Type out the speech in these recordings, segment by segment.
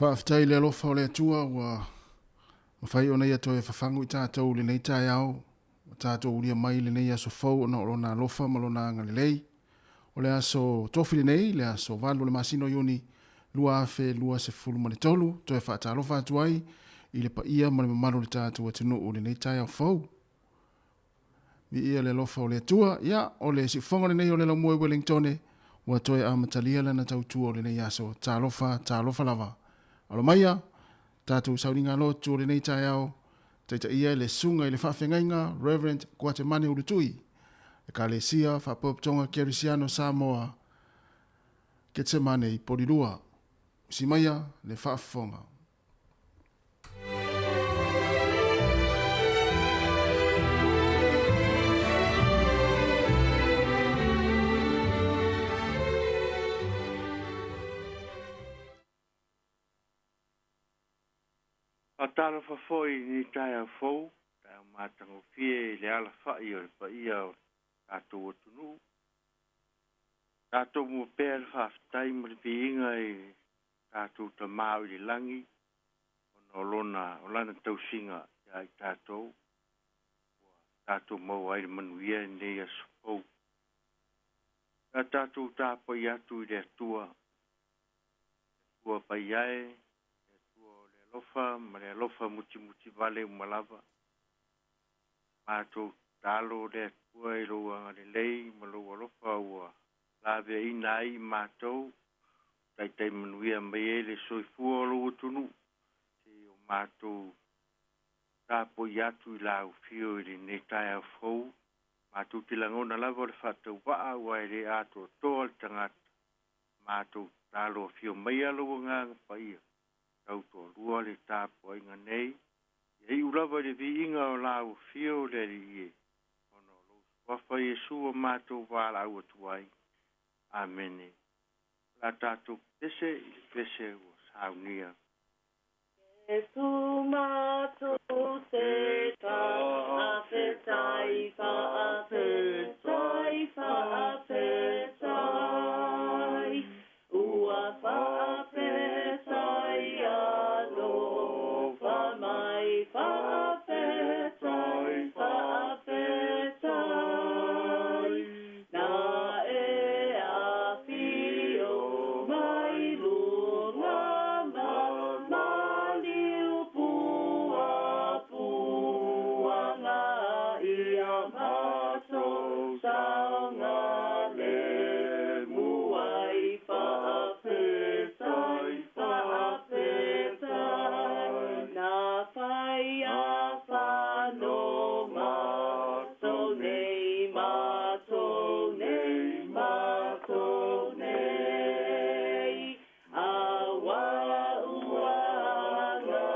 Faafetai i le alofa o le Atua ua mafai ona ia toe fafagu i tatou i lenei taeao, ua tatou ulia mai i lenei aso fou ona o lona alofa ma lona agalelei. O le aso tofi lenei, le aso 8 o le masina o Iuni 2023, toe faatalofa atu ai i le paia ma le mamalu o le tatou atunuu i lenei taeao fou. Viia le alofa o le Atua. Ia, o le siufofoga lenei o le laumua i Wellingtone, ua toe amatalia lana tautua o lenei aso. Talofa, talofa lava. Alo maia, tatou sauniga lotu o lenei taeao, taitaia e le Susuga i le Faafeagaiga Reverend Guatemane Ulutui, Ekalesia Faapotopotoga Kerisiano Samoa, Ketsemane i Polilua. Usi maia le faafofoga. Faatalofa foi i lenei taeao fou, taeao matagofie i le alafai o le paia o le tatou atunuu. Tatou mua pea le faafetai ma le viiga i le tatou Tama o i le lagi ona o lona o lana tausiga ia i tatou ua tatou maua ai le manuia i lenei aso fou. Sa tatou tapuai atu i le Atua, le Atua Paiae, le Atua o le alofa ma le alofa mutimutivale uma lava. Matou tatalo le Atua i lou agalelei ma lou alofa ua laveaiina ai i matou, taitai manuia mai ai le soifua o lou atunuu, seia o matou tapuai atu i lau afio i lenei taeao fou. Matou te lagona lava o le faatauvaa aua e le atoatoa le tagata. Matou tatalo afio maia lou Agaga Paia, tautoalua le tapuaiga nei, ia iu lava i le viiga o lau afio le Alii e, ona o lou Suafa Iesu ua matou valaau atu ai. Amene. O le a tatou pese i le pese ua saunia. Iesu matou te faafetai, faafetai, faafetai, Ua faafetai alofa mai, faafetai, faafetai, Na e afio mai luga ma maliu puapuaga ia matou saogalemu ai. Faafetai, faafetai, na fai a whano matou nei, matou nei, matou nei. Aua ua aga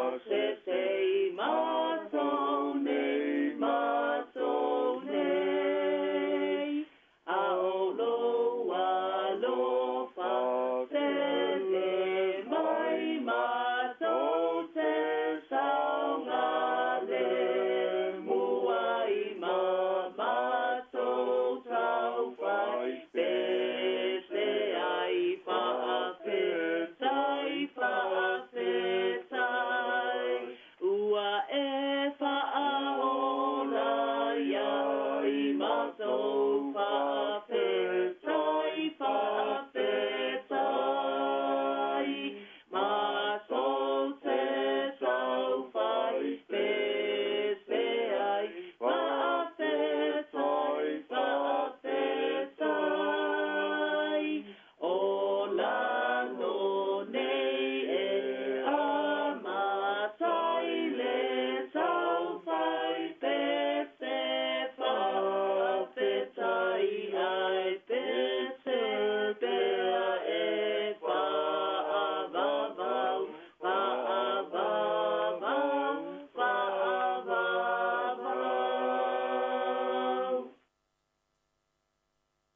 masesei matou nei, matou nei. A o lou alofa tele mai matou te saogalemu ai ma matou taufai pese ai. Faafetai, faafetai, Ua e faaola ia i matou faafetai, faafetai, matou te taufai pese ai. Faafetai, faafetai, Ola nō nei e amata i le taufai pese faafetai ai pese pea e whaavavau, whaavavau, whaavavau.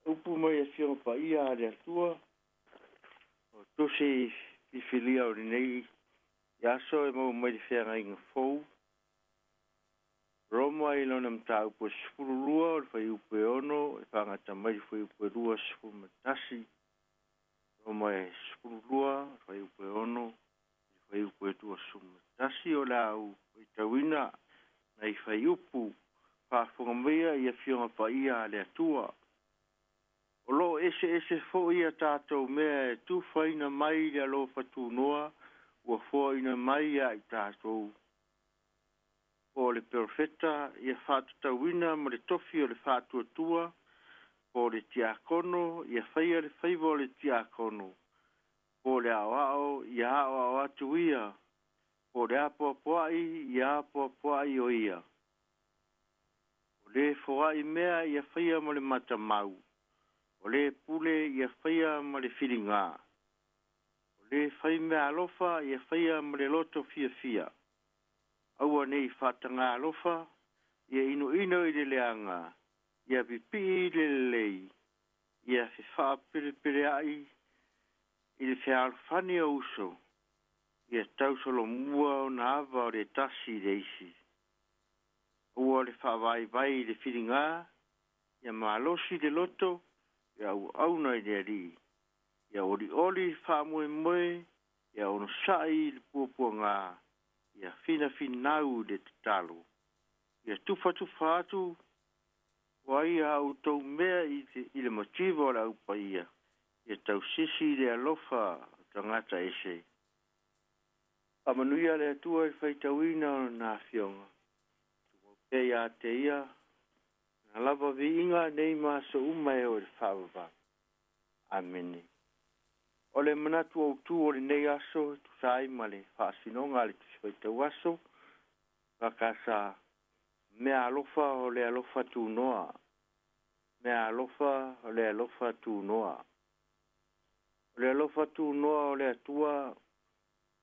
Upu mai Afioga Paia a le Atua, o tusi filifilia o lenei aso e maua mai le feagaiga fou. Roma i lona mataupu e 12 o le fuaiupu e 6 e faagata mai le fuaiupu e 21. Roma e 12, fuaiupu e 6 i le fuaiupu e 21. O le a ou faitauina nai fuaiupu faafofoga maia i Afioga Paia a le Atua. O lo o eseese foi a tatou mea e tufaina mai i le alofa tunoa ua foaina mai ia i tatou. Po o le perofeta ia faatatauina ma le tofi o le faatuatua, po o le tiakono ia faia le faiva o le tiakono, po o le aoao ia aoao atu ia, po o le apoapoai ia apoapoai o ia. O le foai mea ia faia ma le matamau, o le pule ia faia ma le filiga, o le fai mea alofa ia faia ma le loto fiafia. Aua nei faatagā alofa, ia inoino i le leaga, ia pipii i le lelei, ia fefaapelepeleai i le fealofani o uso, ia tausolomua ona ava o le tasi i le isi. Aua le faavaivai i le filiga, ia malosi le loto, ia auauna i le Alii, ia olioli faamoemoe, ia onosai i le puapuaga, ia finafinau i le tatalo, ia tufatufa atu o ai a outou mea i le mativa o le Au Paia, ia tausisi i le alofa o tagata ese. Faamanuia le Atua i le faitauina o lana Afioga. Tumau pea ia te ia, na lava viiga nei ma aso uma e oo i le faavavau. Amene. O le manatu autu o lenei aso e tusa ai ma le faasinoga a le Tusi Faitau Aso, fakasa mea alofa o le alofa tunoa. Mea alofa o le alofa tunoa. O le alofa tunoa o le Atua,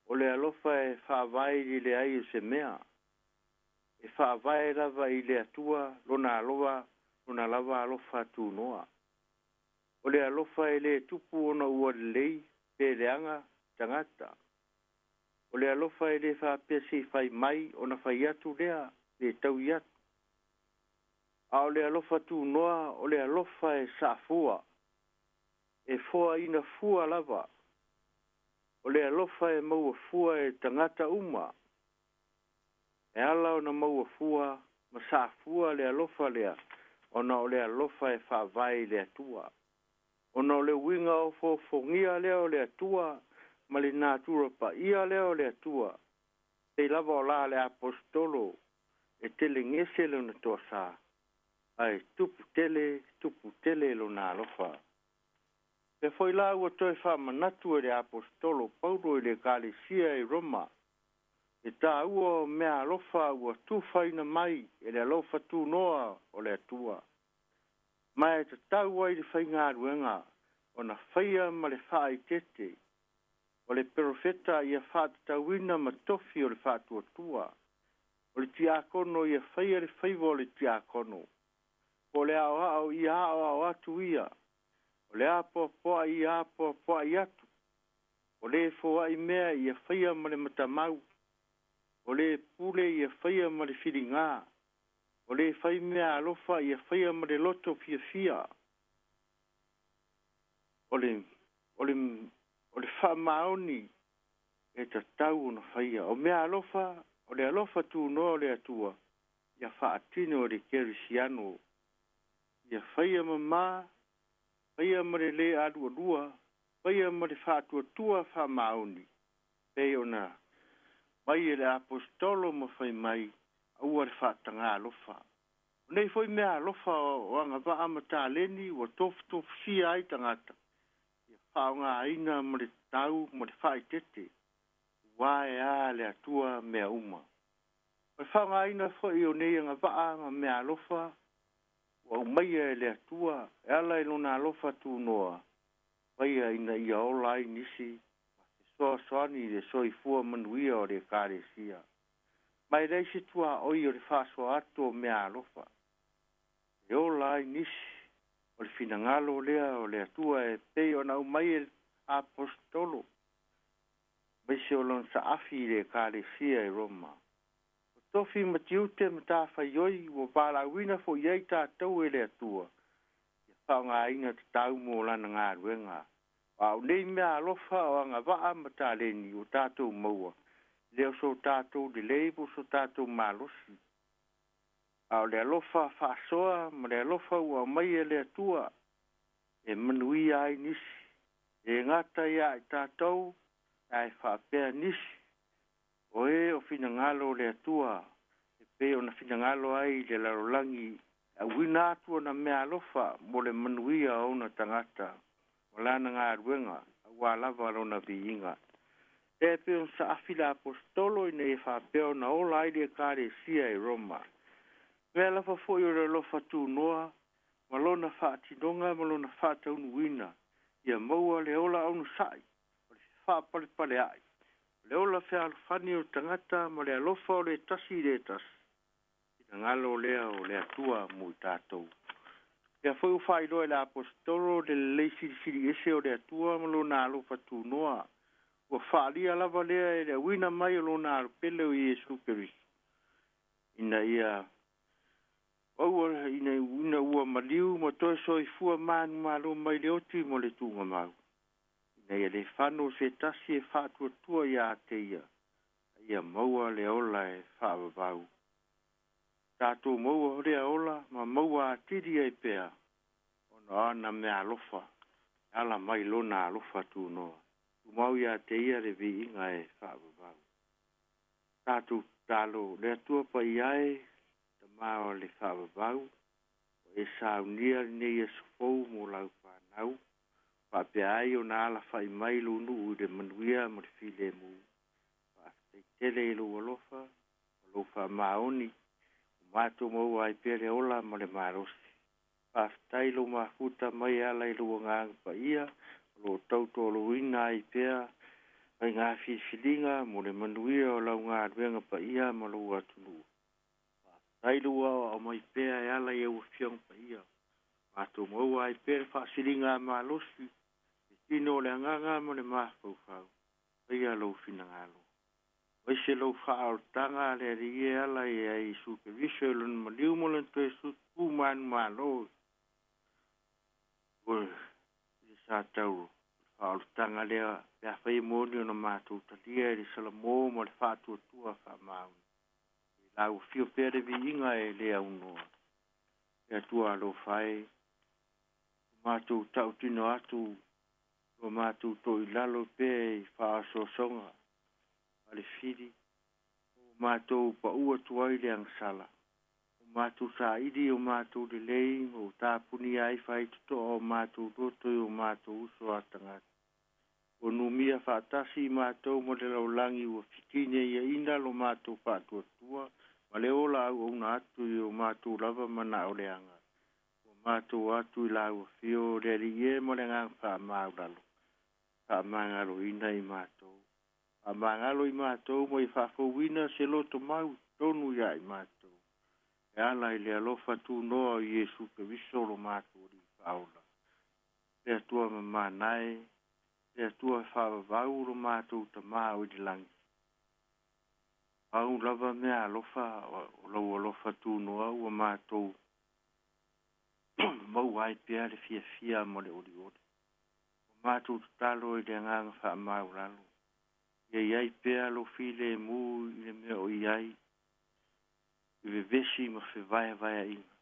o le alofa e faavae i le leai o se mea. E faavae lava i le Atua lona alofa, lona lava alofa tunoa. O le alofa e le tupu ona ua lelei pe leaga tagata. O le alofa e le faapea se i fai mai ona fai atu lea pe taui atu. A o le alofa tunoa, o le alofa e saafua, e foaina fua lava. O le alofa e maua fua e tagata uma. E ala ona maua fua ma saafua le alofa lea, ona o le alofa e faavae i le Atua. Ona o le uiga ofoofogia lea o le Atua ma le natura paia lea o le Atua, pei lava o la le aposetolo e telegese lona toasā, ae tupu tele, tupu tele lona alofa. Pea foi la ua toe faamanatu e le aposetolo Paulo i le Ekalesia i Roma, e taua o mea alofa ua tufaina mai e le alofa tunoa o le Atua. Ma e tatau ai le faigaluega ona faia ma le faaeteete, o le perofeta ia faatatauina ma tofi o le faatuatua, o le tiakono ia faia le faiva o le tiakono, po o le aoao ia aoao atu ia, o le apoapoai ia apoapoai atu, o le foai mea ia faia ma le matamau, o le pule ia faia ma le filiga, o le fai mea alofa ia faia ma le loto fiafia. O le, o le, o le faamaoni e tatau ona faia. O mea alofa, o le alofa tunoa o le Atua, ia faatino e le kerisiano. Ia faia mamā, faia ma le lē alualua, faia ma le faatuatua faamaoni, pei ona mai e le aposetolo ma fai mai, aua le faatagā alofa. O nei foi mea alofa o agavaa ma taleni ua tofutofusia ai tagata, ia faaaogaina ma le tatau ma le faaeteete, ua e a le Atua mea uma. O le faaaogaina foi o nei agavaa ma mea alofa ua aumaia e le Atua e ala i lona alofa tunoa, faia ina ia ola ai nisi ma fesoasoani i le soifua manuia o le Ekalesia. Ma e leai se tuaoi o le faasoa atu o mea alofa e ola ai nisi, o le finagalo lea o le Atua e pei ona aumai e le aposetolo, aemaise o lona saafi i le Ekalesia i Roma. O tofi ma tiute ma matafaioi ua valaauina foi i ai tatou e le Atua, ia faaaogaina tatau mo lana galuega. A o nei mea alofa o agavaa ma taleni ua tatou maua, e le o so tatou lelei po o so tatou malosi, a o le alofa faasoa ma le alofa ua aumai e le Atua e manuia ai nisi. E le gata ia i tatou, ae faapea nisi o e o finagalo o le Atua e pei ona finagalo ai i le lalolagi e auina atu ona meaalofa mo le manuia o ona tagata ma lana galuega aua lava lona viiga. Lea e pei ona saafi le Aposetolo ina ia faapea ona ola ai le Ekalesia i Roma. Mea lava foi o le alofa tunoa ma lona faatinoga ma lona faataunuuina ia maua le ola aunusa'i o le faapalepalea'i, o le ola fealofani o tagata ma le alofa o le tasi i le tasi, finagalo lea o le Atua mo i tatou. Lea foi ua faailoa e le Aposetolo le lelei silisili ese o le Atua ma lona alofa tunoa, ua faaalia lava lea e le auina mai o lona Alo pele o Iesu Keriso, ina ia aua ina, ina ua maliu ma toe soifua manumalo mai le oti mo le tuugamau, ina ia le fano se tasi e faatuatua ia te ia, a ia maua le ola e faavavau. Tatou maua lea ola ma maua atili ai pea ona o ana meaalofa e ala mai lona alofa tunoa. Tumau ia te ia le viiga e faavavau. Tatou tatalo, le Atua Paia e, Tama o le faavavau, ua e saunia lenei aso fou mo lau fanau, faapea ai ona alafai mai lou nuu i le manuia ma le filemu. Faafetai tele i lou alofa ma lou faamaoni, ua matou maua ai pea le ola ma le malosi. Faafetai lou mafuta mai e ala i lou Agaga Paia, o lo o tautoaluaina ai pea faiga filifiliga mo le manuia o lau galuega paia ma lou atunuu. Faafetai lou aoao mai pea e ala i au Afioga Paia, matou maua ai pea le faasiligamalosi i le tino o le agaga ma le mafaufau. Faia lou finagalo. Aemaise lou faaolataga le Alii e ala i a Iesu Keriso i lona maliu ma lona toe tu manumalo i le sa tauro. O le faaolataga lea pe afai e moni ona matou talia i le salamo ma le faatuatua faamaoni. I lau afio pea le viiga e le aunoa. Le Atua alofa e, ua matou tautino atu, ua matou toilalo pea i faaosoosoga a le fili, ua matou pau atu ai le agasala, ua matou saili o matou lelei, ma ua tapunia ai faitotoa o matou loto i o matou uso a tagata. Ua numia faatasi i matou ma le lalolagi ua fetineiaina lo matou faatuatua ma le ola auauna atu i o matou lava manao leaga. Ua matou atu i lau afio le Alii e ma le agaga faamaualalo, faamagaloina i matou. Faamagalo i matou ma ia faafouina se loto mau tonu ia i matou. E ala i le alofa tunoa o Iesu Keriso lo matou Alii Faaola. Le Atua mamana e, le Atua e faavavau lo matou Tama o i le lagi. Pau lava mea alofa o lou alofa tunoa ua matou maua ai pea le fiafia ma le olioli. Ua matou tatalo i le agaga faamaualalo, ia i ai pea lou filemu i le mea o i ai, i vevesi ma fevaevaeaiga.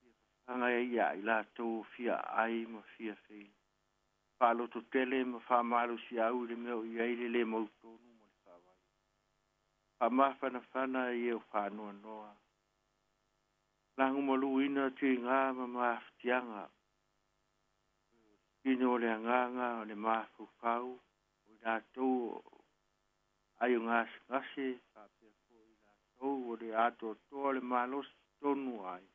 Ia fafaga ia i latou o fia aai ma fia feili. Faalototele ma faamalosiau i le mea o i ai le le mautonu ma le faavae. Faamafanafana i e o faanoanoa. Lagomaluina tiga ma mafatiaga. Tino o le agaga o le mafaufau o i latou ai o gasegase faapea foi i latou o le atoatoa le malosi tonu ai.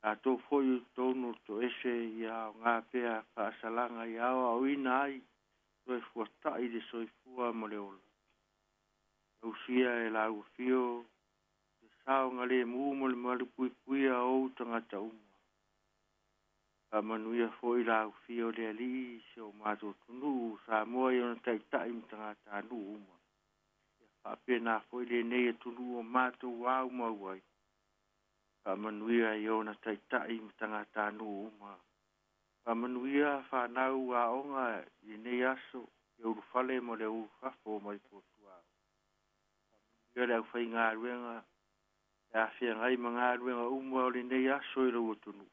Latou foi o totonu o le toese ia aoga pea faasalaga ia aoaoina ai toe fuata'i le soifua ma le ola. Tausia e lau afio le saogalemu ma le malupuipuia o ou tagata uma. Faamanuia foi lau afio le Alii i si o matou atunuu Samoa i ona taitai ma tagatanuu uma. Ia faapena foi lenei atunuu o matou aumau ai. Faamanuia i ona taitai ma tagatanuu uma. Faamanuia fanau aoga i lenei aso i ulufale ma le ulufafo mai Portuao. Faamanuia le aufaigaluega e afeagai ma galuega uma o lenei aso i lou atunuu.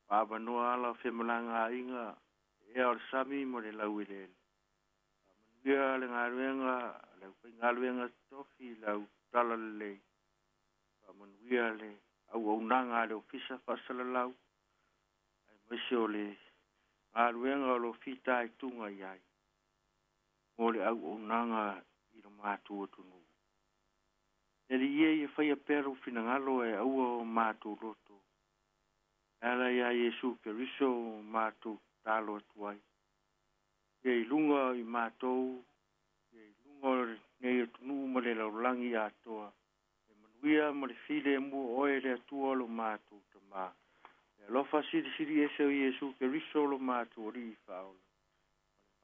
Faavanoa ala o femalagaaiga, le ea o le sami ma le laueleele. Faamanuia le galuega a le aufaigaluega totofi i lau talalelei. Faamanuia le auaunaga a le Ofisa Faasalalau, aemaise o le galuega o lo o fitaituga i ai mo le auaunaga i lo matou atunuu. Le Alii e, ia faia pea lou finagalo ae aua o matou loto. E ala iā Iesu Keriso o matou tatalo atu ai. Ia i luga i matou, ia i luga o lenei atunuu ma le lalolagi atoa, le manuia ma le filemu o Oe le Atua o lo matou Tama. Le alofa silisili ese o Iesu Keriso lo matou Alii Faaola,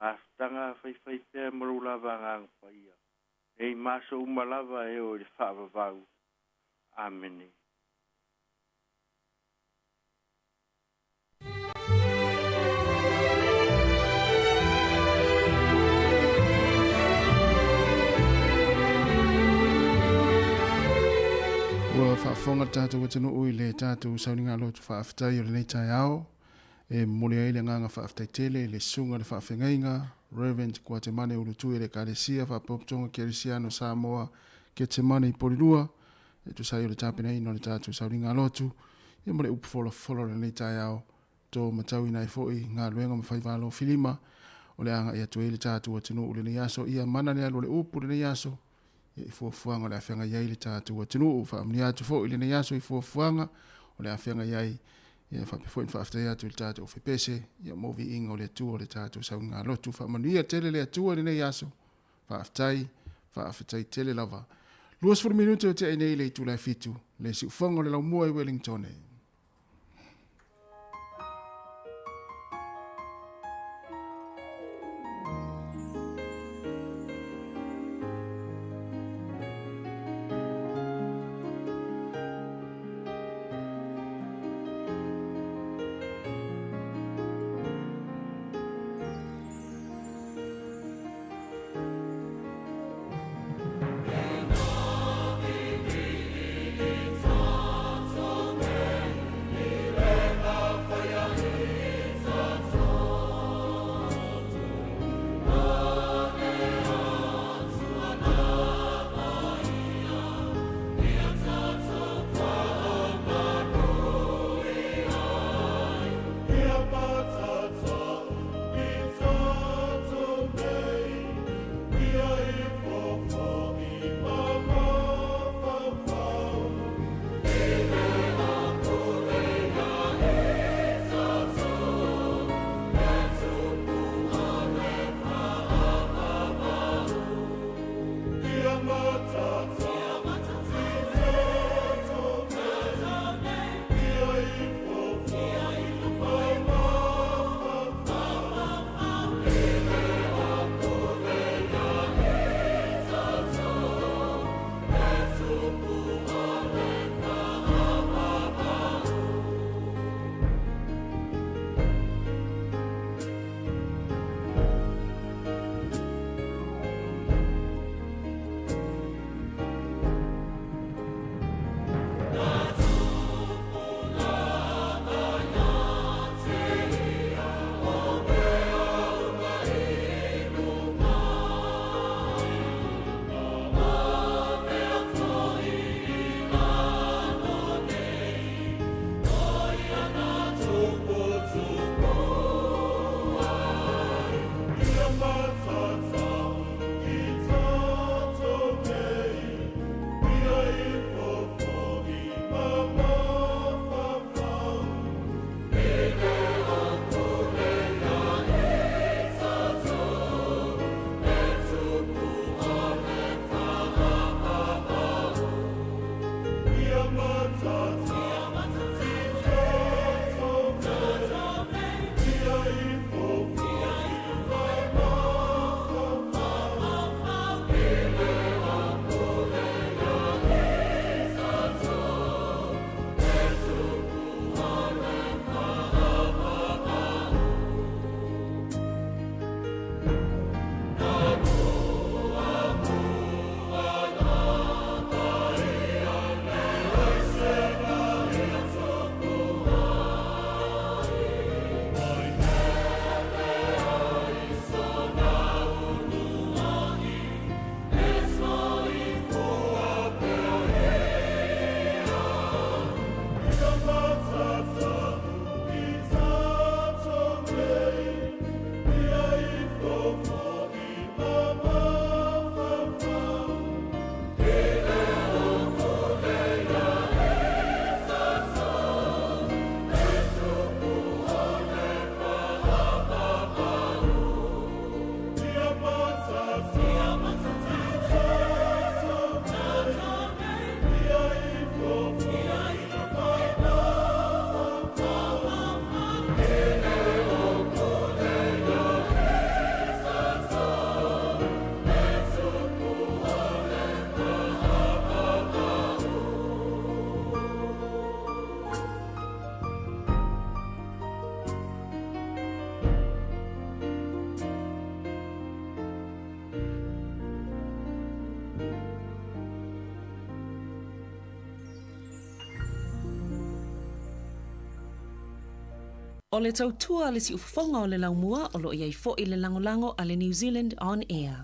ma le mafutaga faifaipea ma lou lava Agaga Paia, nei ma aso uma lava e oo i le faavavau. Amene. Ua faafofoga le tatou atunuu i le tatou sauniga lotu faafetai o lenei taeao e momoli ai le agaga faafetai tele i le susuga i le faafeagaiga Reverend Kuatemane Ulutui o le Ekalesia Faapotopotoga Kerisiano Samoa Ketsemane i Polilua e tusa ai o le tapenaina o le tatou sauniga lotu ia ma le upu folafola o lenei taeao to matauina ai foi galuega ma faiva alofilima o le agai atu ai le tatou atunuu i lenei aso. Ia mana le alu o le upu i lenei aso ia i fuafuaga o le a feagai ai le tatou atunuu. Faamanuia atu foi i lenei aso i fuafuaga o le a feagai ai ia faapea foi ona faafetai atu i le tatou fepese ia mo viiga o le Atua o le tatou sauiga lotu. Faamanuia tele le Atua i lenei aso. Faafetai, faafetai tele lava. 20 minute o tea nei le itula e 7, le siufoga o le laumua i Wellington. O le tautua a le siufofoga o le laumua o lo o i ai foi le lagolago a le New Zealand On Air.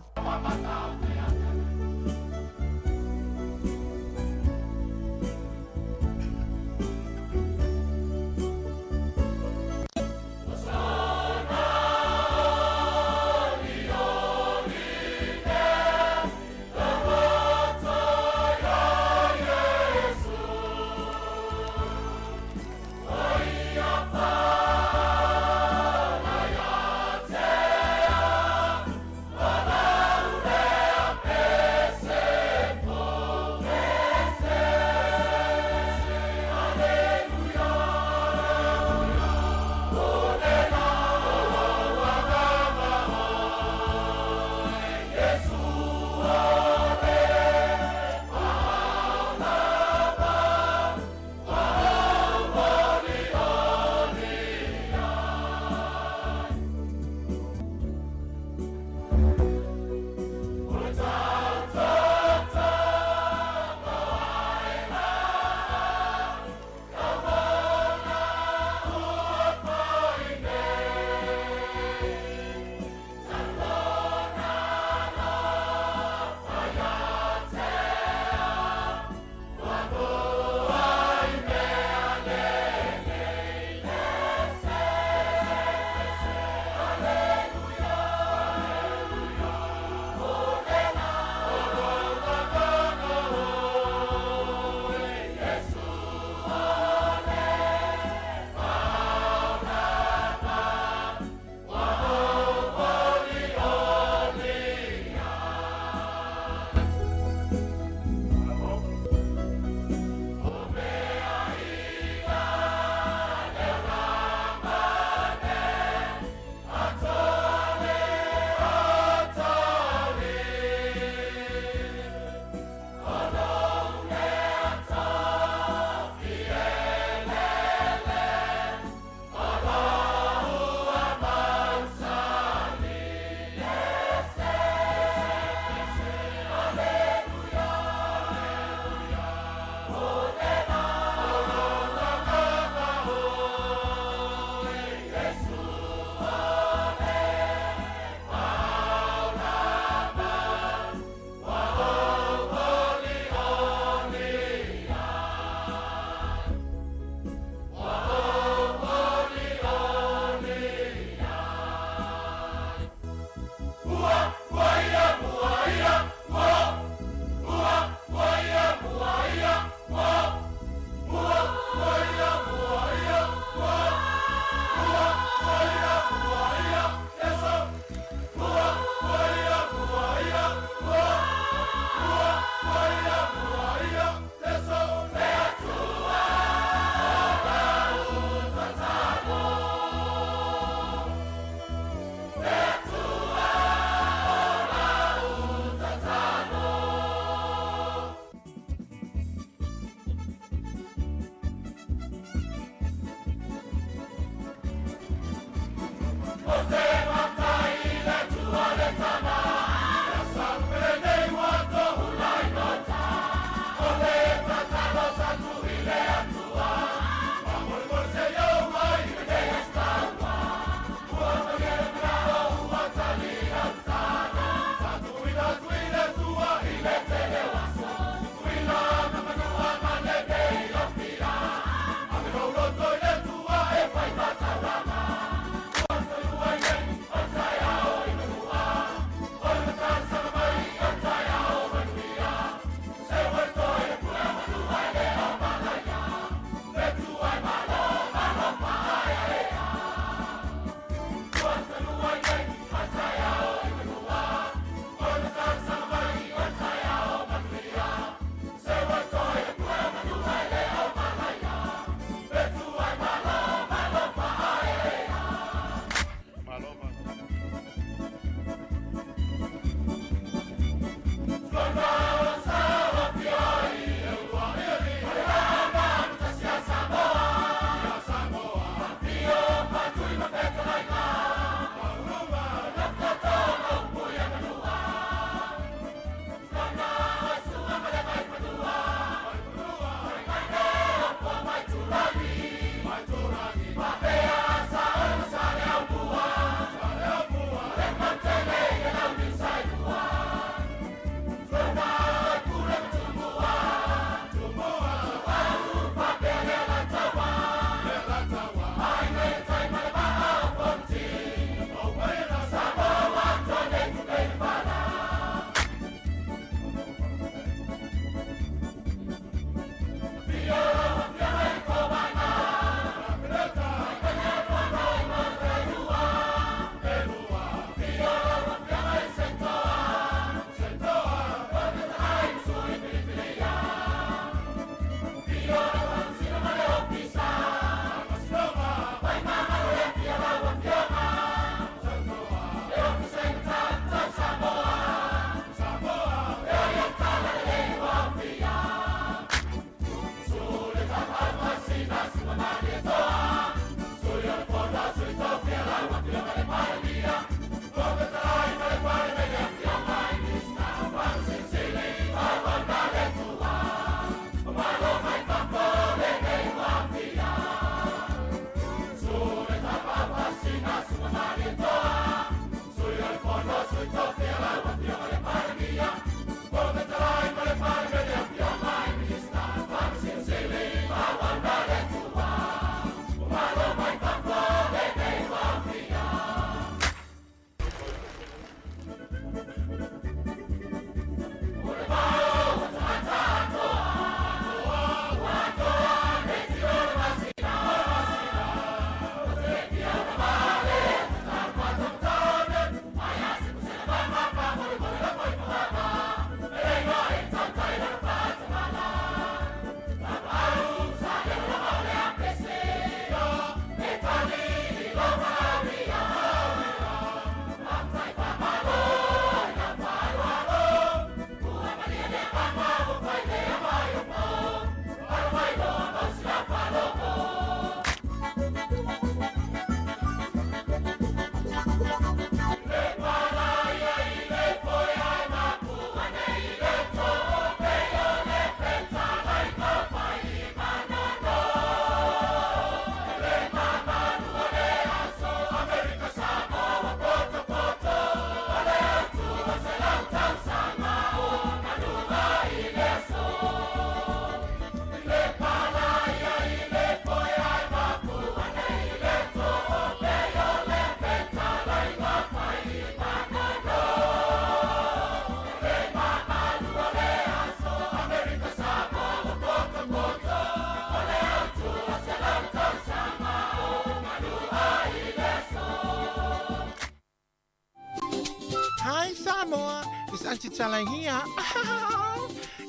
It's Auntie Tala here.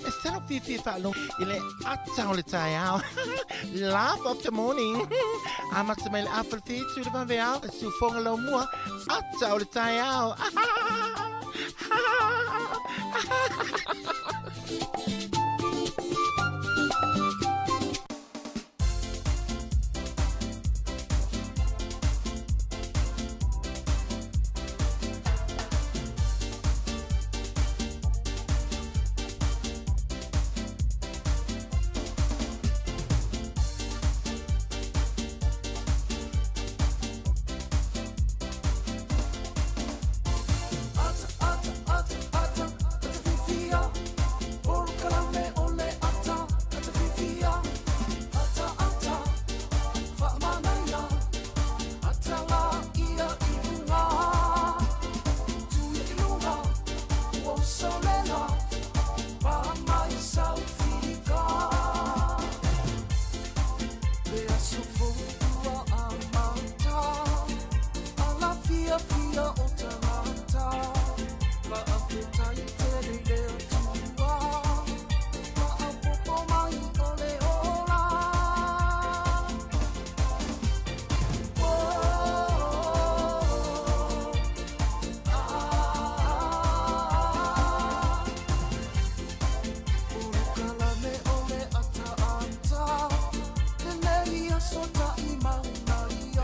E salo fiafia faalogo i le ata o le taeao. Laugh of the morning. Amata mai le afa le fitu le vaveao. E siufoga lau mua. Ata o le taeao.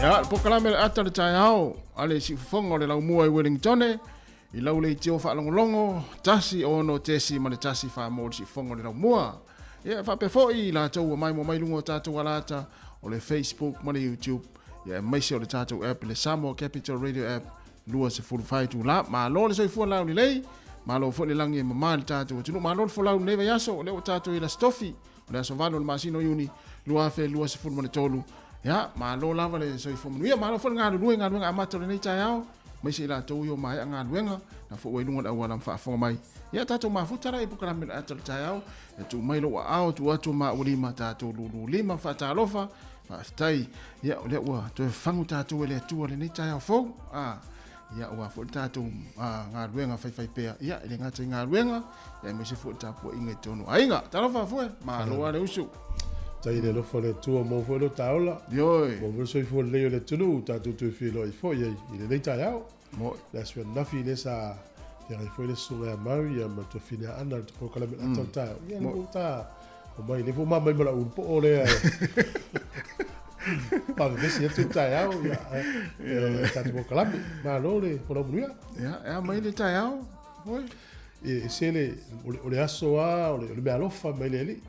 Ia, le polokalame le ata le taeao a le siufofoga o le laumua i Wellingtone i lau leitio faalogologo 1 6.1 mo le siufofoga o le laumua. Ia, e faapea foi i latou ua maimoa mai luga o tatou alata o le Facebook ma le YouTube, ia aemaise o le tatou app le Samoa Capital Radio App 24 itula. Malo le soifua laulelei, malo foi le lagi e mamā i le tatou atunuu, malo le folau i lenei vaiaso, o lea ua tatou i le Aso Tofi, o le aso 8 o le masina o Iuni 2023. Ia, malo lava le soifua manuia, malo foi le galulue i galuega amata o lenei taeao, aemaise i latou ia ua maea galuega, na foi ua i luga o le auala ma faafofoga mai. Ia, tatou mafuta la i polokalame o le ata o le taeao, e tuu mai lou aao, tuu atu ma ua lima tatou lulu lima faatalofa, faafetai. Ia, o lea ua toe fagu tatou e le Atua lenei taeao fou. Ah, ia, aua foi le tatou galuega faifaipea, ia, e le gata i galuega, ia, aemaise foi le tapuaiga i totonu o aiga. Talofa Fue, malo lava le usu. Tai le alofa o le Atua, maua foi lo taola. Ioe. Maua foi le soifua lelei o le atunuu, tatou toe feiloai foi ai i lenei taeao. Moe. Le aso ananafi lea sa feagai foi le susuga ia Murray ia ma le tuafine ia Anna i le polokalame o le ata o le taeao. Ia, le ua ta omai, lea foi ua mamai ma lau ulu poo lea e pavevesi atu le taeao, ia, e tatou polokalame. Malo le folau manuia. Ia, e a mai le taeao, Oi. E ese le, o le aso lava, o le meaalofa mai le Alii.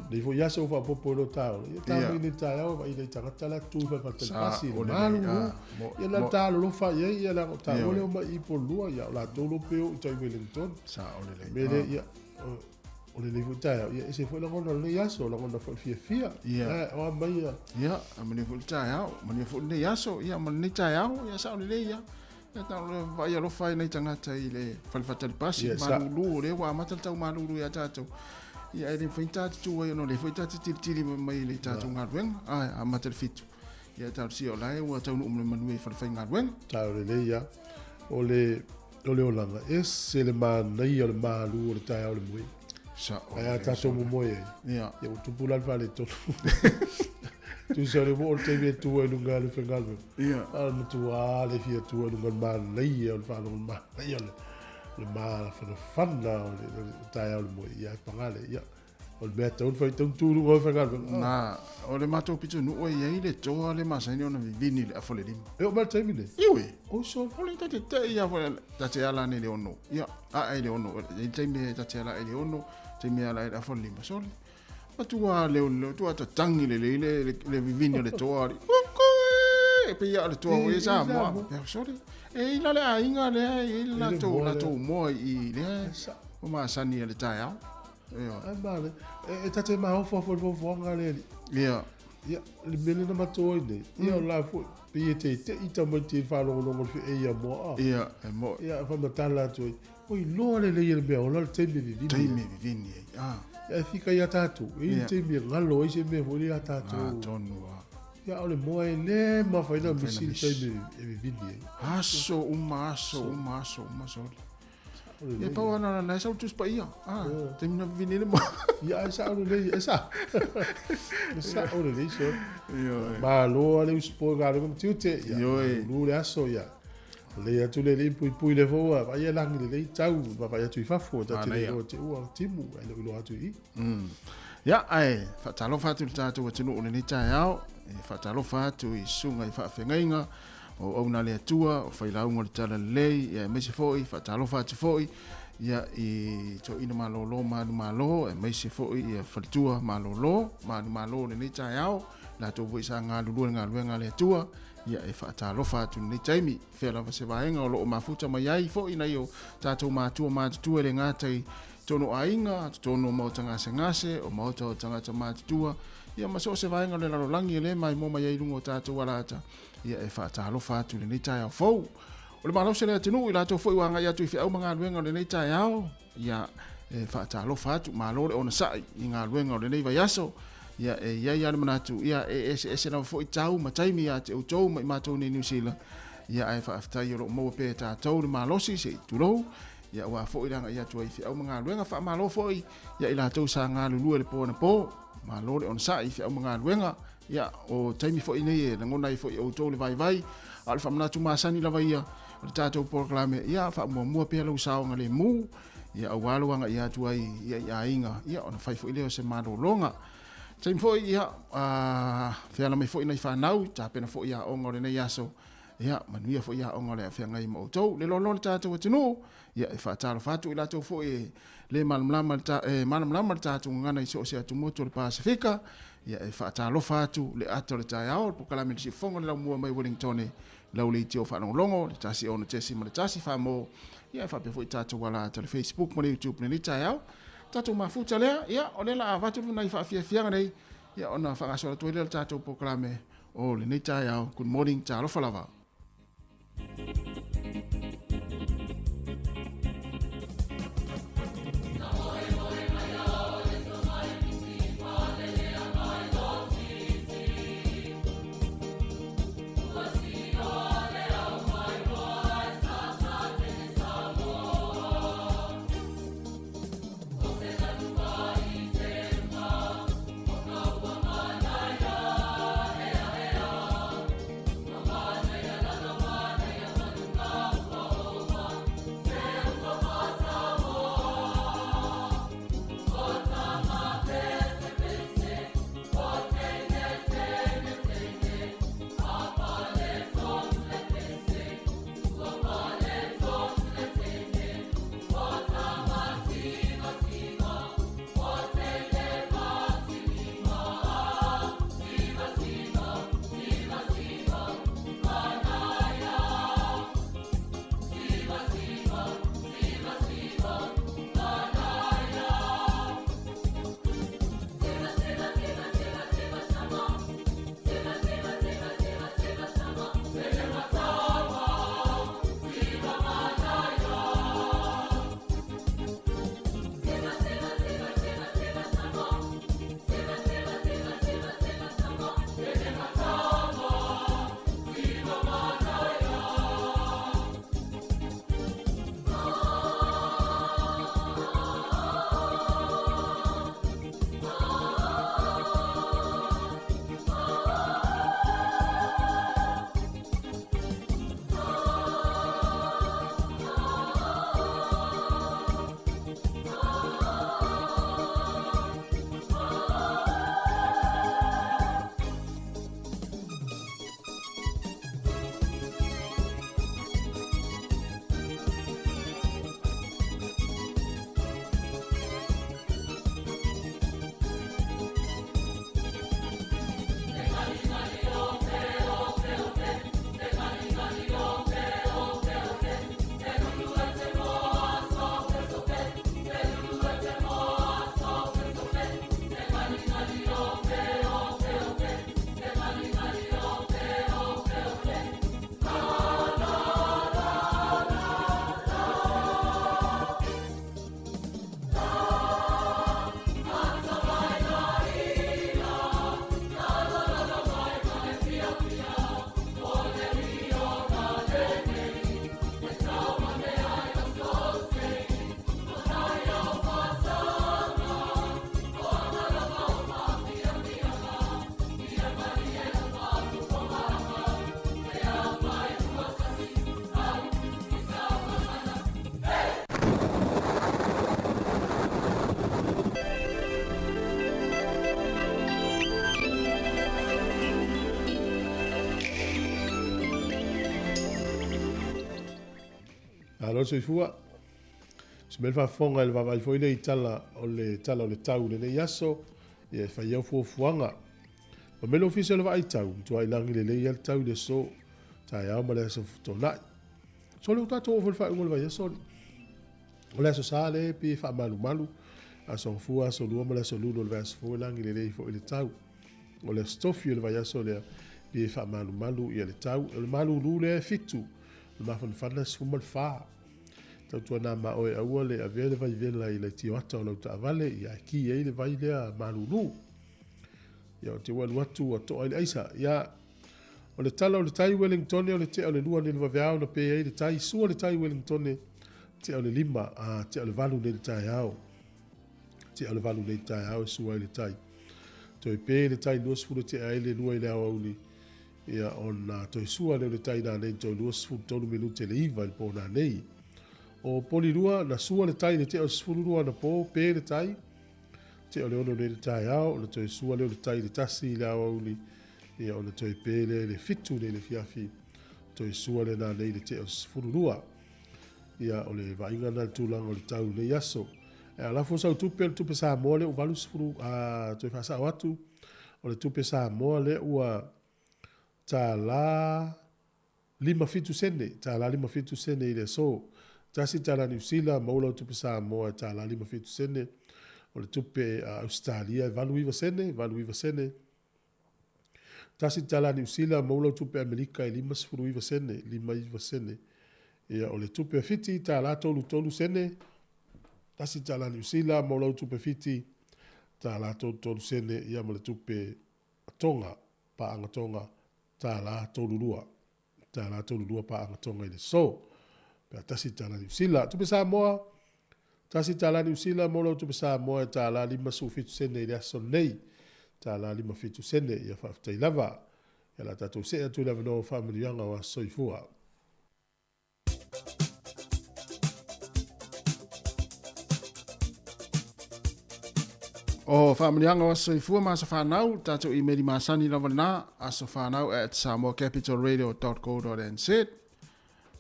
Nei foi aso ua faaopoopo i lou taola. Ia ta mai nei taeao e vaai nai tagata la tu i falefatali pasi i le malu. Ia na ta alolofa i ai, ia leaga o taua lea omai i Polua, ia o latou lo pe o i tai Wellington. Sao lelei. Me le, ia, o lenei foi taeao, ia ese foi lagona o lenei aso, lagona foi le fiafia. Ia. O a mai ia. Ia, manuia foi le taeao, manuia foi lenei aso, ia ma lenei taeao, ia sao lelei ia. Ia tau le vaai alofa ai nai tagata i le fale faatali pasi, Ia, sa- malulu, o lea ua amata le tau malulu ia tatou. Ia e le mafai ona tatou tu ai ona o lea foi tatou te tilitili mai i le tatou galuega, ai, amata le 7. Ia talosia o la e ua taunuu ma le manuia i fale faigaluega. Tau lelei ia. O le, o le olaga, ese le manaia o le malu o le taeao le moe. Sao Ae a lelei, tatou sao lelei. momoe ai, Ia. ia ua tupu la le faaletonu. Tusa o le moo o le taimi e tu ai i luga o le faigaluega. Ia. A o le matua le fia tu ai i luga o le manaia o le faalogo o le manaia o le le mafanafana o le le taeao o le moe. Ia, paga lea, ia, o le mea e tatau ona fai, e tatau ona tu i luga o le faigaluega. Na, o le matou pitonuu e i ai le toa le masani ona vivini i le afa o le lima. E oo mai le taimi lenei? Ioe. Oi sole. O le ta te tei lava foi, ta te ala ane i le 6. Ia, ae i le 6. E i ai le taimi ta te ala ai i le 6, taimi e ala ai i le afa o le lima. Sole. Matua leo leo tua tatangi lelei le le le vivini o le toa ali. Kuku e pei a o le toa o e Samoa. Ia sole. E i la le aiga lea e i le latou latou moa i lea o masani a le taeao. Ioe. Ai male. E ta te maofa foi le foafoaga le alii. Ia. Ia, le mea lea na matou ai nei, ia o la foi, pei e teitei tamaiti i le faalogologo i le feʻei a moa. Ia, e moe. Ia, faamatala atu ai, Oi loa lelei e le mea ola le taimi e vivini ai. Taimi e vivini ai, ah. Ia e fika ia tatou, e i ai le taimi e galo ai se mea foi lea ia tatou. Ah, tonu ah. Ia o le moa e le mafai ona misi le taimi e vivini ai. Aso uma, aso uma, aso uma, sole. Ia pau ana na sa Tusi Paia. Ah, taimi na vavine le mo. Ia ai sa'o lelei e sa'o. E sa'o lelei so. Ioe. Malo ale usupo i galuega ma tiute. Ia. Ioe. Lu le aso ia. Lelei atu le alii ma puipui lea foi ua vaai lagi lelei tau vaavaai atu i fafo ta te le Manaia. iloa te ua timu ae le o iloa atu i i. Ia, ae faatalofa atu i le tatou atunuu i lenei taeao, e faatalofa atu i susuga i faafeagaiga o auauna a le Atua, o failauga o le Talalelei, ia aemaise foi, faatalofa atu foi ia i toeaina malolo ma manumalo, aemaise foi ia faletua malolo manumalo i lenei taeao, latou foi sa galulue i le galuega a le Atua, ia e faatalofa atu i lenei taimi. Fea lava se vaega o lo o mafuta mai ai foi nai o tatou matua matutua e le gata i totonu o aiga, totonu o maota gasegase, o maota o tagata matutua, ia ma so o se vaega o le lalolagi e le maimoa mai ai i luga o tatou alaata, ia e faatalofa atu i lenei taeao fou. O le malosi o le atunuu i latou foi ua agai atu i feau ma galuega o lenei taeao, ia e faatalofa atu, malo le onosai i galuega o lenei vaiaso. Ia e i ai lava le manatu, ia e eseese lava foi tau ma taimi ia te outou ma i matou nei i Niu Sila, ia ae faafetai o lo o maua pea e tatou le malosi se i tulou, ia aua foi le agai atu ai i feau ma galuega. Faamalo foi ia i latou sa galulue i le po anapo, malo le onosai i feau ma galuega. Ia o taimi foi nei e lagona ai foi e outou le vaivai, a o le faamanatu masani lava ia o le tatou polokalame, ia faamuamua pea lou saogalemu, ia aua lou agai atu ai ia i aiga, ia ona fai foi lea o se malologa. Taimi foi ia feala mai foi nai fanau, tapena foi aoga o lenei aso, ia manuia foi aoga o le a feagai ma outou. Le loaloa le tatou atunuu, ia e faatalofa atu i latou foi e le malamalama e malamalama le tatou gagana i so o se atumotu o le Pasefika, ia e faatalofa atu le ata o le taeao, le polokalame le siufofoga o le laumua mai Wellingtone, lau leitio faalogologo, le 106.1 Samoa, ia e faapea foi tatou alaata le Facebook ma le YouTube lenei taeao. Tatou mafuta lea, ia o lea la avatu nai faafiafiaga nei, ia ona faagasolo atu ai lea o le tatou polokalame o lenei taeao. Good morning, talofa lava. Malo le soifua. Se mea le faafofoga i le vaavaai foi lea i tala o le tala o le tau i lenei aso, ia e fai au fuafuaga. Ma mea le ofisa o le vaai tau, matua lagi lelei lava le tau i le aso taeao ma le aso Toonai. So lea ua tatou oo foi i le faaiuga o le vaiaso, o le aso Sa lea e pei e faamalumalu, aso Gafua, aso Lua ma le aso Lulu o le vaiaso fou e lagi lelei foi le tau. O le aso Tofi o le vaiaso lea, pei e faamalumalu ia le tau. O le malulu lea e 7, o le mafanafana e 14. Tautuana ma oe aua le avea le vai vela i leitio ata o lau taavale, ia e ki ai le vai lea malulu. Ia o te ua alu atu ua toa i le aisa. Ia, o le tala o le tai Wellingtone o le tea o le 2 nei le vaveao na pe ai le tai, sua le tai Wellingtone tea o le 5, a tea o le 8 nei le taeao. Tea o le 8 nei le taeao e sua ai le tai. Toe pe le tai 20 tea ai le 2 i le aoauli. Ia ona toe sua lea o le tai nanei toe 23 minute le 9 i le pō nanei. O Polilua na sua le tai le tea o le 12 ana pō, pe le tai. Tea o le 6 nei le taeao, ona toe sua lea o le tai le 1 i le aoauli. Ia ona toe pe lea i le 7 nei le fiafi. Toe sua lea nanei le tea o le 12. Ia o le vaaiga na le tulaga o le tau nei aso. E alafo sau tupe o le tupe Samoa lea ua 80, a toe faasao atu, o le tupe Samoa lea ua tala 57 sene, tala 57 sene i le aso. Tasi tala Niu Sila, maua lau tupe Samoa e tala 57 sene. O le tupe Australia e 89 sene, 89 sene. Tasi tala Niu Sila, maua lau tupe Amerika e 59 sene, 59 sene. Ia, o le tupe Fiti, tala 33 sene. Tasi tala Niu Sila, maua lau tupe Fiti, tala 33 sene. Ia, ma le tupe Tonga, paanga Tonga, tala 32. Tala 32 paanga Tonga i le so. Pe tasi tala Niu Sila. Tupe Samoa, tasi tala Niu Sila, maua lau tupe Samoa e tala 57 sene i le aso nei. Tala 57 sene, ia faafetai lava. Ia la tatou see atu i le avanoa o faamanuiaga o aso soifua. O faamanuiaga o aso soifua ma aso fanau, tatou email masani lava lena, asofanau@samoacapitalradio.co.nz.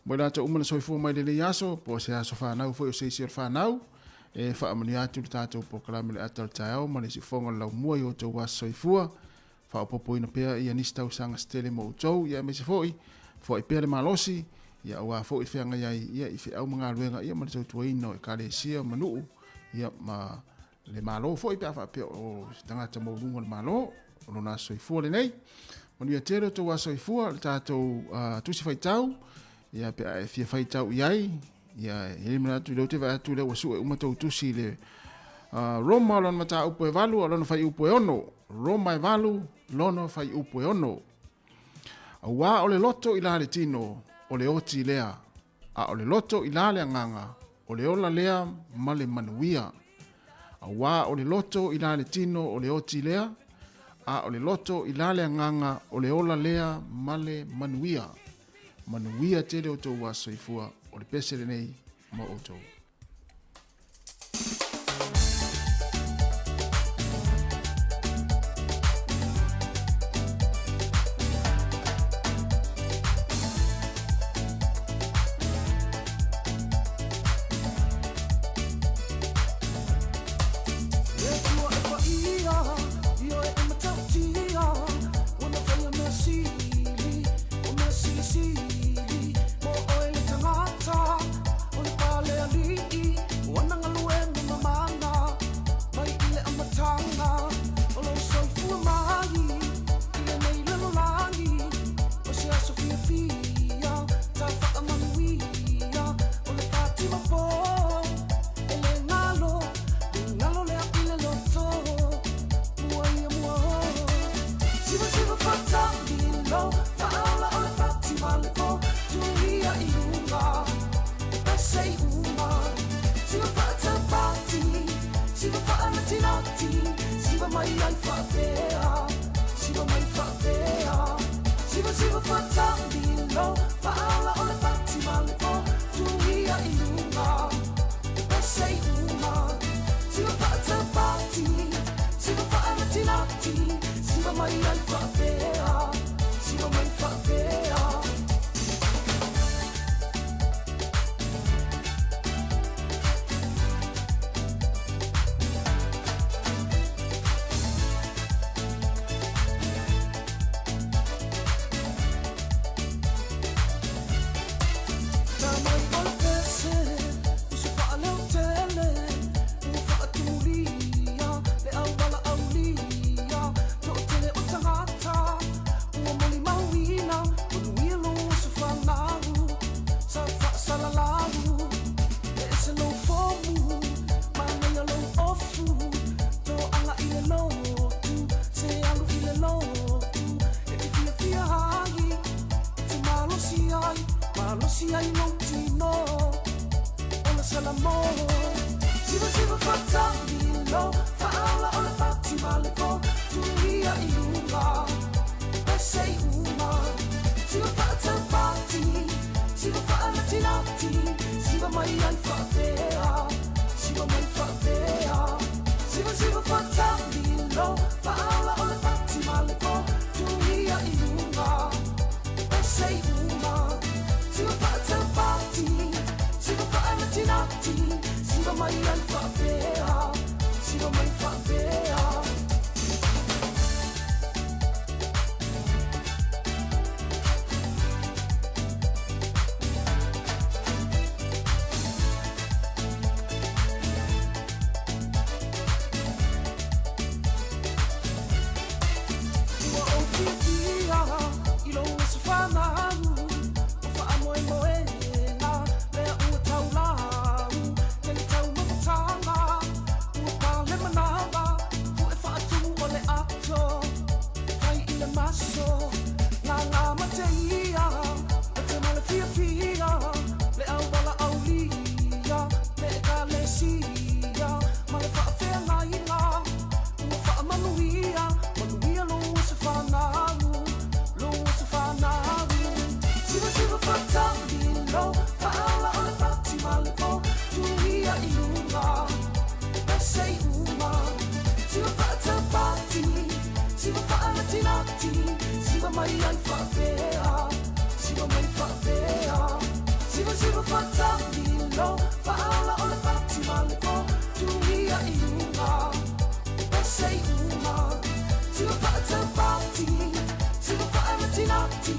Mo i latou uma na soifua mai lenei aso, po o se aso fanau foi o se isi o le fanau, e faamanuia atu le tatou polokalame le ata o le taeao ma le siufofoga o le laumua i o outou aso soifua. Faaopoopoina pea ia nisi tausaga se tele mo outou, ia aemaise foi, foai pea le malosi, ia aua foi le feagai ai ia i feau ma galuega ia ma le tautuaina o ekalesia ma nuu, ia ma le Malo foi pe a faapea o se tagata maualuga o le Malo, o lona aso soifua lenei. Manuia tele o outou aso soifua, le tatou tusi faitau, ia pe a e fia faitau i ai, ia e i ai manatu lea ou te vaai atu lea ua sue uma tou tusi i le Roma o lona mataupu e 8, o lona fuaiupu e 6. Roma e 8, lona fuaiupu e 6. Auā o le loto i la le tino, o le oti lea, a o le loto i la le agaga, o le ola lea ma le manuia. Auā o le loto i la le tino, o le oti lea, a o le loto i la le agaga, o le ola lea ma le manuia. Manuia tele outou aso soifua, o le pese lenei mo outou. Malosi ai lou tino o le salamo. Siva siva faatamilo faaola o le fati ma le po tuia i luga pese i uma. Siva faataupati siva faanatinati siva mai ai faapea siva mai faapea. Siva siva faatamilo faaola o le fati ma le po tuia i luga pese i uma. Siva faataupati siva faanatinati siva mai ai faapea siva mai faapea. Ua ou fiafia i lou aso fanau o faamoemoega lea ua taulau tele taumafataga ua pale manava puʻe faatumu o le ato fai i le maso gaga mateia mate ma le fiafia le auala aulia le ekalesia ma le faafeagaiga ua faamanuia manuia lou aso fanau lou aso fanau. Siva siva faatamilo faaola o le fati ma le po tuia i luga pese i uma. Siva faataupati siva faanatinati siva mai ai faapea siva mai faapea. Siva siva faatamilo faaola o le fati ma le po tuia i luga pese i uma. Siva faataupati siva faanatinati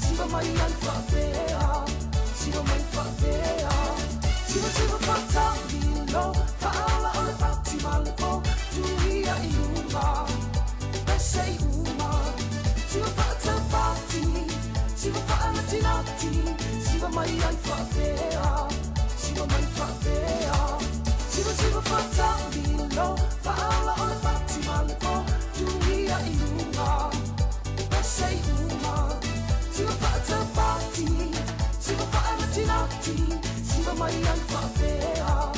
siva mai ai faapea siva mai faapea. Siva siva faatamilo faaola o le fati ma le po tuia i luga pese i uma. Siva faataupati siva faanatinati siva mai ai faapea siva mai faapea. Siva siva faatamilo faaola o le fati ma le po tuia i luga pese i uma. Siva faataupati siva faanatinati siva mai ai faapea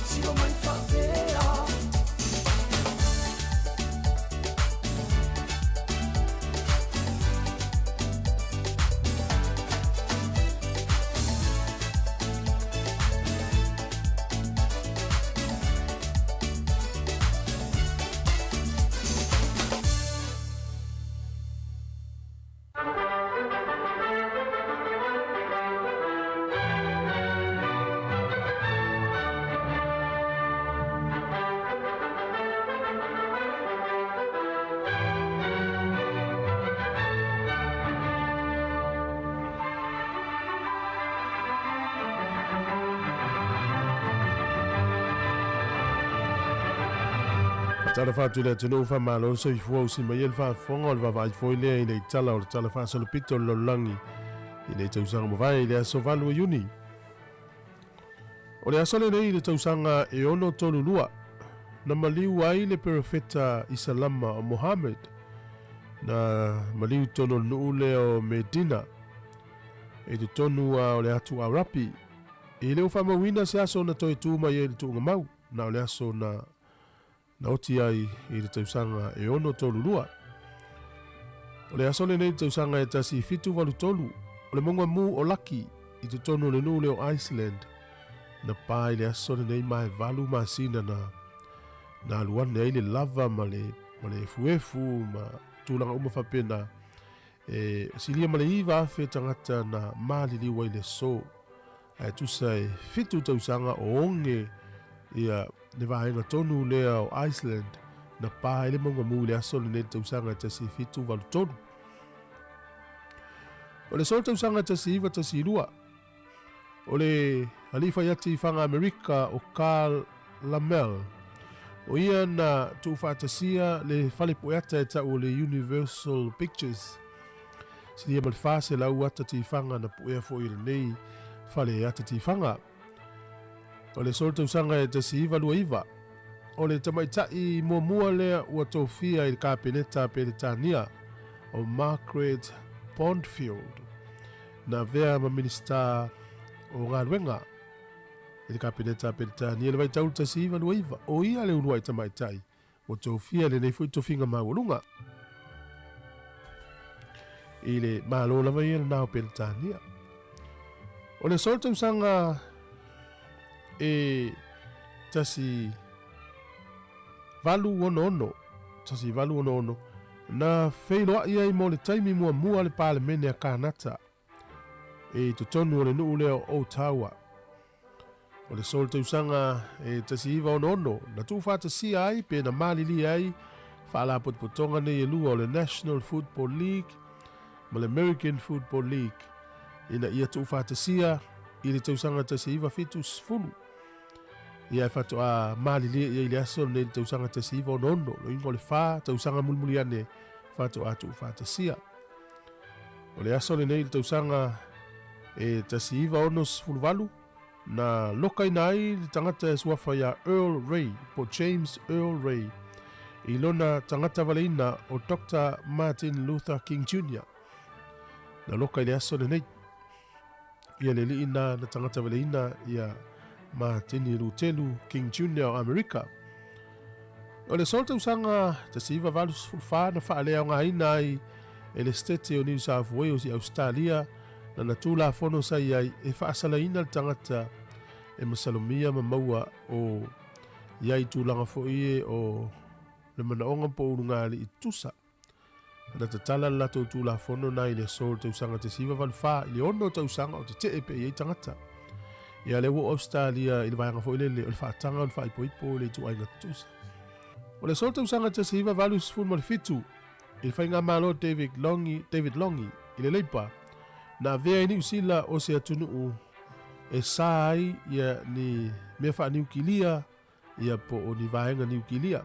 siva mai faapea. Tala fatu le atunuu faamalo soifua usi mai ai le faafofoga o le vaavaai foi lea i le itala o le tala faasolopito o le lalolagi i le tausaga mavae i le aso 8 o Iuni. O le aso lenei i le tausaga e 632 na maliu ai le perofeta Isalama o Mohammed na maliu tonu o le nuu lea o Medina e totonu a o le atu Arapi. E le o faamauina se aso na toe tu mai ai le tuugamau na o le aso na na oti ai i le tausaga e 632. O le aso lenei i le tausaga e 1783 o le mauga mu o Laki i totonu o le nuu lea o Iceland na pa i le aso lenei ma e 8 masina na na alu ane ai le lava ma le ma le efuefu ma tulaga uma faapena e silia ma le 9,000 tagata na maliliu ai le aso ae tusa e 7 tausaga o oge ia le vaega tonu lea o Iceland na pa ai le mauga mu i le aso lenei le tausaga e 1783. O le aso tausaga 1912 o le alii faiati i faga Amerika o Carl Lamel o ia na tuufaatasia le fale pueata e ta'u o le Universal Pictures. Silia ma le 400 ata tifaga na puea fo'i i lenei fale ata tifaga. O le aso tausaga e 1929 o le tamaita'i muamua lea ua tofia i le kapeneta Peretania o Margaret Bondfield Na avea ma Minisita o Galuega i le Kapeneta a Peretania i le vaitau 1929, o ia le uluai tamaitai ua tofia i lenei foi tofiga maualuga. I le Malo lava ia lena o Peretania. O le aso o le tausaga e 1866, 1866, na feiloai ai mo le taimi muamua le Palemene a Kanata i totonu o le nuu lea o Ottawa. O le aso o le tausaga e 1966 na tuufaatasia ai pe na malilie ai faalapotopotoga nei e lua o le National Football League ma le American Football League ina ia tuufaatasia i le tausaga 1970. Ia e faatoa malilie i ai le aso lenei i le tausaga 1966, loiga o le fa tausaga mulimuli ane faatoa tuufaatasia. O le aso lenei i le tausaga e 1968, na lokaina ai le tagata e suafa ia Earl Ray po James Earl Ray i lona tagata valeina o Doctor Martin Luther King Jr. Na loka i le aso lenei. Ia le alii na na tagata valeina ia Martini Lutelu King Jr. o Amerika. O le aso tausaga 1984 na faaleaogaina ai e le Setete o New South Wales i Ausetalia lana Tulafono sa i ai e faasalaina le tagata e masalomia ma maua o i ai tulaga foi e o le manaoga po o ulugalii tutusa. Na tatala le latou Tulafono na i le aso o le tausaga 1984 i le ono tausaga o tetee pea i ai tagata. Ia lea ua o Ausetalia i le vaega foi lele o le faataga o le faaipoipo i le ituaiga tutusa. O le aso o le tausaga 1987 i le faigamalo David Longi, David Longi i le Leipa, na avea ai Niu Sila o se atunuu e sa ai ia ni mea faaniukilia ia po o ni vaega niukilia.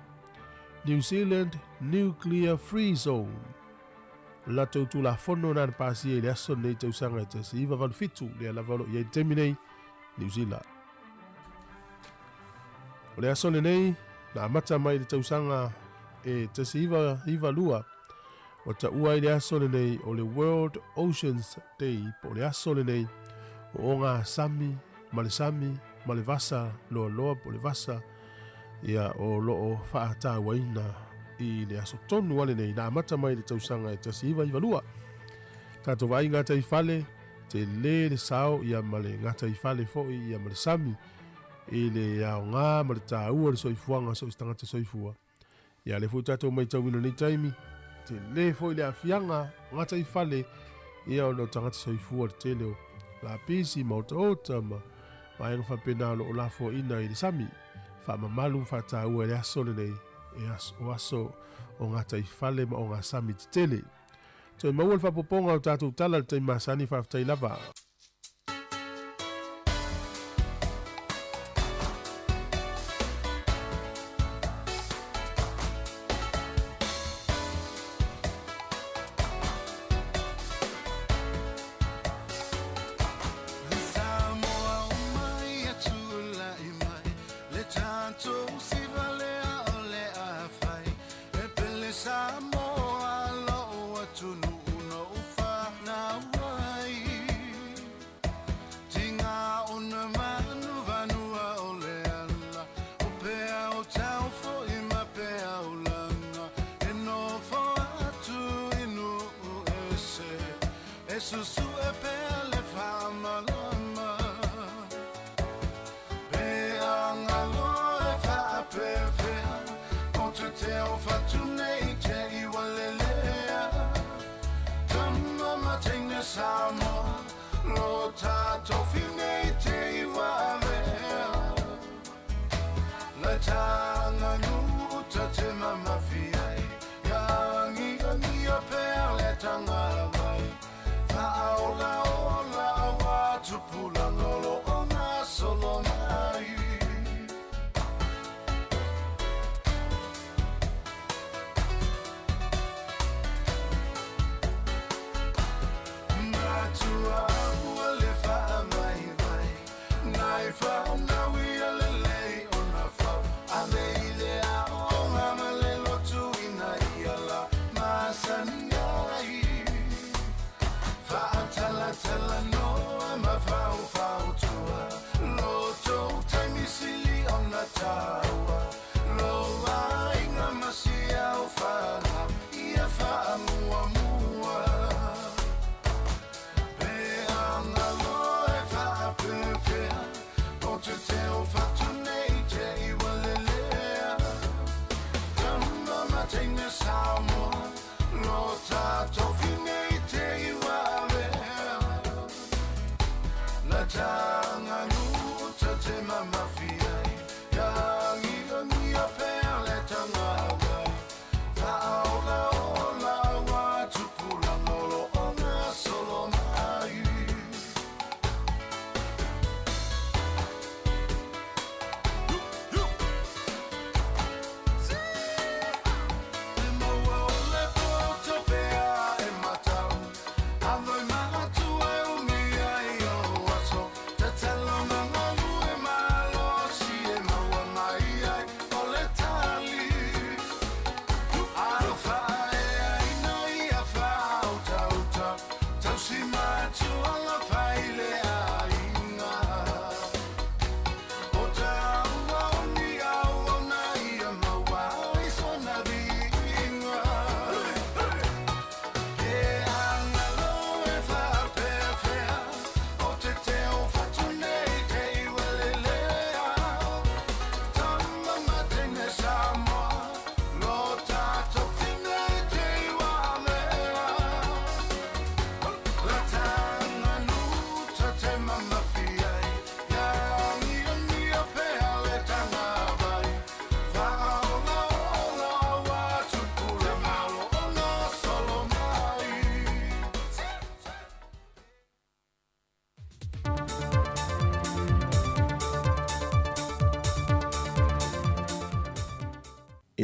New Zealand Nuclear Free Zone. O le latou Tulafono na na pasia i le aso lenei tausaga e 1987, lea lava o lo o i ai i le taimi nei, Niu Sila. O le aso lenei, na amata mai i le tausaga e 1992, ua taua ai le aso lenei o le World Oceans Day po o le aso lenei o oga sami ma le sami ma le vasa loaloa po o le vasa ia o lo o faatauaina i le aso tonu a lenei na amata mai i le tausaga e 1992. Tatou vaai gataifale, tele le sao ia ma le gataifale foi ia ma le sami i le aoga ma le taua o le soifuaga o so o se tagata soifua. Ia lea foi tatou matauina nei taimi, tele foi le aafiaga o gataifale ia ona o tagata soifua le tele o lapisi ma otaota ma vaega faapena o lo o lafoaina i le sami. Faamamalu ma faataua i le aso lenei e aso, o aso o gataifale ma ogasami tetele. Toe maua le faapopoga o tatou tala i le taimi masani, faafetai lava.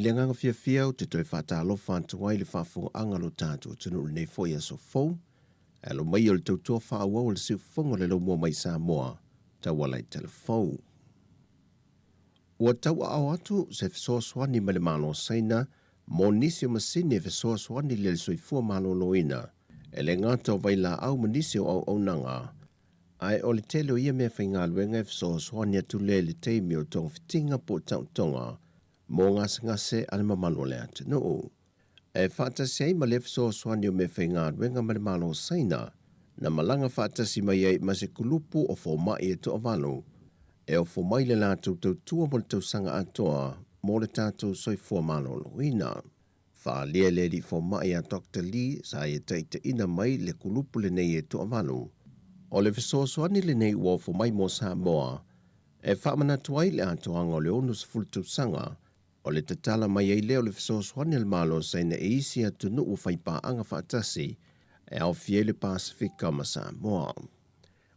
I le agaga fiafia ou te toe faatalofa atu ai i le faafofogaaga a lo tatou atunuu i lenei foi aso fou, e alo mai o le tautua faaauau a le siufofoga o le laumua mai Samoa tauala i talafou. Ua tauaao atu se fesoasoani mai le Malo o Saina mo nisi o masini e fesoasoani i le soifua maloloina, e le gata o vailaau ma nisi o auaunaga, ae o le tele o ia mea faigaluega e fesoasoani atu lea i le taimi o togafitiga po o taotoga mo gasegase a le mamalu o le atunuu. E faatasi ai ma lea fesoasoani o mea faigaluega ma le Malo o Saina, na malaga faatasi mai ai ma se kulupu o fomai e toavalu e ofo mai le latou tautua mo le tausaga atoa mo le tatou soifua maloloina. Faaalia e le alii fomai a Doctor Lee sa ia taitaiina mai le kulupu lenei e toavalu. O le fesoasoani lenei ua ofo mai mo Samoa e faamanatu ai le atoaga o le 60 tausaga o le tatala mai ai lea o le fesoasoani a le Malo o Saina i isi atunuu ua faipaaga faatasi e aofia ai le Pasefika ma Samoa.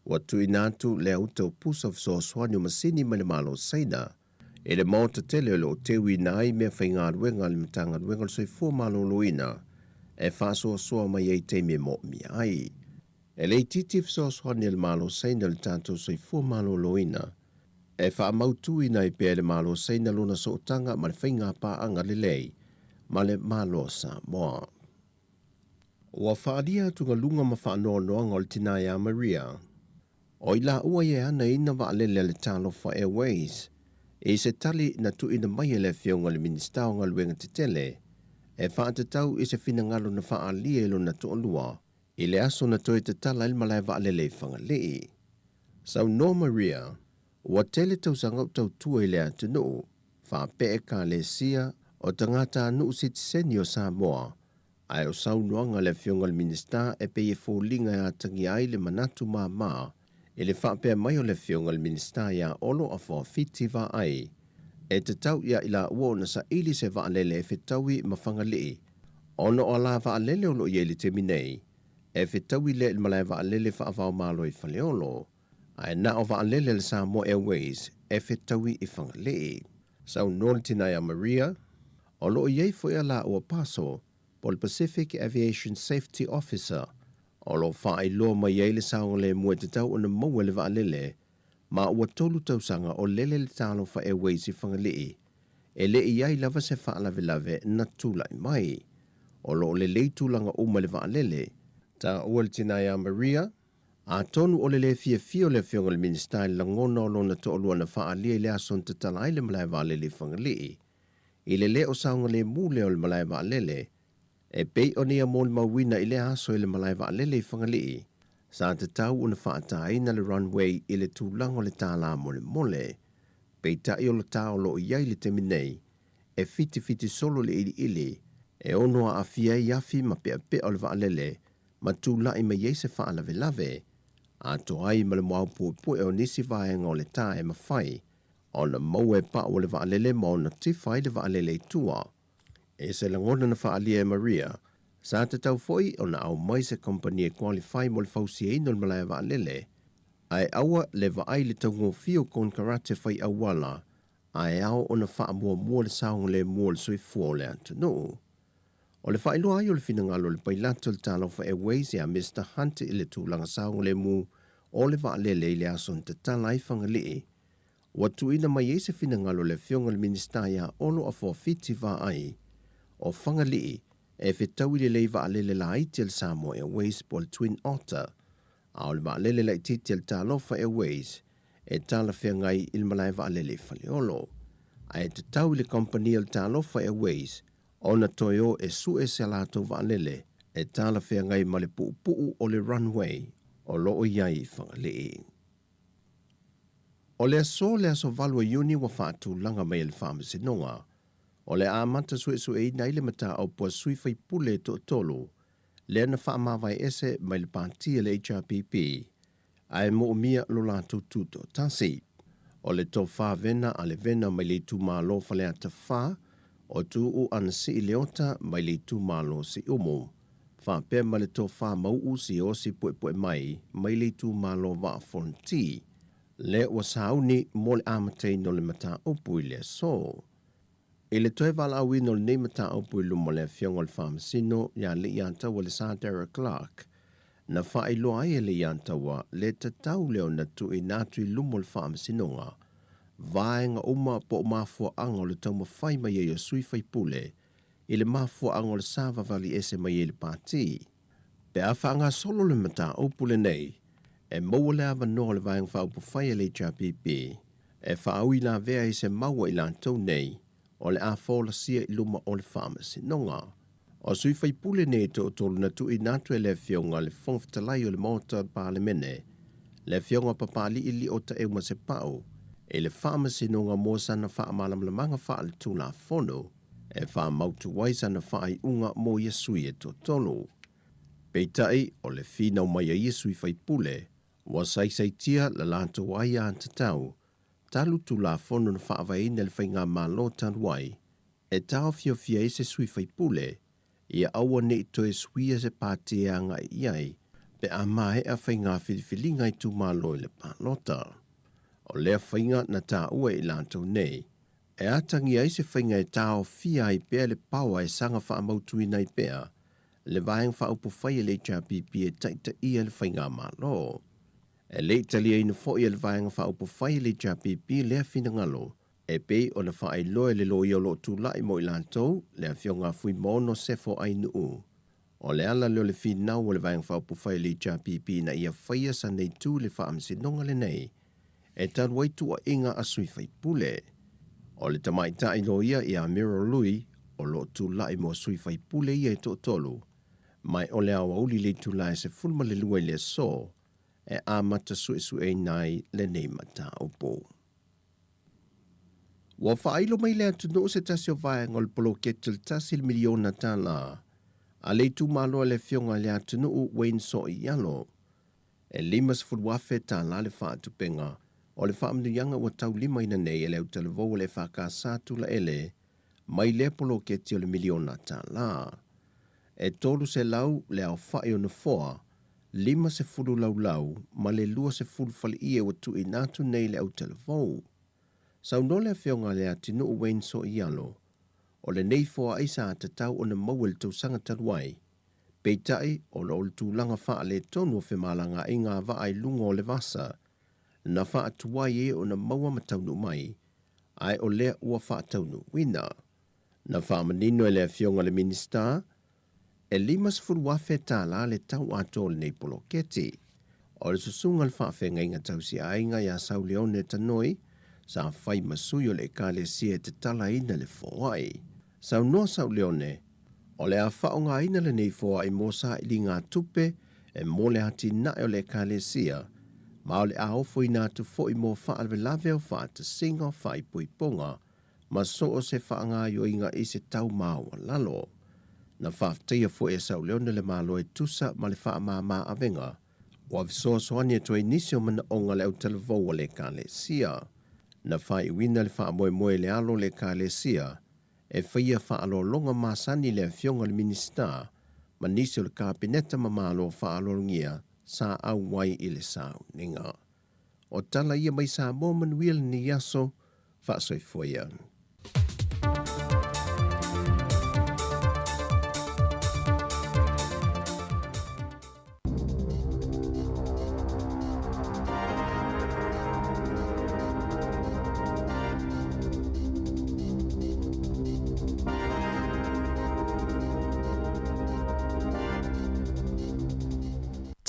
Ua tuuina atu le auta o pusa fesoasoani o masini mai le Malo o Saina i le maota tele o lo o teuina ai mea faigaluega a le Matagaluega o le Soifua Maloloina e faasoasoa mai ai i taimi e moomia ai. E le itiiti fesoasoani a le Malo o Saina i le tatou soifua maloloina e faamautuina ai pea e le Malo o Saina lona sootaga ma le faigapaaga lelei ma le Malo o Samoa. Ua faaalia atugaluga ma faanoanoaga o le tina ia Maria, o i laua ia e anaina vaalele a le Talofa Airways i se tali na tuuina mai e le Afioga i le Minisita o Galuega Tetele e faatatau i se finagalo na faaalia i lona toalua i le aso na toe tatala ai le malae vaalele i Fagalii. Saunoa Maria, Ua tele tausaga o tautua i le atunuu, faapea Ekalesia, o tagatanuu sitiseni o Samoa, ae o saunoaga a le Afioga i le Minisita e pei e foliga e atagia ai le manatu mama i le faapea mai o le Afioga i le Minisita ia Olo Afoafiti Vaai, e tatau ia i laua ona saili se vaalele e fetaui ma Fagalii ona o ala vaalele o lo o i ai i le taimi nei e fetaui lea i le malae vaalele faava-o-Malo i Faleolo. Ae na o vaalele a le Samoa Airways e fetaui i Fagalii. Saunoa le tina ia Maria, o lo o i ai foi a laua paso po o le Pacific Aviation Safety Officer o lo o faailoa mai ai le saogalemu e tatau ona maua e le vaalele ma ua tolu tausaga o lele le Talofa Airways i Fagalii e le i ai lava se faalavelave na tulai mai. O lo o lelei tulaga uma i le vaalele. Taua le tina ia Maria, Atonu o le lē fiafia o le Afioga i le Minisita i le lagona o lona toalua na faaalia i le aso na tatala ai le malae vaalele i Fagalii, i le lē o saogalemu lea o le malae vaalele, e pei ona ia molimauina i lea aso i le malae vaalele i Fagalii, sa tatau ona faataina le runway i le tulaga o le tālā molemole. Peitai o le tā o lo o i ai i le taimi nei, e fitifiti solo le iliili, e ono aafia ai afi ma peapea o le vaalele ma tulai mai ai se faalavelave, atoa ai ma le muaopuepue o nisi vaega o le tā e mafai ona maua e pau o le vaalele ma ona tifa ai le vaalele i tua. I se lagona na faaalia e Maria, sa tatau foi ona aumai se kamupani e qualify mo le fausiaina o le malae vaalele, ae aua le vaai i le taugofie o konekarate fai auala ae ao ona faamuamua le saogalemu o le soifua o le atunuu. O le faailoa ai o le finagalo o le pailata o le Talofa Airways ia Mister Hunt i le tulaga saogalemu o le vaalele i le aso na tatala ai Fagalii, ua tuuina mai ai se finagalo o le Afioga i le Minisita ia Olo Afoafiti Vaai o Fagalii e fetaui lelei vaalele laiti a le Samoa Airways po o le Twin Otter, a o le vaalele laitiiti a le Talofa Airways e talafeagai i le malae vaalele i Faleolo. Ae tatau i le kamupani a le Talofa Airways ona toe o e sue se latou vaalele e talafeagai ma le puupuu o le runway o lo o i ai i Fagalii. O le aso le aso 8 o Iuni ua faatulaga mai e le Faamasinoga o le a amata suesueina ai le mataupu a sui faipule e toatolu lea na faamavae ese mai le pati a le HRPP ae moomia lo latou tutoatasi. O le tofa vena a le vena mai le itumalo Faleata 4, o Tuuu Anasii Leota mai le itumalo Siumu, faapea ma le tofa Mauu Siosi Puepue mai mai le itumalo Vaa Fonoti, lea ua sauni mo le amataina o le mataupu i le aso. I le toe valaauina o lenei mataupu i luma o le Afioga o le Faamasino ia Leiataua le Sir Derek Clark, na faailoa ai e Leiataua le tatau lea ona tuuina atu i luma o le Faamasinoga vaega uma po o mafuaaga o le taumafai mai ai o sui faipule i le mafuaaga o le savavali ese mai ai le pati. Pe a faagasolo le mataupu lenei, e maua le avanoa o le Vaega Faaupufai a le HRPP e faauilavea ai se mau a i latou nei o le a folasia i luma o le Faamasinoga. O sui faipule nei e toatolu na tuuina atu e le Afioga le Fofoga Fetalai o le Maota o le Palemene, le Afioga Papali'i Lio Taeumasepau, i le Faamasinoga mo sana faamalamalamaga faaletulafono e faamautu ai sana faaiuga mo ia sui e toatolu. Peitai, o le finau mai a ia sui faipule, ua saisaitia la latou aiatatau talu Tulafono na faavaeina e le Faigamalo talu ai, e taofiofia ai se sui faipule ia aua ne i toe suia se pati e agai i ai pe a maea faiga filifiliga itumalo i le palota. O lea faiga na taua e i latou nei, e atagia ai se faiga e taofia ai pea le paoa e saga faamautuina ai pea le Vaega Faaupufai a le HRPP e taitaia le Faigamalo. E le i taliaina foi e le Vaega Faaupufai a le HRPP lea finagalo e pei ona faailoa e le loia o lo o tulai mo i latou, le Afioga a Fuimaono Sefo Ainuu. O le ala lea o le finau o le Vaega Faaupufai a le HRPP ina ia faia sana itu i le faamasinoga lenei e talu ai tuuaiga a sui faipule. O le tamaitai loia ia Muriel Lui o lo o tulai mo sui faipule ia e toatolu, ma o le aoauli le itula e 12 i le aso e amata suesueina ai lenei mataupu. Ua faailo mai le atunuu se tasi o vaega o le poloketi o le $1 miliona a le itumalo a le Afioga i le Atunuu Wayne Soialo. E $50,000 le faatupeina o le faamanuiaga ua taulimaina nei e le autalavou o le EFKS Tulaele mai lea poloketi o le miliona tala. E 300 le aofai o nofoa, 50 laulau ma le 20 faleie ua tuuina atu nei le autalavou. Saunoa le Afioga a le Atinuu Wayne Soialo, o lenei foai sa tatau ona maua i le tausaga talu ai, peitai ona o le tulaga faaletonu o femalagaaiga a vaa i luga o le vasa, na faatuai ai ona maua ma taunuu mai, ae o lea ua faataunuuina. Na faamanino e le Afioga i le Minisita, e $50,000 le tau atoa o lenei poloketi. O le susuga i le faafeagaiga tausiaiga ia Sauleone Tanoi, sa fai ma sui o le Ekalesia e tatalaina le foai. Saunoa Sauleone, o le a faaaogaina lenei foai mo sailiga tupe e mo le atinae o le Ekalesia, ma o le a ofoina atu foi mo faalavelave o faatasiga o faaipoipoga ma so o se faagaoioiga i se tau maualalo. Na faafetaia foi e Sauleone le Malo e tusa ma le faamama avega ua fesoasoani atu ai nisi o manaoga le autalavou a le Ekalesia. Na faaiuina le faamoemoe i le alo o le Ekalesia e faia faaaloaloga masani le Afioga i le Minisita ma nisi o le Kapeneta ma Malo faaaloalogia sa auai i le sauniga. O tala ia mai Samoa manuia lenei aso, faasoifua ia.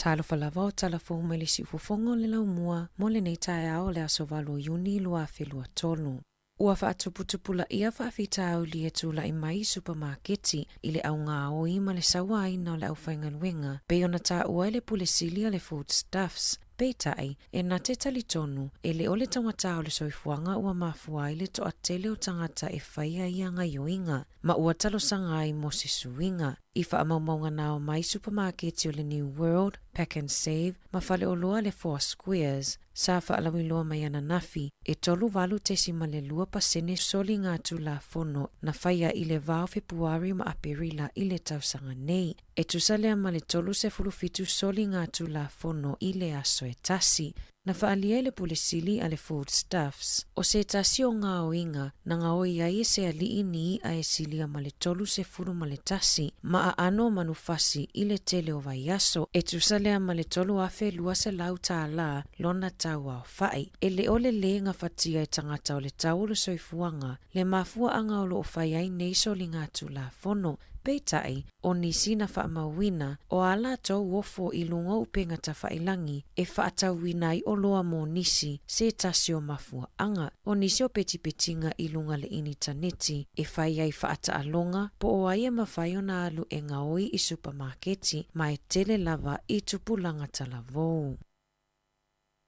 Talofa lava o tala fou mai le siufofoga o le laumua mo lenei taeao o le aso 8 o Iuni 2023. Ua faatuputupulaia faafitauli e tulai mai i supamaketi i le augaoi ma le sauaina o le aufaigaluega pei ona taua e le Pule Sili a le Foodstuffs. Peitai, e na te talitonu, e le o le taugata o le soifuaga ua mafua ai le toatele o tagata e faia ia gaioiga, ma ua talosaga ai mo se suiga. I faamaumauga na ao mai supamaketi o le New World, Pack and Save, ma faleoloa le Four Squares, sa faalauiloa mai ananafi, e 38.2% soliga tulafono na faia i le va o Fepuari ma Aperila i le tausaga nei. E tusa lea ma le 37 soliga tulafono i le aso e tasi. Na faaalia i le Pule Sili a le Foodstuffs, o se tasi o gaoiga na gaoi ai e se alii ni i'a e silia ma le 31 ma aano o manufasi i le tele o vaiaso, e tusa lea ma le $3,200 tālā lona tau aofa'i. E le o le lē gafatia e tagata o le tau o le soifuaga le mafuaaga o loo fai ai nei soligatulafono. Peitai, o nisi na faamauina, o a latou ofo i luga o upega tafailagi e faatauina ai oloa mo nisi, se tasi o mafuaaga. O nisi o petipetiga i luga le initaneti e fai ai faataaloga po o ai e mafai ona alu e gaoi i supamaketi, ma e tele lava i tupulaga talavou.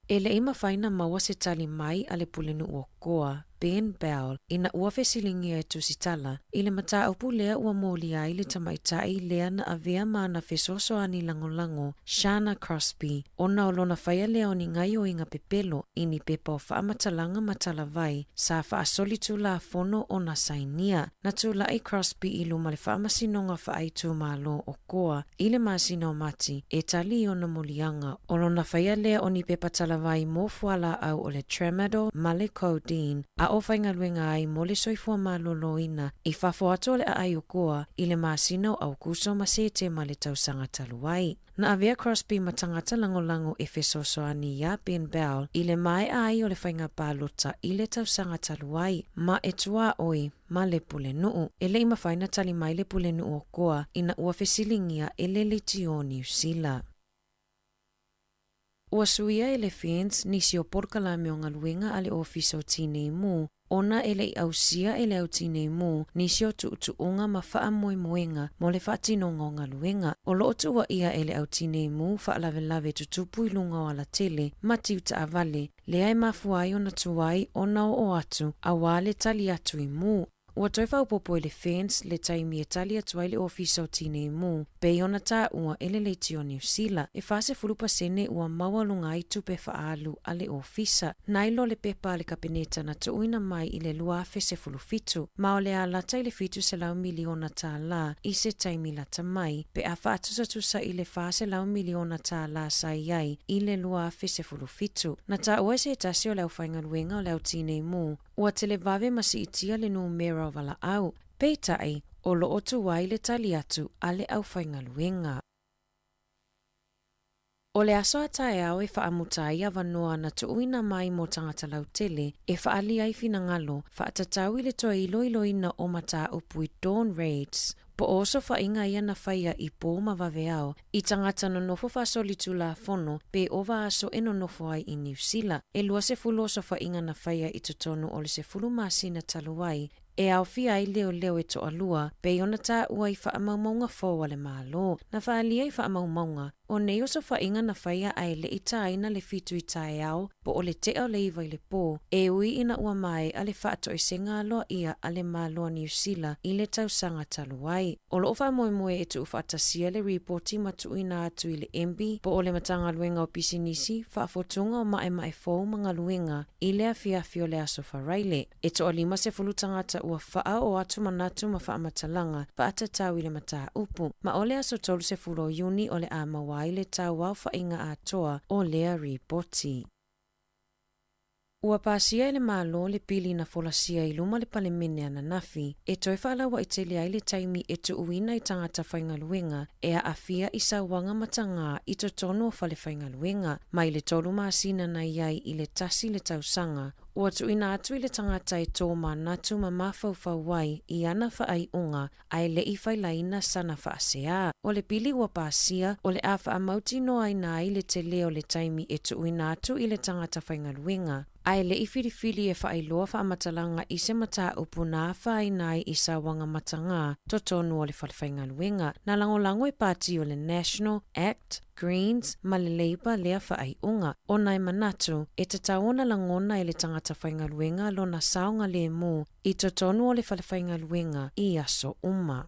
E le i mafai ona maua se tali mai a le Pulenuu o Koa, Ben Bell, ina ua fesiligia e Tusitala i le mataupu lea ua molia ai le tamaitai lea na avea ma ana fesoasoani lagolago, Shana Crosby, ona o lona faia lea o ni gaioiga pepelo i ni pepa o faamatalaga ma talavai sa faasolitulafono ona sainia. Na tulai Crosby i luma le Faamasinoga Faaitumalo o Koa i le masina o Mati e tali i ona moliaga o lona faia lea o ni pepa talavai mo fualaau o le tramadol ma le codeine a o faigaluega ai mo le soifua maloloina i fafo atu o le aai o Koa i le masina o Aukuso ma Setema le tausaga talu ai. Na avea Crosby ma tagata lagolago e fesoasoani iā Ben Bell i le maea ai o le faiga palota i le tausaga talu ai, ma e tuaoi ma le Pulenuu. E le i mafai ona tali mai le Pulenuu o Koa ina ua fesiligia e le Leitio o Niu Sila. Ua suia e le FENS nisi o polokalame o galuega a le Ofisa o Tinei Mu ona e le i ausia e le au Tinei Mu nisi o tuutuuga ma faamoemoega mo le faatinoga o galuega. O lo o tuuaia e le au Tinei Mu faalavelave tutupu i luga o alatele ma tiu taavale lea e mafua ai ona tuai ona oo atu auā le tali atu i mu. Ua toe faaopoopo e le FENS le taimi e tali atu ai le Ofisa o Tinei Mu, pei ona taua e le Leitio Niu Sila, e 40% ua maualuga ai tupe faaalu a le Ofisa, nai lo le pepa a le Kapeneta na tuuina mai i le 2017, ma o le a lata i le $700 miliona tālā i se taimi lata mai, pe a faatusatusa i le $400 miliona tālā sa i ai i le 2017. Na taua e se tasi o le aufaigaluega o le Au Tinei Mu, Ua televave ma siitia le numera o valaau, peitai, o lo o tuai le tali atu a le aufaigaluega. O le aso a taeao e faamuta ai avanoa na tuuina mai mo tagata lautele e faaali ai finagalo faatatau i le toe iloiloina o mataupu i dawn raids, po o osofaiga ia na faia i pō ma vaveao i tagata nonofo faasolitulafono pe ova aso e nonofo ai i Niu Sila. E 20 osofaiga na faia i totonu o le 10 masina talu ai, e aofia ai leoleo e toalua, pei ona taua i faamaumauga fou a le Malo. Na faaalia i faamaumauga, o nei osofaiga na faia ae le i tāina le 7 i taeao po o le tea o le 9 i le pō, e ui ina ua maea le faatoesega aloaia a le Malo o Niu Sila i le tausaga talu ai. O lo o faamoemoe e tuufaatasia le ripoti ma tuuina atu i le MB po o le Matagaluega o Pisinisi, Faafotuga o Maemae Fou ma Galuega i le afiafi o le Aso Faraile. E toa 50 tagata ua faaoo atu manatu ma faamatalaga faatatau i le mataupu, ma o le aso 30 o Iuni o le a maua ai le tau aofaiga atoa o lea ripoti. Ua pasia e le Malo le pili na folasia i luma le Palemene ananafi e toe faalauaitele ai le taimi e tuuina i tagata faigaluega e aafia i sauaga matagā i totonu o fale faigaluega, mai le tolu masina na i ai i le tasi le tausaga. Ua tuuina atu i le tagata e tō manatu ma mafaufau ai i ana faaiuga ae le i failaina sana faaseā. O le pili ua pasia, o le a faamautinoaina ai le tele o le taimi e tuuina atu i le tagata faigaluega, ae le i filifili e faailoa faamatalaga i se mataupu na afaina ai i sauaga matagā totonu o le fale faigaluega. Na lagolago e pati o le National, Act, Greens ma le Labour lea faaiuga, ona e manatu, e tatau ona lagona e le tagata faigaluega lona saogalemu i totonu o le fale faigaluega i aso uma.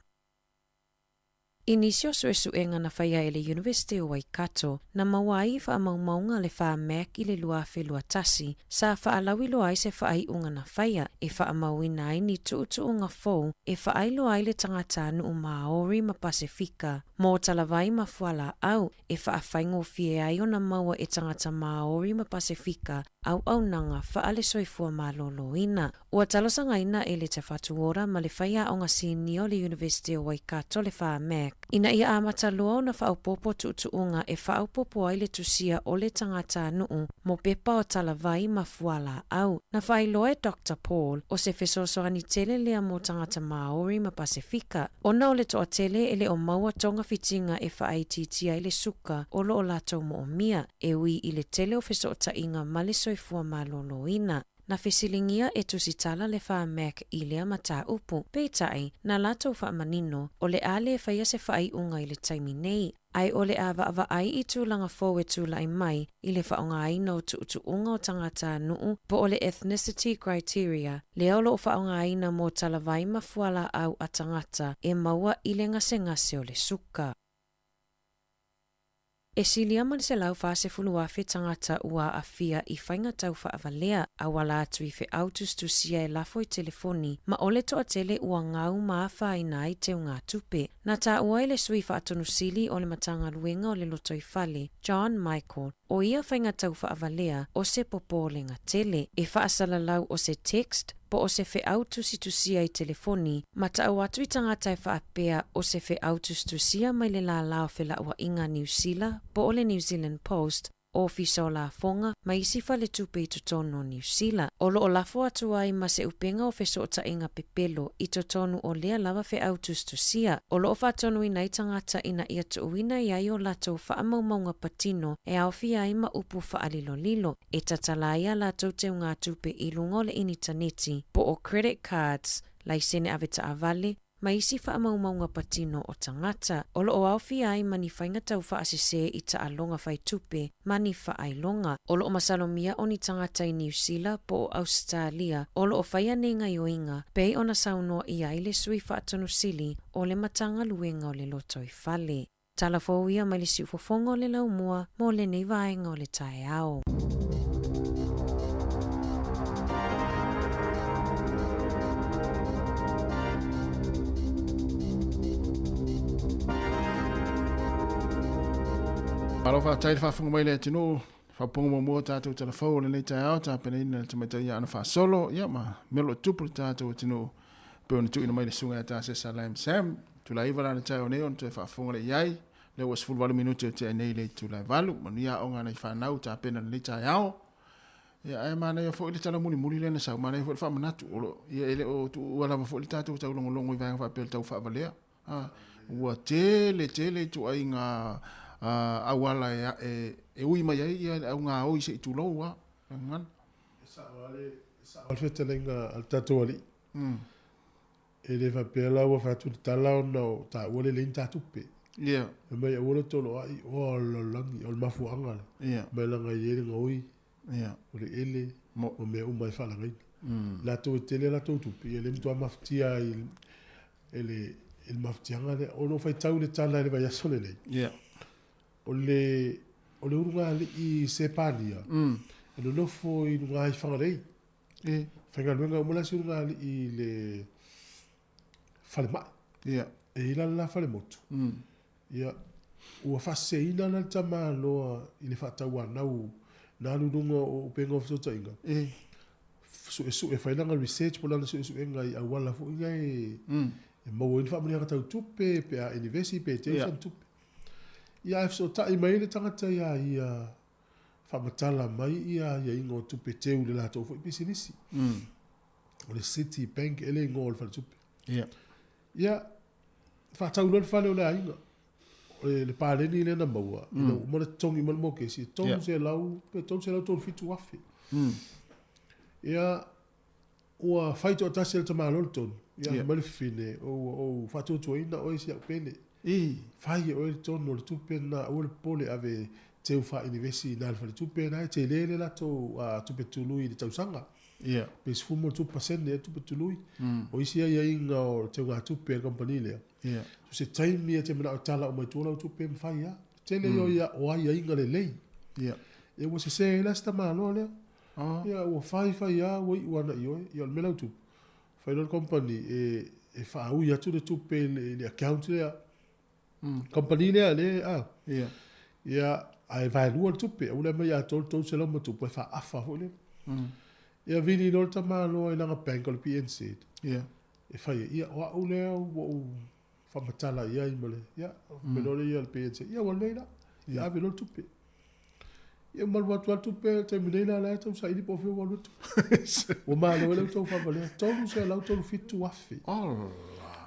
I nisi o suesuega na faia e le Iunivesite o Waikato, na maua ai i faamaumauga a le Pharmac i le 2021, sa faalauiloa ai se faaiuga na faia e faamauina ai ni tuutuuga fou e faailoa ai le tagatanuu Māori ma Pasefika mō talavai ma fualaau e faafaigofie ai ona maua e tagata Māori ma Pasefika auaunaga faale-soifua malōlōina. Ua talosagaina e le Te Whatu Ora ma le faiaoga sinia o le Iunivesite o Waikato le Pharmac ina ia amata loa ona faaopoopo tuutuuga e faaopoopo ai le tusia o le tagatanuu mo pepa o talavai ma fualaau. Na faailoa e Doctor Paul, o se fesoasoani tele lea mo tagata Māori ma Pasefika, ona o le toatele e le o maua togafitiga e faaitiitia ai le suka o lo o latou moomia, e ui i le tele o fesootaiga ma le soifua malōlōina. Na fesiligia e Tusitala le Pharmac i lea mataupu, peitai, na latou faamanino, o le a le faia se faaiuga i le taimi nei, ae o le a vaavaai i tulaga fou e tulai mai i le faaaogaina o tuutuuga o tagatanuu po o le ethnicity criteria, lea o lo o faaaogaina mo talavai ma fualaau a tagata e maua i le gasegase o le suka. E silia ma le 140,000 tagata ua aafia i faiga tau faavalea, auala atu i feau tusitusia e lafo i telefoni, ma o le toatele ua gau ma afaina ai teugatupe. Na taua e le Sui Faatonusili o le Matagaluega o le Lotoifale, John Michael, o ia faiga tau faavalea o se popolega tele, e faasalalau o se text po o se feau tusitusia i telefoni, ma tau atu i tagata e faapea o se feau tusitusia mai le lālā o felauaiga a Niu Sila po o le New Zealand Post, Ofisa o Lafoga, ma isi faletupe i totonu o Niu Sila. O lo o lafo atu ai ma se upega o fesootaiga pepelo i totonu o lea lava feau tusitusia, o lo o faatonuina ai tagata ina ia tuuina i ai o latou faamaumauga patino e aofia ai ma upu faalilolilo, e tatala ai a latou teugatupe i luga o le initaneti, po o credit cards, laisene avetaavale, ma isi faamaumauga patino o tagata, o lo o aofia ai ma ni faiga tau faasese i taaloga fai tupe ma ni faailoga. O lo o masalomia o ni tagata i Niu Sila po o Ausetalia o lo o faia nei gaioiga, pei ona saunoa i ai le Sui Faatonusili o le Matagaluega o le Lotoifale. Tala fou ia mai le siufofoga o le laumua mo lenei vaega o le taeao. Malo faafetai le faafofoga mai le atunuu. Faapopoga muamua o tatou tala fou o lenei taeao tapenaina e le tamaitai ia Ana Faasolo ia ma mea o lo o tupu i le tatou atunuu pei ona tuuina mai le susuga ia Tasesa Lam Sam. Itula 9 la le taeao nei ona toe faafofoga lea i ai. Lea ua 18 minute o tea nei i le itula e 8. Manuia aoga a nai fanau tapena lenei taeao. Ia ae manaia foi le tala mulimuli lea na sau, manaia foi le faamanatu. O lo, ia e le o tuua lava foi le tatou taulogologo i vaega faapea le tau faavalea. Ha, ua tele tele ituaiga auala e, e, e ui mai ai ia le augaoi se i tulou a. Gagana. E sao lava le, e sao lava le fetalaiga a le tatou alii. E le faapea la ua fai atu le tala ona o taua le leai ni ta tupe. Ia. Fai mai aua le toloai, oa o le lalolagi, o le mafuaaga lea. Ia. Mai leaga e i ai le gaoi, Ia. o le ele, ma mea uma e faalagaina. Latou e tele a latou tupe, ia lea matua mafatia ai e le e le mafatiaga lea. O lo o faitau le tala i le vaiaso lenei. Ia. O le o le ulugalii Sepania, e nonofo i luga i Whangarei. E. Faigaluega uma la si ulugalii i le falemai. Ia. E i la falemotu. Ia, ua faaseseina la le tamaloa i le faatauanau na alu i luga o upega o fesootaiga. E. Suesue, fai lana research po o lana suesuega i auala foi ia e, e maua ai ni faamanuiaga tau tupe, pe a inivesi pe teu sana tupe. Ia ae fesootai mai ai le tagata iā ia, faamatala mai ia aiaiga o tupe teu i le latou foi pisinisi. O le City Bank ea le igoa o le faletupe. Ia. Ia, faatau loa le fale o le aiga. O le paleni lea na maua, ina ua uma ona totogi uma le mokesi, e 300 pe 337 afe. Ia, ua fai toatasi e le tamaloa le tonu. Ia, fai mai le fafine, ua ou faatuatuaina oe si au pele. Fai e oe le tonu o le tupe lena, aua le popole, ave teu faa-inivesi i ina i le faletupe lena, e tele le latou tupe tului i le tausaga. Ia. Pe 13% ea tupe tului. O isi aiaiga o le teugatupe a le kamupani lea, Ia. so se taimi e te manao e tala uma i tua lau tupe e mafai lava. Tele ia o ia o aiaiga lelei. Ia. Ia ua sese ai la si tamaloa lea. Oh. Ia ua fai fai lava ua iu ana i oe. Ia o le mea la ua tupu, fai loa le kamupani e e faaui atu le tupe i le i le account lea. Kamupani lea le a. Ia. Ia ae vaelua le tupe, aua le aumai atoa le 300 ma tupu ae faaafa foi lele. Ia vili loa le tamaloa i lana bank o le PNZ. Ia. E fai ai, ia o au lea ua ou faamatala i ai ma le, ia, fai loa lea o le PNZ, ia ua lelei la, ia ave loa le tupe. Ia malu atu lava le tupe, o le taimi nei la o la e tau saili po o fea ua alu atu. Ua malo ai le tou faavalea, $337,000. Ola.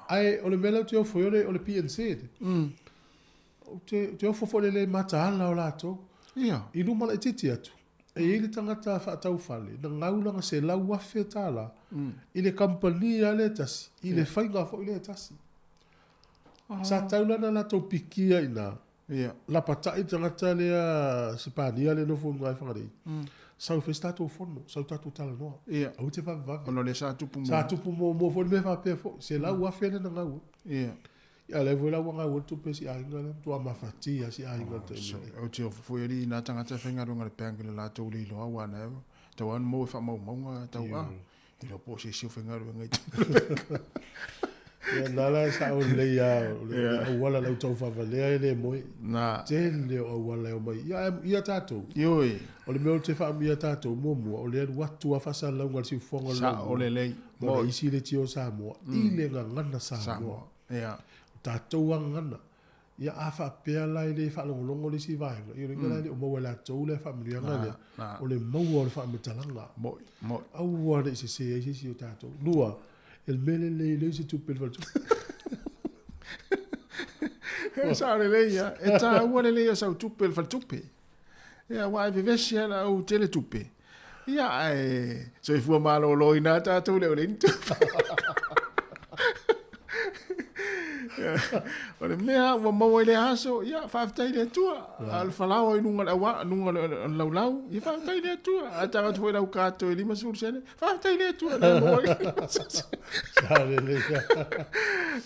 Ae o le mea lea ou te ofo ai o le PNZ. Ou te ofo foi i le le mataala o latou. Ia. I luma laitiiti atu, e i ai le tagata faatau fale na gau lana $100,000 i le kamupani lava lea e tasi, i le faiga foi lea e tasi. Sa tau la ona latou pikia i ina, lapatai le tagata lea Sipania lea e nofo i luga i Fagalii, sau e fai se tatou fono, sau tatou talanoa. Aua e te vavevave. Ona o lea sa tupu muamua. Sa tupu muamua foi le mea faapea foi, $100,000 lea na gau ai. Ia lea foi la ua gau ai le tupe a si aiga lea, matua mafatia si aiga i le taimi nei. Ou te ofo foi alii i nā tagata e faigaluega i le bank i le latou le iloa aua na e tau lava ona maua i faamaumauga tau a. Iloa po o se isi o faigaluega i totonu o le bank. Ia na la e sao lelei lava, o le auala o le au taufaavalea e le moe. Na. Tele o auala e omai. Ia, ia tatou. Ioe. O le mea ou te faaamuia tatou muamua, o le alu atu lava faasalalauga a le siufofoga o le Sao lelei. Ma le isi leitio o Samoa, i le gagana Samoa. Samoa. Ia. O tatou lava gagana. Ia a faapea la e le faalogologo le isi vaega, ia o le uiga la e le o maua e latou le faamanuiaga lea, o le maua o le faamatalaga. Moi, moi. Aua ne i sese ai se isi o tatou. Lua, e le mea lelei leai se tupe i le faletupe. E sao lelei ia. E taua lelei o sau tupe i le faletupe. Ia, aua e vevesi lava le au tele tupe. Ia, ae soifua maloloina lava tatou le au leai ni tupe. O le mea ua maua i lea aso, ia, faafetai i le Atua. A o le falaoa i luga o le aua, luga o le laulau, ia faafetai i le Atua. A tago atu foi lau kato e 50 sene, faafetai i le Atua. Lea maua ai Sao lelei.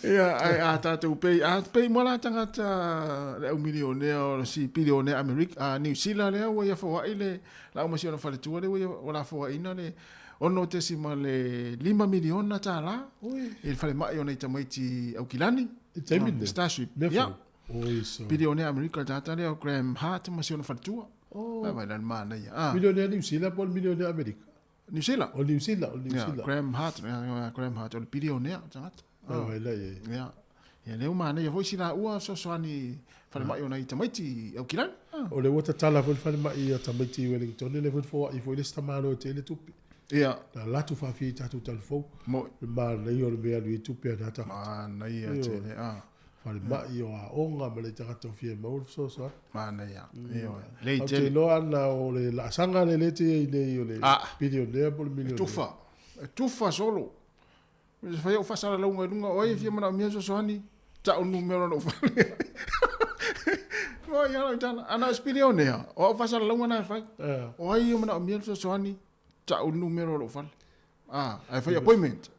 Ia, ae a tatou pei, a pei mo la tagata le au milionea o si bilionea Amerika, a Niu Sila lea ua ia foai le lau ma si ona faletua lea ua ia ua la foaina le $6.5 miliona tālā i le falemai o nai tamaiti Aukilani. I taimi nei? Starship. Mea Ia. fou. Oi, so. Bilionea Amerika le tagata lea o Graham Hart ma si ona faletua. Oh. Vai la le manaia. Ah. Milionea Niu Sila po o le milionea Amerika? Niu Sila. O Niu Sila, o Niu Ia, Sila. Graham Hart, ia, Graham Hart, o le bilionea tagata. Ah, vai la i ai. Ia. Ia lea ua manaia foi si laua fesoasoani falemai o nai tamaiti i Aukilani. Ah. O lea ua tatala foi le falemai a tamaiti i Wellington, lea foi na foai foi le isi tamaloa e tele tupe. Ia. Na alu atu faafia i tatou talafou. Moi. Le manaia o le mea e alu i ai tupe a na tagata. Manaia Ioe. tele, ah. Falemai o aoga ma le tagata o fia maua le fesoasoani. Manaia. Ioe. Lei Ou te tele. iloa ana o le laasaga lea lea e te i ai nei o le Ah. bilionea po o le milionea. E tufa. E tufa solo. E fai au faasalalauga i luga o ai e fia manaomia fesoasoani, tau le numera o lou fale. Oi, ala i tala. Ana o se bilionea, o au faasalalauga na e fai. O ai e manaomia le fesoasoani, tau le numera o lou fale. Ah, ae fai appointment.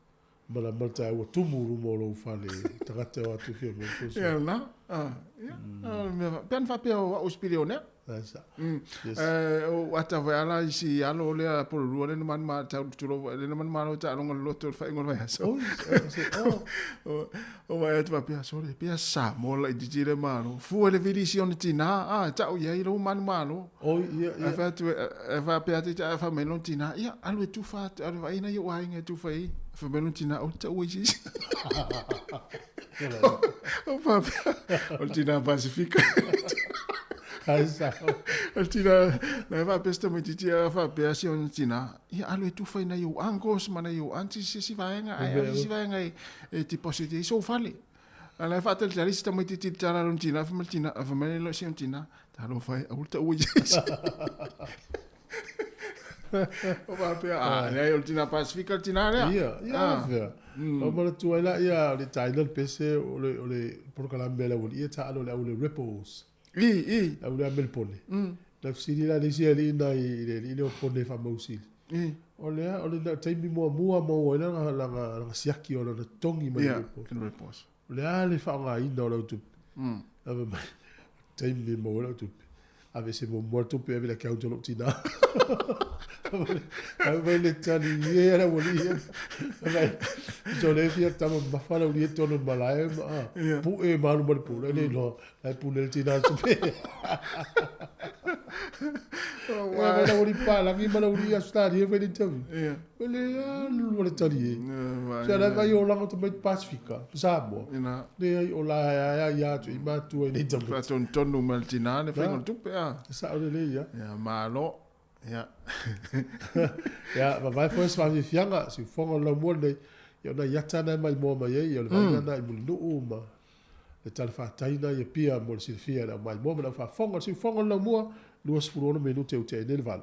Malama le ua tumu luma o lou fale tagata e o atu fia maua fesoasoani. Ia lena. Ah, ia. Ah, mea fa- pe ana faapea o au o se bilionea. Sa. Yes. O ata foi ala i si alo lea pololua lea na manumalo tau tulou lea na manumalo taaloga le loto i le faaiuga o le vaiaso. Oh, O o vaai atu faapea, sole, pea Samoa laitiiti le Malo. Fua i le vili i si ona tinā, a, e tau i ai lou manumalo. Oi, ia, ia. Ae fai atu, e faapea atu, ae fai mai lona tinā, ia, alu e tufa atu, alu e vaai nai ou aiga e tufa i ai. Fai mai lona tinā, ou te tau ai se isi. O faapea, o le tinā Pasifika. Ai sao. O le tinā, na e faapea si tamaitiiti, a faapea si ona tinā, ia, alu e tufa i nai ou uncles ma nai ou aunties se isi vaega, ae alu se isi vaega e deposit ai sou fale. A la e faatalitali si tamaitiiti i le tala a lona tinā, fai mai le tinā, fai mai si ona tinā, talofa e, aua le taua i se isi. O faapea, a, leai, o le tinā Pasifika le tinā lea. Ia, ia, Ah. fea. O manatua ai la, ia, o le taina le pese, o le, o le polokalame a le aualii e taalo le au le Ripples. I, i. Le au lea Melpone. Na fesili la le isi alii nai i le alii lea o Pone Faamausili. I. O le a, o le taimi muamua maua ai lana, lana, lana siaki o lana totogi mai le report. Ia, report. O le a le faaaogaina o lau tupe? Ave mai, taimi maua ai lau tupe. Aveese muamua le tupe ave i le account o lou tina. Ave mai le tali, ie le aualii ia. Fai, so le fia tama mamafa le aualii e tonu i le malae ma, pue ma alu ma le pule, le iloa, la e pule le tina i le tupe. Ia mai le aualii papalagi ma le aualii Ausetalia e fai le interview. Ua le alu ma le tali e. Se la vai olaga o tamaiti Pasifika ma Samoa. Leai o la e ae ia atu i matua i nei tamaiti. Faatonutonu mai le tina le faiga o le tupe a. Sao lelei ia. Ia malo. Ia. Ia vavae foi se faafiafiaga siufofoga o le laumua lenei. Ia o nai ata na e maimoa mai ai o le vaaiga na i Mulinuu ma le talafatai na i Apia mo le silafia e le au maimoa ma le au faafofoga. O le siufofoga o le laumua, 26 minute ua tea ai nei le 8.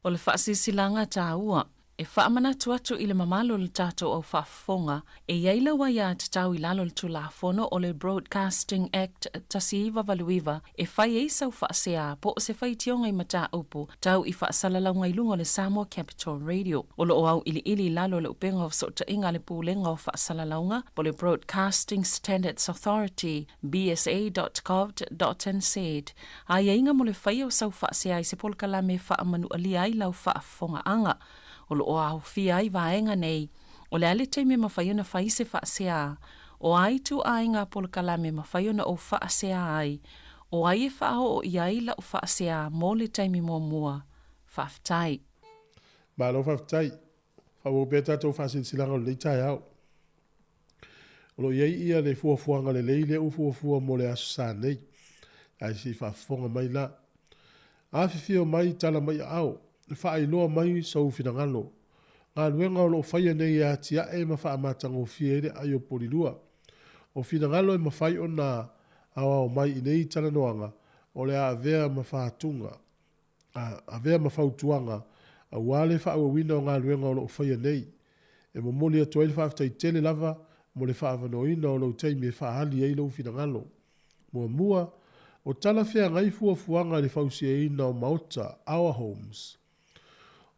O le faasilasilaga taua, e faamanatu atu i le mamalu o le tatou au faafofoga, e i ai lau aiatatau i lalo o le Tulafono o le Broadcasting Act 1989 e fai ai sau faasea po o se faitioga i mataupu tau i faasalalauga i luga o le Samoa Capital Radio. O lo o auiliili i lalo o le upega o fesootaiga a le Pulega o Faasalalauga po o le Broadcasting Standards Authority, bsa.govt.nz, Aiaiga mo le faia o sau faasea i se polokalame e faamanualia ai lau faafofogaaga. O lo o aofia ai vaega nei, o le a le taimi e mafai ona fai se faasea, o a ituaiga polokalame e mafai ona ou faasea ai, o ai e faaoo i ai lau faasea mo le taimi muamua. Faafetai. Malo faafetai. Faaauau pea tatou faasilasilaga o lenei taeao. O lo o i ai ia le fuafuaga lelei lea ua fuafua mo le Aso Sa nei. Ae se i faafofoga mai la. Afifio mai tala mai aao, faailoa mai sou finagalo. Galuega o lo o faia nei e atiae ma faamatagofie ai le aai o Polilua. O finagalo e mafai ona aoao mai i nei talanoaga o le a avea ma fatuga, a avea ma fautuaga aua le faaauauina o galuega o lo o faia nei. E momoli atu ai le faafetai tele lava mo le faaavanoaina o lou taimi e faaali ai lou finagalo. Muamua, o talafeagai fuafuaga i le fausiaina o maota, our homes.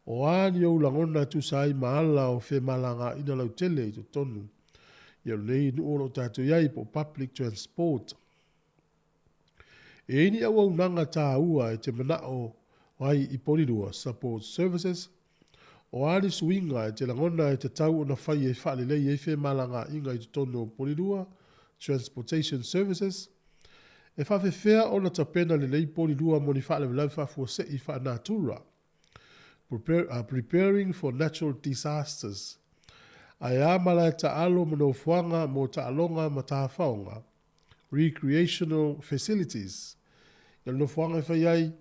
O a ni ou lagona e tusa ai ma ala o femalagaaiga lautele i totonu ia o lenei nuu o lo o tatou i ai po o public transport. E i ai ni auaunaga taua e te manao ai i Polilua Support Services? O a ni suiga e te lagona e tatau ona fai e faalelei ai femalagaaiga i totonu o Polilua Transportation Services? E faafefea ona tapena lelei Polilua mo ni faalavelave faafuasei faanatura? Preparing for Natural Disasters. Ae a malae taalo ma nofoaga mo taaloga ma tafaoga? Recreational Facilities. Ia le nofoaga e fai ai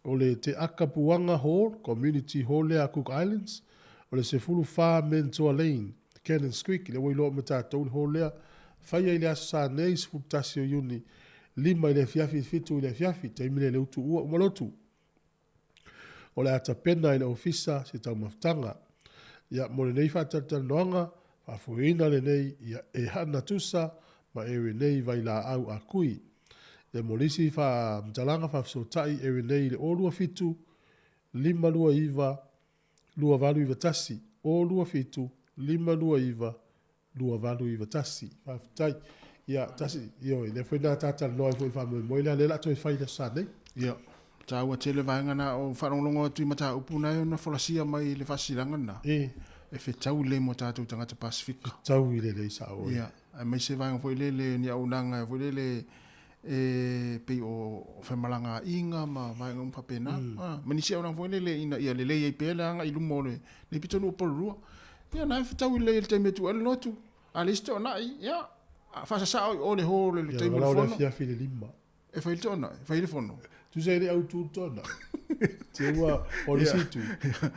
o le Te Aka Puanga Hall, Community Hall lea a Cook Islands, o le 14 Mentor Lane, Cannons Creek, lea ua iloa uma e tatou le hall lea. Fai ai i le Aso Sa nei, 11 o Iuni, 5 i le afiafi i le 7 i le afiafi, taimi lea i le utu ua uma lotu. O le a tapena i le Ofisa se taumafataga. Ia, mo lenei faatalatalanoaga, faafoeina lenei ia e Hana Tusa ma e Renee Vailaau a Kui. Ia, mo le isi faamatalaga faafesootai e Renee i le 027 529 2891, 027 529 2891. Faafetai. Ia, tasi, ioe, lea foi na ta talanoa ai foi i le faamoemoe lea, lea o le a toe fai i le Aso Sa nei. Ia, taua tele vaega na o faalogologo atu i mataupu na e ona folasia mai i le faasilasilaga lena. E. E fetau lelei mo tatou tagata Pasefika. Fetau lelei sao oe. Ia, aemaise vaega foi lele ni auaunaga foi lele e pei o femalagaaiga ma vaega uma faapena. Ma nisi auaunaga foi lele ina ia lelei ai pea le agai i luma o lenei pitonuu o Porirua. Ia na e fetau lelei i le taimi e tuu ai le lotu. A leai se toanai, ia, faasasao i o le hall i le taimi o le fono. Ia, afiafi le 5. E fai le toanai, fai le fono. Tusa e le autu le toanai. Te ua, o le isi itu,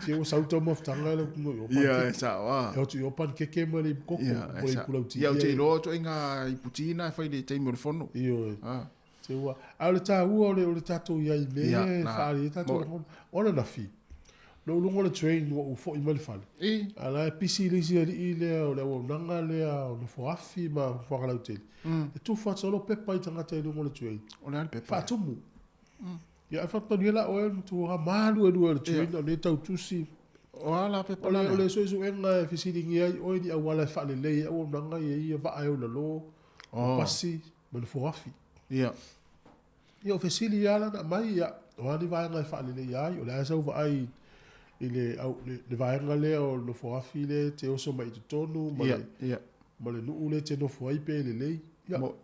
te ua sau taumafataga e lau tino i o pankeke. Ia, e sao, a. E hotu i o pankeke ma le ipu koko, ma le ipu lauti. Ia, ou te iloa ituaiga ipu ti na e fai i le taimi o le fono. Ioe. Te ua, a o le taua o le, o le tatou i ai i mea ia e faaali ai tatou lagona. O ananafi, na ou luga o le train ua ou foi mai le fale. A la e pisi le isi alii lea o le auaunaga lea o Nofoafi ma Nofoaga lautele. E tufa atu solo pepa i tagata i luga o le train. O le a le pepa? Faatumu. Ia ae faamanuia la oe matua maluelue o le train o lea tau tusi. O a la pepa lea? O le suesuega e fesiligia ai oe ni auala e faalelei ai auaunaga ia ia vaa e o i lalo, o pasi ma Nofoafi. Ia. Ia o fesili lava la na aumai, ia, o a ni vaega e faaleleia ai, o le a sau vaai i le, au, le, le vaega lea o le Nofoafi lea e te oso mai i totonu ma le, ma le nuu lea e te nofo ai pe lelei. Ia, Mo...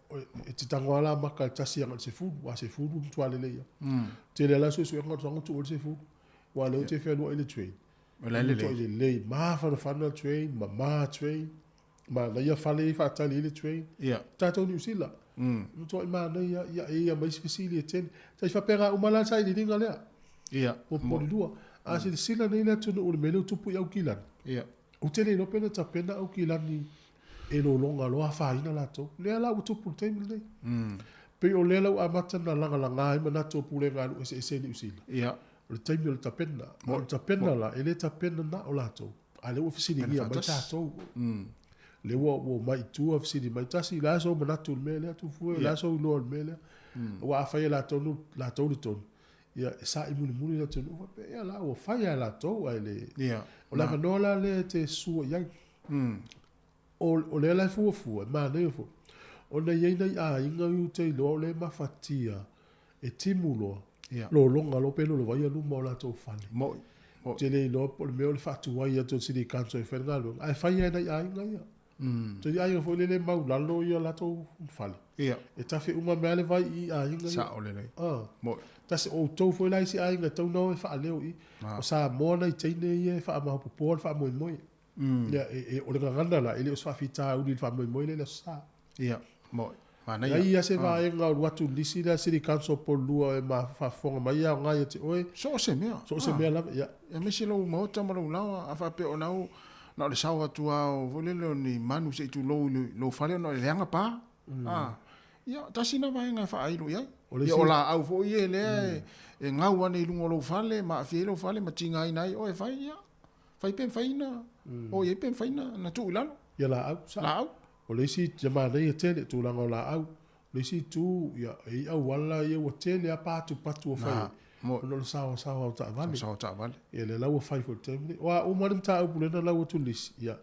e te tago lava la maka i le tasi agai i le sefulu, aua sefulu matua lelei lava. Tele lava la suesuega o le tago tuu ai le sefulu, aua o lea ou te fealuai i le train. O la e lelei. Matua lelei, mafanafana le train, mama train. Manaia fale ia e faatali ai le train. Ia. Tatou Niu Sila. Matuai manaia, ia e ia ma isi fesili e tele. Tai faapena uma la le sailiiliga lea. Ia. Mo Polilua. A silasila nei le atunuu i le mea lea ua tupu i Aukilani. Ia. Ou te le iloa pe na tapena Aukilani e lologa loa afaina latou. Lea la ua tupu i le taimi lenei. Pei o lea la ua amata ona lagalaga ai manatu o pulega alu eseese i Niu Sila. Ia. O le taimi o le tapena. O le tapena la, e le tapena na o latou, a lea ua fesiligia mai tatou. Lea ua omai i tua fesili mai, tasi, o le a sou manatu i le mea lea, Tufue, o le a sou iloa i le mea lea? Aua afai e latou, latou le tonu, ia e sa'i mulimuli le atunuu faapea, ia la ua fai lava e latou ae le... O le avanoa la lea e te sua i ai. O lea la e fuafua, e manaia foi, ona e i ai nai aiga i uta iloa o lea e mafatia e timu loa, lologa loa pe lolovaia luma o latou fale. Moni. Ou te le iloa po o le mea o le faatuai atu o le City Council e fai le galuega, ae fai lava e nai aiga ia. Tei aiga foi lele e maulalo ia latou fale. E tafe uma mai lava le vai i aiga ia. Sao lelei. Moni. Tasi, o outou foi la isi aiga e tatau ona o e faaleo i i. O Samoa nai teine ia e faamaopoopoa le faamoemoe. Ia, o le gagana la, e le o se faafitauli i le faamoemoe lea i le Aso Sa. Ia, moni. Manaia. Leai lava se vaega o alu atu i le lisi lea a le City Council po o le lua e faafofoga mai e aoga ia te oe. So o se mea. So o se mea lava, ia. Aemaise lou maota ma lou laoa, a faapea o lau, na o le sao atu lava o, foi lele o ni manu se i tulou i lou fale ona o le leaga pa. A, ia, tasi lena vaega e faailo i ai. Ia, o laau foi ia lea e gau ane i luga o lou fale ma aafia ai lou fale ma tigaina ai oe e fai, ia. Fai pe mafai ona o i ai pe mafai ona tuu i lalo. Ia laau, sao. Laau. O le isi ia manaia tele tulaga o laau. O le isi itu, ia, e i ai auala ia ua tele lava patupatu ua fai ai, ona o le saoasaoa o taavale. Saoasaoa o taavale. Ia lea la ua fai foi i le taimi lenei. O a uma ni mataupu lena lau atu lisi, ia,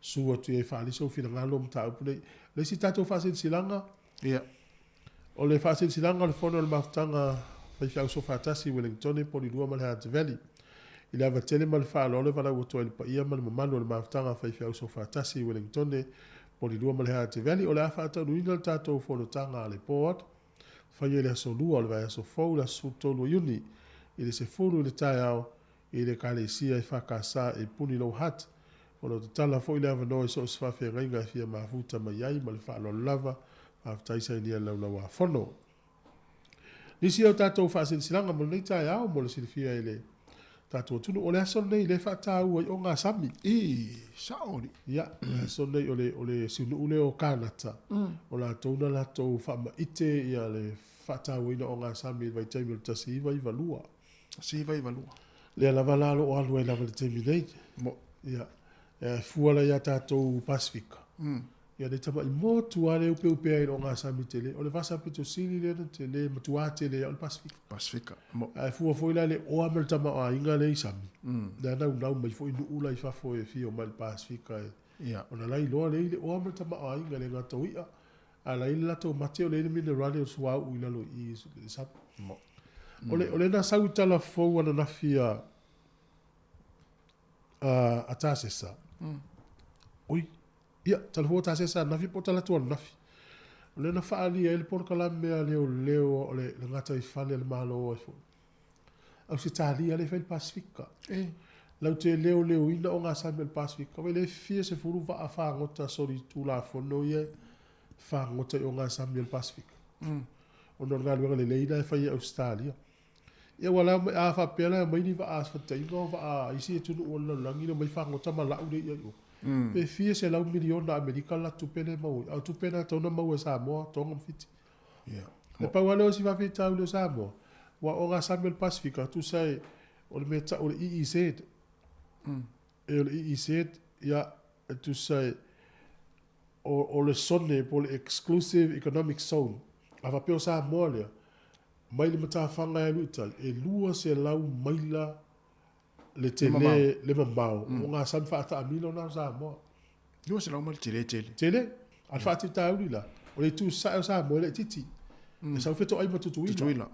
susu atu i ai e faaali sou finagalo o mataupu nei. O le isi tatou faasilasilaga, Ia. O le faasilasilaga o le Fono a le Mafutaga Faifeau Soofaatasi i Wellingtone, Polilua ma le Hutt Valley. I le ava tele ma le faaaloalo e valaau atu ai i le paia ma le mamalu o le Mafutaga Faifeau Soofaatasi i Wellingtone, Polilua ma le Hutt Valley, o le a faataunuuina le tatou fonotaga a le Board, faia i le aso Lua o le vaiaso fou, le aso 13 o Iuni, i le 10 i le taeao, i le Ekalesia EFKS e puni lou hat. O lo o tatala foi le avanoa i so o se faafeagaiga e fia mafuta mai ai ma le faaaloalo lava. Faafetai sainia le Laulau-a-Fono. Nisi o tatou faasilasilaga mo lenei taeao mo le silafia e le tatou atunuu. O le aso lenei lea e faataua ai ogasami. I, sao alii. Ia, o le aso lenei o le, o le siunuu lea o Kanata. O latou na latou faamaite ia le faatauaina o ogasami i le vaitaimi o le 1992. 1992. Lea lava la o lo o alu ai lava i le taimi nei. Mo. Ia, e fua la ia tatou Pasefika. Ia le tama'i motu lava lea e upeupea ai i le ogasami tele. O le vasa pito sili lea na tele, matua tele ai o le Pasefika. Pasefika. Mo. Ae fua foi la i le oa ma le tamaoaiga lea i sami. Lea naunau mai foi nuu la i fafo e fia omai i le Pasefika e. Ia. Ona la iloa lea i le oa ma le tamaoaiga e le gata o i'a, A la i le latou mate o lea i le minerale o le suauu i lalo i i le sami. O le, o le na sau i tala fou ananafi a, a, a Tasesa. Oi, ia, tala fou a Tasesa ananafi po o tala atu ananafi. O lea na faaalia ai le polokalame a leoleo o le, le gataifale a le Malo ai foi. Ausetalia lea e fai le Pasefika. E. Lau te leoleoina ogasami o le Pasefika, wai le fia sefulu vaa fagota solitulafono ia e fagota i ogasami o le Pasefika. Ona o le galuega lelei la e fai e Ausetalia. Ia ua la a faapea la e aumai ni vaa faataitaiga o vaa a isi atunuu o le lalolagi le omai fagota ma lau le ia i o. Pe fia selau miliona Amerika le latou tupe lea e maua ai, a o tupe na e tatau ona maua e Samoa, Tonga ma Fiti. Ia. E pau lava lea o si faafitauli o Samoa, aua o ogasami o le Pasefika, tusa e, o le mea tau o le EEZ. E o le EEZ, ia, e tusa e, o, o le sone po o le Exclusive Economic Zone. A faapea o Samoa lea, mai le matafaga e alu i tai, e 200 maila le tele, le mamao, o ogasami faataamilo na o Samoa. 200 maila tele tele. Tele. A o le faafitauli la, o le itu sasae o Samoa e laitiiti. E sau fetoai ma Tutuila. Tutuila.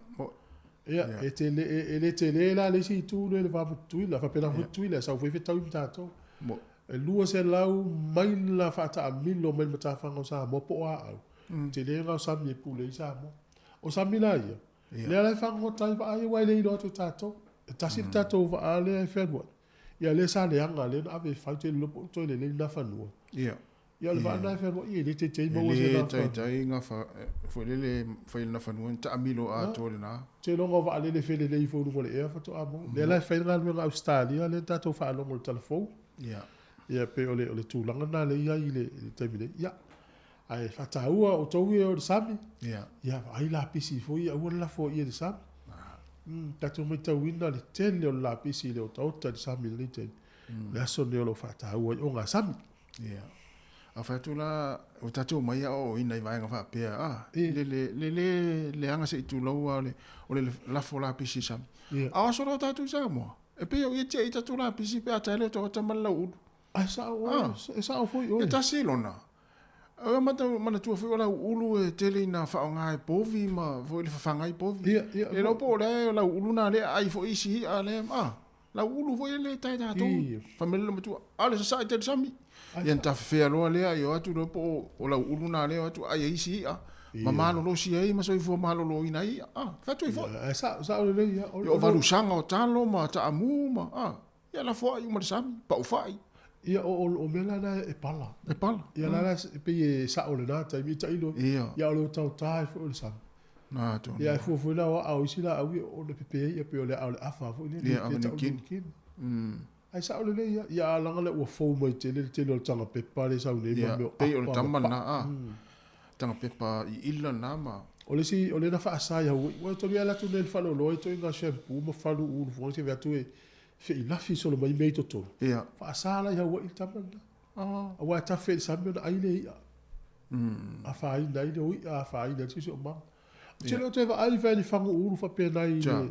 Ia, e tele, e le tele la le isi itu lea i le va ma Tutuila. Faapena foi Tutuila, e sau foi fetaui ma tatou. E 200 maila faataamilo mai le matafaga o Samoa po o Aau. Tele na o sami e pule ai Samoa. O sami la ia, lea la e fagota ai vaa ia aua e le iloa atu e tatou. E tasi le tatou vaa lea e fealuai. Ia lea sa leaga lea na ave e fai, ou te le iloa po o toe lelei lena fanua. Ia. Ia o le vaa lena e fealuai e le taitai maua se E le taitai gafa foi lele fai lona fanua ni taamilo atoa lena. Seiloga o vaalele felelei ifo i luga o le ea faatoa maua. Lea la e fai le galuega a Ausetalia lea na tatou faalogo i le tala fou. Ia. Ia pei o le o le tulaga lena lea e i ai i le i le taimi nei. Ia. Ae faataua outou ia o le sami. Ia. Ia vaai lapisi foi ia aua le lafoaia i le sami. Tatou matauina le tele o le lapisi i le otaota i le sami i lenei taimi. Le aso lenei o lo o faataua ai ogasami. Ia. A fai atu la, ua tatou omai aoaoina i vaega faapea, a, le, le, le le leaga se i tulou lava o le, o le lafo lapisi i le sami. A o aso la o tatou i Samoa, e pei o i e tiai tatou lapisi pe a tae le otaota ma le lauulu. A e sao oe, e sao foi oe. E tasi lona. E manatua foi o lauulu e tele ina faaaoga e povi ma foi le fafaga ai povi. Ia, ia. Le iloa po o le lauulu na lea ai foi isi i'a lea, a, lauulu foi le tae tatou. Fai mai le matua, a le sasae tele sami. Ia na tafefea loa lea, ia o atu loa po o lauulu na lea o atu ai e isi i'a. Ma malolosi ai ma soifua maloloina ai i'a. A, fai atu ai foi. Ia, e sao lelei ia. Ia o valusaga o talo ma taamu ma, a. Ia lafoai uma le sami, paufai. Ia, o mea la na e pala. E pala. Ia la la e pei e sao lena taimi e tailo. Ia. Ia o le otaota ai foi o le sami. Na tonu. Ia e fua foi la o aao isi laau ia ona pepe ai ia pei o le aao o le afa foi lele. Ia, ava nikini. Ae sao lelei ia. Ia a leaga lea ua fou mai tele le tele o le taga pepa lea e sau nei ma mea o apa. Pei o le tama lena a. Taga pepa i ila lena ma. O le isi, o lea na faasa i Hawaii. Ua tolu ia alu atu nei i le faleoloa i ituaiga shampoo ma falu ulu foi se atu e feilafi solo mai mea i totonu. Ia. Faasa la i Hawaii le tama lena. Aua e tafe i le sami ona ai lea i'a. Afaina ai le o i'a, afaina ai le siosiomaga. Ou te le o toe vaai fai ni fagu ulu faapena i le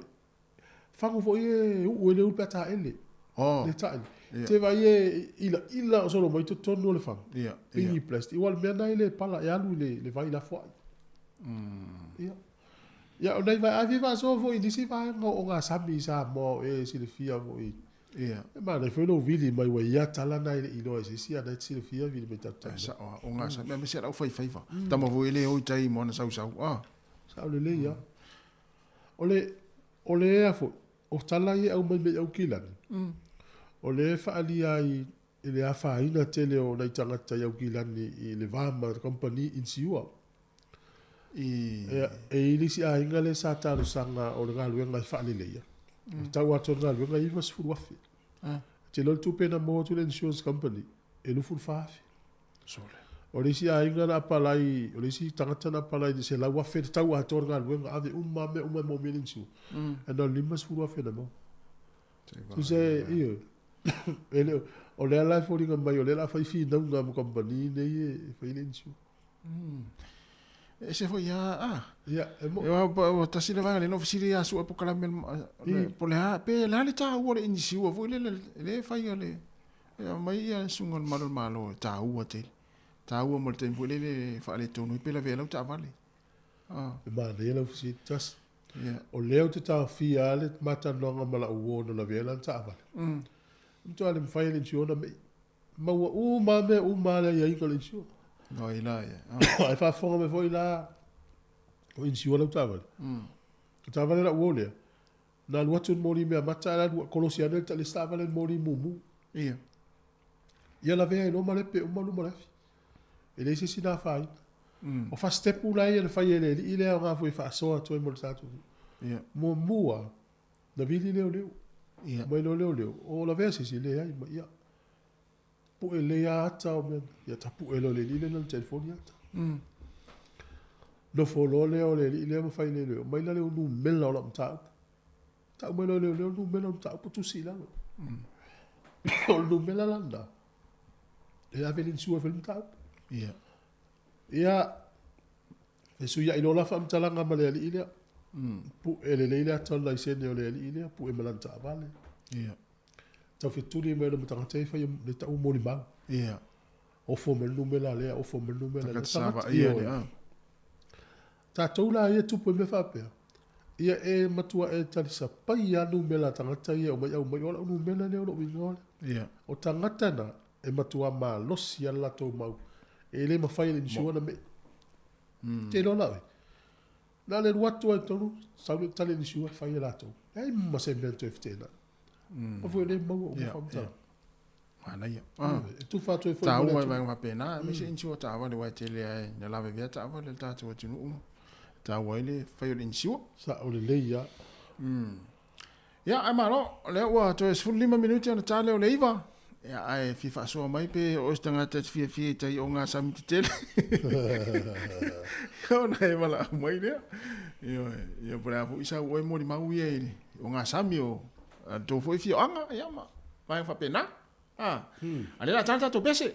fagu foi e uu ai le ulu pe a taele. Oh. Le taele. Yeah. Te vaai e ilaila o solo mai totonu o le fagu. Ia. Pei plastic. Ua le mea na e le pala e alu i le vai lafoai. Ia. Ia, o nai vaega, ai fia faasoa foi i nisi vaega o ogasami i Samoa o e silafia foi. Ia. E manaia foi lou vili mai ua ia tala na e le i iloa e se isi, a na e te silafia vili mai tatou E sao lava, ogasami, aemaise lava aufaifaiva. Tama foi e le o i tai mo ana sausau, a. Sao lelei lava. O le, o le ea foi, o tala ia e aumai mai Aukilani, o lea e faaalia ai i le afaina tele o nai tagata i Aukilani i le va ma kamupani inisiua. I. E i ai le isi aiga lea sa talosaga o le galuega e faaleleia. O le tau atoa o le galuega e $90,000. Te iloa le tupe na maua atu i le insurance company e $24,000. Sole. O le isi aiga na apalai, o le isi tagata na apalai i le $100,000 le tau atoa o le galuega, ave uma lava mea uma e moomia e le inisiua. Ae na o le $50,000 na maua. Tusa e, ioe. E le o, o lea la e foliga mai o lea o le a fai finauga ma kamupani nei e fai le inisiua. E ese foi a, a. Ia, e mo. E ua tasi le vaega lea na ou fesili ia sue polokalame po le a, pe le a le taua o le inisiua foi lele lea e fai a le, e aumai ia susuga o le Malu o le Malo e taua tele. Taua mo le taimi foi lele e faaletonu ai pe lavea lau taavale. A. E manaia lau fesili, tasi. Ia. O lea ou te taofia lava le ma talanoaga ma lau uo na lavea ai lana taavale. E matua le mafai e le inisiua ona mei. Maua uma lava mea uma lava le aiaiga o le insure. No ai la ia. Ae faafofoga mai foi la o insure lau taavale. O taavale lau uo lea, na alu atu le moli meamata ae alu kolosi ane le isi taavale i le moli mumu. Ia. Ia lavea ai loa ma lepe uma luma o le afi. E leai se isi na afaina. O fasitepu la ia na fai e le alii lea aoga foi e faasoa atu ai mo le tatou. Ia. Muamua, na vili leoleo. Ia. Mai loa leoleo, o lavea se isi, leai ma ia. Pue lelei lava ata o mea na. Ia tapue loa e le alii lea lana telefoni ata. Nofo loa lea o le alii lea ma fai leoleo, aumai la le numera o lau mataupu. Tau mai loa e leoleo le numera o le mataupu tusi i lalo. O le numera la lena, e ave i le inisiua e fai le mataupu. Ia. Ia, fesuiai loa la faamatalaga ma le alii lea. Pue lelei le ata o le laisene o le alii lea, pue ma lana taavale. Ia. Taufetuli mai loa ma tagata ia e fai le tau molimau. Ia. Ofo mai le numera lea, ofo mai le numera lea. Tagata sa vaaia le a. Tatou la ia e tupu ai mea faapea, ia e matua e talisapai lava numera a tagata ia e omai aumai, o lau numera lea o lou igoa lea. Ia. O tagata na, e matua malosi lava le latou mau, e le mafai e le inisiua ona mei. Te iloa la oe, na o le alu atu lava i totonu, sau le tali a le inisiua e fai e latou. Leai ma se mea na toe feteenai. O foi lea maua uma faamatalaga. Manaia. E tufa atu ai foi mo le atunuu. Taua vaega faapena, aemaise inisiua taavale aua e tele lava ina lavevea taavale a le tatou atunuu. E taua ai le fai o le inisiua. Sao lelei lava. Ia, ae malo, o lea ua toe 15 minute ona ta lea o le 9. Ia, ae fia faasoa mai pe o oe se tagata e te fiafia i tai o ngā sami tetele. Ona e valaau mai lea. Ioe, ia po o le a foi sau oe molimau ia i o ngā sami o a le tou foi afioaga, ia ma vaega faapena. A, a lea o le a ta le tatou pese.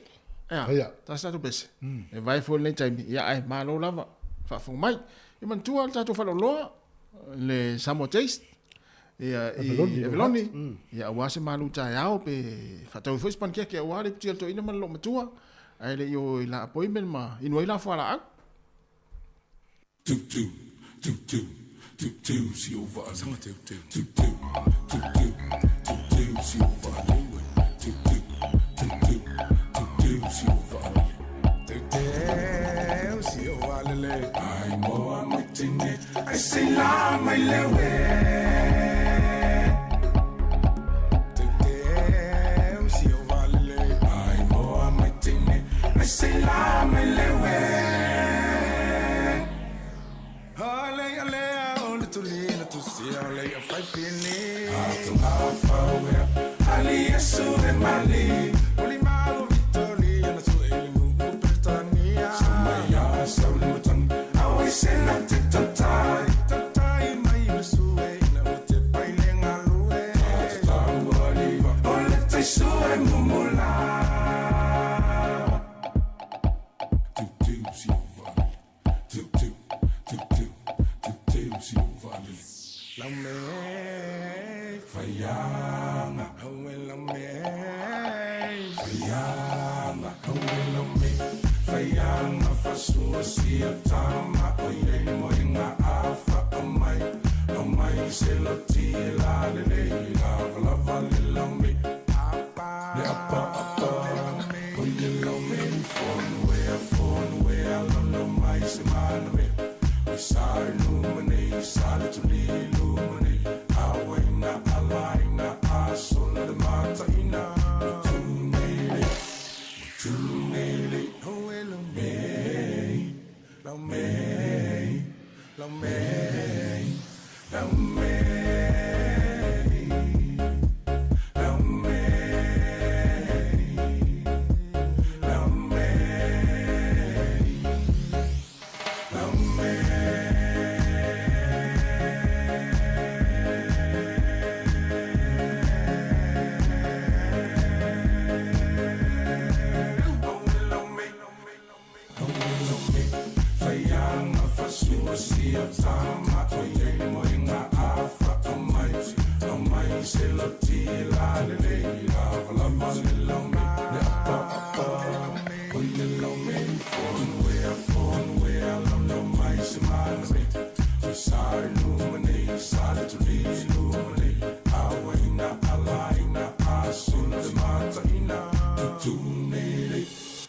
Ea, Ia. ta se tatou pese. E vae foi lenei taimi, ia ae malo lava faafofoga mai. Ia manatua le tatou faleoloa, le Samoa Taste, ia i Avaloni, ia aua se malu taeao pe faatau ai foi se panikeke aua le iputi a le toeaina ma le loomatua, ae le i o i la appointment ma inu ai la fualaau.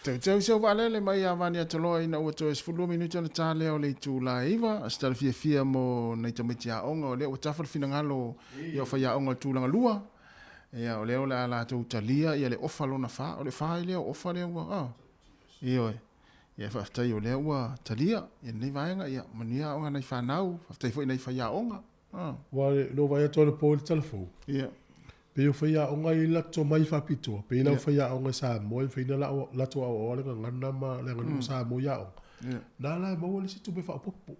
Teuteu si au vaalele mai ia Vaniataloa ina ua toe 12 minute ona ta lea o le itula e 9, se tala fiafia mo nai tamaiti aoga o lea ua tafa le finagalo ia o faiaoga o le tulaga lua. Ia o lea o le a latou talia ia le ofa lona fa, o le fa ai lea o ofa lea ua, ah. Ioe. Ia faafetai o lea ua talia ia lenei vaega, ia manuia aoga a nai fanau, faafetai foi i nai faiaoga. Aua o lou vaai atu anapo i le tala fou, pei o faiaoga ia i latou mai faapitoa, pei la o faiaoga i Samoa e mafai ona latou aoaoa le gagana ma le aganuu a Samoa i aoga, na la e maua le isi tupe faaopoopo.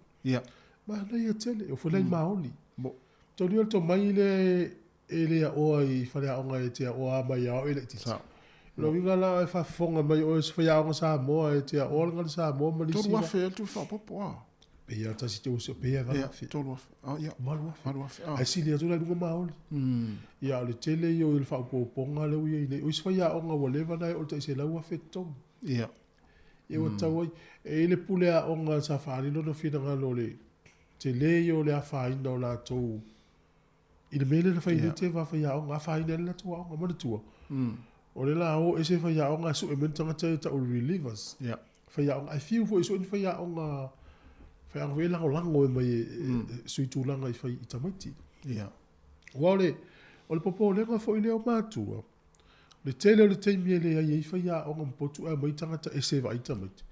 Manaia tele, o foi la i maoli. Tonu ia le tomai lea e le aoa i faleaoga e te aoa mai ia oe laitiiti. O lona uiga la e faafofoga mai oe se faiaoga Samoa e te aoa le gagana Samoa ma nisi. 3,000 ea le tupe faaopoopo a? Pei lava tasi te uso, pei lava 8,000. 3,000. Ia. 8,000. Ae sili atu la i luga maoli. Ia, o le tele ia o le faaopoopoga lea ua i ai nei. O isi faiaoga ua leva ona e oo i le tai 100,000 totogi. Ia. Ia ua tatau ai. E i ai le pule aoga sa faaali lona finagalo o le tele ia o le afaina o latou i le mea lea na fai nei te va faiaoga, afaina ai le latou aoga. Manatua, o lea la o ese faiaoga e sue mai le tagata ia e tau o le relievers. Faiaoga, ae fiu foi e sue ni faiaoga, faiaoga foi e lagolago e mai e sui tulaga i fai i tamaiti. Aua o le, o le popolega foi lea o matua, le tele o le taimi e leai ai faiaoga ma potu ae omai tagata ese e vaai tamaiti.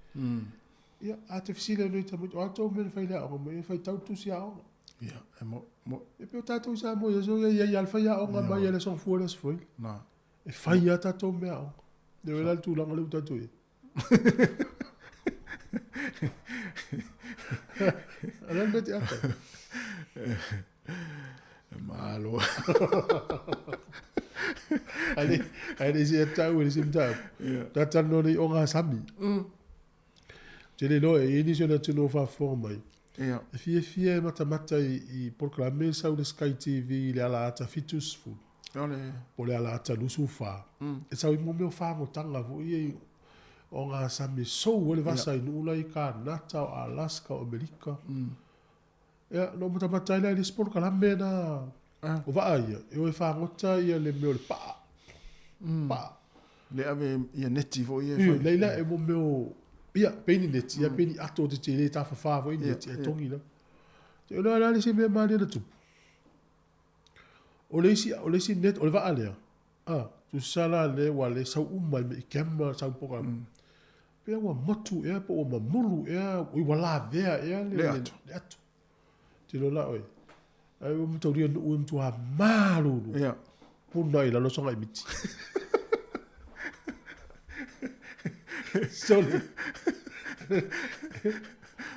Ia, a te fesili atu i tamaiti, o a tou mea na fai i le aoga mai, e faitau le tusi aoga. Ia, e mo, mo. E pei o tatou i Samoa i aso ia, e i ai lava le faiaoga mai e le aso Gafua i le aso Faraile. Na. E fai lava tatou meaaoga. E oi la le tulaga lea ua tatou i ai. O le a le mea te ata ai? E malo. Ae le i se tau i le isi mataupu. Ta talanoa nei o Gasami. Ou te le iloa e i ai nisi o le atunuu o faafofoga mai. E fiafia e matamata i polokalame e sau i le Sky TV i le alaata 70 po o le alaata 24. E sau ai mo mea o fagotaga foi ia o Gasami e sou ai le vasa i nuu la i Kanata, o Alaska, o Amerika. Ia, na ou matamata ai la i le isi polokalame na o vaa ia, e o e fagota ia le mea o le paa. Paa. Le ave ia neti foi ia e fai. Leila e mo mea o, ia, pei ni neti, ia pei ni ato te tele tafafā foi ni neti, e togi la. Te o la le isi mea malie na tupu. O le isi, o le isi net, o le vaa lea, a, tusa la le ua le sau uma i me i kema sau poka. Pea ua motu ea po ua mamulu ea, oi ua lavea ea le, le ato. Le ato. Tilo la oe. Ai ua mataulia nuu e matua malulu. Ia. Puna i lalo soga i miti. Sole.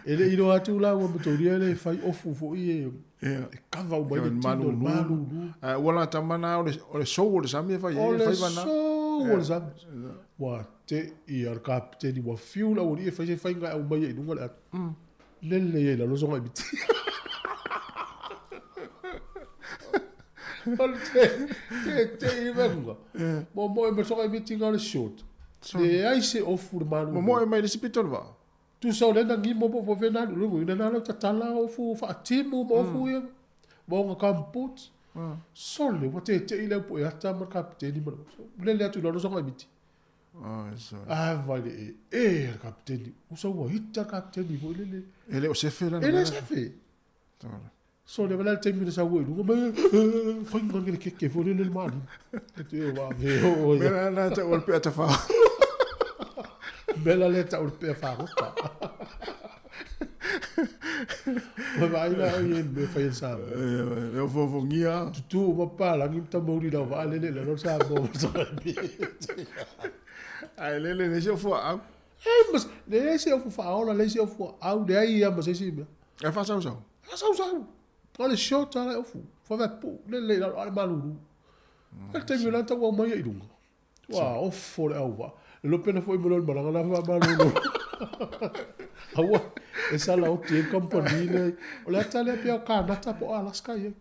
E le iloa atu la ua mataulia le fai ofu foi e, e kava uma i le tino, le malulu. Ua la tamana o le sou o le sami e fai ai, e fai vana. O le sou o le sami. Ua te i a le kapiteni ua fiu le aualii e fai se faiga e aumai ai i luga le ato. Lele ia i lalo soga i miti. O le te, te, te i venga. Momoe ma soga i miti nga le short. Leai se ofu le malulu. Momoe mai le isi pito o le vaa. Tusa o lea na gimo po po vena alu lugu ina na lau tatala ofu faatimu ma ofu ia. Ma onga gumboots. Sole ua tete'i le au po'e ata ma le kapiteni ma le lele atu i lalo soga i miti. A vai le e e le kapiteni. Usa ua ita le kapiteni foi lele. E le o sefe la. E le sefe. Sole wala le taimi na sau ai i luga mai fai ngā le keke foi lele le malima. E te o wa ve o o. Mea la tau o le pea tawha. Mea la le tau o le pea whāropa. Mai vai la o ie me whai sa. E o fōfongia. Tutu o mapalangi ma tamauri lau vaa lele la lo sa mo sa. Ai lele le se o fua au. E mas le se o fua au la le se o fua au le ai ia ma se si mea. E whaasausau. Whaasausau. O le short ala e ofu. Wha pu lele la ale malulu. Le taimi la tau mai i lunga. Ua ofo le au vaa. Le lopena foi mo le malaga la wha malulu. Aua, e sala o te company le. O le ata lea pea Kanata po Alaska ia.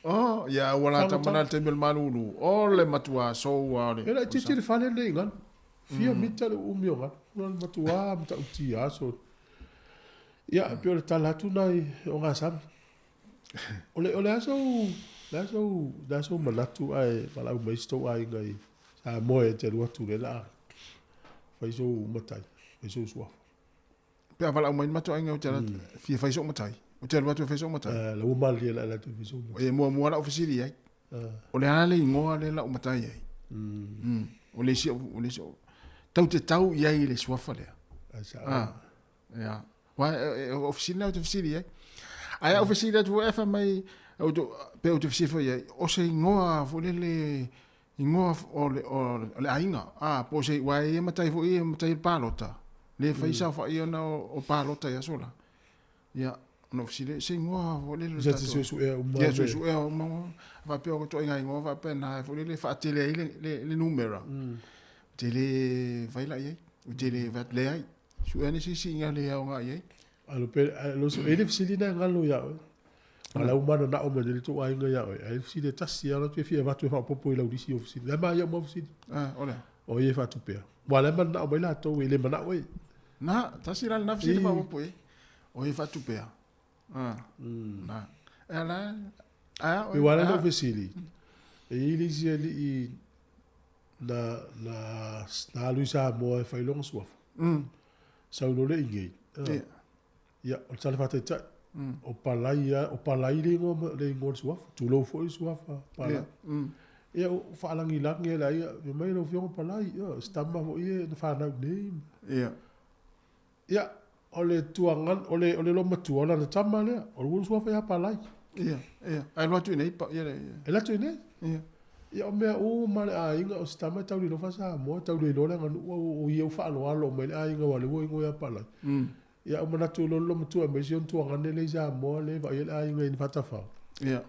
Oh, ia ua la tamana le taimi o le malulu. O le matua sou a le. E la titi le fale le i nganu. Fia mita le umi o nganu. Ua le matua mata uti aso. Ia, pei o le tala atu na i o Gasami. O le, o le a sou, le a sou, le a sou manatu ae valaau mai si tou aiga i Samoa e te alu atu lea la a fai sou matai, fai sou suafa. Pe a valaau mai ni matou aiga ou te alu atu, fia fai sou matai. Ou te alu atu e fai sou matai. La ua malie la e alu atu e fai sou matai. E muamua lau fesili i ai. O le a le igoa lea lau matai ai? O le isi, o le isi, tau te tau i ai i le suafa lea. Ah. Ia. Wa o fesili na ou te fesili ai. Ae au fesili atu foi fai mai au to pe ou te fesili foi ai o se igoa foi lele igoa o le o le aiga. A po se wa e matai foi e matai palota. Le fai sa fa ia na o palota ia sola. Ia ona ou fesili se igoa foi lele Se te suesuea uma. Ia suesuea uma. Faapea o ituaiga igoa faapena foi lele faatele ai le le le numera. Ou te le fai la i ai. Ou te le fai atu leai. Suea ni se isi iga le aoga i ai. Alo pe alo su ele fesili na ngalo ia oe. Ala uma na nao mai le tou aiga ia oe. Ai fesili e tasi ala tu e fia avatu e faaopoopo i lau lisi o fesili. Le ma ia uma fesili. Ah, o le a? O ia e faatupea. Ua le manao mai latou e le manao e. Na, tasi la lena fesili faaopoopo i ai. O ia e faatupea. Ah, na. E ala, a oe. Ua ala lau fesili. E i ai le isi alii na, na, na alu i Samoa e fai lona suafa. Sau loa le ingei. Ia. Ia, o le tala faataitai. O Palai lava, o Palai le igoa, le igoa o le suafa. Tulou foi le suafa, Palai. Ia. Ia, o faalagilagi e le aiga, fai mai lau Afioga Palai, ia, se tama foi ia na fanau i inei. Ia. Ia, o le tuaga, o le, o le loomatua, o lana tama lea, o le suafa ia Palai. Ia, ia. Ae alu atu i inei, ia le. E alu atu i inei. Ia. Ia o mea uma le aiga o se tama e tau le iloa faa-Samoa, e tau le iloa le aganuu o ia ua faaaloalo uma i le aiga aua o lea ua igoa ia Palai. Ia ae ua manatu loa le loomatua aemaise ona tuagane lea i Samoa lea e vaaia le aiga i ni faatafao. Ia.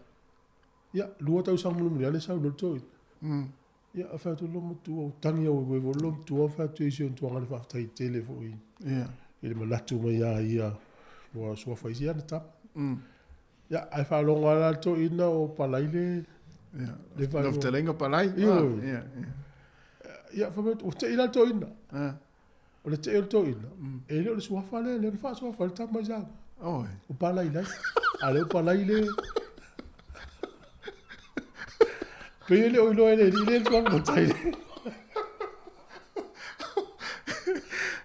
Ia, 2 tausaga mulimuli ane sau loa le toeaina. Ia, fai atu le loomatua, ua tagi aueueu foi le loomatua fai atu i si ona tuagane faafetai tele foi i le manatu mai ia ia ua suafa ai isi ana tama. Ia, ae faalogo lava la le toeaina o Palai le le faaigoa. Lau fetalaiga Palai. Ioe. Ia, ia. Ia, fai mai, ua tei la le toeaina. O le tei o le toeaina, e le o le suafa lea, lea na faasuafa ai le tama i Samoa. Oi. O Palai lai. A o lea ua Palai le... Pei e le o iloa e le alii lea le suafa matai lea.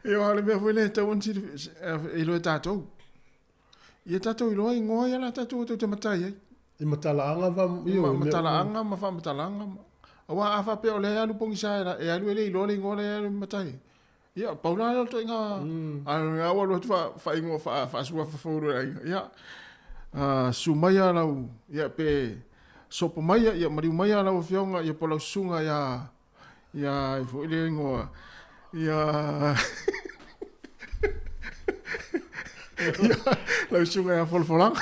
Ia, aua o le mea foi lea e tatau ona iloa e tatou. Ia tatou iloa igoa ia la tatou tou te matai ai. I matalaaga fa ioe. Matalaaga ma faamatalaga ma aua a faapea o lea e alu pogisa e alu e le iloa le igoa lea e alu matai ai. Ia pau la lea o le ituaiga a ua alu atu faaigoa faasuafa fou loa e le aiga. Ia susu maia lau ia pe sopo maia ia maliu maia lau afioga ia po o lau susuga ia Ia ai foi le igoa. Ia Ia lau susuga ia Folafolaga.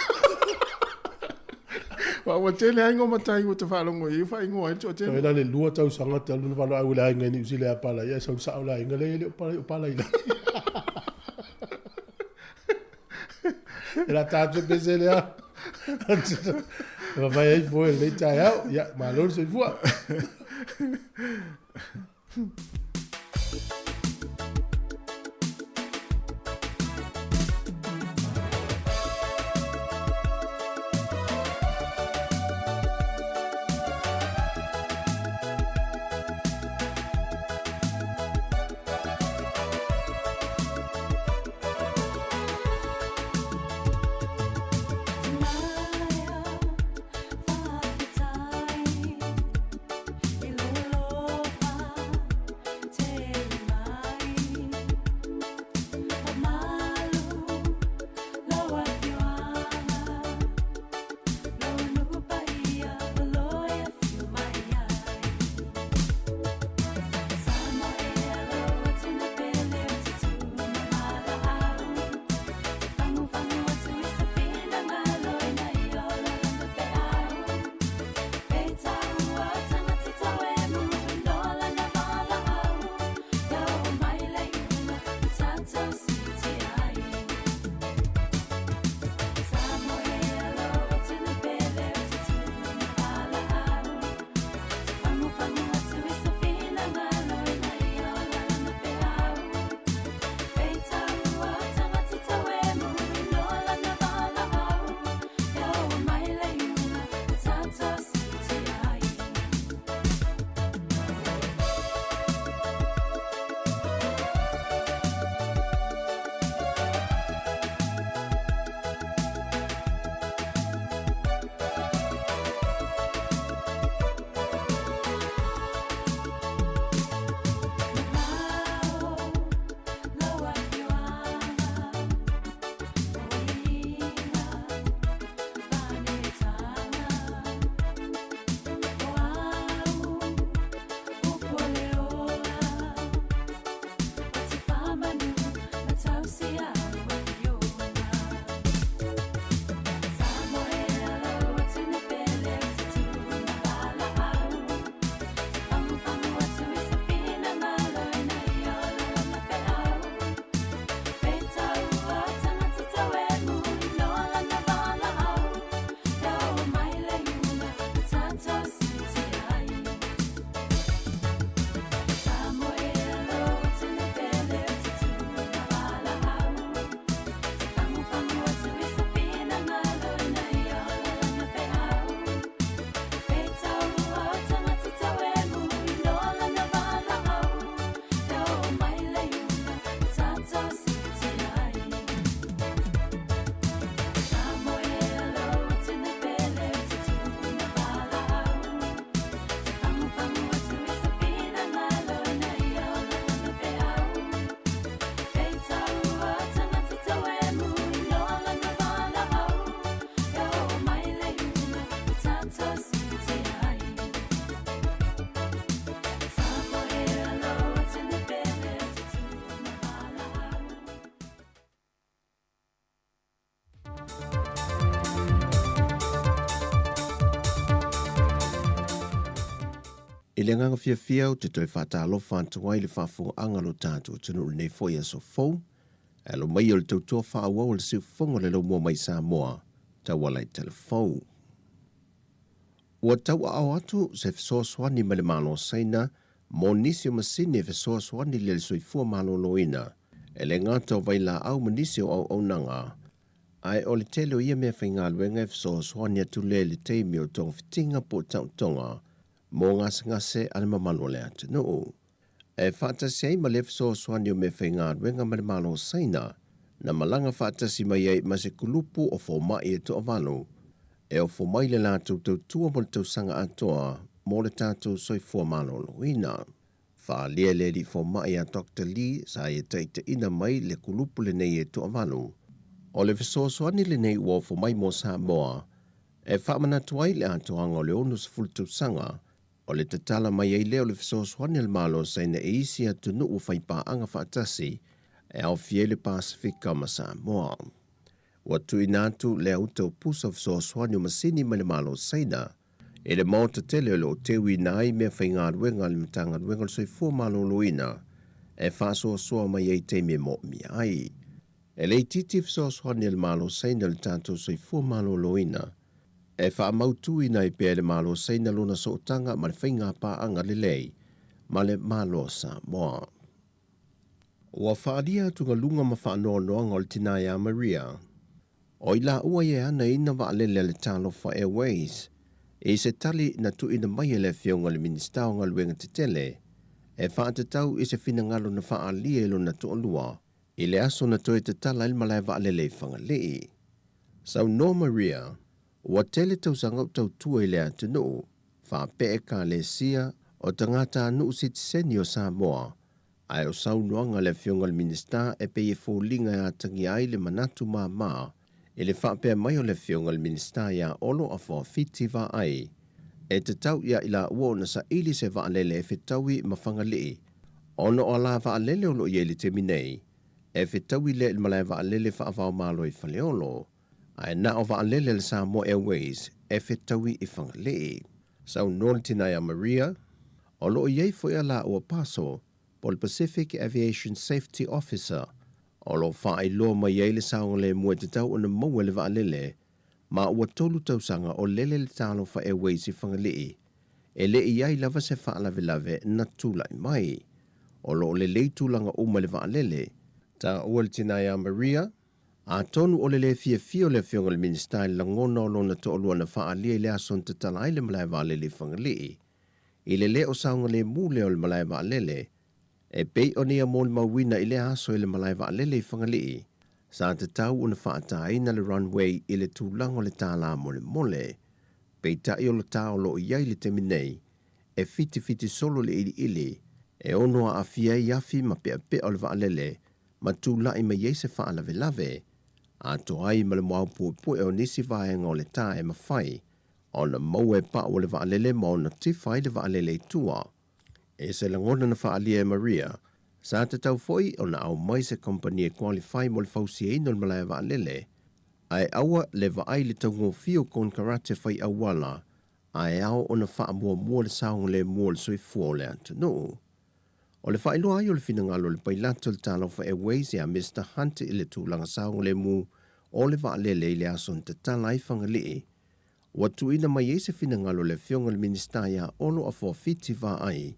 Aua ua tele lava igoa matai ua ta faalogo i ai ua faaigoa ai le toatele. Oi la le 2 tausaga talu ona valaau i le aiga i Niu Sila ia Palai, ae sau sao le aiga lea e le o Palai, o Palai la. E la tatou pese lea. E vavae ai foe lenei taeao. Ia, malo le soifua. I le agaga fiafia ou te toe faatalofa atu ai i le faafofogaaga a lo tatou atunuu i lenei foi aso fou, e alo mai o le tautua faaauau a le siufofoga o le laumua mai Samoa tauala i telefou. Ua tauaao atu se fesoasoani mai le Malo o Saina mo nisi o masini e fesoasoani i le soifua maloloina, e le gata o vailaau ma nisi o auaunaga, Ae o le tele o ia mea faigaluega e fesoasoani atu lea i le taimi o togafitiga po o taotoga mo gasegase a le mamalu o le atunuu. E faatasi ai ma lea fesoasoani o mea faigaluega ma le Malo o Saina, na malaga faatasi mai ai ma se kulupu o fomai e toavalu e ofo mai le latou tautua mo le tausaga atoa mo le tatou soifua maloloina. Faaalia e le alii fomai a Doctor Lee sa ia taitaiina mai le kulupu lenei e toavalu. O le fesoasoani lenei ua ofo mai mo Samoa e faamanatu ai le atoaga o le 60 tausaga o le tatala mai ai lea o le fesoasoani a le Malo o Saina i isi atunuu ua faipaaga faatasi e aofia ai le Pasefika ma Samoa. Ua tuuina atu le auta o pusa fesoasoani o masini mai le Malo o Saina i le maota tele o lo o teuina ai mea faigaluega a le Matagaluega o le Soifua Maloloina e faasoasoa mai ai i taimi e moomia ai. E le itiiti fesoasoani a le Malo Saina i le tatou soifua maloloina e faamautuina ai pea e le Malo Saina lona sootaga ma le faigapaaga lelei ma le Malo o Samoa. Ua faaalia atugaluga ma faanoanoaga o le tina ia Maria, o i laua ia e anaina vaalele a le Talofa Airways i se tali na tuuina mai e le Afioga i le Minisita o Galuega Tetele e faatatau i se finagalo na faaalia i lona toalua i le aso na toe tatala ai le malae vaalele i Fagalii. Saunoa Maria, ua tele tausaga o tautua i le atunuu, faapea Ekalesia, o tagatanuu sitiseni o Samoa, Ae o saunoaga a le Afioga i le Minisita e pei e foliga e atagia ai le manatu mama i le faapea mai o le Afioga i le Minisita iā Olo Afoafiti Vaai, e tatau ia i laua ona saili se vaalele e fetaui ma Fagalii, ona o alā vaalele o lo o i ai i le taimi nei, e fetaui lea i le malae vaalele faavaomalo i Faleolo, ae na o vaalele a le Samoa Airways e fetaui i Fagalii. Saunoa le tina ia Maria, O lo o i ai foi a laua PASO, po o le Pacific Aviation Safety Officer, o lo o faailoa mai ai le saogalemu e tatau ona maua e le vaalele, ma ua tolu tausaga o lele le Talofa Airways i Fagalii, e le i i ai lava se faalavelave na tulai mai. O lo o lelei tulaga uma i le vaalele. Taua le tina ia Maria, Atonu o le lē fiafia o le Afioga i le Minisita i le lagona o lona toalua na faaalia i le aso na tatala ai le malae vaalele i Fagalii, i le lē o saogalemu lea o le malae vaalele, e pei ona ia molimauina i lea aso i le malae vaalele i Fagalii, sa tatau ona faataina le runway i le tulaga o le tālā molemole. Peitai o le tā o lo o i ai i le taimi nei, e fitifiti solo le iliili, e ono aafia ai afi ma peapea o le vaalele ma tulai mai ai se faalavelave, atoa ai ma le muaopuepue o nisi vaega o le tā e mafai ona maua e pau o le vaalele ma ona tifa ai le vaalele i tua. E se lagona na faaalia e Maria, sa tatau foi ona aumai se kompani e qualify mo le fausiaina o le malae vaalele, ae aua le vaai i le taugofie o konekarate fai auala ae ao ona faamuamua le saogalemu o le soifua o le atunuu. O le faailoa ai o le finagalo o le pailata o le Talofa Airways ia Mister Hunt i le tulaga saogalemu o le vaalele i le aso na tatala ai Fagalii, ua tuuina mai ai se finagalo o le Afioga i le Minisita ia Olo Afoafiti Vaai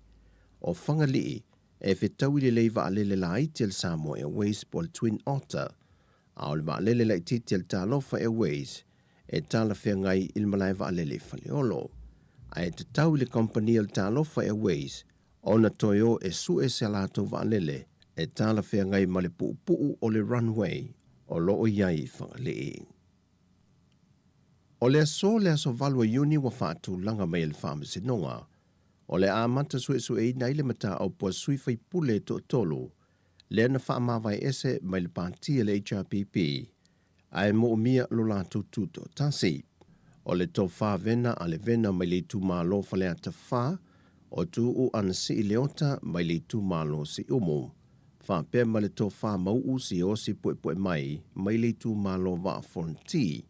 o Fagalii e fetaui lelei vaalele laiti a le Samoa Airways po o le Twin Otter, a o le vaalele laitiiti a le Talofa Airways e talafeagai i le malae vaalele i Faleolo. Ae tatau i le kamupani a le Talofa Airways ona toe o e sue se latou vaalele e talafeagai ma le puupuu o le runway o lo o i ai i Fagalii. O le aso le aso 8 o Iuni ua faatulaga mai e le Faamasinoga o le a amata suesueina ai le mataupu a sui faipule e toatolu lea na faamavae ese mai le pati a le HRPP ae moomia lo latou tutoatasi. O le tofa vena a le vena mai le itumalo Faleata 4, o Tuuu Anasii Leota mai le itumalo Siumu, faapea ma le tofa Mau'u Siosi Puepue mai mai le itumalo Vaa Fonti,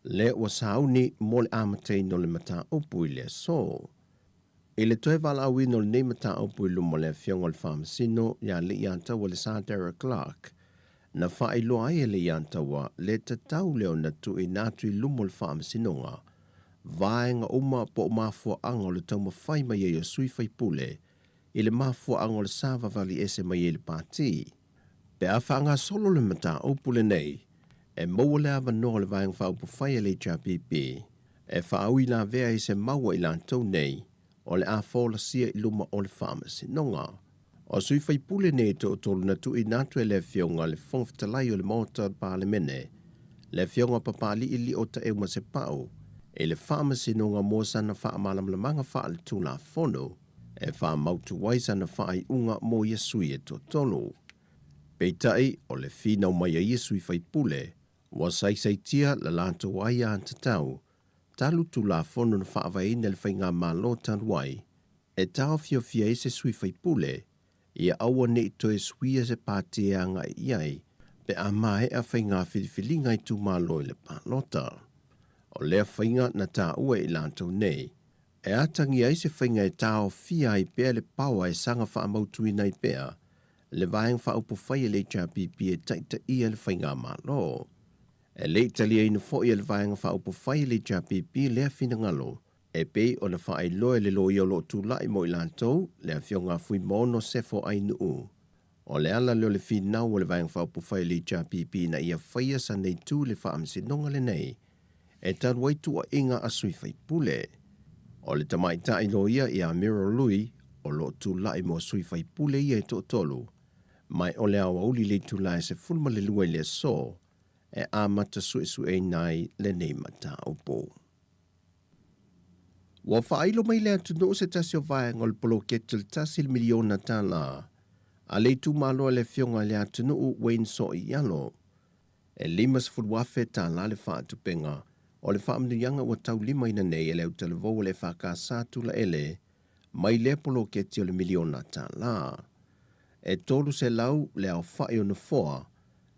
lea ua sauni mo le amataina o le mataupu i le aso. I le toe valaauina o lenei mataupu i luma o le Afioga o le Faamasino ia Leiataua le Sir Derek Clark, na faailoa ai e Leiataua le tatau lea ona tuuina atu i luma o le Faamasinoga vaega uma po o mafuaaga o le taumafai mai ai o sui faipule i le mafuaaga o le savavali ese mai ai le pati. Pe a faagasolo le mataupu lenei, e maua le avanoa o le Vaega Faaupufai a le HRPP e faauilavea ai se mau a i latou nei o le a folasia i luma o le Faamasinoga. O sui faipule nei e toatolu na tuuina atu e le Afioga le Fofoga Fetalai o le Maota o le Palemene, le Afioga Papalii Lio Taeumasepau, i le Faamasinoga mo sana faamalamalamaga faaletulafono e faamautu ai sana faaiuga mo ia sui e toatolu. Peitai, o le finau mai a ia sui faipule, ua saisaitia la latou aiatatau talu Tulafono na faavaeina e le Faigamalo talu ai, e taofiofia ai se sui faipule ia aua ne i toe suia se pati e agai i ai pe a maea faiga filifiliga itumalo i le palota. O lea faiga na taua e i latou nei, e atagia ai se faiga e taofia ai pea le paoa e saga faamautuina ai pea le Vaega Faaupufai a le HRPP e taitaia le Faigamalo. E le i taliaina foi e le Vaega Faaupufai a le HRPP lea finagalo e pei ona faailoa e le loia o lo o tulai mo i latou, le Afioga a Fuimaono Sefo Ainuu. O le ala lea o le finau o le Vaega Faaupufai a le HRPP ina ia faia sana itu i le faamasinoga lenei e talu ai tuuaiga a sui faipule. O le tamaitai loia ia Muriel Lui o lo o tulai mo sui faipule ia e toatolu, ma o le aoauli le itula e 12 i le aso e amata suesueina ai lenei mataupu. Ua faailo mai le atunuu se tasi o vaega o le poloketi o le $1 miliona a le itumalo a le Afioga i le Atunuu Wayne Soialo. E $50,000 le faatupeina o le faamanuiaga ua taulimaina nei e le autalavou o le EFKS Tulaele mai lea poloketi o le miliona tala. E 300 le aofai o nofoa,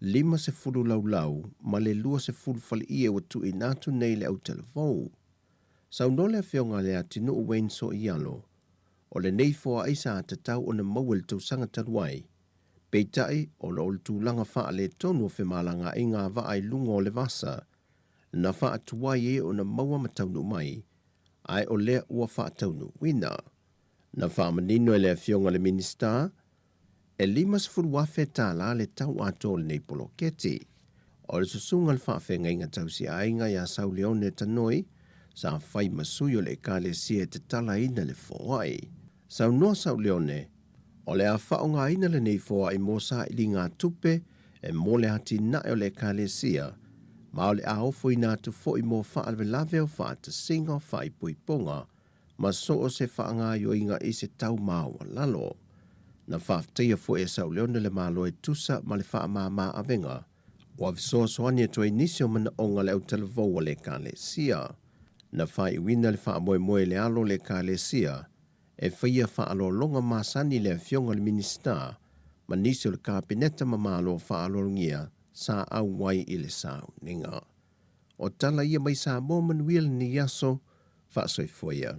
50 laulau ma le 20 faleie ua tuuina atu nei le autalavou. Saunoa le Afioga a Leatinuu Wayne Soialo, o lenei foai sa tatau ona maua i le tausaga talu ai, peitai ona o le tulaga faaletonu o femalagaaiga a vaa i luga o le vasa, na faatuai ai ona maua ma taunuu mai, ae o lea ua faataunuuina. Na faamanino e le Afioga i le Minisita, e $50,000 le tau atoa o lenei poloketi. O le susuga i le faafeagaiga tausiaiga ia Sauleone Tanoi, sa fai ma sui o le Ekalesia e tatalaina le foai. Saunoa Sauleone, o le a faaaogaina lenei foai mo sailiga tupe e mo le atinae o le Ekalesia, ma o le a ofoina atu foi mo faalavelave o faatasiga o faaipoipoga ma so o se faagaoioiga i se tau maualalo. Na faafetaia foi e Sauleone le Malo e tusa ma le faamāmā avega ua fesoasoani atu ai nisi o manaoga le autalavou a le Ekalesia. Na faaiuina le faamoemoe i le alo o le Ekalesia e faia faaaloaloga masani le Afioga i le Minisita ma nisi o le Kapeneta ma Malo faaaloalogia sa auai i le sauniga. O tala ia mai Samoa manuia lenei aso, faasoifua ia.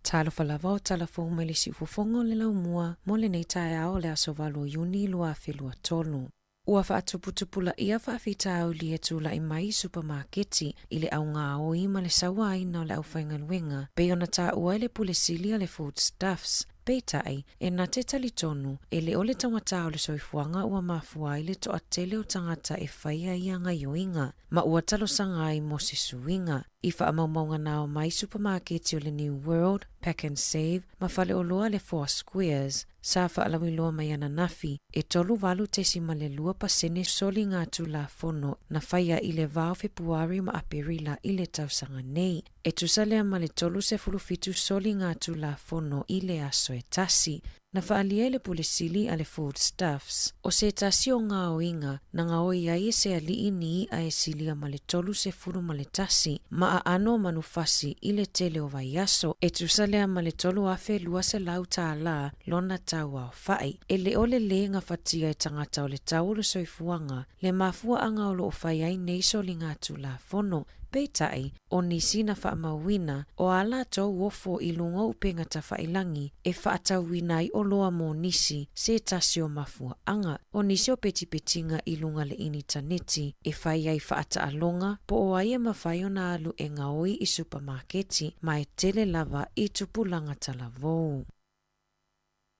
Talofa lava o tala fou mai le siufofoga o le laumua mo lenei taeao o le aso 8 o Iuni 2023. Ua faatuputupulaia faafitauli e tulai mai i supamaketi i le augaoi ma le sauaina o le aufaigaluega pei ona taua e le Pule Sili a le Foodstuffs. Peitai, e na te talitonu, e le o le taugata o le soifuaga ua mafua ai le toatele o tagata e faia ia gaioiga, ma ua talosaga ai mo se suiga. I faamaumauga na ao mai supamaketi o le New World, Pack and Save, ma faleoloa le Four Squares, sa faalauiloa mai ananafi, e 38.2 pasene soliga tulafono na faia i le va o Fepuari ma Aperila i le tausaga nei. E tusa lea ma le 37 soliga tulafono i le aso e tasi. Na faaalia e le Pule Sili a le Foodstuffs, o se tasi o gaoiga na gaoi ai e se alii ni i'a e silia ma le 31 ma aano o manufasi i le tele o vaiaso, e tusa lea ma le $3,200 tālā lona tau aofa'i. E le o le lē gafatia e tagata o le tau o le soifuaga le mafuaaga o loo fai ai nei soligatulafono. Peitai, o nisi na faamauina, o a latou ofo i luga o upega tafailagi e faatauina ai oloa mo nisi, se tasi o mafuaaga. O nisi o petipetiga i luga le initaneti e fai ai faataaloga po o ai e mafai ona alu e gaoi i supamaketi, ma e tele lava i tupulaga talavou.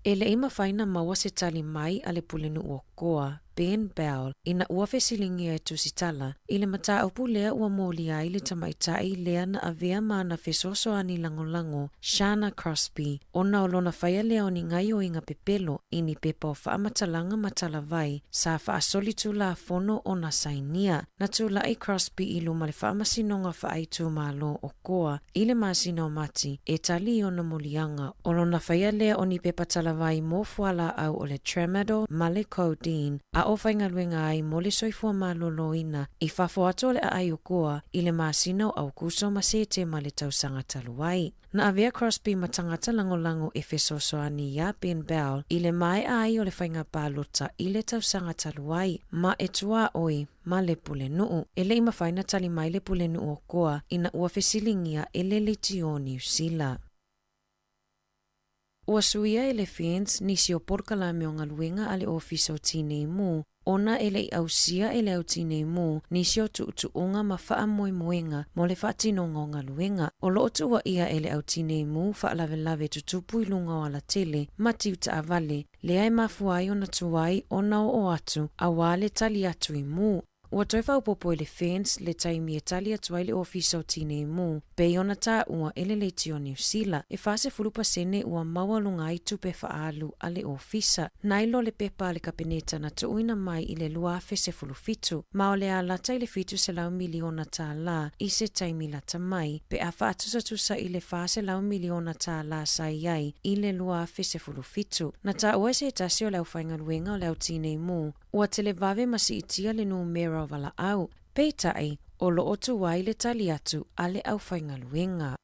E le i mafai ona maua se tali mai a le Pulenuu o Koa, Ben Bell, ina ua fesiligia e Tusitala i le mataupu lea ua molia ai le tamaitai lea na avea ma ana fesoasoani lagolago, Shana Crosby, ona o lona faia lea o ni gaioiga pepelo i ni pepa o faamatalaga ma talavai sa faasolitulafono ona sainia. Na tulai Crosby i luma le Faamasinoga Faaitumalo o Koa i le masina o Mati e tali i ona moliaga o lona faia lea o ni pepa talavai mo fualaau o le tramadol ma le codeine a o faigaluega ai mo le soifua maloloina i fafo atu o le aai o Koa i le masina o Aukuso ma Setema le tausaga talu ai. Na avea Crosby ma tagata lagolago e fesoasoani iā Ben Bell i le maea ai o le faiga palota i le tausaga talu ai, ma e tuaoi ma le pulenuu. E le i mafai ona tali mai le pulenuu o Koa ina ua fesiligia e le leitio o Niu Sila. Ua suia e le FENS nisi o polokalame o galuega a le Ofisa o Tinei Mu ona e le i ausia e le au Tinei Mu nisi o tuutuuga ma faamoemoega mo le faatinoga o galuega. O loo tuuaia e le au Tinei Mu faalavelave tutupu i luga o alatele ma tiu taavale, lea e mafua ai ona tuai ona oo atu auā le tali atu i mu. Ua toe faaopoopo e le FENS le taimi e tali atu ai le Ofisa o Tinei Mu, pei ona taua e le Leitio o Niu Sila, e 40% ua maualuga ai tupe faaalu a le Ofisa, nai lo le pepa a le Kapeneta na tuuina mai i le 2017, ma o le a lata i le $700 miliona tālā i se taimi lata mai, pe a faatusatusa i le $400 miliona tālā sa i ai i le 2017. Na taua e se tasi o le aufaigaluega o le Au Tinei Mu, ua televave ma siitia le numera o valaau, peitai, o loo tuai le tali atu a le aufaigaluega.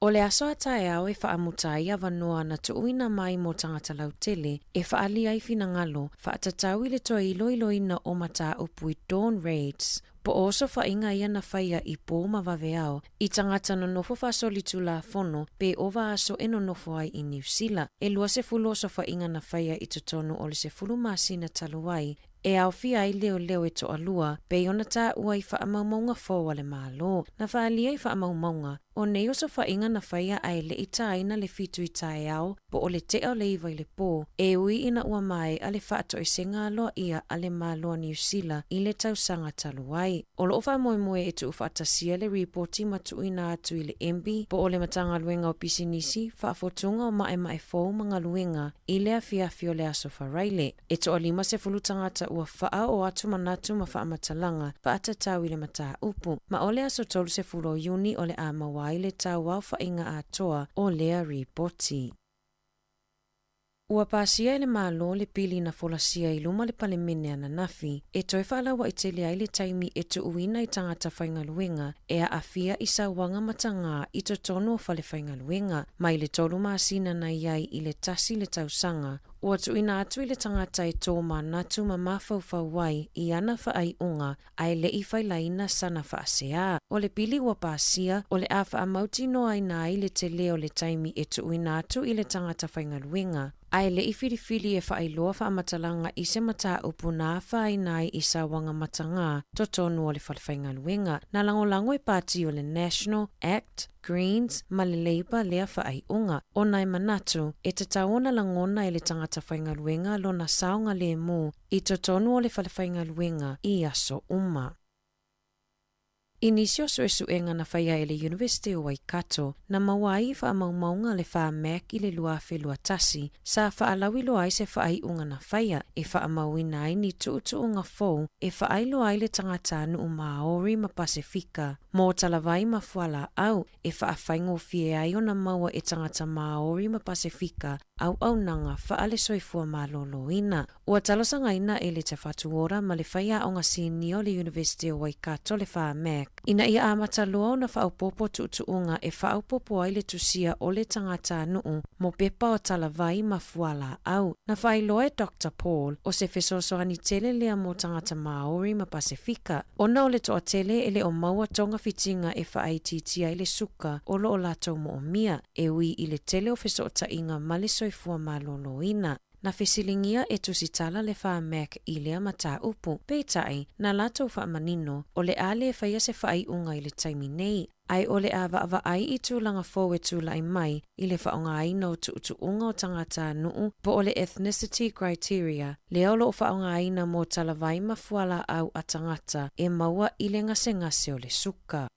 O le aso a taeao e faamuta ai avanoa na tuuina mai mo tagata lautele e faaali ai finagalo faatatau i le toe iloiloina o mataupu i dawn raids, po o osofaiga ia na faia i pō ma vaveao i tagata nonofo faasolitulafono pe ova aso e nonofo ai i Niu Sila. E 20 osofaiga na faia i totonu o le 10 masina talu ai, e aofia ai leoleo e toalua, pei ona taua i faamaumauga fou a le Malo. Na faaalia i faamaumauga, o nei osofaiga na faia ae le i tāina le 7 i taeao po o le 8:50 i le pō, e ui ina ua maea le faatoesega aloaia a le Malo o Niu Sila i le tausaga talu ai. O loo faamoemoe e tuufaatasia le ripoti ma tuuina atu i le MB po o le Matagaluega o Pisinisi, Faafotuga o Maemae Fou ma Galuega i le afiafi o le aso Faraile. E toa-50 tagata ua faaoo atu manatu ma faamatalaga faatatau i le mataupu, ma o le aso 30 o Iuni o le a maua ai le tau aofaiga atoa o lea ripoti. Ua pasia e le Malo le pili na folasia i luma le Palemene ananafi e toe faalauaitele ai le taimi e tuuina i tagata faigaluega e aafia i sauaga matagā i totonu o fale faigaluega mai le tolu masina na i ai i le tasi le tausaga. Ua tuuina atu i le tagata e tō manatu ma mafaufau ai i ana faaiuga ae le i failaina sana faaseā. O le pili ua pasia, o le a faamautinoaina ai le tele o le taimi e tuuina atu i le tagata faigaluega, ae le i filifili e faailoa faamatalaga i se mataupu na afaina ai i sauaga matagā totonu o le fale faigaluega. Na lagolago e pati o le National, Act, Greens ma le Labour lea faaiuga, ona e manatu, e tatau ona lagona e le tagata faigaluega lona saogalemu i totonu o le fale faigaluega i aso uma. I nisi o suesuega na faia e le Iunivesite o Waikato, na maua ai i faamaumauga le FAMAC i le 2021, sa faalauiloa ai se faaiuga na faia e faamauina ai ni tuutuuga fou e faailoa ai le tagatanuu Māori ma Pasefika. Mō talavai ma fualaau e faafaigofie ai ona maua e tagata Māori ma Pasefika auaunaga faale-soifua malōlōina. Ua talosagaina e le Te Whatu Ora ma le faiaoga sinia o le Iunivesite o Waikato le Pharmac ina ia amata loa ona faaopoopo tuutuuga e faaopoopo ai le tusia o le tagatanuu mo pepa o talavai ma fualaau. Na faailoa e Doctor Paul o se fesoasoani tele lea mo tagata Māori ma Pasefika ona o le toatele e le o maua togafitiga e faaitiitia ai le suka o lo o latou moomia, e ui i le tele o fesootaiga ma le soifua malōlōina. Na fesiligia e Tusitala le Pharmac i lea mataupu, peitai, na latou faamanino, o le a le faia se faaiuga i le taimi nei, ae o le a vaavaai i tulaga fou e tulai mai i le faaaogaina o tuutuuga o tagatanuu po o le ethnicity criteria lea o lo o faaaogaina mo talavai ma fualaau a tagata e maua i le gasegase o le suka.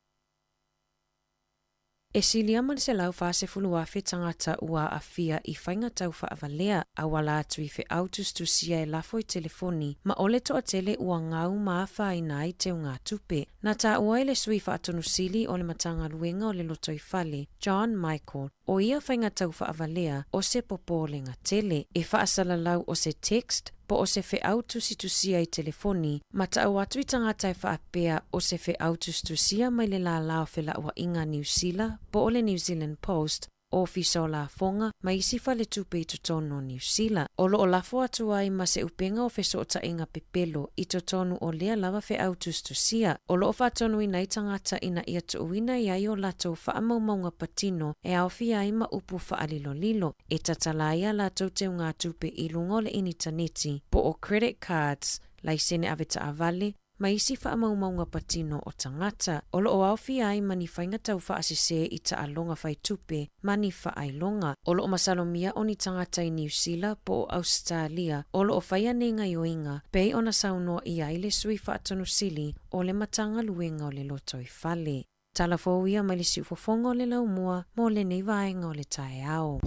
E silia ma le 140,000 tagata ua aafia i faiga tau faavalea, auala atu i feau tusitusia e lafo i telefoni, ma o le toatele ua gau ma afaina ai teugatupe. Na taua e le Sui Faatonusili o le Matagaluega o le Lotoifale, John Michael, o ia faiga tau faavalea o se popolega tele, e faasalalau o se text po o se feau tusitusia i telefoni, ma tau atu i tagata e faapea o se feau tusitusia mai le lālā o felauaiga a Niu Sila po o le New Zealand Post, Ofisa o Lafoga, ma isi faletupe i totonu o Niu Sila. O lo o lafo atu ai ma se upega o fesootaiga pepelo i totonu o lea lava feau tusitusia, o lo o faatonuina ai tagata ina ia tuuina i ai o latou faamaumauga patino e aofia ai ma upu faalilolilo e tatala ai a latou teugatupe i luga o le initaneti po o credit cards, laisene avetaavale, ma isi faamaumauga patino o tagata, o lo o aofia ai ma ni faiga tau faasesē i taaloga fai tupe ma ni faailoga. O lo o masalomia o ni tagata i Niu Sila po o Ausetalia o lo o faia nei gaioiga, pei ona saunoa i ai le Sui Faatonusili o le Matagaluega o le Lotoifale. Tala fou ia mai le siufofoga o le laumua mo lenei vaega o le taeao.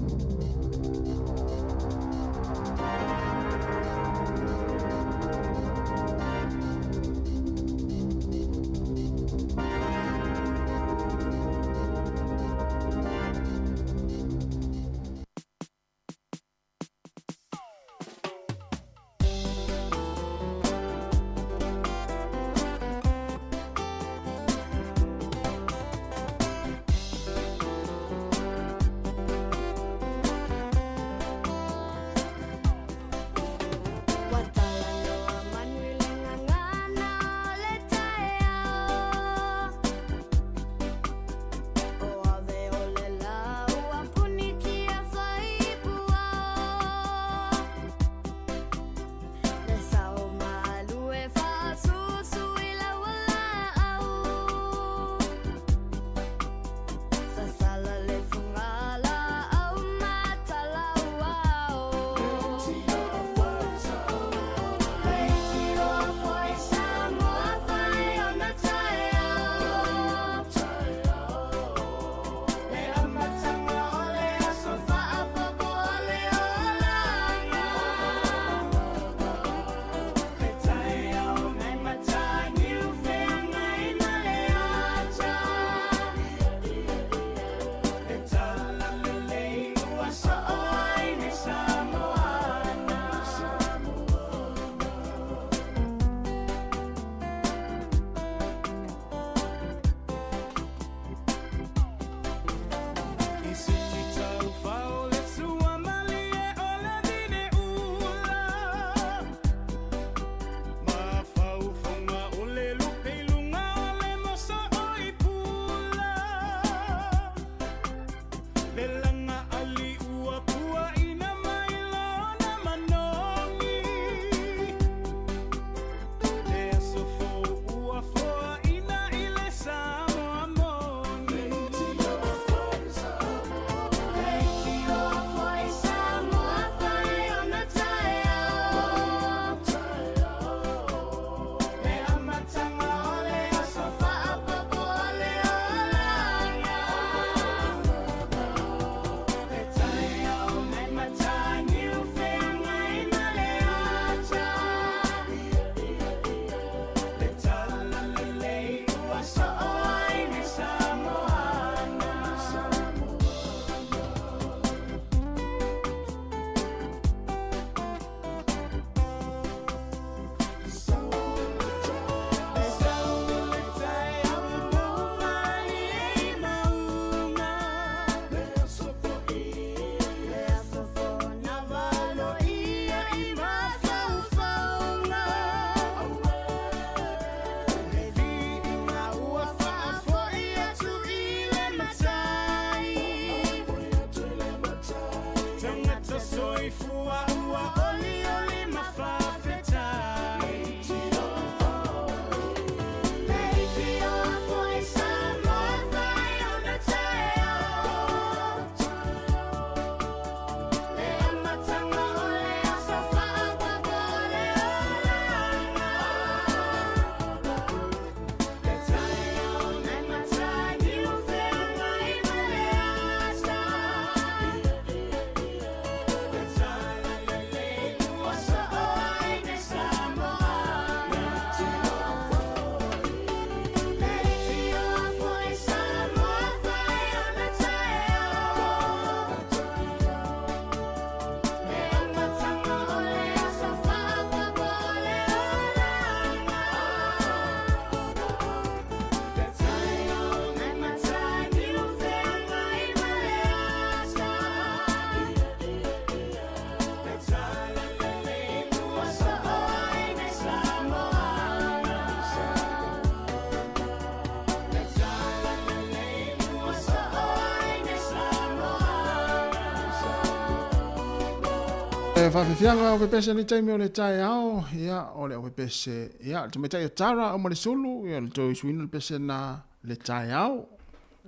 le faafiafiaga o pepese nei taimi o le taeao, ia, o le au pepese, ia, le tamaitai o Tara au ma le sulu, ia, le toe suina le pese na le taeao.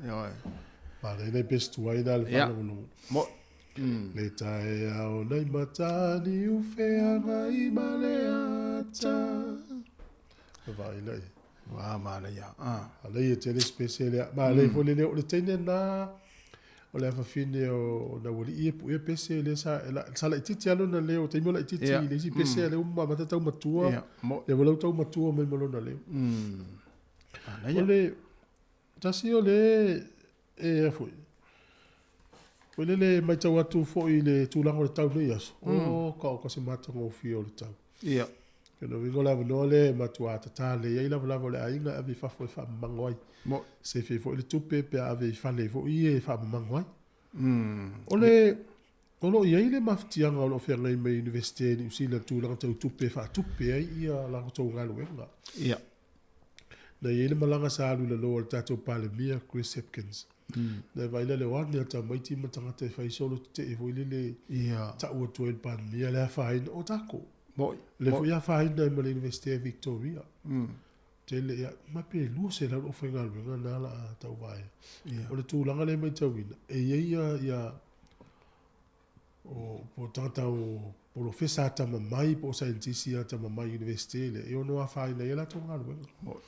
Ia, oe. Ma le nei pese tuai na le Ia. faalogologo. Mo, Le taeao nai matani u feagai ma le ata. Vaai lai. Ua manaia. Ah. A lei e tele spese lea. Ma lei foi le leo o le teine na o le afafine o na ualii e puea pese le sa e la, sa laitiiti lava lona leo, taimi o laitiiti i le isi pese a le uma amata tau matua. Ia, mo. Le walau tau matua mai ma lona leo. Manaia. O le tasi o le e a foi. Foi lele matau atu foi i le tulaga o le tau nei aso. O ka o ka se matagofie o le tau. Ia. O lona uiga o le avanoa lea e matua tatale ai lavalava o le aiga e ave i fafo e faamamago ai. Mo. Sefe ai foi le tupe pe a ave i fale ai foi ia e faamamago ai. O le o lo o i ai le mafatiaga o lo o feagai mai Iunivesite i Niu Sila i le tulaga tau tupe e faatupe ai ia latou galuega. Ia. Na i ai le malaga sa alu i lalo a le tatou Palemia Chris Hipkins. Na e vaai la le o ane a tamaiti ma tagata e fai solo tetee foi lele Ia. tau atu ai i le Palemia le afaina o takou. Moi. Le foi afaina ai ma le Iunivesite a Victoria. Tele ia, ma pe 200 le aufaigaluega na la a tau vaea. Ia. O le tulaga lea e matauina, e i ai ia, ia o, po o tagata o polofesa atamamai po o saienitisi atamamai i Iunivesite lea, e ono afaina ai a latou galuega. Moi.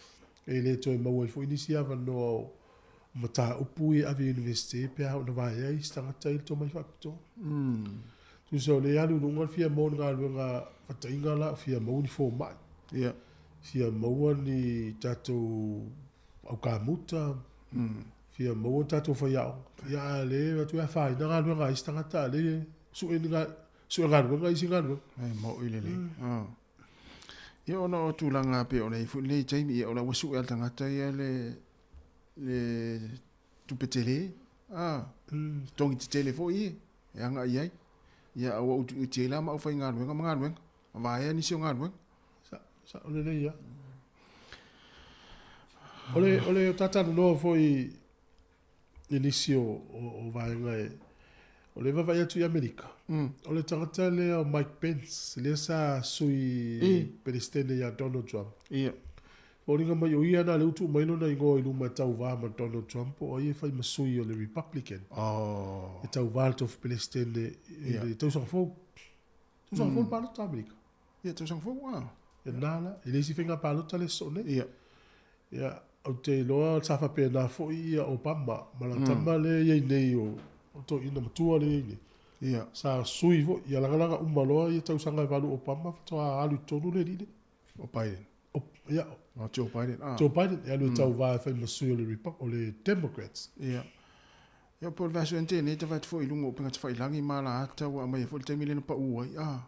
E le toe maua ai foi nisi avanoa o mataupu ia e ave i Iunivesite pe a oo ina vaea isi tagata i le tomai faapitoa. Tusa o lea e alu i luga le fia maua o ni galuega fataiga la, fia maua ni fomai. Ia. Fia maua ni tatou aukamuta, fia maua ni tatou faiaoga. Ia a le atu e afaina galuega a isi tagata, a le sue ni sue galuega isi galuega. E mo'i lelei. Ah. Ia ona o tulaga pei ona i ai foi lenei taimi, ia o la ua sue lava le tagata ia le le tupe tele, ah, totogi tetele foi ia e agai i ai. Ia a ua utiuti ai la ma aufaigaluega ma galuega, vaea nisi o galuega. Sa, sao lelei lava. O le, o le talatalanoa foi i nisi o, o, o vaega e, o le vaavaai atu i Amerika, o le tagata lea o Mike Pence, lea sa sui Peresetene ia Donald Trump. Ia. Foliga mai o ia na lea ua tuu mai lona igoa i luma e tauva ma Donald Trump po o ai e fai ma sui o le Republican. Oh. E tauva le tofi Peresetene i le tausaga fou. Tausaga fou le palota Amerika. Ia, tausaga fou, ah. Ia na la, e le isi faiga palota le sosoo nei. Ia. Ia, ou te iloa sa faapena foi ia Obama ma lana tama lea e i ai nei o o toeaina matua lea e i ai nei. Ia. Sa sui foi, ia lagalaga uma loa ia tausaga e valu o Obama faatoa alu i totonu le alii lea. O Biden. O, ia. O Joe Biden, ah. Joe Biden, e alu e tauva e fai ma sui o le o le Democrats. Ia. Ia, po o le vaiaso ea na tea nei, ta vaai atu foi i luga o upega tafailagi ma ala ata ua aumai ai foi le taimi lea na pau ai, ah.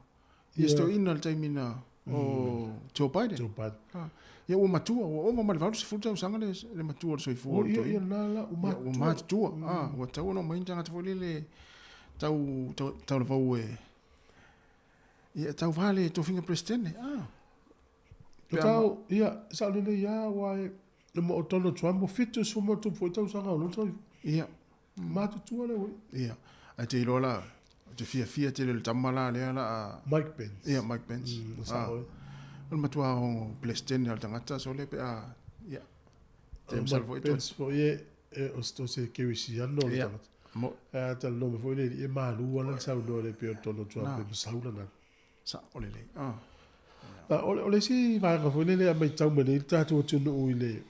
Ia se toeaina le taimi na o Joe Biden. Joe Biden. Ah. Ia ua matua, ua ova ma le 80 tausaga le, le matua o le soifua o le Ia, toeaina. ia, na la, ua Ia, ua matutua. matutua. Ah, ua tatau ona omai ni tagata foi lele tau, tau, taulavau e, ia, tauva le tofiga Peresetene. Ah. O tau, ia, sao lelei lava, aua e, e mo o Donald Trump, ua 73 foi tausaga o lona soifua. Ia. Matutua le ua. Ia. Ae te iloa la, o te fiafia tele o le tama la lea la a... Mike Pence. Ia, Mike Pence. Mm, sao Ah. e. O le matua o Peresetene o le tagata, so lea pe a... Ia. Te masalo foi Mike Pence foi e, e o se kerisiano o le tagata. Mo. Ae a talanoa mai foi le alii, e malu lava le saunoa le pei o Donald Trump Na. e masau lana. Sao lelei. Ah. O le, o le isi vaega foi lele a matau mai nei le tatou atunuu i le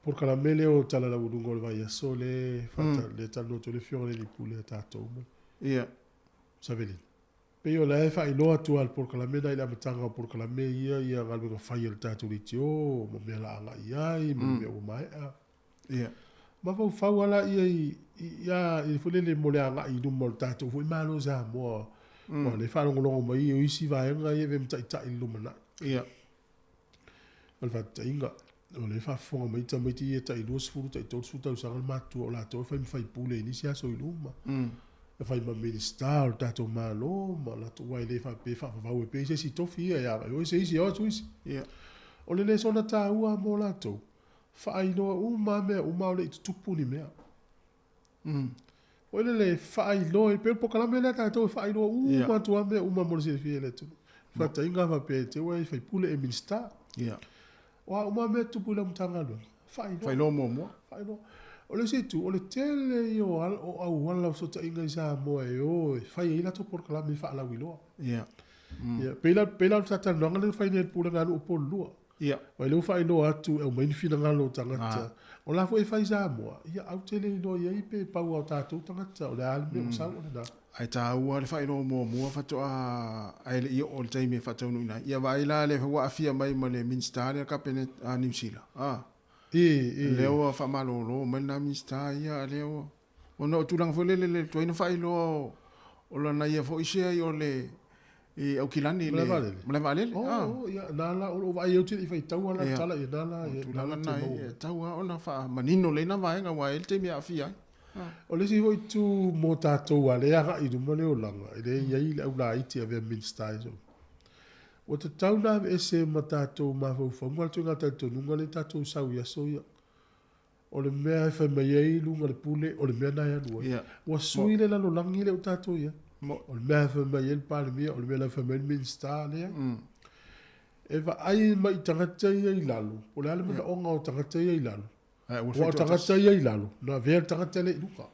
polokalame lea o Tala Laualuga o le Vaiaso le faata, le talanoa atu ai le Afioga i le Alii Pule a tatou ma Ia. Savelina. Pei o la e faailoa atu lava i le polokalame na i le amataga o polokalame ia ia galuega fai a le tatou leitio ma mea la agai i ai ma mea ua maea. Ia. Mafaufau lava laia i, i, ia, i foi lele mo le agai i luma o le tatou foi Malo o Samoa. Aua o lea e faalogologo mai o isi vaega ia e mataitai i le lumanai. Ia. O le faataitaiga, o lea e faafofoga mai tamaiti ia tai 20, tai 30 tausaga le matutua o latou e fai ma faipule i nisi aso i luma. E fai ma Minisita o le tatou Malo ma latou, aua e le faapea e faavavau ai pea i se isi tofi ia e agai oe se isi e o atu isi. Ia. O le lesona taua mo latou, faailoa uma lava mea uma a o le i tutupu ni mea. Foi lele e faailoa, e pei o le polokalame lea a tatou e faailoa uma atu lava mea uma mo le silafia e le atunuu. Faataitaiga a faapea e te ua e faipule e Minisita. O a uma mea e tutupu i lau Matagaluega, faailoa. Faailoa muamua. Faailoa. O le isi itu, o le tele ia o auala o fesootaiga i Samoa e o e fai ai latou polokalame faalauiloa. Ia, pei la pei la o le talatalanoaga lea na fai nei e le Pulega a Nuu o Upolu Ia, aua lea ua faailoa atu e aumai ni finagalo o tagata. O la foi e fai i Samoa, ia au te le iloa i ai pe pau lava o tatou tagata, o le a le mea ua sau o lena. Ae taua le faailoa muamua faatoa ae le i oo i le taimi e faataunuuina ai. Ia vaai la lea foi ua aafia mai ma le Minisita lea Kapeneta a Niu Sila, a. Lea ua faamalolo mai lena Minisita ia, a lea ua Ona o tulaga foi lele le tuai ona faailoa o lana ia foi share i o le i Aukilani i le malae vaalele. Oh, ia, na la, o lou vaai ou te le i faitaua la le tala, ia, na la, ia, na la te maua. E tatau lava ona faamanino lelei na vaega aua e i ai le taimi e aafia ai. O le isi foi itu mo tatou a lea e agai i luma le olaga, e le i ai le aulaiti e avea Minisita i so. Ua tatau ona aveese ma tatou mafaufauga le ituaiga talitonuga lea tatou sau i aso ia. O le mea e fai mai ai i luga le pule, o le mea lena e alu ai. Ua sui le lalolagi lea ua tatou i ai. O le mea e fai mai ai le Palemia, o le mea la e fai mai ai le Minisita, leai. E vaai mai i tagata ia i lalo, po o le a le manaoga o tagata ia i lalo. Aua o tagata ia i lalo, na avea le tagata lea i luga.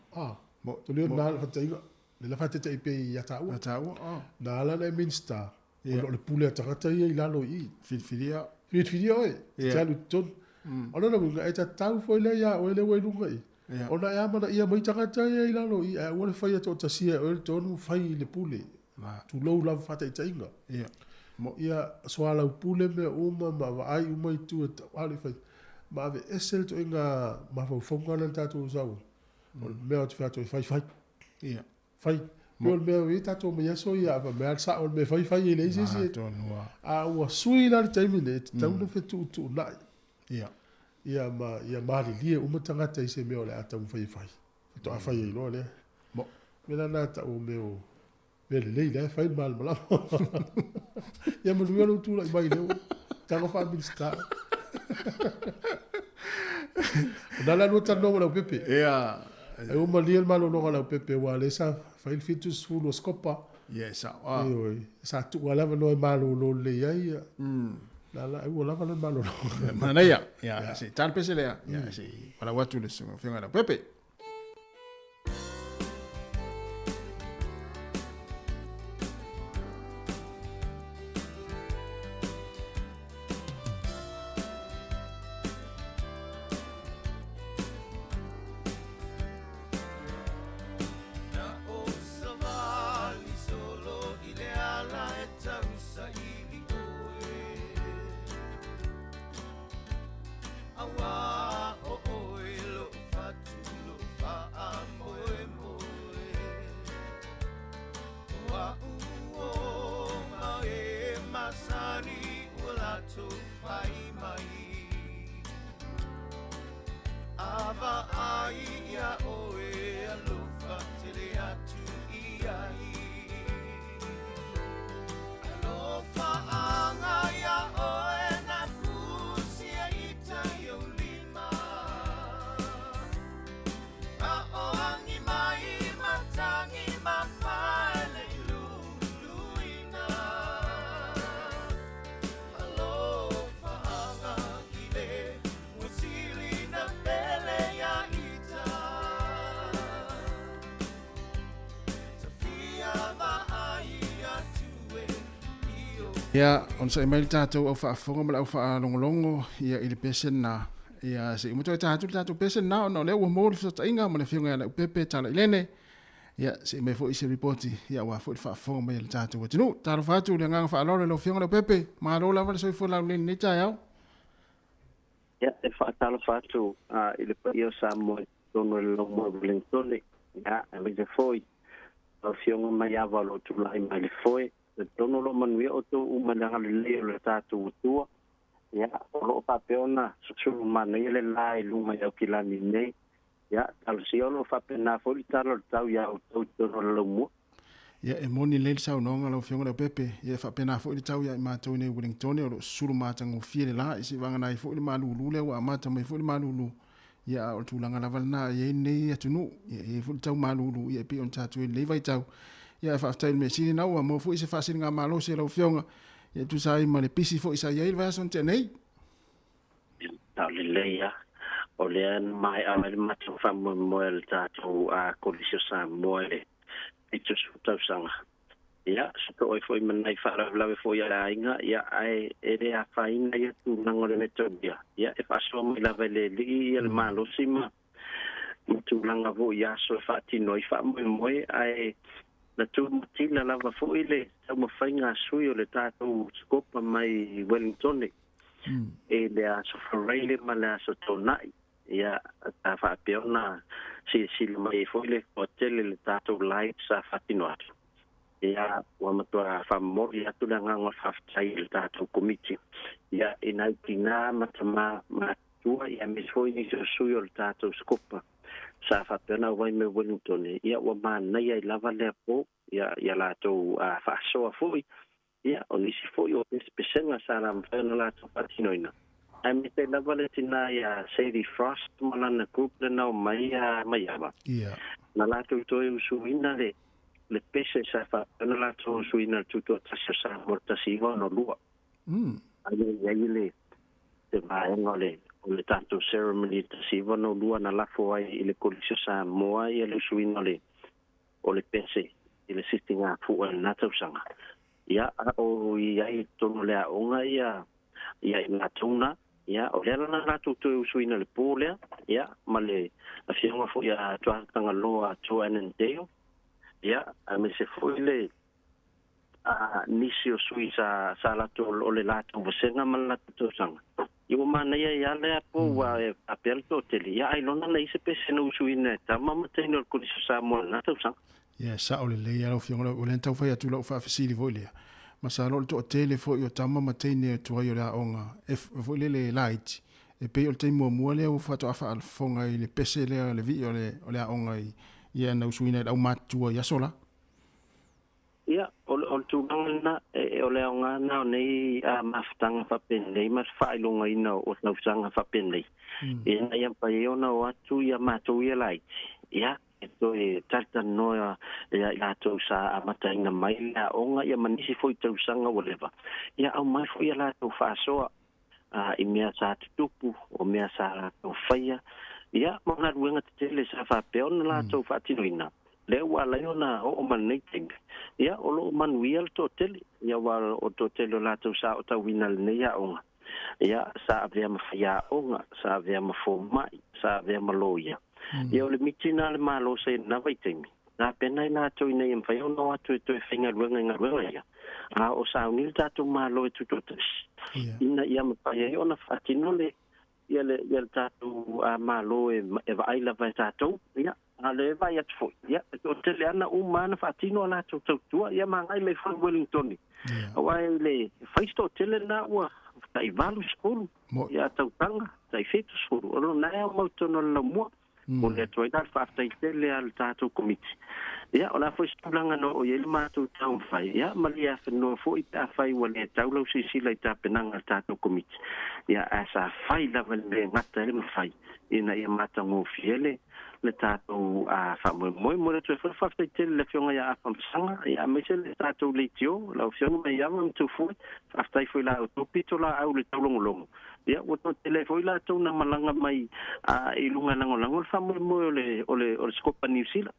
Tolea lena le faataitaiga, lea la faataitai pea ia taua. Na ala ona e Minisita, Ona o le pule a tagata ia i lalo i i. Filifilia. Filifilia oe, e te alu i totonu. O lona uiga, e tatau foi lea ia oe lea ua i luga i i, ona e amanaia mai tagata ia i lalo i i, ae aua le faia toatasia e oe le tonu, fai i le pule. Tulou lava faataitaiga. Ia soalaupule mea uma ma vaai uma itu e tatau ona fai, ma aveese le ituaiga mafaufauga lea na tatou sau ai, o le mea ou te fai atu ai, fai, fai. Fai. Pei o le mea ua i ai tatou mai aso ia, a fai mai lava le sao o le mea e fai, fai e leai se isi e. A ua sui la le taimi lenei, e tatau ona fetuutuunai. Ia ma ia malilie uma tagata i se mea o le a taumafai e fai, faatoa fai ai loa lea. O le mea la lena e tau o mea o mea lelei la e fai le malamalama. Ia manuia lou tulai mai lea ua tago faa-Minisita. O lena la lua talanoa ma Leaupepe. Ai ua malie le malologa a Leaupepe aua o lea sa fai le 70 o Scopa. Ia e sao a. Ioe, sa tuu lava le avanoa e malolo lelei ai ia. La la ai ua lava lana malologa. Manaia. Ia se i ta le pese lea. Ia se i valaau atu le afioga ia Leaupepe. Ia, onosai mai le tatou au faafofoga ma le au faalogologo ia i le pese lena. Ia, se i uma toe taha atu le tatou pese lena ona o lea ua maua le fesootaiga ma le afioga ia Leaupepe Talailene. Ia, se i aumai foi se ripoti ia aua foi le faafofoga mai a le tatou atunuu. Talofa atu i le agaga faaaloalo i lau afioga Leaupepe. Malo lava le soifua laulelei i lenei taeao. Ia, e faatalofa atu i le paia o Samoa i totonu o le laumua o Wellingtone, ia, aemaise foi lau Afioga Maiava o lo o tulai mai le foe. Talitonu o lo o manuia outou uma i le agalelei o le tatou Atua. Ia, o lo o faapea ona susulu manaia le la i luma i Aukilani nei. Ia, talosia o lo o faapena foi le tala o le tau iā outou i totonu o le laumua. Ia, e moni lelei le saunoaga a lau Afioga Leaupepe. Ia, e faapena foi le tau iā i matou i nei Wellingtone, o lo o susulu matagofie le la, i se vagana ai foi le malulu lea ua amata mai foi le malulu. Ia, a o le tulaga lava lena e i ai lenei atunuu, ia, e i ai foi le tau malulu, ia, e pei ona tatou i ai i lenei vaitau. Ia, ae faafetai i le mea sili lena ua maua foi se faasiligamalosi a lau Afioga, ia, e tusa ai ma le pisi foi sa i ai le vaiaso na tea nei. Sao lelei lava. O lea na maea mai le matou faamoemoe a le tatou Kolisi o Samoa i le 70 tausaga. Ia, sotoo ai foi ma nai faalavelave foi a le aiga, ia, ae e le afaina ia tulaga o le mea taulia. Ia, e faasoa mai lava e le Alii ia le malosi ma ma tulaga foi i aso e faatino ai faamoemoe, ae na tumatila lava foi le taumafaiga a sui o le tatou sikopa mai Wellingtone i le Aso Faraile ma le Aso Toonai. Ia, sa faapea ona silasila mai ai foi le toatele i le tatou live sa faatino atu. Ia, ua matua faamomoli atu le agaga o le faafetai i le tatou Komiti. Ia, i nai tinā ma tamā matutua, ia aemaise foi nisi o sui o le tatou Sikopa sa faapea ona auai mai Wellington, ia ua manaia ai lava lea po, ia, ia latou faasoa foi. Ia, o nisi foi o pesepesega sa la mafai ona latou faatinoina, ae mete lava le tina ia Sadie Frost ma lana group lena o mai a Maiava. Ia. Na latou toe usuina le le pese sa faapea ona latou usuina i le Tutoatasi o Samoa i le 1962. Ae i ai le se vaega o le o le tatou ceremony i le 1962 na lafo ai i le Kolisi o Samoa ia le usuina o le o le pese i le sisigafua i lena tausaga. Ia, a o i ai i totonu o le aoga ia, ia i latou na, ia, o lea la na latou toe usuina i le po lea, ia, ma le afioga foi ia Tuatagaloa Joe Annandale, ia, aemaise foi le a nisi o sui sa, sa latou, o le latou vasega ma le latou tausaga. Ia ua manaia ai lava lea po ua e faapea le toatele, ia ailoga na i ai se pese na usuina e tama ma teine o le Kolisi o Samoa i lena tausaga. Ia, sao lelei lava lau Afioga, o lea na tau fai atu lau faafesili foi lea, masalo o le toatele foi o tama ma teine tuai o le aoga e foi lele laiti, e pei o le taimi muamua lea ua faatoa faafofoga i le pese lea o le vii o le aoga i, ia na usuina e le aumatutua i aso la. Ia, o le, o le tulaga lena, e, o le aoga lena o nei mafutaga faapenei ma le faailogaina o tausaga faapenei. Ina ia mafai ai ona o atu ia matou ia laiti, ia, e toe talatalanoa ia i latou sa amataina mai le aoga ia ma nisi foi tausaga ua leva, ia aumai foi a latou faasoa i mea sa tutupu, o mea sa latou faia, ia, ma galuega tetele sa faapea ona latou faatinoina, lea ua ala ai ona oo mai lenei taimi, ia, o lo o manuia le toatele, ia, aua o le toatele o latou sa aotauina i lenei aoga, ia, sa avea ma faiaoga, sa avea ma fomai, sa avea ma loia. Ia, o le miti lena a le Malo sa i lena vaitaimi, Tapena ai latou ina ia mafai ona o atu e toe faigaluega i galuega ia, a o sauni le tatou Malo e tutoatasi ina ia mafai ai ona faatino le ia le ia le tatou Malo e e vaai lava e tatou, ia, a o lea e vaai atu foi, ia, e toatele lava na uma lava na faatino a latou tautua, ia ma agai mai foi i Wellington, aua e le fai se toatele lena ua tai 80 ia tausaga, tai 70, o lona e aumau i totonu o le laumua. Momoli atu ai la le faafetai tele a le tatou Komiti. Ia, o le a foi se tulaga na oo i ai le matou taumafai, ia, malie afenoa foi pe afai ua le tau lau silasila i tapenaga a le tatou Komiti, ia, ae sa fai lava i le mea e gata ai le mafai ina ia matagofie le le tatou faamoemoe. Momoli atu ai foi le faafetai tele i le Afioga ia Afa Masaga, ia, aemaise le tatou leitio, lau Afioga Maiava Matufoe, faafetai foi i la outou pitolaau i le taulogologo. Ia, ua toatele ai foi latou na malaga mai i luga e lagolago le faamoemoe o le, o le, o le Sikopa Niu Sila.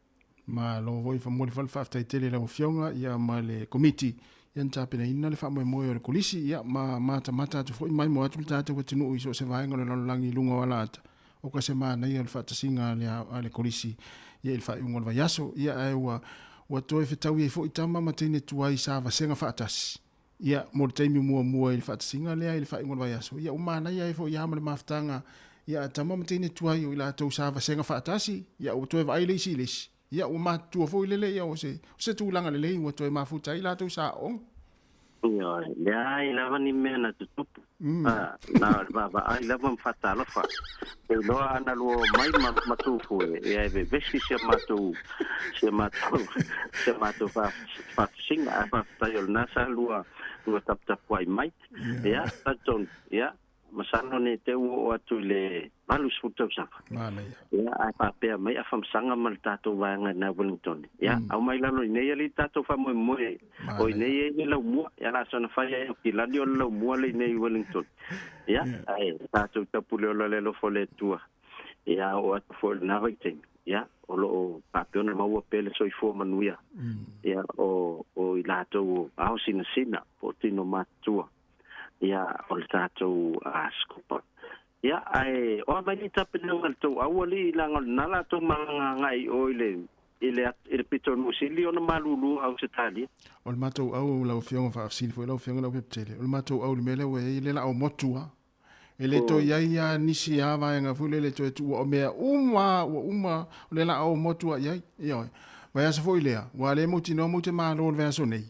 Malo foi, momoli foi le faafetai tele i lau Afioga ia ma le Komiti ia na tapenaina le faamoemoe o le Kolisi ia ma matamata atu foi maimoa atu le tatou atunuu i so o se vaega o le lalolagi i luga o alaata o ka se manaia o le faatasiga a le, a le Kolisi ia i le faaiuga o le vaiaso ia ae ua ua toe fetaui ai foi tama ma teine tuai sa vasega faatasi Ia, mo le taimi muamua i le faatasiga lea i le faaiuga o le vaiaso, ia ua manaia ai foi lava ma le mafutaga ia a tama ma teine tuai o i latou sa vasega faatasi, ia ua toe vaai le isi i le isi, ia ua matutua foi lele, ia o se, o se tulaga lelei ua toe mafuta ai latou sa aoga. Ioe, leai lava ni mea na tutupu. A, na o le vaavaai lava ma faatalofa. Ou te iloa ana lua omai ma, ma Tufue, ia e vevesi si a matou, si a matou, si a matou fa, faafesiga. Ae faafetai o lena sa lua, lua taputapuai mai. Ia, talitonu, ia. masalo ne te ua oo atu i le 80 tausaga. Manaia. Ia, ae faapea mai afamasaga ma le tatou vaega i na Wellington. Ia, aumai lalo i nei alii tatou faamoemoe o i nei ai le laumua. Ia, la sona fai ai o kilani o le laumua le i nei Wellington. Ia, ae tatou tapule ola le alofa o le Atua. Ia, oo atu foi i lena vaitaimi. Ia, o lo o faapea ona maua pea le soifua manuia. Ia, o, o i latou o ao sinasina po o tino matutua. Ia, o le tatou scopa. Ia, ae o a mai nei tapenaga i le tou aualii, leaga o lena la tou malaga agai i o i le, i le, i le pito o Niu Sili ona malulu Ausetalia. O le matou au lau Afioga, faafesili foi lau Afioga Leaupepetele, o le matou au i le mea lea ua i ai, lea la o motu lava. E le toe i ai lava nisi lava vaega foi lele e toe tuua, o mea uma lava ua uma, o lea la o motu lava i ai. Ioe. Vaiaso foi lea, ua le mautinoa matou te malo i le vaiaso nei.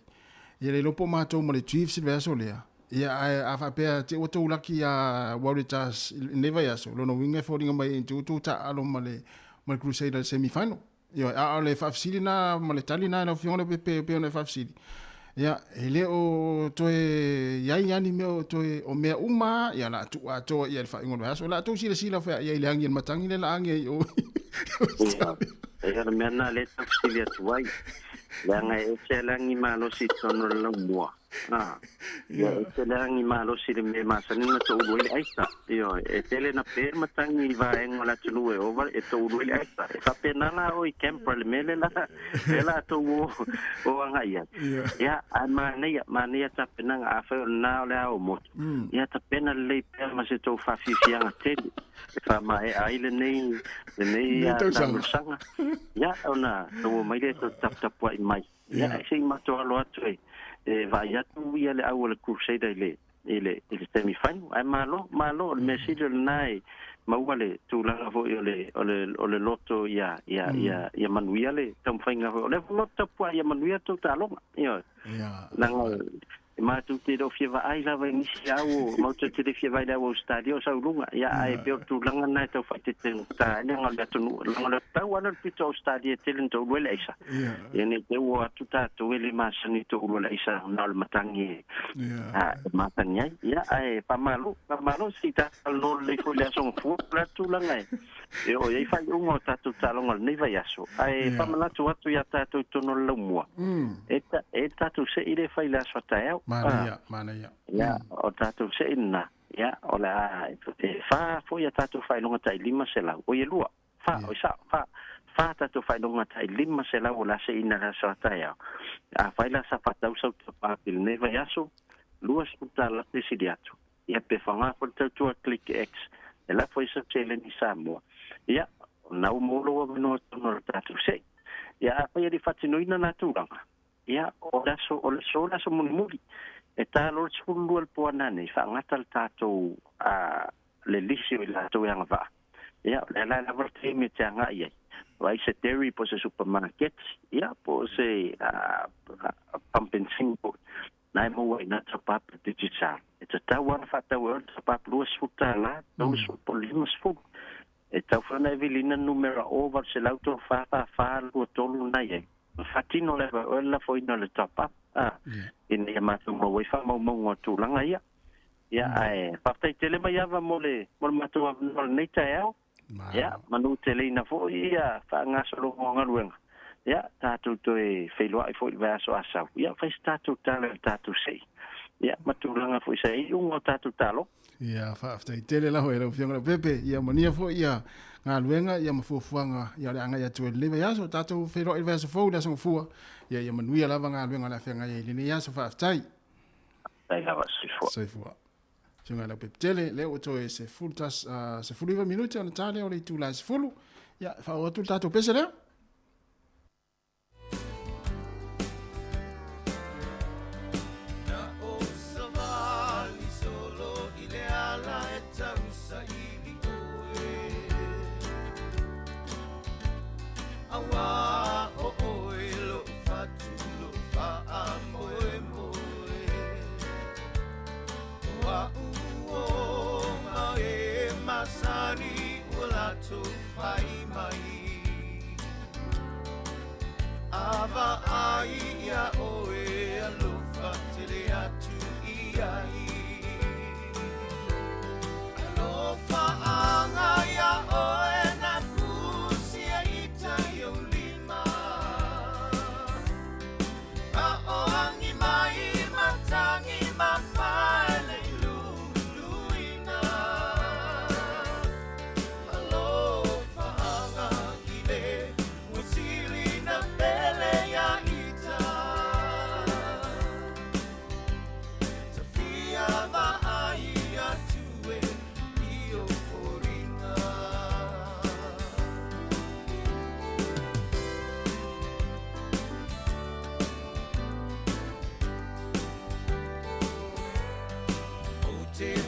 Ia le iloa po o matou ma le Chiefs i le vaiaso lea. Ia ae a faapea te ua tou laki ia Waratahs i lenei vaiaso, lona uiga e foliga mai te ua tou taaalo ma le ma le Crusader i le semi final. Ioe, a o le faafesili na ma le tali na e lau Afioga Leaupepe e pei ona e faafesili. Ia, e le o toe i ai lava ni mea o toe o mea uma lava, ia o le a tuu atoa i ai i le faaiuga o le vaiaso. O le a tou silasila foi i ai i le agi a le matagi lea o le a agi ai i o. Ia, o le mea lena lea e tau fesili atu ai, leaga e ese le agi malosi i totonu o le laumua. A, ia e tele agi malosi i le mea e masani ona toulu ai le aisa. Ioe, e tele na pe matagi i vaega o le atunuu e ova e toulu ai le aisa. E faapena la oe i Canberra i le mea lea la, lea la tou o, o agai ai. Ia, ae manaia, manaia tapenaga, afai o lena o le ao motu, ia tapena lelei pea ma se tou faafiafiaga tele e faamaea ai lenei, lenei taamilosaga. Ia, ona tou omai lea tou taputapuai mai. Ia, yeah. se i matou alo atu e, e vaai atu ia le au o le Crusader i le, i le, i le semi final. Ae malo, malo, o le mea sili o lena e maua le tulaga foi o le, o le, o le loto ia, ia, ia, ia manuia le taumafaiga foi. O le loto tapuai ia manuia tou taaloga. Ioe. Yeah. Leaga E matou te le o fia vaai lava i nisi au o, matou te le fia vaai i le au Ausetalia o sau luga. Ia, ae pei o le tulaga lena e tau faaeteetega ai leaga o le atunuu, leaga o le tau lava lea o le pito Ausetalia e tele ina toulua ai le aisa. Ia ne i te i ua o atu tatou e le masani toulua le aisa na o le matagi e, e masani ai. Ia, ae faamalo, faamalo se i tatou talanoa lelei foi i le Aso Gafua, o le a le tulaga e e oo i ai faaiuga o tatou taaloga o lenei vaiaso. Ae faamanatu atu iā tatou i totonu o le laumua, e, e tatou se'i lea e fai i le aso a taeao. Manaia, manaia. Ia, o tatou se'i lena, ia, o le a, e fa foi a tatou faailoga tai 500, oi e lua, fa, oi sa'o, fa, fa tatou faailoga tai 500 o le a se'ina i le aso a taeao. Afai la sa faatau sau tapa i lenei vaiaso, $20 pe sili atu. Ia pe faga foi le tautua Click X e lafo ai sau seleni i Samoa. Ia, o lena ua maua lou avanoa tonu o le tatou se'i. Ia afai e le i faatinoina na tulaga, ia o le aso, o le aso, le aso mulimuli, e ta loa le 12 i le po a nanei, faagata le tatou a, le lisi o i latou e agavaa. Ia, o lea la e lava le taimi e te agai ai. Vaai se dairy po o se supermarket, ia, po o se pump benzene foi. Na e maua ai na top-up digital. E tatau lava ona faatau e oe le top-up $20, 30 po o le 50. E tatau foi ona e viliina le numera o 800 3 4 4 2 3 lena i ai. Ona faatino lava e oe le lafoina o le top-up, a, ina ia matou maua ai faamaumauga o tulaga ia. Ia, ae faafetai tele Maiava mo le, mo le matou avanoa i lenei taeao. Ia, manuteleina foi ia faagasologa o galuega. Ia, tatou toe feiloai foi i le vaiaso a sau. Ia, fai se tatou tala i le tatou sei. Ia, ma tulaga foi sa i iuga o tatou taaloga. Ia, faafetai tele lava i lau Afioga Leaupepe. Ia, manuia foi ia galuega ia ma fuafuaga ia o le agai atu ai i lenei vaiaso. Tatou feiloai i le vaiaso fou i le Aso Gafua. Ia, ia manuia lava galuega o le a feagai ai i lenei aso. Faafetai. Faafetai lava. Soifua. Soifua. Afioga i Leaupepe-tele, lea ua toe 19 minute ona ta lea o le itula e 10. Ia, faaoo atu le tatou pese lea.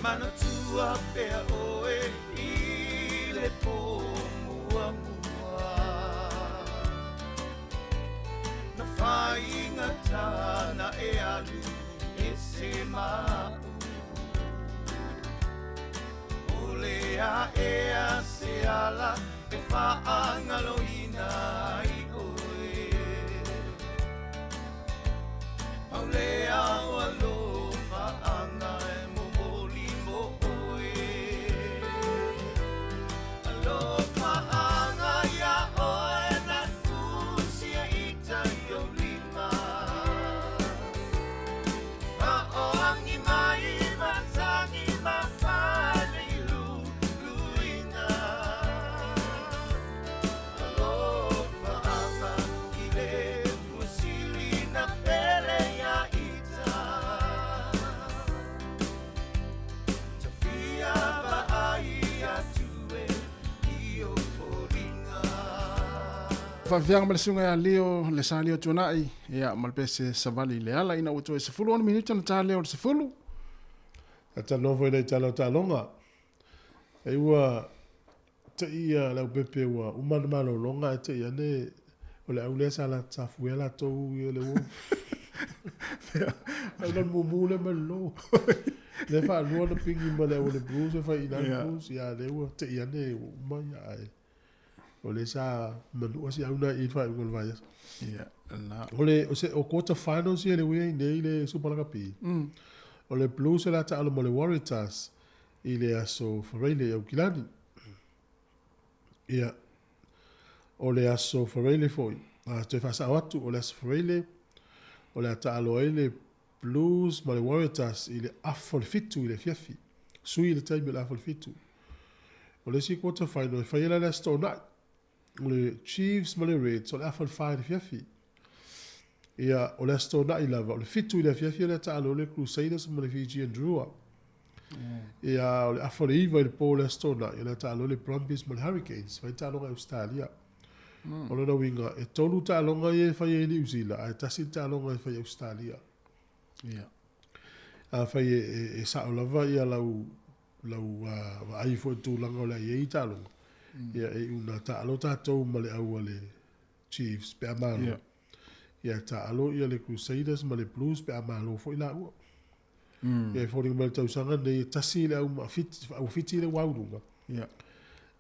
manatua pea oe i le pō muamua. Na whaingata na e alu e se ma'u. O le a ea se ala e whaangaloina ai oe. Paulea o alofa anga e momoli mo oe. Alofa anga ia oe na usia ita i o lima. Pa o angi mai matangi mawhale i luina. Alofa anga i le musili na pele ia ita. Tawhia vaai atu e i o foliga. Faafiaga ma le susuga ia Leo le sa Leo Tuanai, ia ma le pese savali le ala ina ua toe 16 minute ona ta lea o le 10. Sa talanoa foi i nai tala o taaloga. Ai ua te i a Leaupepe ua uma ona malologa ae te i ane o le au lea sa sa fuea latou ia le uo. Ai na mumu le mai lo. Le faalua na pingi ma le au o le Blues e fai ina le Blues ia le ua te i ane ua uma ia ae o le sa manua si au na i le faaiuga o le vaiaso. Ia, na. O le o se o quarter finals ia le ua i ai nei le Super Rugby. O le Blues o le a taalo ma le Waratahs i le aso Faraile i Aukilani. Ia, o le aso Faraile foi, a toe faasao atu, o le aso Faraile, o le a taalo ai le Blues ma le Waratahs i le afa o le 7 i le afiafi. Sui le taimi o le afa o le 7. O le isi quarter final e fai ai la le Aso Toonai, o le Chiefs ma le Reds o le afa o le 4 i le afiafi. Ia, o le Aso Toonai lava, o le 7 i le afiafi o le a taalo le Crusaders ma le Fijian Drua. Ia, o le afa o le 9 i le po o le Aso Toonai, o le a taalo le Brumbies ma le Hurricanes, fai taaloga i Australia. O lona uiga, e 3 taaloga ia e fai ai i Niu Sila, ae tasi le taaloga e fai i Australia. Ia. Afai e sao lava ia lau lau vaai foi i le tulaga o le a i ai taaloga, ia e iu ina taalo tatou ma le au a le Chiefs pe a malo. Ia. Ia taalo ia le Crusaders ma le Blues pe a malo foi laua. Ia e foliga mai le tausaga nei e tasi le au maafiti, au fiti le ua au i luga. Ia.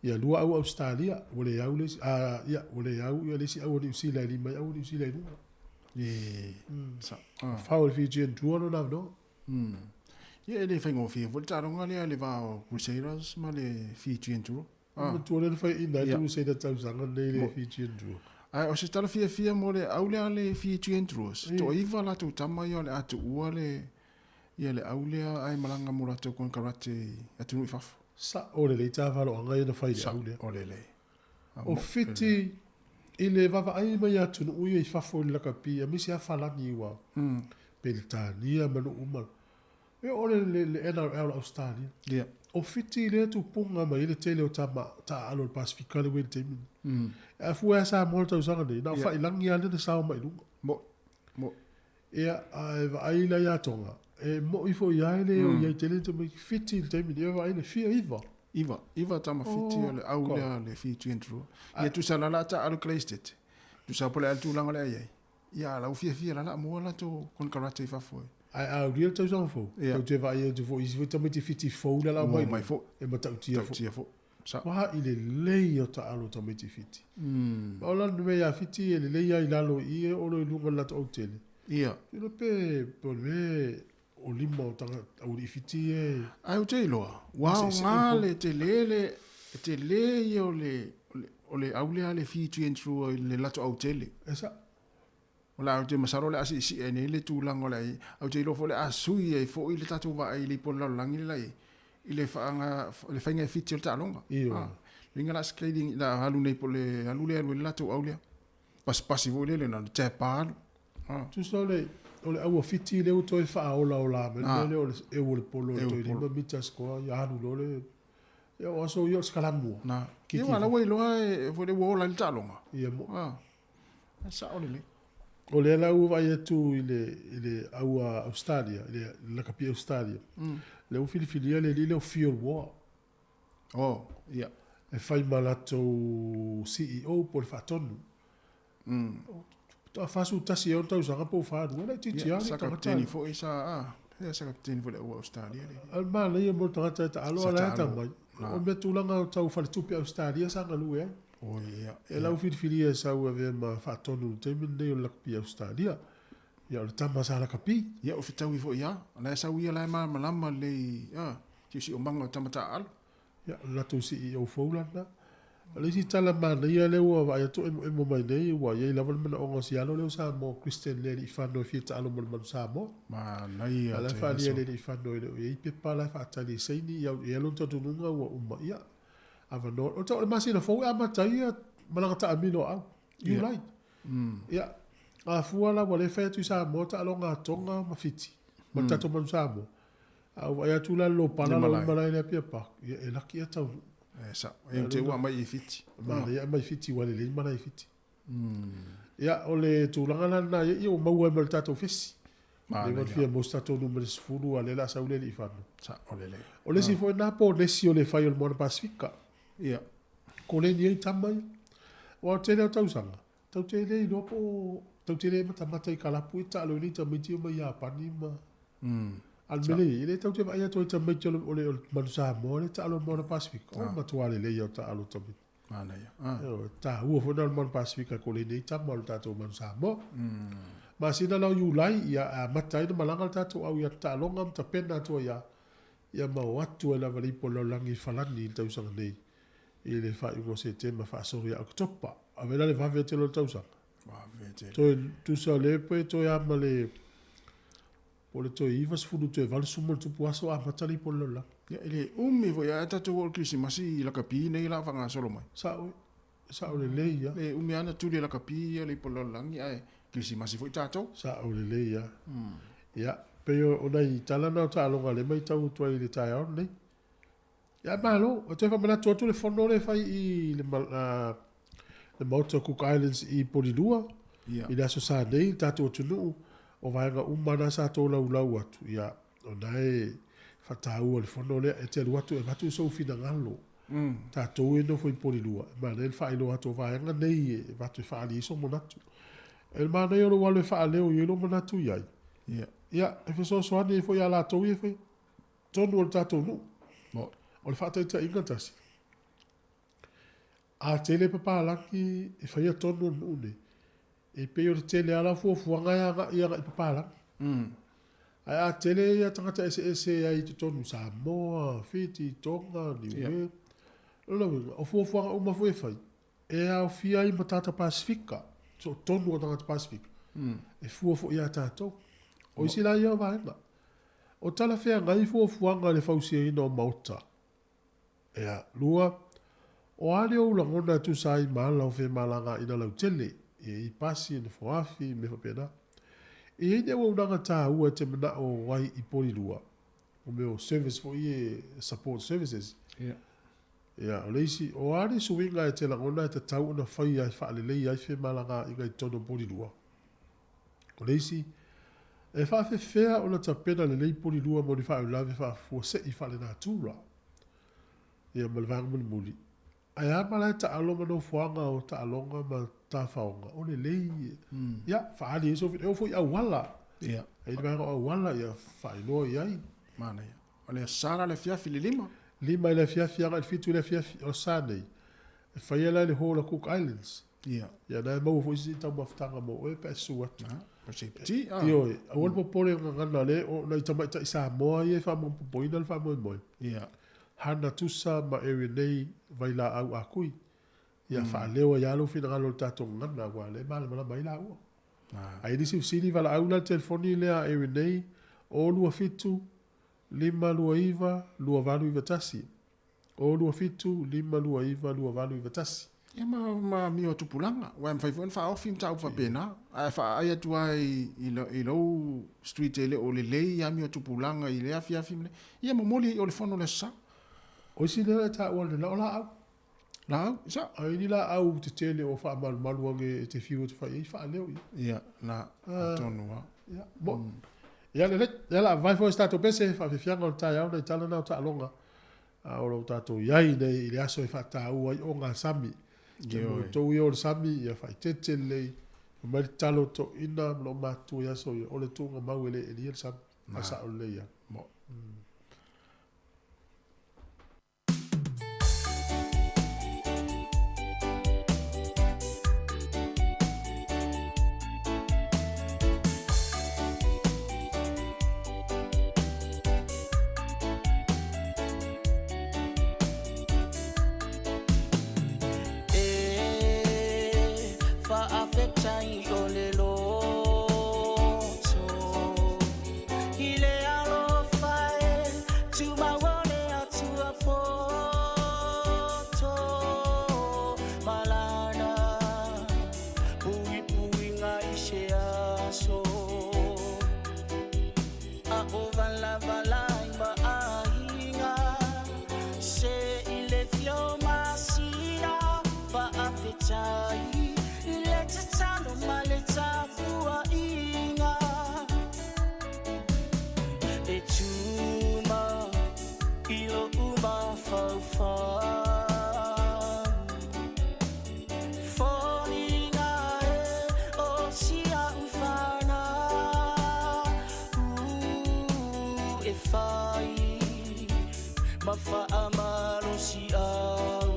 Ia lua au Australia, ua le au le isi, a, ia, ua le au ia le isi au a Niu Sila e lima ai au a Niu Sila i luga. E, sa, ah. Fao le Fijian Drua lona avanoa. Ia e le faigofie foi le taaloga lea i le va o Crusaders ma le Fijian Drua. Ah. Matua lea na fai ina ai le Crusader tausaga nei le Fijian Drua. Ae o se tala fiafia mo le au lea a le Fijian Druas, toaiva latou tama ia o le a tuua le ia le au lea ae malaga mo latou konekarate i atunuu i fafo. Sao lelei ta valoaga ia na fai i le au lea. Sao lelei. O Fiti i le vaavaai mai a atunuu ia i fafo i le lakapi aemaise lava Falani ua Peretania ma nuu uma. E oo le le le NRL o Ausetalia. Ia. O Fiti lea tupuga mai ai le tele o tama taaalo o le Pasefika le ua i le taimi nei. E afua ai a Samoa le tausaga nei, na o Faiilagi lava lea na sao mai i luga. Mo. Mo. Ia, ae vaai la ia Tonga, e moi foi ia e le o iai tele tamaiti Fiti i le taimi nei, vaai le fia iva. Iva, iva tama Fiti o le au lea le Fijian Drua. Ia tusa la la taaalo Cleistete. Tusa po le a le tulaga o le a iai. Ia, a la ua fiafia la la mua latou konekarate i fafo e. Ae a aulia le tausaga fou, Ia. tou te vaai atu foi i isi foi tamaiti Fiti fou la la Ua mai mai foi. e matautia foi. Matautia foi. Sa. Ua i lelei o taalo tamaiti Fiti. Ma o la le mea ia Fiti e lelei lava i lalo i i e olo i luga o le latou autele. Ia. Ilo pe pe o le mea o lima o tanga aualii Fiti e. Ae ou te iloa, ua aoga le tele le tele ia o le o le au lea a le Fijian Drua i le latou autele. E sa. O le a ou te masalo o le a siisii ai nei le tulaga o le a ai, ou te iloa foi o le a sui ai foi le tatou vaai i le ipu o le lalolagi le la i ai, i le faaga, le faiga e fiti o le taaloga. Ioe. A, uiga la scaling, la alu nei po o le alu lea e alu ai le latou au lea. Pasipasi foi lele na o le tap alu. A. Tusa o le, o le aua fiti lea ua toe faaolaola mai le mea lea o le eu o le polo o le toe 5 mita scoa ia alu loa le, ia o aso ia o le sikalamua. Na. Ia aua la ua iloa e, foi lea ua ola ai le taaloga. Ia mo. A. Ae sao lelei. O lea la ua vaai atu i le, i le au a Australia, i le lakapi Australia, lea ua filifilia le alii lea o Phil Waugh. Oh, ia. E fai ma latou CEO po o le faatonu. Faatoa 41 tausaga po ua 42, laitiiti lava le Sa tagata. kapiteni foi sa, ah, ia sa kapiteni foi le au Australia le. A o le manaia mo le tagata e taalo Sa a la e taalo. atamai. Na. O mea tulaga o tau faletupe Australia sa galue ai. Oh, ia, E lau filifilia e sau e avea ma faatonu i le taimi lenei o le lakapi Australia. Ia o le tama sa lakapi. Ia o fetaui foi ia, la e sau ia la e malamalama lelei, ah, siosiomaga o tama taaalo. Ia, o le latou CEO fou la lena. O le isi tala manaia lea ua vaai atu o emoemo mai nei, ua i ai lava le manaoga o si alo lea o Samoa Christian le Aliifano e fia taalo mo le Manu Samoa. Manaia A o la e tele faaalia e aso. le Aliifano e le o i ai pepa la e faatali e saini, ia e i ai lona talitonuga ua uma. Ia, avanoa. O le tau o le masina fou e amata ai ia malaga taamilo a au, Iulai. Ia, a fua la ua le fai atu i Samoa taaloga a Tonga ma Fiti, ma le tatou Manu Samoa. A ou vaai atu la i le lopala la ua i malae le Apia Park, ia e laki ia taunuu. E sao. E te ua aumai i Fiti. Manaia aumai i Fiti ua lelei malae i Fiti. Ia, o le tulaga la lena ia ua maua ai ma le tatou fesi. Leva ona fia maua se tatou numera 10 a o lea o le a sau le Aliifano. Sao lelei. O le isi foi lena ponesi o le fai o le Moana Pasefika. Ia. Koleni ai tama ia. Aua o le tele o tausaga, Tau te le iloa po o tau te le matamata i kalapu e taalo ai nei tamaiti ia mai Iapani ma A o le mea lea e i ai, e le tau te vaai atu ai i tamaiti o le, o le, o le Manu Samoa lea e taalo i le Moana Pasefika. O le matua lelei lava o taalo tamaiti. Manaia. Ah. Ioe, taua foi lena o le Moana Pasefika e koleni ai tama o le tatou Manu Samoa. Masina la o Iulai, ia, e amata ai ona malaga le tatou au ia taaloga ma tapena atu ai lava, ia ma o atu ai lava le ipu o le lalolagi i Falani i le tausaga nei. I le faaiuga o Setema faasolo ia Oketopa. Ave la le vave tele o le tausaga. Vave tele. Toe tusa le pe toe a ma le po o le toe 90 toe 80 ma ona tupu aso amata le ipu o le lalolagi. Ia e le umi foi ae tatou oo i le Kerisimasi i lakapi nei la faagasolo mai. Sao, sao lelei a. Le umi lava na tuli e lakapi ia le ipu o le lalolagi ae Kerisimasi foi tatou. Sao lelei a. Ia, pei o nai tala na o taaloga lea e matau atu ai i le taeao lenei. Ia malo, e toe faamanatu atu le fono lea e fai i le, le Maota o Cook Islands i Polilua, yeah. i le aso Sa nei, le tatou atunuu, o vaega uma na sa tolaulau atu, ia, o na e faataua le fono lea, e te alu atu e avatu sou finagalo. Tatou e nofo i Polilua, e manaia le faailoa atu o vaega nei e avatu e faaali ai sou manatu. E manaia o lou alu e faaleo i ai lou manatu i ai. Yeah. Ia, e fesoasoani ai foi ia latou ia e fai. Tonu o le tatou nuu. O le faataitaiga tasi, a tele papalagi e faia tonu o le nuu nei, e pei o le tele lava o fuafuaga e agai agai i papalagi. Ae a tele ia tagata eseese ai i totonu, Samoa, Fiti, Tonga, Niue, lona uiga, o fuafuaga uma foi e fai, e aofia ai ma tagata Pasefika, so tonu o tagata Pasefika, e fua foi ia tatou. O isi la ia o vaega. O talafeagai fuafuaga i le fausiaina o maota. Ea, lua, o a lea ou lagona e tusa ai ma ala o femalagaaiga lautele, e i pasi, e nofoafi, mea faapena. E i ai ni auaunaga taua e te manao ai i Polilua, mo mea o service foi ia, support services. Ia. Ia, o le isi, o a ni suiga e te lagona e tatau ona faia e faaleleia ai femalagaaiga i totonu o Polilua? O le isi, e faafefea ona tapena lelei polilua mo ni faalavelave faafuasei faalenatura, ia ma le vaega mulimuli, ae a malae taalo ma nofoaga o taaloga ma tafaoga, o lelei, ia, faaali ai sou finagalo, e oo foi i auala, Ia. e i ai le vaega o auala, ia faailoa i ai. Manaia. O le Aso Sa la le afiafi i le 5. 5 i le afiafi agai i le 7 i le afiafi o le Aso Sa nei, e faia la i le Hall o Cook Islands. Ia. Ia na e maua foi se taumafataga mo oe pe a e susu atu. Ah, o se pti, ah. Ioe, aua le popole gagana le o nai tamaitai Samoa ia e faamaopoopoina le faamoemoe. Ia. Hana Tusa ma Erinei Vailaau Akui. Ia faaleo ai lava lou finagalo i le tatou gagana aua o lea e malamalama ai laua. Ah. A i ai nisi fesili, valaau la le telefoni lea a Erinei, 027 529 2891. O 27 529 2891. Ia ma, ma amio a tupulaga, aua e mafai foi ona faaofi mataupu faapena, ae faaai atu lava i, i, i lou street e le o lelei amio a tupulaga i lea afiafi ma le, ia momoli ai i o le fono i le Aso Sa. O isi lea e taua le la o laau. Laau, sa. Ai ni laau tetele o faamalumalu age e te fiu atu fai ai faaleo ia. Ia, na, atonu lava. Ia, mo. Ia lelei, ia la vai foi se tatou pese faafiafiaga o le taeao nai tala na o taaloga. A o lo o tatou i ai nei i le aso e faataua ai ogasami. Ia mo outou ia o le sami, ia faaeteete lelei, fai mai le tatalo toeaina ma lou matutua i aso ia, o le tuugamau e le elia le sami. A sao lelei lava. Mo. E faafetai o le loto i le alofa e tumau o le Atua poto ma lana puipuiga i se aso a o valavalai ma aiga se i le fio masina faafetai i le tatalo ma le tapuaiga e tuma i lo'u mafaufau foliga e o si a'u fanau e fai ma faamalosi'au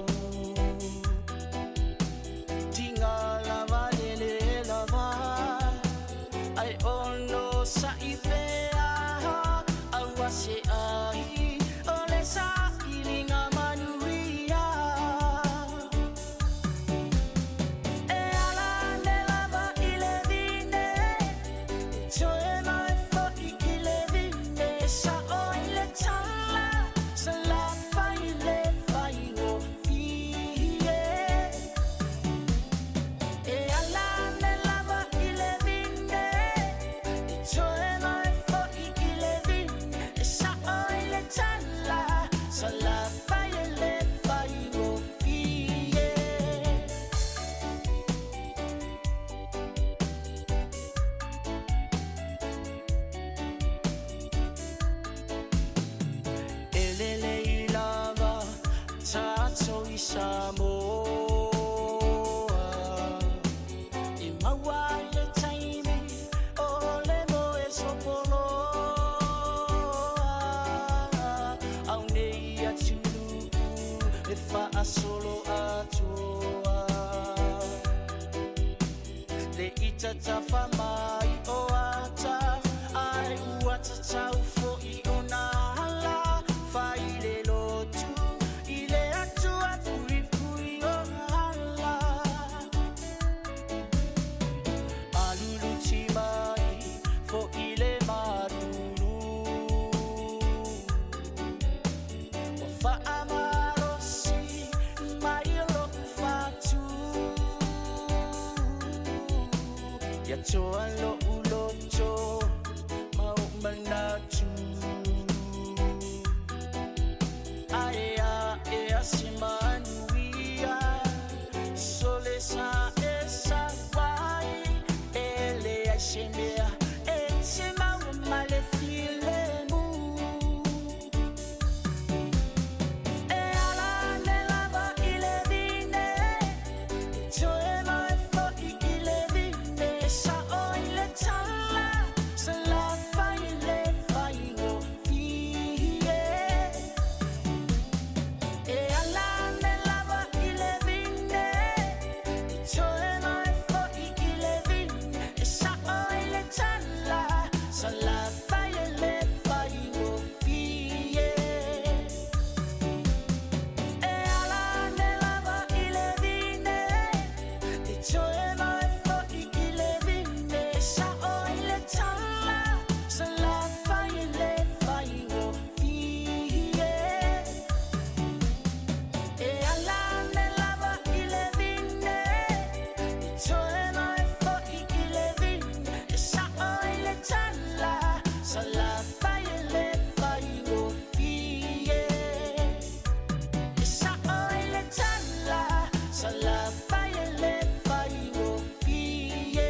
tiga lava lele lava ai ono sa'i pea aua se ai o le sailiga manuia e ala ane lava i le vine toe mai fo'i i le vine sa'o i le tala salafai le faigofie e ala ane lava i le vine e toe mai fo'i i le vine e sa'o i le tala salafai le faigofie. E lelei lava tatou i Samoa e maua ai le taimi o le moe sopoloa au nei atunuu e faasolo atoa le ita tafa mai o ata ai ua tatau fo'i ona ala fai le lotu i le Atua puipui o ala aluluti mai fo'i le malulu ua faamalosi mai lo'u fatu ia toa lo'u loto ma ou manatu ae a'e a se manuia sole sa e sau ai e leai se mea e te maua ma le filemu e ala ane lava i le vine e toe mai fo'i i le vine sa'o i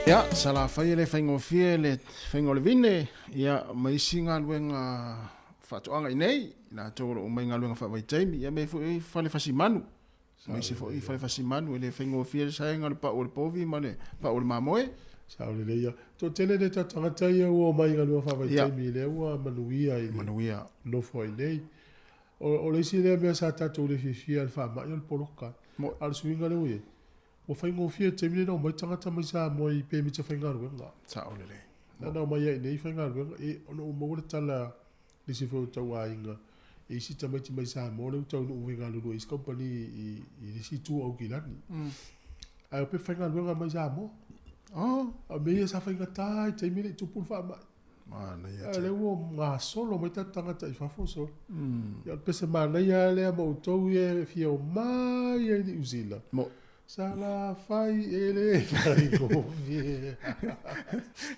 Ia, Salafai e le faigofie le faiga o le vine, ia, ma isi galuega faatoaga i nei, i latou o lo o omai i galuega faavaitaimi, ia ma foi fale fasimanu. Ma isi foi fale fasimanu, e le faigofie le saega o le pau o le povi ma le pau o le mamoe. Sao lelei ia. Toatele le tagata ia ua omai i galuega faavaitaimi lea ua manuia i le Manuia. nofo ai nei. O le isi lea mea sa tatou le fiafia i le faamai o le poloka. Mo. A o le suiga lea ua i ai, ua faigofie i le taimi lenei ona omai tagata mai Samoa i pemita faigaluega. Sao lelei. Na ona omai lava i inei faigaluega. E, ona ou maua le tala a nisi foi o tauaiga e isi tamaiti mai Samoa lea ua taunuu faigalulue i isi kamupani i le isi itu o Aukilani. Ae o pe faigaluega mai Samoa. Oh. A o mea ia sa faigata i taimi e le i tupu le faamai. Manaia Ae tele. lea ua gasolo mai tatou tagata i fafo solo. Ia o le pese manaia lava lea ma outou ia e fia omai ai i Niu Sila. Mo. Salafai e le faigofie.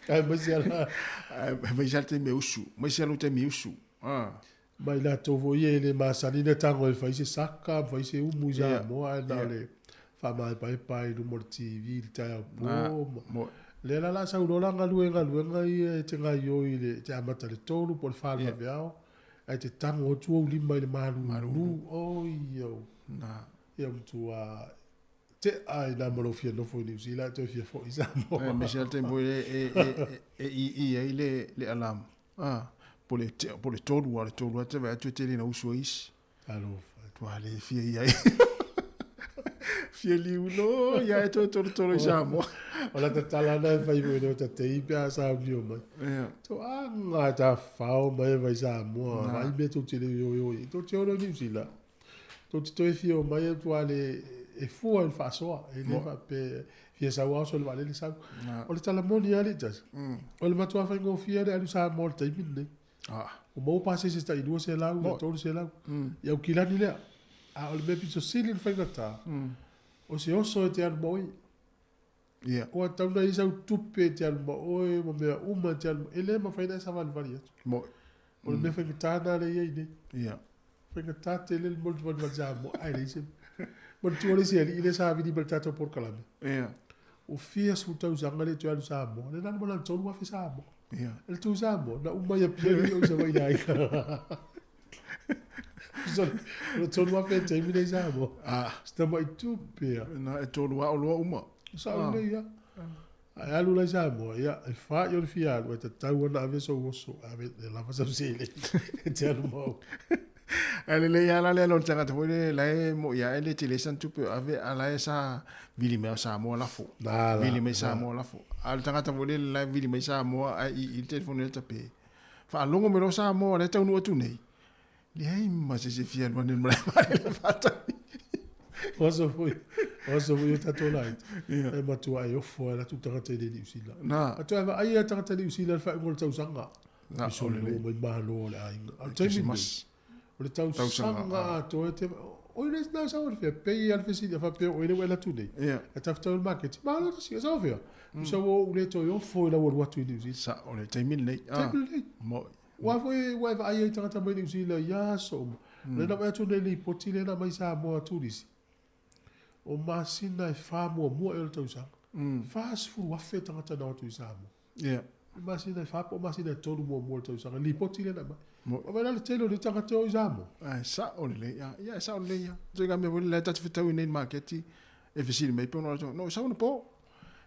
Aemaise lava Aemaise lava le taimi e usu. Aemaise lava lou taimi e usu. Ah. Ma i latou foi ia e le masani ona tago e fai se saka ma fai se umu i Samoa ae na o le faamaepaepa i luma o le TV i le taeao po ma lea la o le a sau loa la galue i galuega ia e te gaoioi i le te amata i le 3 po o le 4 o le vaveao ae te tago atu ou lima i le malulu oi au ia matua tea i na ma lou fia nofo i Niu Sila ae toe fia foi i Samoa. Aemaise lava le taimi foi lea e ii ai le alarm. Ah, po le po le tolu a le tolu a te vaai atu e tele ina usu ai isi. Talofa. Tua le fia i ai. Fia liu loa ia e toe tolotolo i Samoa. O la tatala na e fai foi no tatei pe a saunio mai. Yeah. To anga ta whao mai e vai Samoa. Vai mea tou te le io io i. Tou te ono Niu Sila. Tou te toe fia omai e tua le e fua i le faasoa. E le faapea fia sau ao so le vaalele sau. O le tala moni lava alii tasi. O le matua faigofie le alu Samoa i le taimi lenei. Ua maua pasese tai 200 300 i Aukilani lea. A o le mea pito sili ona faigata, o se oso e te alu ma oe. Ua tatau ona i ai sau tupe e te alu ma oe ma mea uma e te alu ma, e le mafai ona e savalivali atu. O le mea faigata lena lea e i ai nei. Faigata tele le molivalivali Samoa ae leai se mea. Manatua le isi alii lea sa vili mai i le tatou polokalame. Ua fia sefulu tausaga le toe alu Samoa. Lea na alu ma lana 3,000 Samoa. E le tu Samoa, na uma i Apia nei o i Savaii i le aiga. O le 3,000 e taimi nei Samoa. Se tamai tupe a. Na e tolu a oloa uma. Sao lelei ia. Ae alu la i Samoa, ia, e fai o le fia alu, e tatau ona ave sou oso, ave e lava sau seleni e te alu ma oe. Ae lelei lava la le alu o le tagata foi lele la e moi ae le tele sana tupe o ave, a la e sa vili mai o Samoa lafo. Na la, Vili mai na. Samoa lafo. A o le tagata foi lele la e vili mai Samoa ae i i le telefoni lea tape. Faalogo mai loa Samoa lea e taunuu atu nei. Leai ma se isi e fia alu ane i le malae vaalele faatali. O aso foi, o aso foi o tatou laiti, e matua e ofo ai latou tagata i le Niu Sila. Na. A toe vaai a tagata Niu Sila i le faaiuga o le tausaga. Na, I solo o le- mai malo o le aiga. A o le taimi lenei, o le tausaga atoa e te oi le na sau le fea pei a le fesili a faapea oi le ua e alu atu nei. E tafetau i le maketi, malo tasi, e sau fea. Tusa ua ou le toe ofo i lau alu atu i Niu Sila. Sa, o le taimi lenei. Taimi lenei. Mo. Ua foi ua e vaai ai tagata mai Niu Sila i aso uma. Lea na vaai atu nei i le lipoti lea na aumai Samoa Turisi. O masina e fa muamua ea o le tausaga. 40,000 tagata na o atu i Samoa. I masina e fa po o masina e tolu muamua o le tausaga. Lipoti lea na aumai. Ua vaai la le tele o nei tagata e o i Samoa. Ae sao lelei. Ia, e sao lelei lava. Ituaiga mea foi lea ta te fetau i nei i le maketi e fesili mai pe ona o latou, no, sau anapo.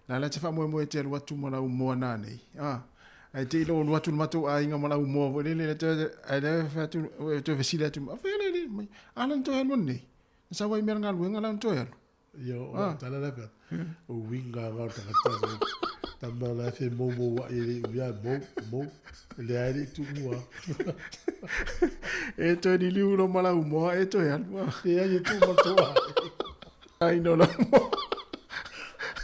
La la e te faamoemoe e te alu atu ma lau moa nanei. Ae te i lou alu atu i le matou aiga ma lau moa foi lele, ae lea e fai atu, e toe fesili atu, a fea le alii mai? A la na toe alu anei? Na sau ai mea le galuega la na toe alu. Ia, o lau tala la fai atu, o uiga nga o le tagata, tama la e fia moumouai e le i umia, mou, mou, leai e le i tuua. E toe liliu loa ma lau moa e toe alu. Leai e tuu ma le tou aiga. Ai no lau moa.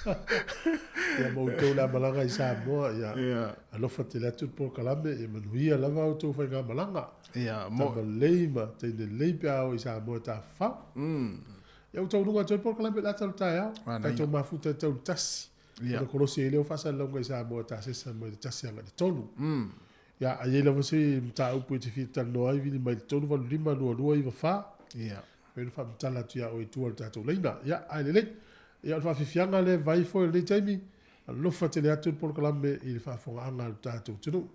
Ia ma outou le a malaga i Samoa, ia alofa tele atu le polokalame, ia manuia lava a outou faigamalaga. Ia, mo. Tama lelei ma teine lelei pe a oo i Samoa e tafafao. Ia ua taunuga atu ai le polokalame i le ata o le taeao. Tatou mafuta e tau i le tasi. Ona kolosi ai lea o faasalalauga i Samoa e tasesa mai le tasi agai i le tolu. Ia, a i ai lava se mataupu e te fia talanoa ai, vili mai i le 385 2294. Pei ona faamatala atu ia oe i tua o le tatou laina. Ia, ae lelei. Ia, o le faafiafiaga lea e vai foi i lenei taimi. Alofa tele atu le polokalame i le faafofogaaga a lo tatou atunuu.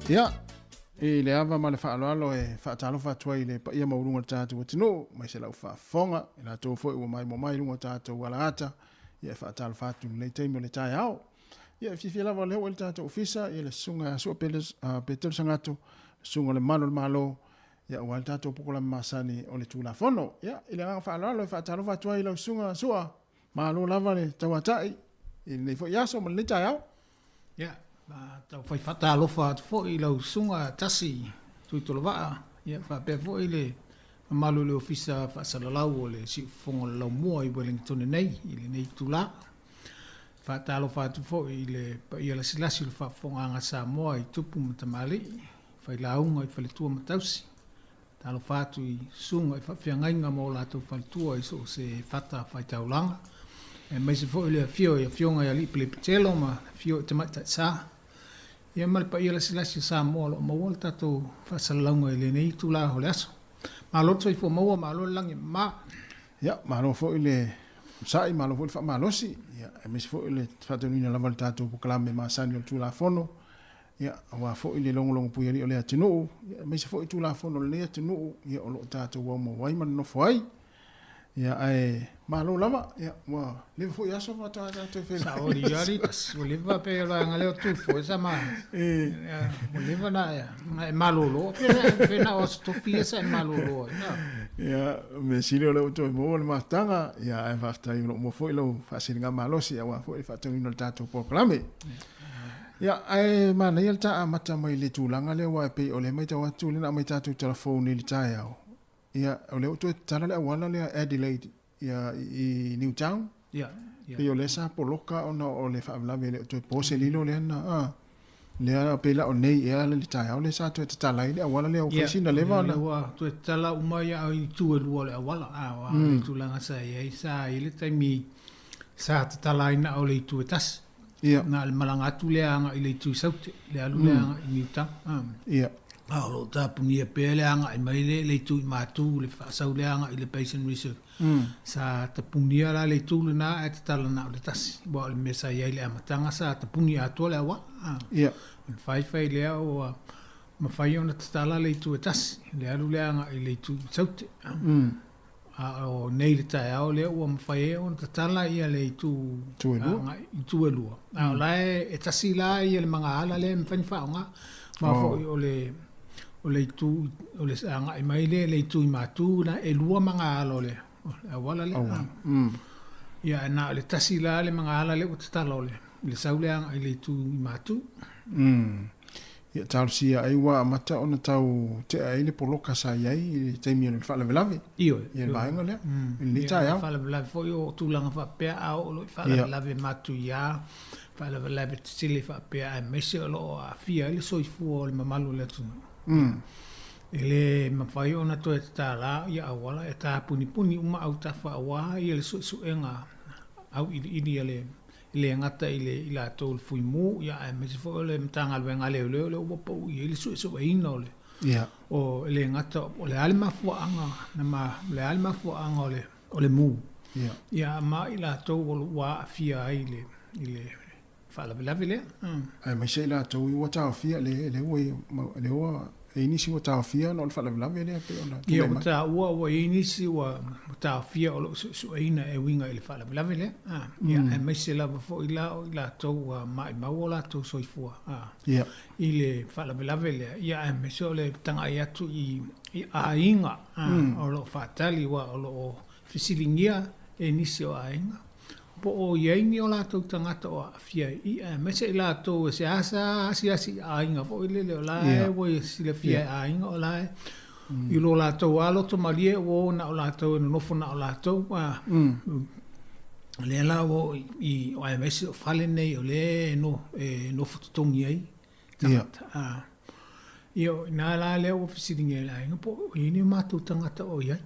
Ia, i le ava ma le faaaloalo e faatalofa atu ai i le paia maualuga o le tatou atunuu, aemaise lau faafofoga, i latou foi ua maimoa mai i luga o tatou alaata, ia e faatalofa atu i lenei taimi o le taeao. Ia, e fiafia lava o lea ua i le tatou ofisa, ia le Susuga ia Sua Petelo Sagato, le Susuga o le Malu o le Malo, Ia, aua le tatou polokalame masani o le Tulafono. Ia, i le agaga faaaloalo e faatalofa atu ai i lau Susuga Su'a, malo lava le tauatai i lenei foi aso ma lenei taeao. Ia, taufai faatalofa atu foi i lau Susuga Tasi Tuitolovaa, ia faapea foi le mamalu o le Ofisa Faasalalau o le Siufofoga o le Laumua i Ueligitone nei i lenei itula. Faatalofa atu foi i le paia lasilasi o le faafofogaaga a Samoa i tupu ma tamalii, failauga i faletua ma tausi. Talofa atu i susuga i faafeagaiga ma o latou faletua i so o se fata faitaulaga, aemaise foi le afio i Afioga i Alii Pelepitelo ma le afio i Tamaitai Sa, ia ma le paia lasilasi o Samoa o lo o maua le tatou faasalalauga i lenei itula o le aso. Malo le soifua maua, malo le lagi e mama. Ia, malo foi le onosai, malo foi le faamalosi, ia, aemaise foi le faataunuuina lava o le tatou polokalame masani o le Tulafono. Ia, aua foi le logologopuialii o le atunuu, ia, aemaise foi Tulafono o lenei atunuu, ia, o lo o tatou aumau ai ma nonofo ai. Ia, ae malo lava, ia, ua leva foi aso faatoa tatou feiloai. Sao li ali tas, ua leva pe o la leo tu foi sa ma. Ua leva na e malolo, pe na o aso tofi ia sa e malolo ai. Ia, mea sili o lea ua toe maua le mafutaga, ia, ae faafetai o lo o maua foi lau faasiligamalosi aua foi le faataunuuina o le tatou polokalame. Ia, ae manaia le ta amata mai i le tulaga lea aua e pei o lea e matau atu lea na aumai tatou telefoni i le taeao. Ia, o lea ua toe tatala le auala lea Adelaide ia, i Newtown. Ia, ia. Pei o lea sa poloka ona o le faalavelave e le o toe po se lilo lea na, a, lea pei la o nei ea le taeao lea sa toe tatala ai le auala lea ua fai sina leva ona. Ia, ua toe tatala uma ia i itu e lua o le auala. A, o le tulaga sa i ai, sa i ai le taimi sa tatala ai na o le itu e tasi. Ia. Na o le malaga atu lea agai i le itu i Saute, le alu lea agai i Newtown. Ia. A o lo o tapunia pea le agai mai le, le itu i Matu, le faasau lea agai i le Basin Reserve. Sa tapunia la le itu lena ae tatala na o le tasi, aua o le mea sa i ai i le amataga sa tapuni atoa le auala. Ia. Ona faifai lea ua mafai ona tatala le itu e tasi, le alu lea agai i le itu i Saute. A o nei le taeao lea ua mafai ai ona tatala ia le itu agai itu e lua. A o la e tasi la ia le magaala lea e mafai ona faaaoga. Ma foi o le o le itu o le agai mai lea i le itu i Matu la e lua magaala o le auala lea. Ia na o le tasi la le magaala lea ua tatala o le le sau lea agai i le itu i Matu. Ia talosia ai ua amata ona tau tea ai le poloka sa i ai i le taimi o le faalavelave. Ioe. Ia le vaega lea. I lenei taeao. Faalavelave foi o tulaga faapea a oo loa i faalavelave matuia, faalavelave tetele faapea aemaise o lo o aafia ai le soifua o le mamalu o le atunuu. E le mafai ona toe tatala ia auala e tapunipuni uma autafa aua ia le suesuega auiliili a le e le gata i le i latou o le Fuimu, ia aemaise foi o le Matagaluega a Leoleo lea ua pau i ai le suesueina o le o e le gata o le a le mafuaaga na ma o le a le mafuaaga o le o le mu. Ia ma i latou o lo ua aafia ai i le i le faalavelave lea. Aemaise i latou ua taofia le le ua le ua E i ai nisi ua taofia ona o le faalavelave lea e pei ona tulai mai. Ia, ua taua ua i ai nisi ua taofia o lo o suesueina e uiga i le faalavelave lea. Ia, aemaise lava foi la o i latou ua maimau o latou soifua i le faalavelave lea, ia aemaise o le tagai atu i aiga o lo o faatali aua o lo o fesiligia e nisi o aiga po o i ai ni o latou tagata o aafia i i, aemaise i latou e seasea asiasi i aiga foi lele o la e ua silafia e aiga o la e i lo latou lava loto malie ua o na o latou e nonofo na o latou. O lea la ua oo i, aemaise o fale nei o lea e nofo totogi ai tagata. Ia, o i ina la lea ua fesiligia e le aiga po o i ai ni o matou tagata o i ai.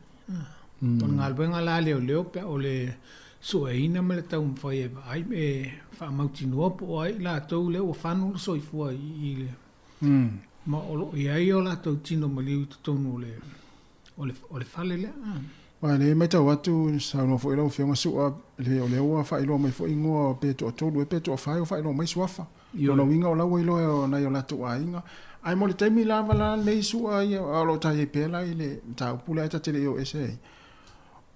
O le galuega la a leoleo pe a o le sueina ma le taumafai e vaai e faamautinoa po o ai i latou lea ua fano le soifua i le ma o lo o i ai o latou tino maliu i totonu o le o le fale lea. Aua o lea e matau atu, saunoa foi lau Afioga Su'a, o lea ua faailoa mai foi igoa pe toatolu ea pe toafa ua faailoa mai suafa. O lona uiga o la ua iloa e nai o latou aiga. Ae mo le taimi lava la lenei Su'a ia, a o lo o ta i ai pea la i le mataupu lea ae ta te le i o ese ai.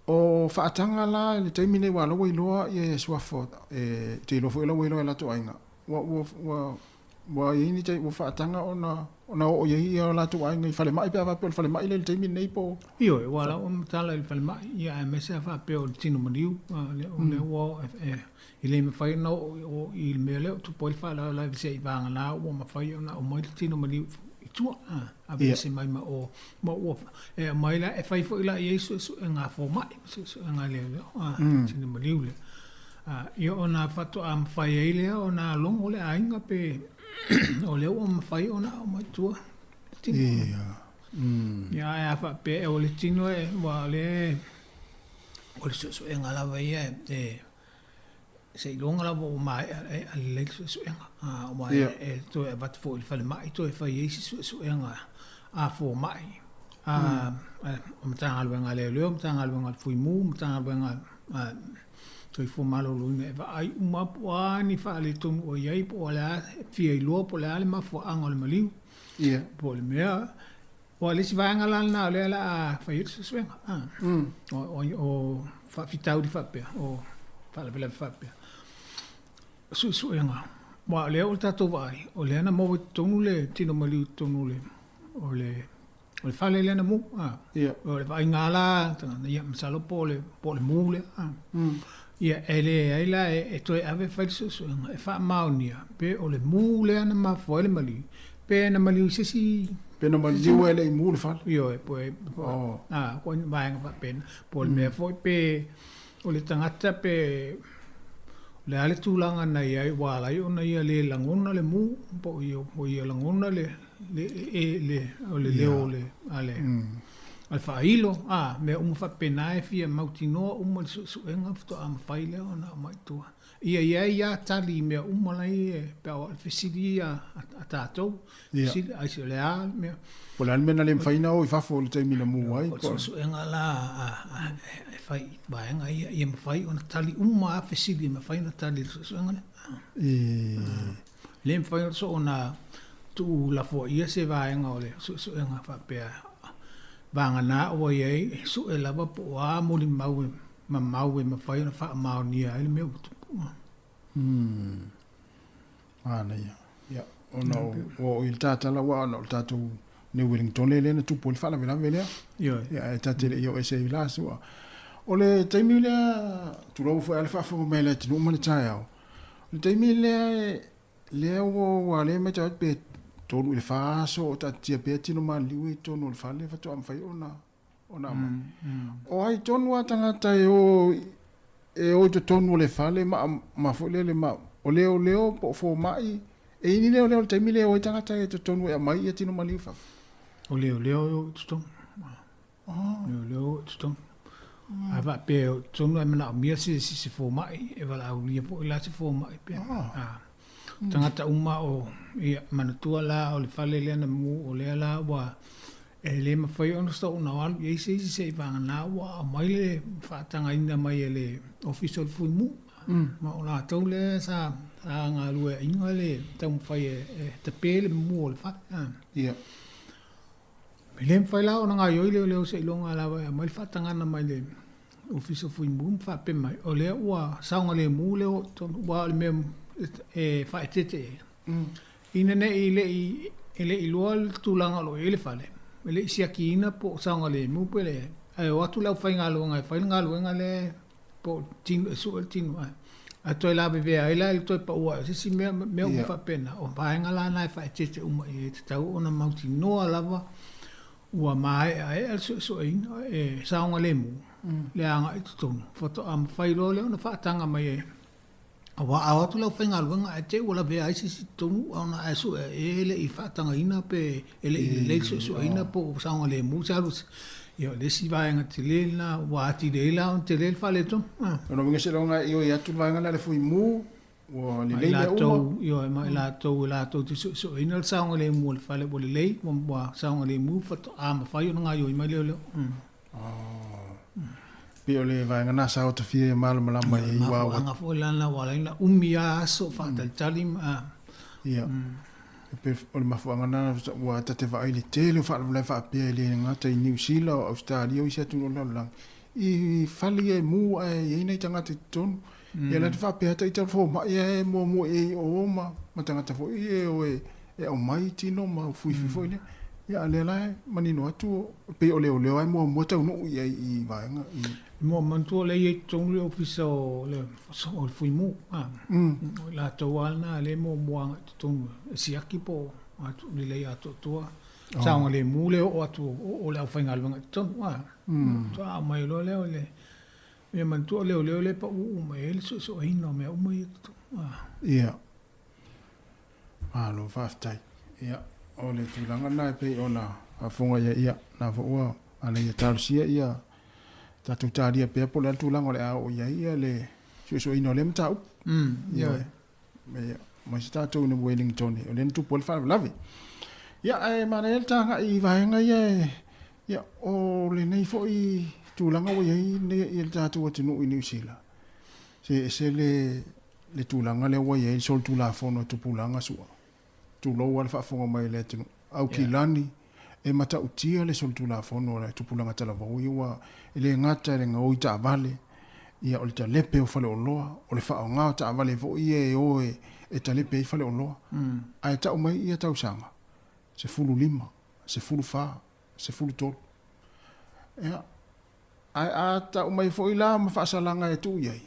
O faataga la i le taimi lenei aua o la ua iloa suafa, e te iloa foi o la ua iloa e latou aiga. Ua, ua, ua. Ua i ai ni taimi ua faataga ona ona oo i ai ia o latou aiga i falemai pe a faapea o le falemai lea i le taimi lenei po o. Ioe, ua ala ua matala i le falemai, ia aemaise a faapea o le tino maliu, lea o lea ua oo e, e le mafai ona oo oo i le mea lea o tupu ai le faalavelave seia vagana ua mafai ona aumai le tino maliu i tua, aveese mai ma o, ma ua e aumai la, e fai foi la i ai suesuega a fomai, suesuega a leoleo, tino maliu lea. Ia ona faatoa mafai ai lea ona logo le aiga pe o lea ua mafai ona aumai i tua le tino. Ia. Ia ae a faapea o le tino e, ua o lea o le suesuega lava ia e seiloga lava ua maea a lelei le suesuega. Aua e toe avatu foi i le falemai toe fai ai se suesuega a fomai, a Matagaluega a Leoleo, Matagaluega a le Fuimu, Matagaluega a Soifua Maloloina e vaai uma po o a ni faaletonu o i ai, po o le a, e fia iloa po o le a le mafuaaga o le maliu. Ia. Po o le mea, aua o le isi vaega la lena o lea o le a fai ai le suesuega. O faafitauli faapea, o faalavelave faapea. O suesuega, aua o lea ua tatou vaai, o lea na maua i totonu le tino maliu i totonu o le, o le O le fale lea na mu, a. Ia. O le vaaiga lava la a tagata, ia masalo po o le, po o le mu lea, a. Ia, e leai la e toe ave e fai le suesuega e faamaonia pe o le mu lea na mafua ai le maliu, pe na maliu i se isi. Pe na maliu ae le i mu le fale. Ioe, po e, po, a, ko ni vaega faapena. Po o le mea foi pe o le tagata pe o le a le tulaga na i ai ua ala ai ona ia le lagona le mu, po o ia, po o ia lagona le, le, e, le, o le leo o le, a le, a le faailo, a, mea uma faapena e fia mautinoa uma le suesuega faatoa mafai lea ona aumai i tua. Ia i ai lava tali i mea uma la e pe a o le fesili ia a tatou, fesili, aise o le a le mea. Po o le a le mea na le mafai ona o i fafo i le taimi na mu ai. O le suesuega la e fai i vaega ia, ia mafai ona tali uma lava fesili e mafai ona tali e le suesuega lea. E le mafai ona soona tuulafoaia se vaega o le suesuega faapea vagana ua i ai e sue lava po o a molimau e mamau e mafai ona faamaonia ai le mea ua tupu. Manaia. Ia, ona ua oo i le tatala aua ona o le tatou New Wellington lea na tupu ai le faalavelave lea. Ioe. Ia, ae ta te le i oo ese ai la sua. O le taimi lea, tulou foi a le faafofoga mai a le atunuu ma le taeao, o le taimi lea, lea ua ua lea e matau atu pe 3 i le 4 aso o taatitia pea tino maliliu i totonu o le fale faatoa mafai ona ona aumai. O ai tonu a tagata e o e o i totonu o le fale ma ma foi lele ma o leoleo po o fomai e i ai ni leoleo i le taimi lea e o ai tagata i totonu e aumai ia tino maliu i fafo? O leoleo e o i totonu. O leoleo e o i totonu. A faapea e o i totonu ae manaomia se se fomai e valaaulia foi la se fomai pe a. Tagata uma o ia manatua la o le fale lea na mu o lea la ua E le mafai ona soona alu i ai se isi se'i vagana ua aumai le faatagaina mai e le Ofisa o le Fuimu. Ma o latou lea sa galueaiina le taumafai e tape le mumu o le fale. Ia. E le mafai la ona gaoioi leoleo seiloga lava e aumai le faatagana mai le Ofisa o Fuimu ma faapea mai, o lea ua saogalemu le oo i totonu, aua o le mea e faaeteete i ai. Ina ne i le i, e le i iloa le tulaga o lo o i ai le fale, e le i siakiina po o saogalemu pe leai, ae o atu le aufaigaluega e fai le galuega lea po o le tino, e sue le tino ae, ae toe lavevea ai la i le toe pau ae o se isi mea, mea uma faapena. O vaega la na e faaeteete uma i ai, e tatau ona mautinoa lava ua maeaea le suesueina e saogalemu le agai i totonu, faatoa mafai loa lea ona faataga mai e Aua a o atu le aufaigaluega ae te i ua lavea ai se isi i totonu ona ae sue e le i faatagaina pe e le i lelei le suesueina po o saogalemu se alu ia o le isi vaega tele lena ua atili ai la ona tele le faaletonu. O lona uiga seiloga e ioe atu le vaega lea a le Fuimu ua lelei mea uma. Ioe, ma i latou e latou te suesueina le saogalemu o le fale ua lelei ua saogalemu faatoa mafai ona gaoioi mai leoleo. Pei o le vaega na sa otafia ia malamalama i ai ua. Mafuaaga foi la na ua ala ai ona umi a aso o faatalitali ma. Ia. E pei o le mafuaaga na ua ta te vaai i le tele o faalavelave faapea e le gata i Niu Sila o Ausetalia o isi atunuu o le lalolagi. i fale ia e mu ae i ai nai tagata i totonu. Ia la te faapea ita fomai ia e muamua i ai i o ma ma tagata foi ia e o e e aumai tino ma fuifui foi lea. Ia a o lea la e manino atu e pei o leoleo lava e muamua taunuu i ai i vaega i. Mo manatua o lea e i ai i totonu le ofisa o le o le Fuimu, a. O i latou lava lena lea e muamua agai i totonu e siaki po o lelei atoatoa saogalemu le oo atu o le aufaigaluega i totonu, a. Faatoa aumai loa lea o le mea manatua o leoleo lea e pau uma i ai le suesueina o mea uma ia i totonu, a. Ia. Malo faafetai. Ia, o le tulaga lena e pei ona faafofoga i ai, ia, na foi ua ala ia talosia ia tatou talia pea po o le a le tulaga o le a oo i ai ia le suesueina o lea mataupu. Ioe. Ia, aemaise tatou i Wellington, o lea na tupu ai le faalavelave. Ia, ae manaia le tagai i vaega ia e, ia, o lenei foi tulaga ua i ai nei le tatou atunuu i Niu Sila, se ese le le tulaga lea ua i ai le solitulafono e tupulaga sua, tulou lava le faafofoga mai a le atunuu. Aukilani, e matautia le solitulafono a le tupulaga talavou ia ua e le gata i le gaoi taavale, ia o le talepe o faleoloa, o le faaaoga o taavale foi ia e o e talepe ai faleoloa. Ae tau mai ia tausaga, 15, 14, 13. Ia, Ae a tau mai foi la ma faasalaga e tuu i ai,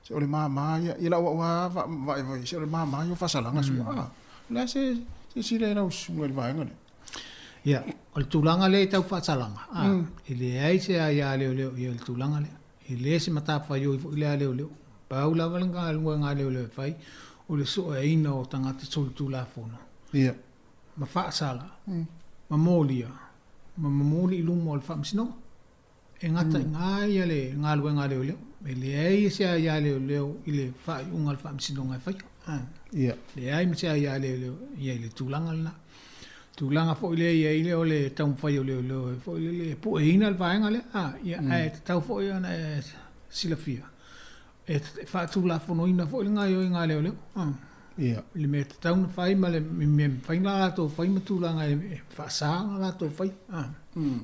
se o le mama ia, i lau au lava vaivai, se o le mama ia o faasalaga sua. A, o le a se silasila i lau susuga i le vaega lea? Ia, o le tulaga lea i tau faasalaga, a, e leai se aia leoleo i ai i le tulaga lea. E le se matafaioi foi lea a leoleo. Pau lava le galuega a leoleo e fai, o le sueina o tagata solitulafono. Ia. Ma faasala, ma molia, ma momoli i luma o le Faamasinoga. E gata i ina ia le galuega a leoleo. E leai se aia leoleo i le faaiuga a le Faamasinoga e faia. Ia. Leai ma se aia leoleo i ai i le tulaga lena. Tulaga foi lea e i ai o le taumafai o leoleo e foi lele e pueina le vaega lea, ia, ae tatau foi ona e silafia E faatulafonoina foi le gaoioiga a leoleo. Ia. I le mea e tatau ona fai ma le mea e mafai ona latou fai ma tulaga e faasa ona latou faia.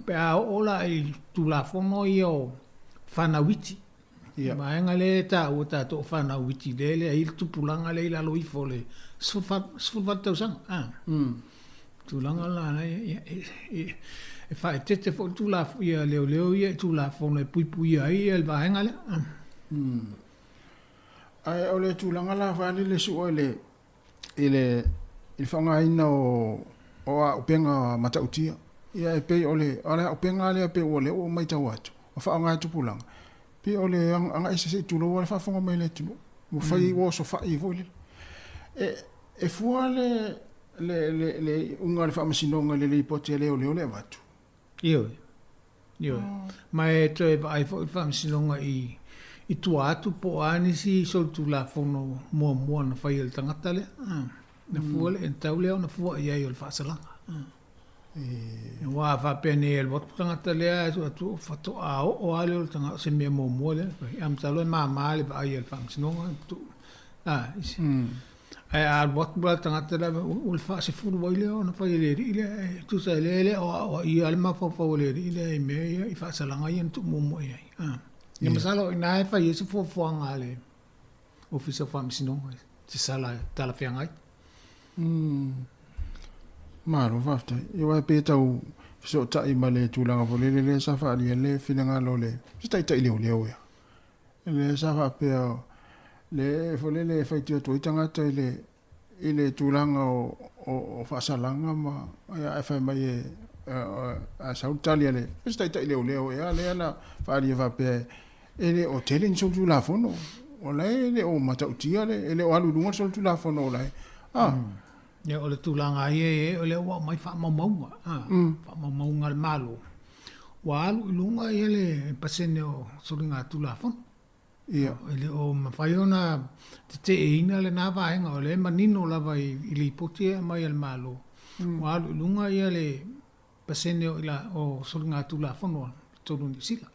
Pe a oo la i Tulafono ia o fanau iti, Ia. Vaega lea e taua tatou o fanau iti lea e leai le tupulaga lea i lalo ifo o le 18 tausaga. Tulaga la la ia, e faaeteete foi le Tulafono, ia leoleo ia i Tulafono e puipuia ai le vaega lea. Ae o le tulaga la foi lele sua i le i le i le faaaogaina o o auupega matautia. Ia e pei o le o le auupega lea pei ua lea ua ou matau atu, ua faaaoga e tupulaga, pei o le agai se i tulou lava le faafofoga mai a le atunuu, ua fai ua osofai foi lele. E e fua le le le le iuga a le Faamasinoga i le lipoti a leoleo lea e avatu? Ioe. Ioe. Ma e toe vaai foi le Faamasinoga i i tua atu po o a nisi solitulafono muamua na fai e le tagata lea. Na fua le, e tatau lea ona fua i ai o le faasalaga. Aua a faapea nei e alu atu le tagata lea ae atu faatoa oo lava lea o le tagata, o se mea muamua lea. Ae masalo e mama le vaai a le Faamasinoga. A, Ae a alu atu la le tagata lea, o le faasefulu ai lea ona fai e le alii lea, e tusa e le o aoaia lava le mafaufau o le alii lea i mea ia, i faasalaga ia na tuu muamua i ai. Ia masalo o i ina e fai ai se fuafuaga a le Ofisa o Faamasinoga i se sala e talafeagai. Malo faafetai. Ia aua e pei e tau fesootai ma le tulaga foi lele lea sa faaalia le finagalo o le se taitai leoleo ea. Lea sa faapea le foi lele e faitio atu ai tagata i le i le tulaga o o faasalaga ma ae fai mai e a sau le tali a le se taitai leoleo ea lea na faaalia faapea e le o tele ni solitulafono o la e le o matautia le e le o alu i luga le solitulafono o la e a Ia, o le tulaga ia e i ai, o lea ua aumai faamaumauga, faamaumauga a le Malo, ua alu i luga ia le pasene o soligatulafono. Ia. E le o mafai ona teteeina lena vaega, o lea e manino lava i lipoti ia e aumai a le Malo, ua alu i luga ia le pasene o ila o soligatulafono i totonu o Niu Sila,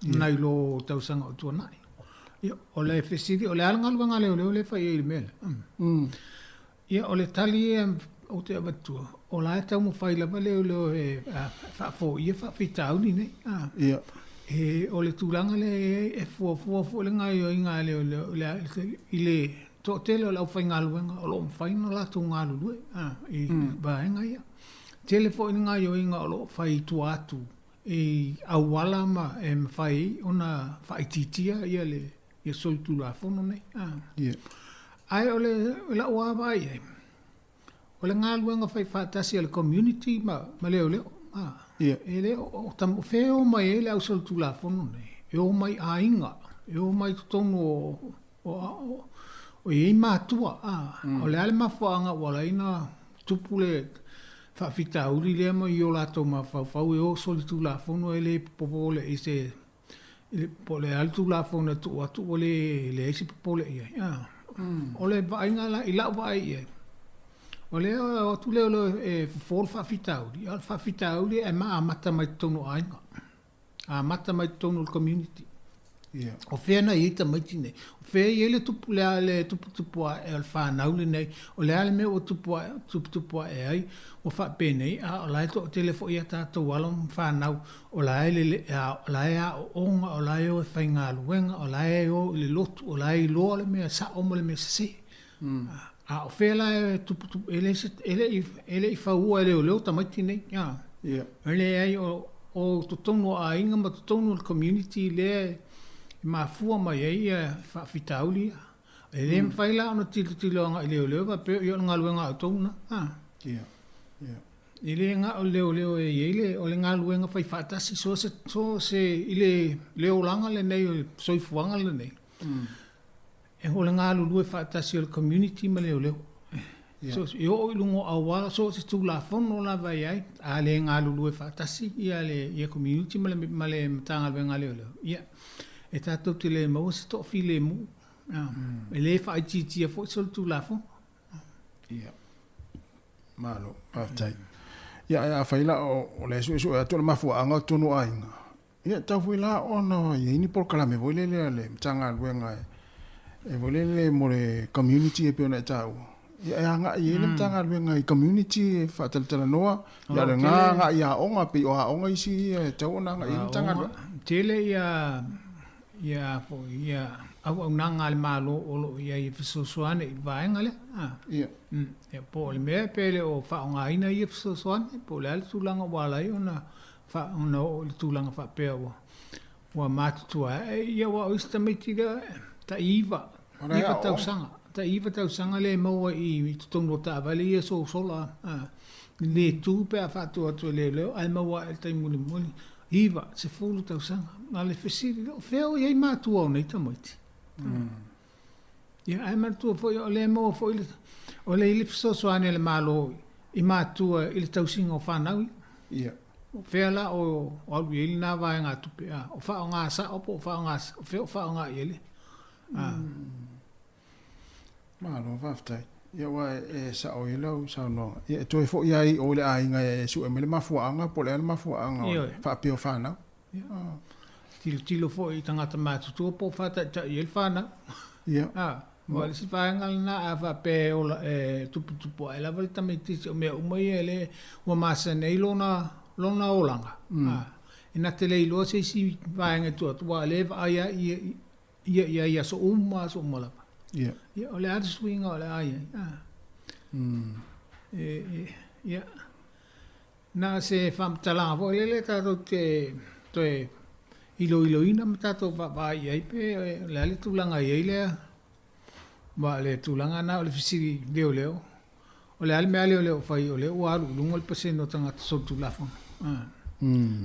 nai lo tausaga o tuanai. Ia, o le fesili, o le a le galuega a leoleo lea e fai ai i le mea lea? Ia, o le tali ia ou te avatua, o la e taumafai lava leoleo e faafoia faafitauli nei. Ia. E, o le tulaga lea e i ai, e fuafua foi le gaoioiga a leoleo i le, i le toatele o le aufaigaluega o lo o mafai ona latou galulue a, i vaega ia. Tele foi le gaoioiga o lo o fai i tua atu i auala ma e mafai ai ona faaitiitia ia le ia solitulafono nei. A. Ae o le lau lava vaai i ai, O le galuega fai faatasi a le community ma, ma leoleo. A, yeah. E le o, o, tam, o fea e o mai ai le ausolitulafono nei? E o mai aiga, e o mai totonu o, o, o, o i ai matua. A, mm. O le a le mafuaaga ua ala ai ona tupu le faafitauli lea ma i o latou mafaufau e o solitulafono e le popole i se po o le a le Tulafono e tuu atu ua le leai se popole i ai. A. O le vaaiga la, i lau vaai i ai, o lea e o atu leoleo e fofo le faafitauli, a o le faafitauli e amata mai totonu o aiga, amata mai totonu o le community. Yeah. O fea na i ai tamaiti nei? O fea e i ai le tupu, le, le tuputupu ae o le fanau lenei? O le a le mea ua tupu ae, tuputupu ae ai? Ua faapenei, a o la e toatele foi a tatou alo ma fanau O la e lele, o la e aooga, o la e o e faigaluega, o la e o i le lotu, o la e iloa le mea sao ma le mea sese. A o fea la e tuputupu, e le, e le i, e le i faua e leoleo tamaiti nei. A. Yeah. E leai, o, o totonu o aiga ma totonu o le community lea e mafua mai ai ia faafitauli ia. E le mafai la ona tilotilo agai i leoleo faapea, ia o le galuega a outou lena. A. Yeah. Yeah. E le na o le leoleo e i ai le, o le galuega fai faatasi, so o se, so o se, i le, le olaga lenei o le soifuaga lenei, e o le galulue faatasi o le community ma leoleo. So, e oo i luga o auala, so o se Tulafono lava e i ai, a le galulue faatasi ia le ia community ma le, ma le Matagaluega a Leoleo, ia, e tatou te le maua se toafilemu. E le faaitiitia foi solitulafono. Ia. Malo, faafetai. Ia, ae afai la o, o le suesue atu o le mafuaaga o totonu o aiga, ia, tatau foi la ona i ai ni polokalame foi lele a le Matagaluega e, e foi lele mo le community e pei ona e taua. Ia, e agai i ai le Matagaluega i community e faatalatalanoa, ia, o lena agai i aoga, pei o aoga isi ia e tatau ona agai i ai le Matagaluega. Tele ia ia foi ia auaunaga a le Malo o lo o i ai e fesoasoani i le vaega lea. A. Ia. Ia, po o le mea pe le o faaaogaina ia fesoasoani, po o le a le tulaga ua ala ai ona fa, ona oo i le tulaga faapea ua, ua matutua ae. Ia aua o isi tamaiti lea tai iva, iva tausaga, tai iva tausaga lea e maua i, i totonu o taavale ia e sosola, a, le tu pe a faatu atu e leoleo ae maua ae i le taimi mulimuli. 9, 10 tausaga. A o le fesili lea, o fea o i ai matua o nei tamaiti? Ia, ae manatua foi, o lea e maua foi, le, o lea e i ai le fesoasoani a le Malo i matua i le tausiga o fanau ia. Ia. O fea la o, o alu i ai lena vaegatupe? A, o faaaoga sao po o faaaoga, o fea o faaaoga i ai le, a. Malo faafetai. Ia aua e sao i ai lau saunoaga. Ia e toe foi lava i o i le aiga e sue mai le mafuaaga po o le a le mafuaaga o le faapea o fanau. Ia. Tilotilo foi i tagata matutua po o faataitai i ai le fanau. Ia. A, aua o le isi vaega lena a faapea e ola e tuputupu ae lava le tamaitiiti o mea uma ia lea ua masani ai lona lona olaga. A, e na te le iloa se isi vaega i tua atu aua o lea e vaai lava ia Ia i ai i aso uma, aso uma lava. Ia. Ia, o le a le suiga o le a i ai? A. E, e, ia. Na o se faamatalaga foi lele tatou te toe iloiloina ma tatou vaavaai i ai pe o le a le tulaga e i ai lea. Aua o le tulaga lena o le fesili leoleo, O le a le mea lea o lea ua fai o lea ua alu i luga le pasene o tagata solitulafono.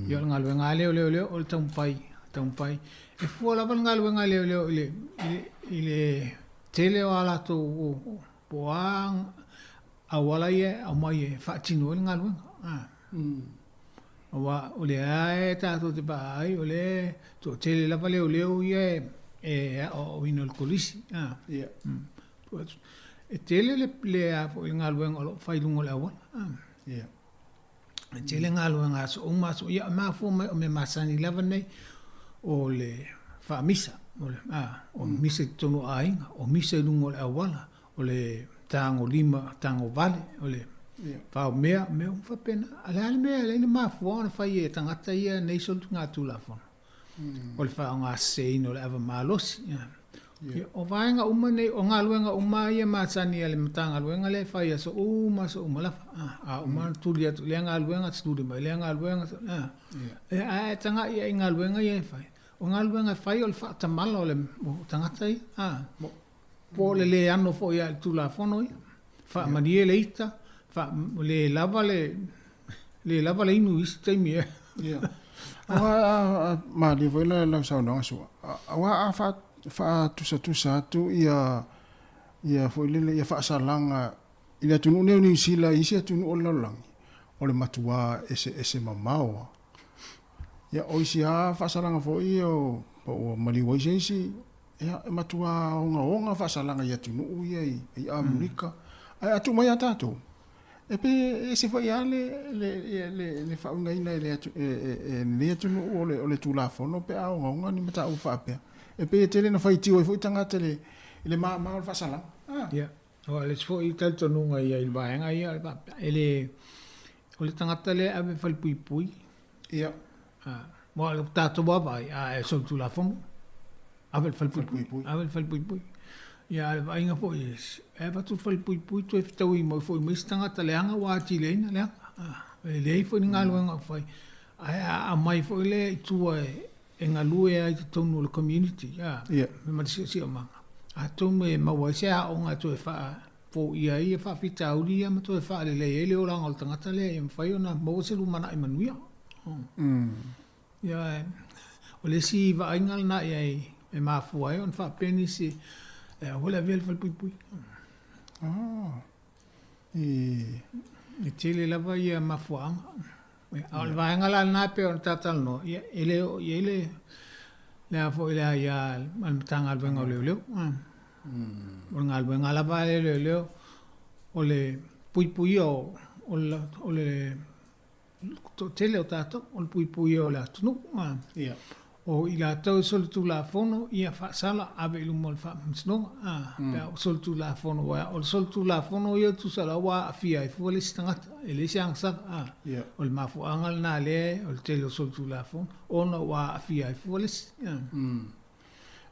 Ia o le galuega lava lea o leoleo o le taumafai, taumafai. E fua lava le galuega a leoleo i le, i le, i le tele o a latou, po o a auala ia e aumai e faatino ai le galuega. Aua o lea lava e tatou te vaai o lea e toatele lava leoleo ia e aoaoina i le kolisi. E tele le le a foi le galuega o lo o fai i luga o le auala. Ia. E tele galuega aso uma aso ia e mafua mai o mea masani lava nei o le faamisa o le a o misa i totonu o aiga, o misa i luga o le auala, o le tagolima, tagovale, o le faomea, mea uma faapena. A o le a le mea e ala ai ona mafua ona fai e tagata ia nei soligatulafono? O le faaaogaseseina o le ava malosi. Ia, o vaega uma nei, o galuega uma ia masani a le Matagaluega lea e fai i aso uma aso uma lava. A uma ona tuli atu i lea galuega, tuli mai i lea galuega, ae a e tagai i ai i galuega ia e fai, o galuega e fai o le faatamala o le tagata ia, po o le le ano foi i le Tulafono ia, faamalie le ita, le lava le, le lava le inu i isi taimi e. Ia. Aua a malie foi lau saunoaga Su'a, aua a faatusatusa atu ia ia foi lele ia faasalaga i le atunuu nei o Niu Sila i isi atunuu o le lalolagi, o le matuā eseese mamao lava. Ia o isi lava faasalaga foi ia po ua maliu ai se isi, ia e matuā ogaoga faasalaga i atunuu ia i Amerika, ae a tuu mai ia tatou, E pei e ese foi lava le, le, le, le faauigaina e le atu, e, e, e lenei atunuu o le, o le Tulafono pe a ogaoga ni mataupu faapea. E pei e tele ina faitio ai foi tagata i le, i le māmā o le faasalaga. Ah. Ia, o le isi foi talitonuga ia i le vaega ia, o le faapea, e le, o le tagata lea e ave i le falepuipui, Ia. Ah, aua o le tatou lava vaai, a e solitulafono, ave i le falepuipui, ave i le falepuipui. Ia, a o le vaaiga foi e avatu i le falepuipui toe fetaui mai foi ma isi tagata leaga ua atili ai ona leaga. Ah, e leai foi ni galuega o fai, ae a aumai foi lea i tua e galue ai i totonu o le community, ah, ma le siosiomaga, atonu e maua ai se aoga e toe faafoia ai faafitauli ia ma toe faalelei ai le olaga o le tagata lea ia mafai ona maua se lumanai manuia. Ia, o le isi vaaiga lena i ai e mafua ai ona faapea nisi e aua le avea i le falepuipui. Ah, e... E tele lava ia mafuaaga. A o le vaega la lena e pei ona talatalanoa, ia, e le oo i ai le, le a foi le aia a le Matagaluega o Leoleo. O le galuega lava a le leoleo, o le puipuia o, o le, o le toatele o tatou, o le puipuia o le atunuu. Ia. O i latou e solitulafono, ia faasala, ave i luma o le Faamasinoga. Pe a ua solitulafono, aua o le solitulafono ia tusa la ua aafia ai fua le isi tagata, e leai se agasala. Ia. O le mafuaaga lena lea o le tele o solitulafono, ona ua aafia ai fua le isi.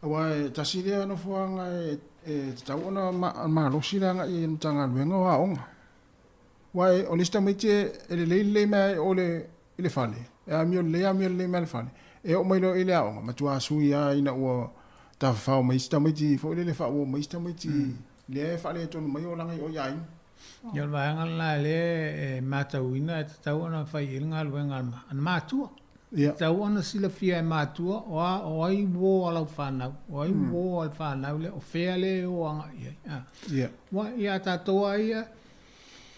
Aua e tasi lea nofoaga e tatau ona malosi le agai i le Matagaluega o Aoga. Aua o le isi tamaiti e lelei lelei mai lava i le fale, e amio lelei amio lelei mai le fale, e oo mai loa i le aoga, matua sui lava ina ua tafafao mai isi tamaiti foi lele faauo mai isi tamaiti lea e faaletonu mai olaga i o i aiga. Ia o le vaega lena lea e matauina e tatau ona fai i ai le galuega a matua. Ia. E tatau ona silafia e matua o a, o ai uo a lau fanau, o ai uo a le fanau lea, o fea lea e o agai i ai. A. Ia. Aua ia tatou lava ia,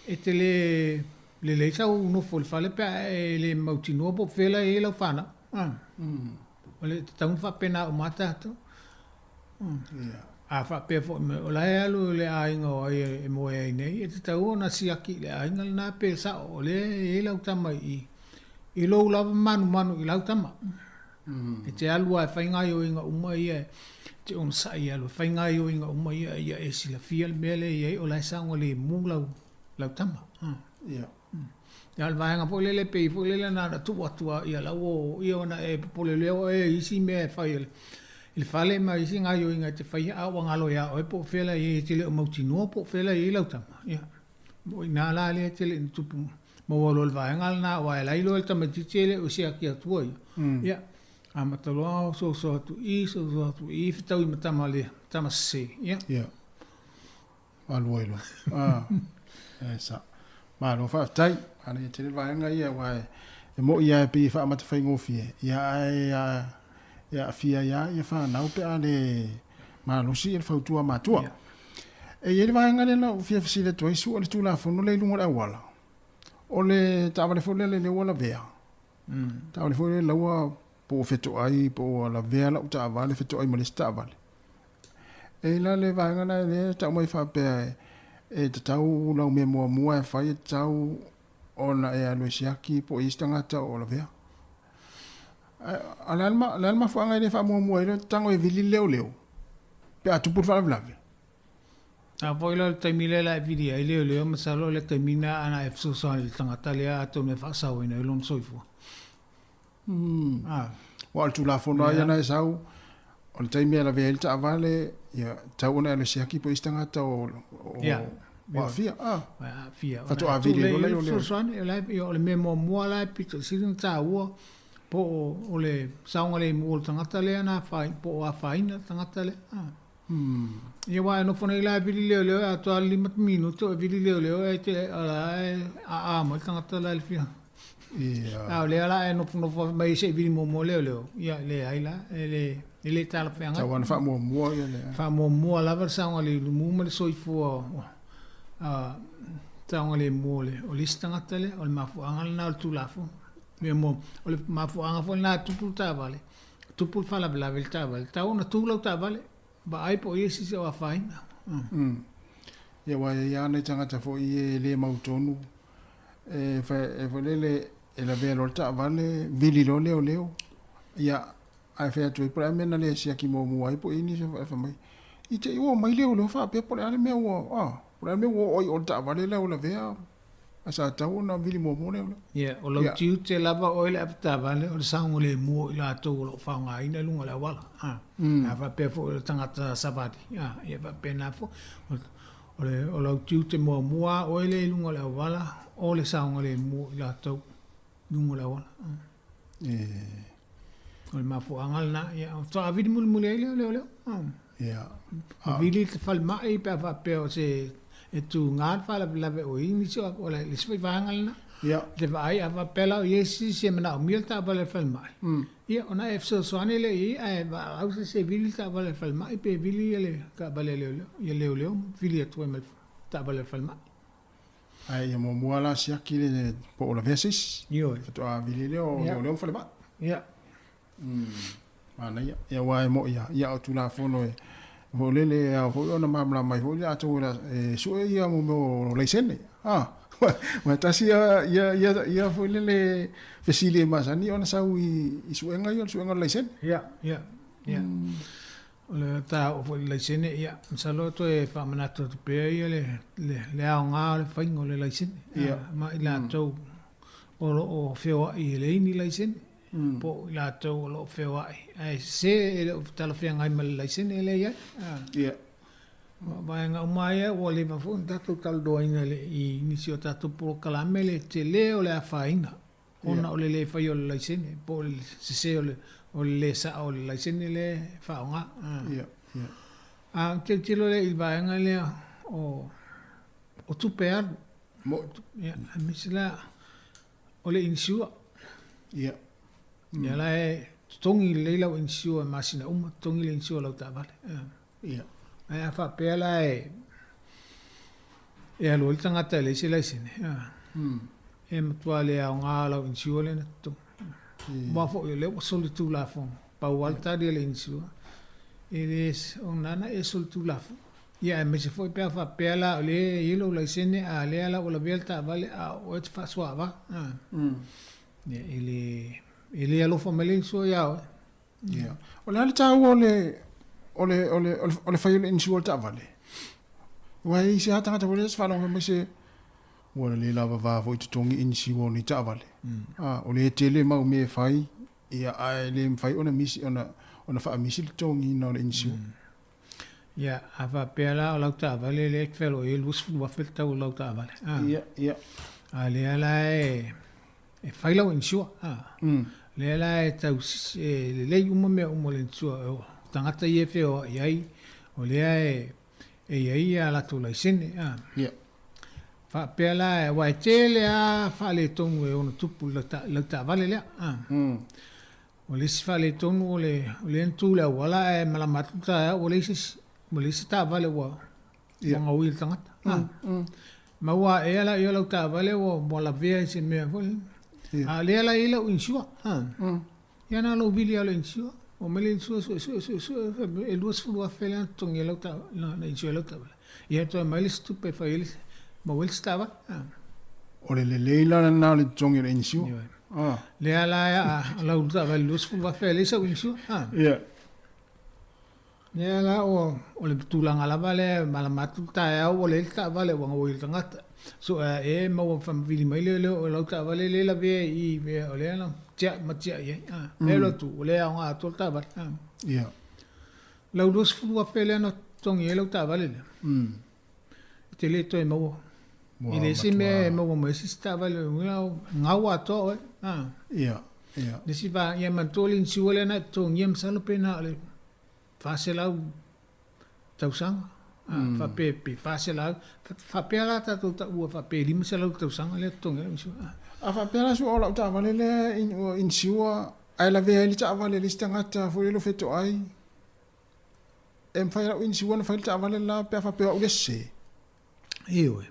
e te le lelei sau nofo i le fale pe a e le mautinoa po o fea la e i ai lau fanau. A. O le tatau ona faapena uma lava tatou. Ia. A faapea foi mai, o la e alu i le aiga o ai e moe ai nei, e tatau ona siaki i le aiga lena pe sao o lea e i ai lau tama i i, i lou lava manumanu i lau tama. E te alu lava e fai gaoioiga uma ia, e te onosai e alu e fai gaoioiga uma ia, ia e silafia le mea lea e i ai o la e saogalemu lau, lau tama. Ia. Ia o le vaega foi lele pei foi lele na ona tuu atu lava ia la ua ia ona e popole lea oe i isi mea e fai i le fale ma isi gaoioiga e te faia a ua galo ia oe po o fea la e i ai e te le o mautinoa po o fea la e i ai lau tama. Ia o i ina la lea e tele ina tupu maua loa i le vaega lena aua e la e iloa e le tamaitiiti e le o siaki atua ia. Ia amata loa osoaoso atu i i soasoa atu i i fetaui ma tama le tama sese. Ia. Ia. Alu ai loa. Ah, e sa. Malo faafetai. Ana ia tele vaega ia aua e mo'i lava e pei e faamata faigofie, ia ae e aafia ai lava ia fanau pe a le malosi le fautua matua. E i ai le vaega lea na ou fia fesili atu ai, sua le Tulafono lea i luga o le auala. O le taavale foi lea lea ua lavea. Taavale foi lea ua po ua fetoai po ua lavea lau taavale fetoai ma le isi taavale. E i la le vaega lena lea e tau mai faapea e tatau lau mea muamua e fai e tatau ona e alu e siaki po o i ai se tagata o lavea. A o le a le mafuaaga e le faamuamua ai le tago e vili le leoleo pe a tupu le faalavelave? A foi la o le taimi lea la e vili ai leoleo masalo o le taimi lena ana e fesoasoani i le tagata lea atonu e faasaoina ai lona soifua. Ah. Aua o le Tulafono lava ia na e sau, o le taimi e lavea ai le taavale, ia, tatau ona e alu e siaki po o i ai se tagata o o aafia. Aafia. Faatoa vili ai loa lea o le. Fesoasoani, o la e, o le mea muamua la e pito sili ona taua, po o le saogalemu o le tagata lea na afaina, po o afaina le tagata lea. Ia aua e nofo nei la e vili leoleo e atoa le 5 minute o e vili leoleo ae te o la e aa mai le tagata la i le fia. Ia. A o lea la e nofonofo mai se i vili muamua leoleo, ia leai la, e le e le talafeagai. Tatau lava ona faamuamua ia le. Faamuamua lava le saogalemu ma le soifua saogalemu o le o le isi tagata lea. O le mafuaaga lena o le Tulafono. Mea muamua, o le mafuaaga foi lena e tupu le taavale, tupu le faalavelave i le taavale, tatau ona tu lau taavale. Vaai po o i ai se isi o afaina. Ia aua e i ai lava nai tagata foi e le mautonu, e foi lele e lavea loa le taavale, vili loa leoleo. Ia, ae fai atu ai po o le a le mea na le siaki muamua ai po o i ai nisi e fai mai, i te i ua omai leoleo faapea po o le a le mea ua, po o le a le mea ua oo ai i o i le taavale la ua lavea. Ae sa tatau ona vili muamua lea. Ia, o lau tiute lava oe le avetaavale o le saogalemu o i latou o lo o faaaogaina i luga o le auala. A, a faapea foi o le tagata savali, a, ia faapena foi. O le, o lau tiute muamua lava oe lea i luga o le auala, o le saogalemu o i latou i luga o le auala. O le mafuaaga lena, ia, faatoa vili mulimuli ai lea o leoleo. Ia. Vili i le falemai pe a faapea o se e tuga le faalavelave o i nisi o, o le isi foi vaega lena. Ia. Te vaai a faapea la o i ai se isi e manaomia le taavale a le falemai. Ia, ona e fesoasoani lea i ai, ae valaau se isi e vili le taavale a le falemai pe vili le taavale a leoleo, ia leoleo ma vili atu ai ma le taavale a le falemai. Ae ia muamua la siaki le po o lavea se isi. Ioe. Faatoa vili lea o leoleo ma falemai. Ia. Manaia. Ia aua e moi lava, ia o Tulafono e foi lele e ao foi ona malamalama ai foi latou e sue ia mo mea o laisene. A, aua e tasi ia ia ia ia foi lele fesili e masani ona sau i suega ia o le suega o le laisene. Ia, ia, ia. O le taua foi i le laisene, ia, masalo e toe faamanatu atu pea ia le, le, le aoga o le faiga o le laisene. Ia. Ma i latou o lo o feoai e leai ni laisene, po o i latou o lo o feoai ae sese e le o talafeagai ma le laisene lea e i ai. Ia. O vaega uma ia ua leva foi ona tatou talanoaina i nisi o tatou polokalame le tele o le afaina. Ona o le le faia o le laisene po o le sese o le o le le sao o le laisene lea e faaaoga. Ia, ia. A ou tilotilo lea i le vaega lea o o tupe alu. Mo. Ia, aemaise la o le insure. Ia. Ia la e totogi lelei lau insure i masina uma, totogi le insure o lau taavale. Ia. Ae a faapea la e e alu ai le tagata e leai se laisene, e matua le aoga lau insure lea na totogi. Aua foi o lea ua solitulafono, pau lava le tali a le insure, e le o lena na e solitulafono. Ia aemaise foi pe a faapea la o lea e i ai lou laisene a o lea la ua lavea le taavale a o oe e te faasoaava. Ia e le e le alofa mai le insure ia oe. Ia. O le a le taua o le o le o le o le fai o le insure o le taavale? Aua e i ai se tagata foi lea se faalogo mai se ua le lava va foi totogi insure o nei taavale. A, o lea e tele mau mea e fai, ia ae le mafai ona misi ona ona faamisi le totogiina o le insure. Ia, a faapea la o lau taavale lea e te feloai ai 20,000 le tau o lau taavale. A. Ia, ia. A lea la e e fai lau insure, a. Lea la e tau e lelei uma mea uma o le insure, o tagata ia e feoai ai, o lea e e i ai a latou laisene, a. Ia. Faapea la, aua e tele lava faaletonu e ono tupu i lau taavale lea, a. O le isi faaletonu o le o lea na tu i le auala ae malama atu le taeao ua leai se isi, ua leai se taavale ua Ia. gaoi e le tagata. Maua ae lea o lau taavale ua lavea i se mea foi lele. Ia. A o lea la e i ai lau insure. Ia na o lou vili lava o le insure. Omai le insure suesue suesue e $20,000 lea na totogi ai lau taavale, na insure ai lau taavale. Ia toe aumai le isi tupe e fai ai le, maua ai le isi taavale. O le lelei la lena o le totogi o le insure. Ioe. Ah. Lea la a lau taavale $20,000 e leai sau insure. Ia. Lea la o le tulaga lava lea e malama atu le taeao ua leai le taavale ua gaoi e le tagata. So e maua vili mai lea o lau taavale lea e lavea i i mea o lea na tia'i ma tia'i ai. A, e alu atu, ua le aoga atoa le taavale. A. Ia. Lau $20,000 lea na totogi ai lau taavale lea, e te le toe maua. E leai se mea e maua mai ai se isi taavale, o lona uiga e gau atoa oe. A. Ia, ia. Le isi vaega, ia manatua le inisiua lea na e totogia masalo pe na o le 400 tausaga, faapea pe 400, faapea la tatou taua faapea e 500 tausaga lea e totogi ai lau inisiua. A faapea la su'a o lau taavale lea ua inisiua ae lavea ai le taavale a le isi tagata foi lele o fetoai, e mafai e lau inisiua ona fai le taavale le la pe a faapea o au le sese? Ioe.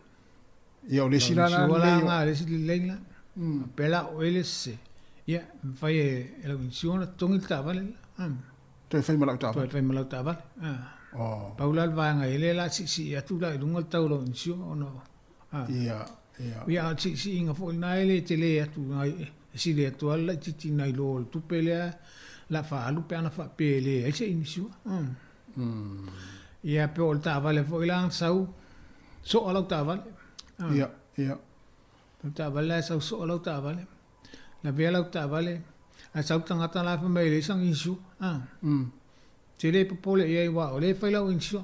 Ia o le isi la la lelei o. Le isi lelei la. Faapea la o oe le sese, ia e mafai e lau inisiua ona totogi le taavale la. Toe fai ma lau taavale. Toe fai ma lau taavale. Oh. Pau la le vaega i lea la siisii atu la i luga le tau o lau inisiua ona o. Ia, ia. Ia a o le siisiiga foi lena e le tele atu e sili atu lava le laitiiti nai lo o le tupe lea la faaalu pe ana faapea e leai se inisiua. Ia pe o le taavale foi la na sau soa lau taavale. Ia, ia. O le taavale la e sau soa lau taavale. Lavea lau taavale, ae sau le tagata la fai mai e leai sana insure. Te le popole i ai aua o lea e fai lau insure.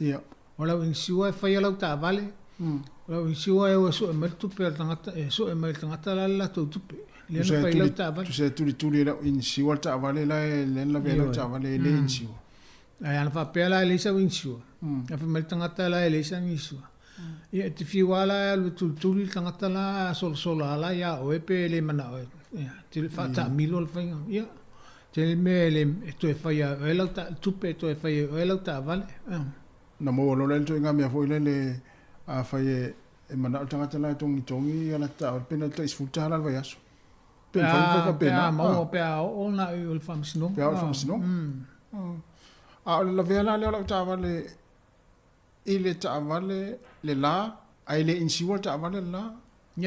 Ia. O lau insure e faia lau taavale. O lau insure e o e sue mai le tupe a le tagata, e sue mai le tagata la le latou tupe. Lea na fai lau taavale. Tusa e tulituli e lau insure le taavale la e lea na lavea ai lau taavale e le insure. Ae ana faapea la e leai sau insure, ae fai mai le tagata la e leai sana insure. Ia e te fiu lava la e alu e tulituli le tagata la a solasola lava la ia oe pe le manao e te faataamilo le faiga. Ia, tele mea e le e toe faia e oe lau tupe e toe faia e oe lau taavale. Na maua loa la le ituaiga mea foi lele afai e manao le tagata la e togitogi ia lata taavale pe na o le tai $10 le vaiaso. Pe mafai ona fai faapena. Pe a maua pe a oo na i o le faamasinoga. Pe a oo i le faamasinoga. A o le lavea la lea o lau taavale i le taavale le la, ae le inisiua le taavale le la.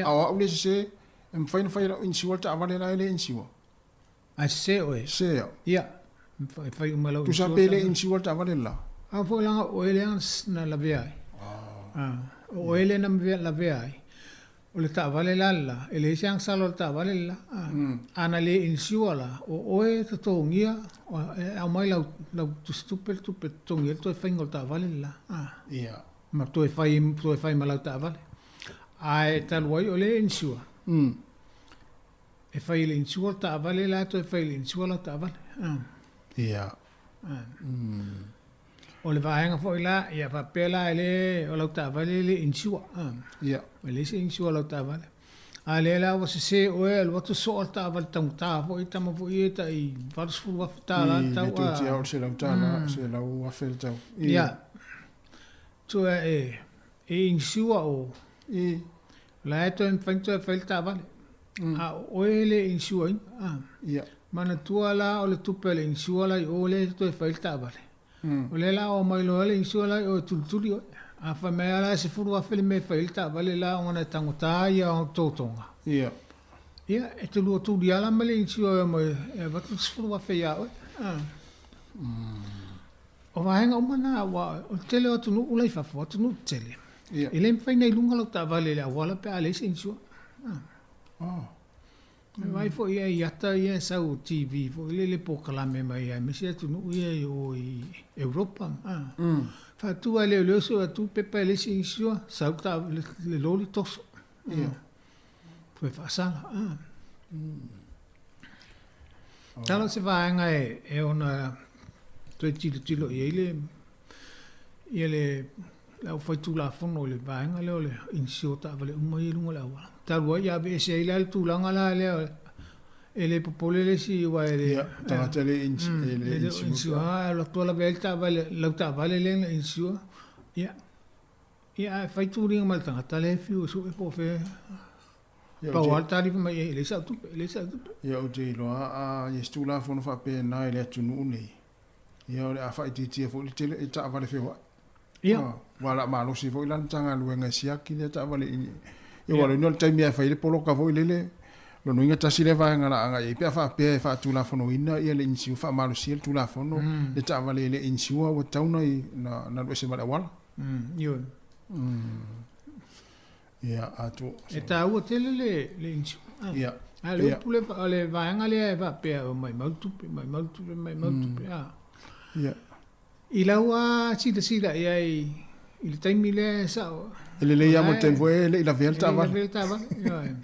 A o au le sese, e mafai ona fai e lau inisiua le taavale la e le inisiua. Ae sese oe. Sese au. Ia, e fai uma e lau inisiua. Tusa pe le inisiua le taavale le la. A foi leaga o oe lea na lavea ai. O oe lea na lavea ai. O le taavale la le la, e leai se agasala o le taavale le la. A na le insure la, o oe e totogia, e aumai lau, lau tusitupe le tupe e totogi ai le toe faiga o le taavale le la. Ia. Ma toe fai, toe fai ma lau taavale. Ae talu ai o lea e insure, e fai e le insure le taavale la, toe fai e le insure lau taavale. Ia. O le vaega foi la, ia faapea la e le, o lau taavale e le insure. Ia. E leai se insure a lau taavale. A lea la ua sese oe e alu atu soa le taavale taugata foi, tama foi ia tai $80,000 le tau. I le toeitiiti lava o le $100, $100,000 le tau. Ia. Toe e, e insure o. I. La e toe mafai ona toe fai le taavale. A o oe e le insure ina. Ia. Manatua la o le tupe a le insure la i o lea e toe fai le taavale. O lea la o aumai loa le insure la i o e tulituli oe. A fai mai lava la e $10,000 le mea e fai ai le taavale la ona e tagota ia totoga. Ia. Ia, e te lua tuli lava la ma le insure e omai e avatu le $10,000 ia oe. O vaega uma na, aua o le tele o atunuu la i fafo, o atunuu tetele, e le mafai ona i luga lau taavale i le auala pe a leai se insure. E vaai foi ia i ata ia e sau i TV foi lele polokalame mai aemaise atunuu ia i o i Europa. Faatu lava e leoleo sue atu pepa e leai se insure, sau le loli toso. Toe faasala. Tala o se vaega e ona toe tilotilo i ai le ia le le aufaitulafono i le vaega lea o le insure taavale uma ia i luga o le auala. Talu ai ia aveese ai la le tulaga la lea e le popole le isi aua e le Ia, tagata e le insure. Insure, alu atu lava lavea ai le taavale, lau taavale lea na insure. Ia, ia ae fai tuliga ma le tagata lea e fiu e sue po o fea. Pau lava le talifa mai e leai sau tupe, e leai sau tupe. Ia ou te iloa a i ai se Tulafono faapena i le atunuu nei, ia o le a faaitiitia foi le tele i taavale feoai. Ia. Aua o le a malosi foi la le Matagaluega e siaki lea taavale i ia aua o le taimi lava e fai ai le poloka foi lele, lona uiga tasi lea vaega o le a agai i ai pe a faapea e faatulafonoina ia le insure, faamalosia le Tulafono le taavale e le insure ua tatau ona alu ese ma le auala. Ioe. Ia, atu. E taua tele le insure. Ia. A o le upu lea, o le vaega lea e faapea ua maimau le tupe, maimau le tupe, maimau le tupe, a. Ia. I lau lava silasila i ai i le taimi lea e sao. E lelei lava mo le taimi foi e le i lavea le taavale. E le i lavea le taavale, ioe.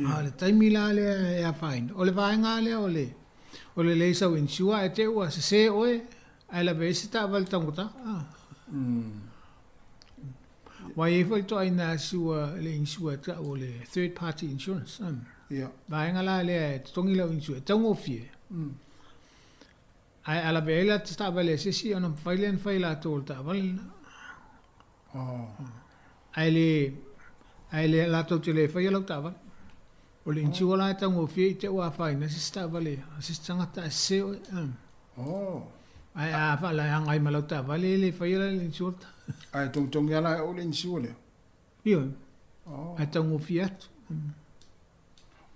A o le taimi la lea e afaina, o le vaega lava lea o le, o le leai sau insure ae te i ua sese oe ae lavea ai se taavale taugata. Aua e i ai foi le toaina insure, le insure e tau o le third party insurance. Vaega la lea e totogi lau insure, e taugofie. Ae a lavea ai la te taavale a se isi ona mafai lea ona fai e latou o le taavale lena. Ae le, ae le, latou te le faia lau taavale. O le insure la e taugofie i te ua afaina ai se isi taavale a se isi tagata ae sese oe. Ae a faaleaga ai ma lau taavale e le faia la le insure. Ae togitogi lava la e ou le insure lea? Ioe. Ae taugofie atu.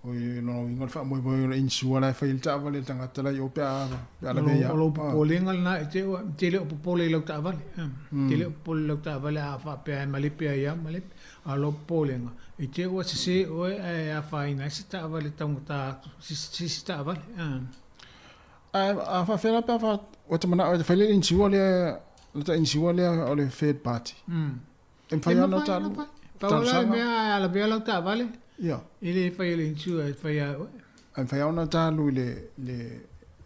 O lona uiga o le faamoemoe o le insure la e fai ai le taavale a le tagata la i o pe a pe a lavea ia. O lou popolega lena e te e te le o popole i lau taavale. E te le o popole i lau taavale a faapea e malepe ai lava malepe. A o lou popolega i te ua sese oe ae afaina ai se taavale taugata atu se isi taavale. Ae a faapefea la pe a fa ua te manao e fai le insure lea le ta insure lea o le third party. E mafai lava ona ta alu. Pau la le mea a lavea lau taavale. Ia. E le faia e le insure e fai lava e oe. Ae mafai lava ona ta alu i le le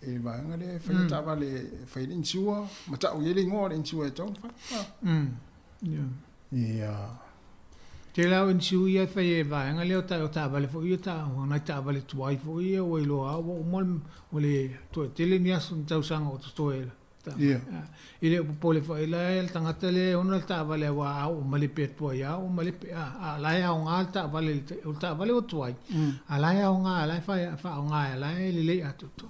i le vaega lea e fai mm. taavale e fai le insure ma tau i ai le igoa o le insure e tatau ona fai. Ia. Ia. Tele lava o insure ia e fai e vaega lea o ta o taavale foi ia ta o nai taavale tuai foi ia ua iloa ua uma ua le toe tele ni aso ni tausaga o totoe Ia. E le o popole foi la le tagata lea e ona le taavale aua a oo malepe atu ai a oo malepe a, a o la e aoga le taavale o le taavale ua tuai, a o la e aoga la e faaaoga o la e lelei atoatoa.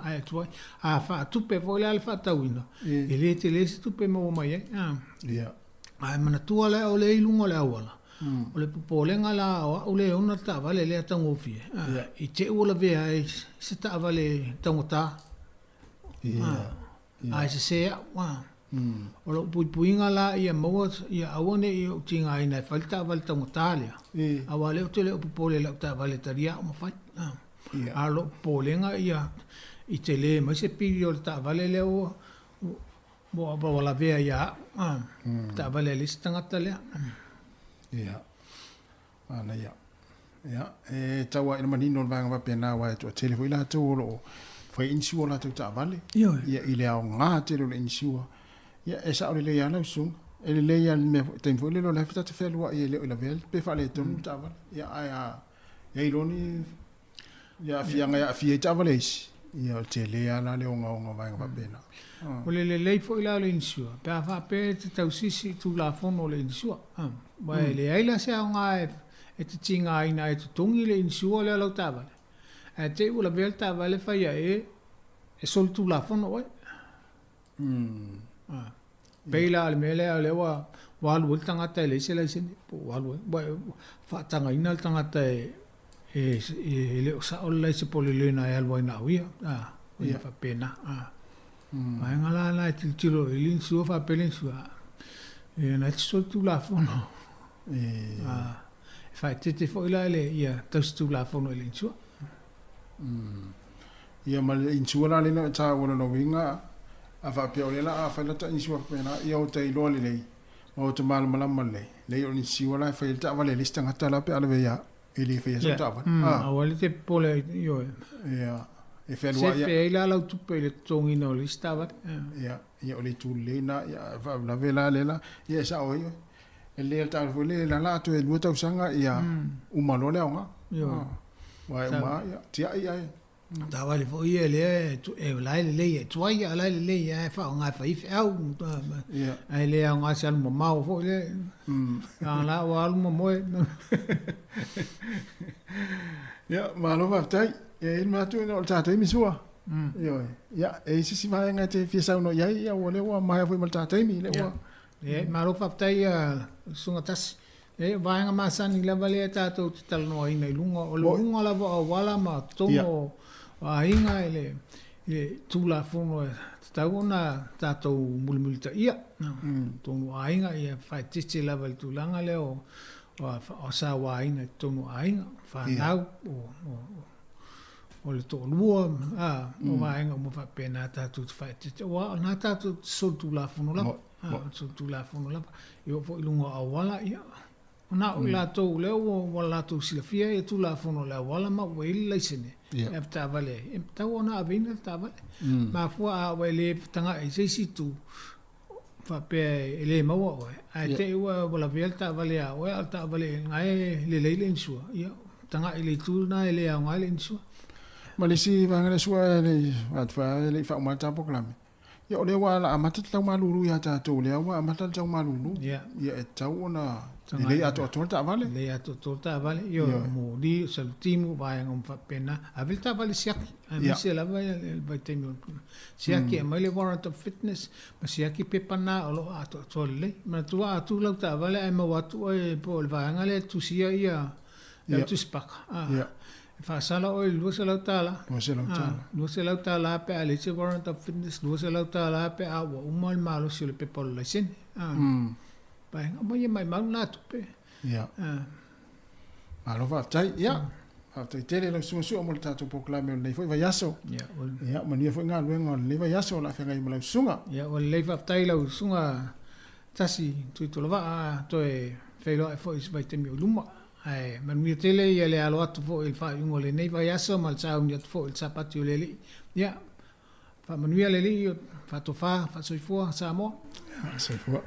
Ae tuai. A faatupe foi la le faatauina, e le tele se tupe e maua mai ai. Ia. Ae manatua la o lea i luga o le auala, o le popolega la o au lea e ona le taavale lea taugofie, i te i ua lavea ai se taavale taugata. Ae sese au. O lou puipuiga la ia maua, ia aua ne i ou tigaina e fai le taavale taugata lea, aua o lea ou te le o popole i lau taavale e talia au ma fai. A o lou popolega ia i tele mai se pili o le taavale lea ua ua lavea ia au, taavale a le isi tagata lea. Ia. Manaia. Ia, e tau lava ina manino le vaega faapena aua e toatele foi latou o lo o fai insure o latou taavale. Ioe. Ia, i le aoga tele o le insure. Ia, e sao lelei lava lau susuga. E lelei lava i le mea foi, taimi foi lele o la e ta te fealuai e le o i lavea pe faaletonu le taavale. Ia, ae a i ai loa ni aafiaga e aafia ai taavale a isi, ia o le tele lava la le ogaoga o vaega faapena. O le lelei foi la o le insure, pe a faapea e te tausisi i Tulafono o le insure, aua e leai la se aoga e te tigaina ai e totogi le insure lea o lau taavale, ae te i ua lavea le taavale fai ae e solitulafono oe. Pei la o le mea lea o lea ua ua alu ai le tagata e leai se laisene, po ua alu ai, ua faatagaina le tagata e e le o sao le laisene po o le learner e alu ai na o ia, a, ia faapena. A. Vaega la la e tilotilo i le insure faapea le insure, e na e te solitulafono. A, e faaeteete foi la le ia tausitulafono i le insure. Ia ma le insure la lena e taua lona uiga, a faapea o lea la a fai lata insure faapena, ia o ta iloa lelei ma o ta malamalama lelei, leai o le insure la e fai ai le taavale a le isi tagata la pe a lavea ia e le faia sau taavale. A. Aua le te popole ioe. Ia, e fealuai ia. Sefe ai la lau tupe i le totogiina o le isi taavale. Ia, ia o le itu lelei na, ia faalavelave la lea la, ia e sao ai oe. E lelei lava le taavale foi lea e lala atu e 2 tausaga ia uma loa le aoga. Ioe. Aua e uma ia, tiai ae. Taavale foi ia lea e la e lelei e tuai a la e lelei e faaaoga e fai feau ae le aoga se alu mamao foi lea. A la ua alu ma moe. Ia, malo faafetai. E i ai le manatu o le ta taimi sua. Ioe. Ia, e i ai se isi vaega e te fia saunoa i ai, ia ua lea ua maea foi ma le ta taimi, lea ua. Ia, malo faafetai Susuga Tasi. E, o vaega masani lava lea tatou te talanoaina i luga, o le luga lava o auala ma totonu o aiga i le Tulafono e tatau ona tatou mulimulitaia. Totonu o aiga ia faaeteete lava i le tulaga lea o o sauaina i totonu o aiga, fanau, o le toalua, o vaega uma faapena tatou te faaeteete, aua o lena tatou te solitulafono lava, solitulafono lava. E oo foi i luga o auala, ia, na o i latou lea ua latou silafia ia tulafono o le auala ma ua i ai le laisene e avetaavale ai, e tatau ona aveina le taavale. Mafua a ua e le tagai i se isi itu faapea e le maua oe, ae te i ua lavea le taavale ia oe, a o le taavale na e lelei le insure, ia tagai i le itu lena e le aoga ai le insure. Ma le isi vaega lea sua e le i faauma ai le ta polokalame, Ia o lea ua ala amata le tau malulu ia tatou, lea ua amata le tau malulu. Ia, ia e tatau ona lelei atoatoa le taavale. Lelei atoatoa le taavale, ia o moli, o salutimu, vaega uma faapena. Ave le taavale siaki, aemaise lava le vaitaimi o siaki, aumai le warrant of fitness, ma siaki pepa na o lo o atoatoa lelei. Manatua a tu lau taavale ae maua atu oe po o le vaega lea e tusia ia le au tusipaka. E faasala oe i le $200. $200. $200 pe a leai se warrant of fitness, $200 pe a ua uma le malosi o le pepa o le laisene. Vaega uma ia maumau na tupe. Ia. Malo faafetai. Ia, faafetai tele lau susuga Sua mo le tatou polokalame o lenei foi vaiaso. Ia, Ia, manuia foi galuega o lenei vaiaso o le a feagai ma lau susuga. Ia, ua lelei faafetai lau susuga Tasi Tuitolovaa toe feiloai foi i se vaitaimi o i luma. Ae manuia tele ia le alo atu foi i le faaiuga o lenei vaiaso ma le sauni atu foi i le Sapati o le Alii. Ia, faamanuia le Alii, faatofa, faasoifua Samoa. Soifua.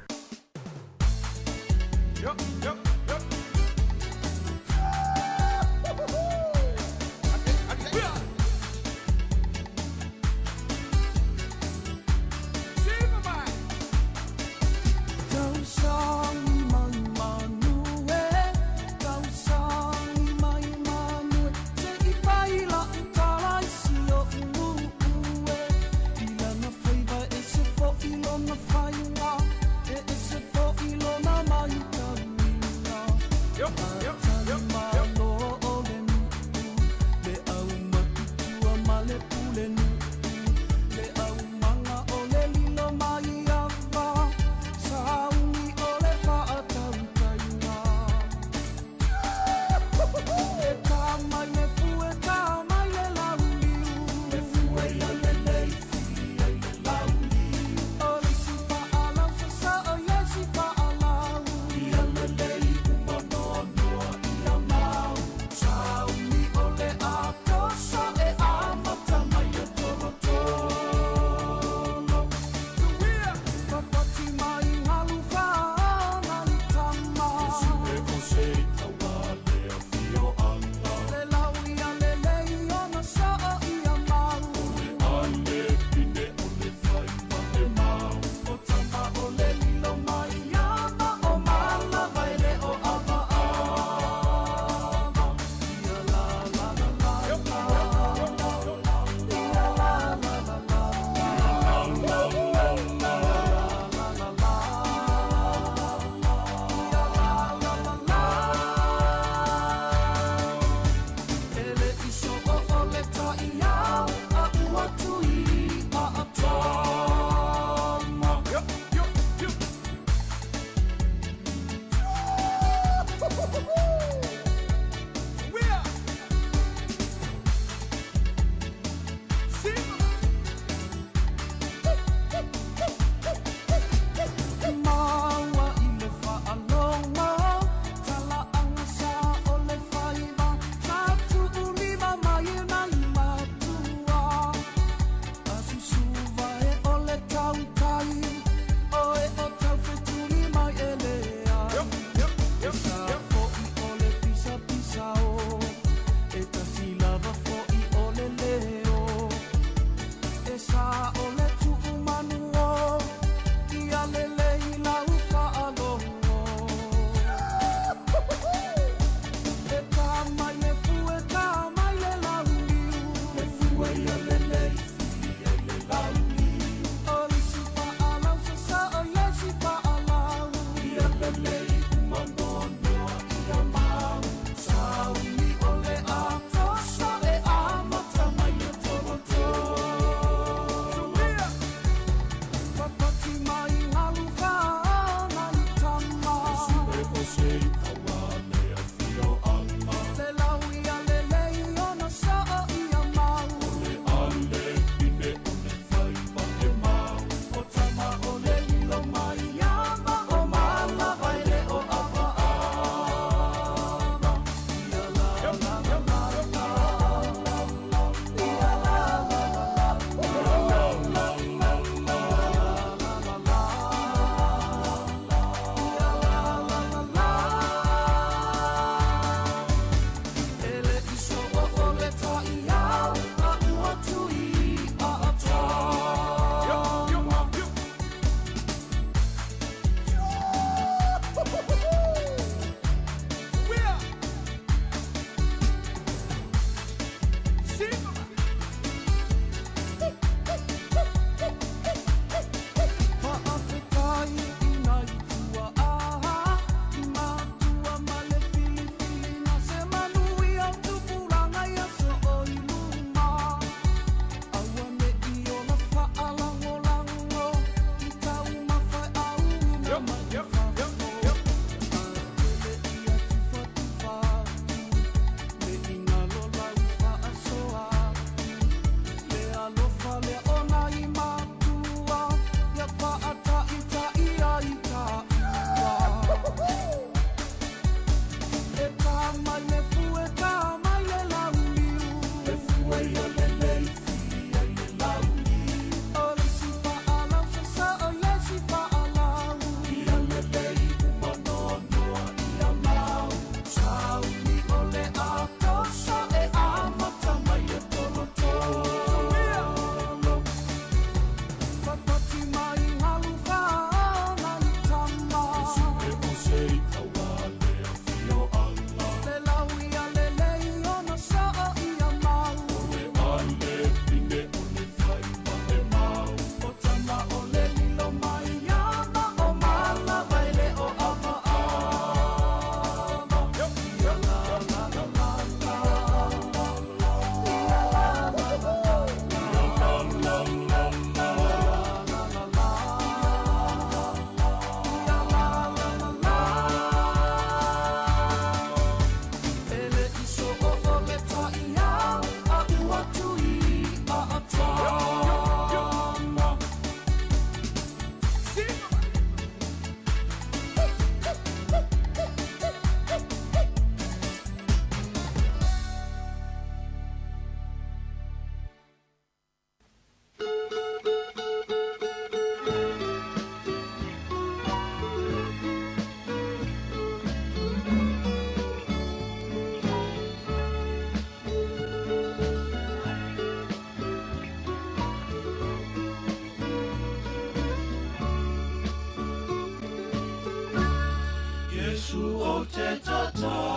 te tatalo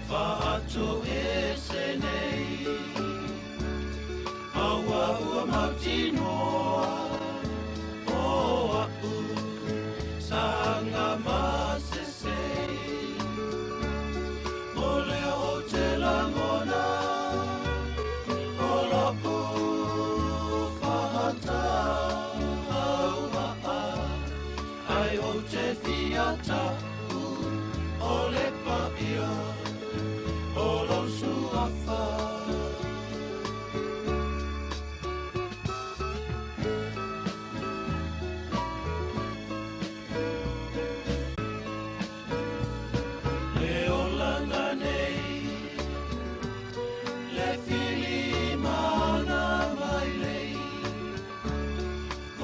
Fa'atoese nei Aua ua mautinoa O a'u saga masesei O lea ou te lagona O lo'u fa'atauva'a Ai ou te fia ta'u O le pa'ia O lou suafa. Le olaga nei, le filimana mai lei,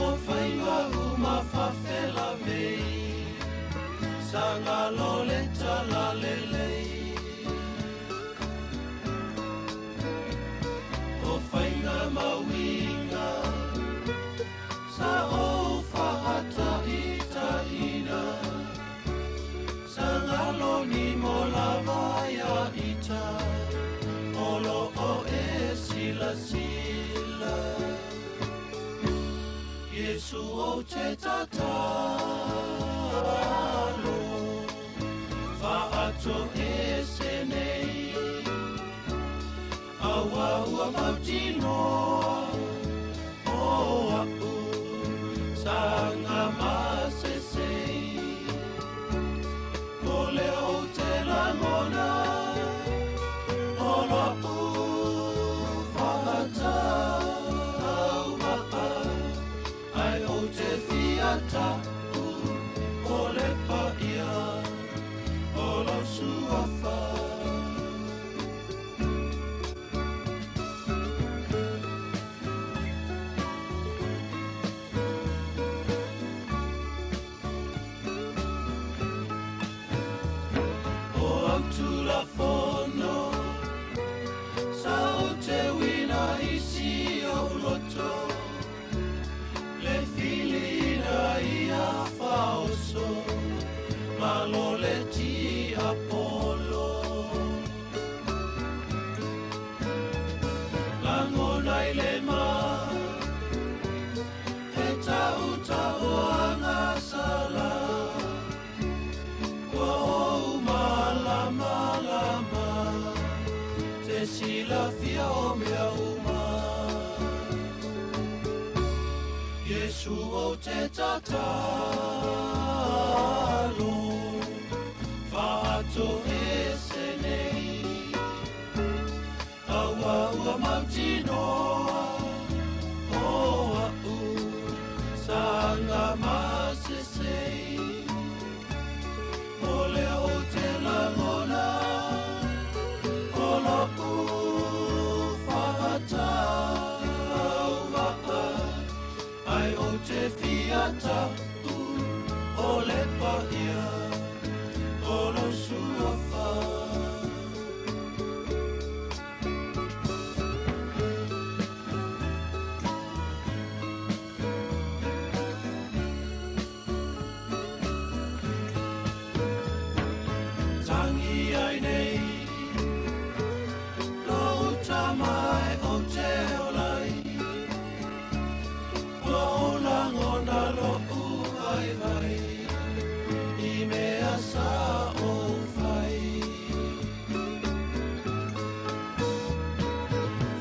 o faiva uma fafelavei, saga lo le talalelei. O faiga ma uiga, sa ou fa'ata'ita'ina, saga lo ni mo lava ia ita, o lo'o e silasila. Iesu ou te tatalo, fa'atoese nei, aua ua mautinoa, o a'u saga masesei. O lea ou te lagona, o lo'u fa'atauva'a, ai ou te fia ta'u, o le pa'ia, o lou suafa. O au tulafono, sa ou te uina i si ou loto, le filina ia fa'aoso, ma lo le tiapolo. Lagona i le ma, he ta'uta'oaga sala, ua ou malamalama, te silafia o mea uma. Iesu ou te tatalo, fa'atoese nei, aua ua mautinoa, o a'u saga masesei. O lea ou te lagona, o lo'u fa'atauva'a, ai ou te fia ta'u, o le pa'ia, o lou suafa. Tangi ai nei, lou tama e ou te olai, ua ou lagona lo'u vaivai, i mea sa ou fai.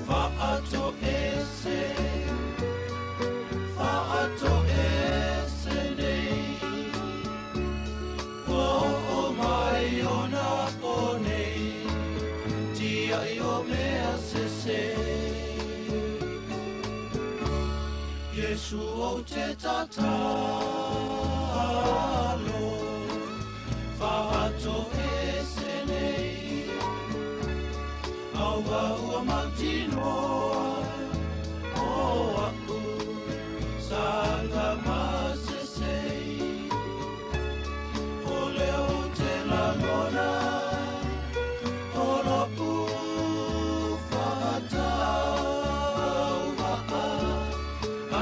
Fa'atoese, fa'atoese nei, ua o'o mai ona po nei, tia'i o mea sese. Iesu ou te tatalo, fa'atoese nei, aua ua mautinoa, o a'u saga masesei. O lea ou te lagona, o lo'u fa'atauva'a,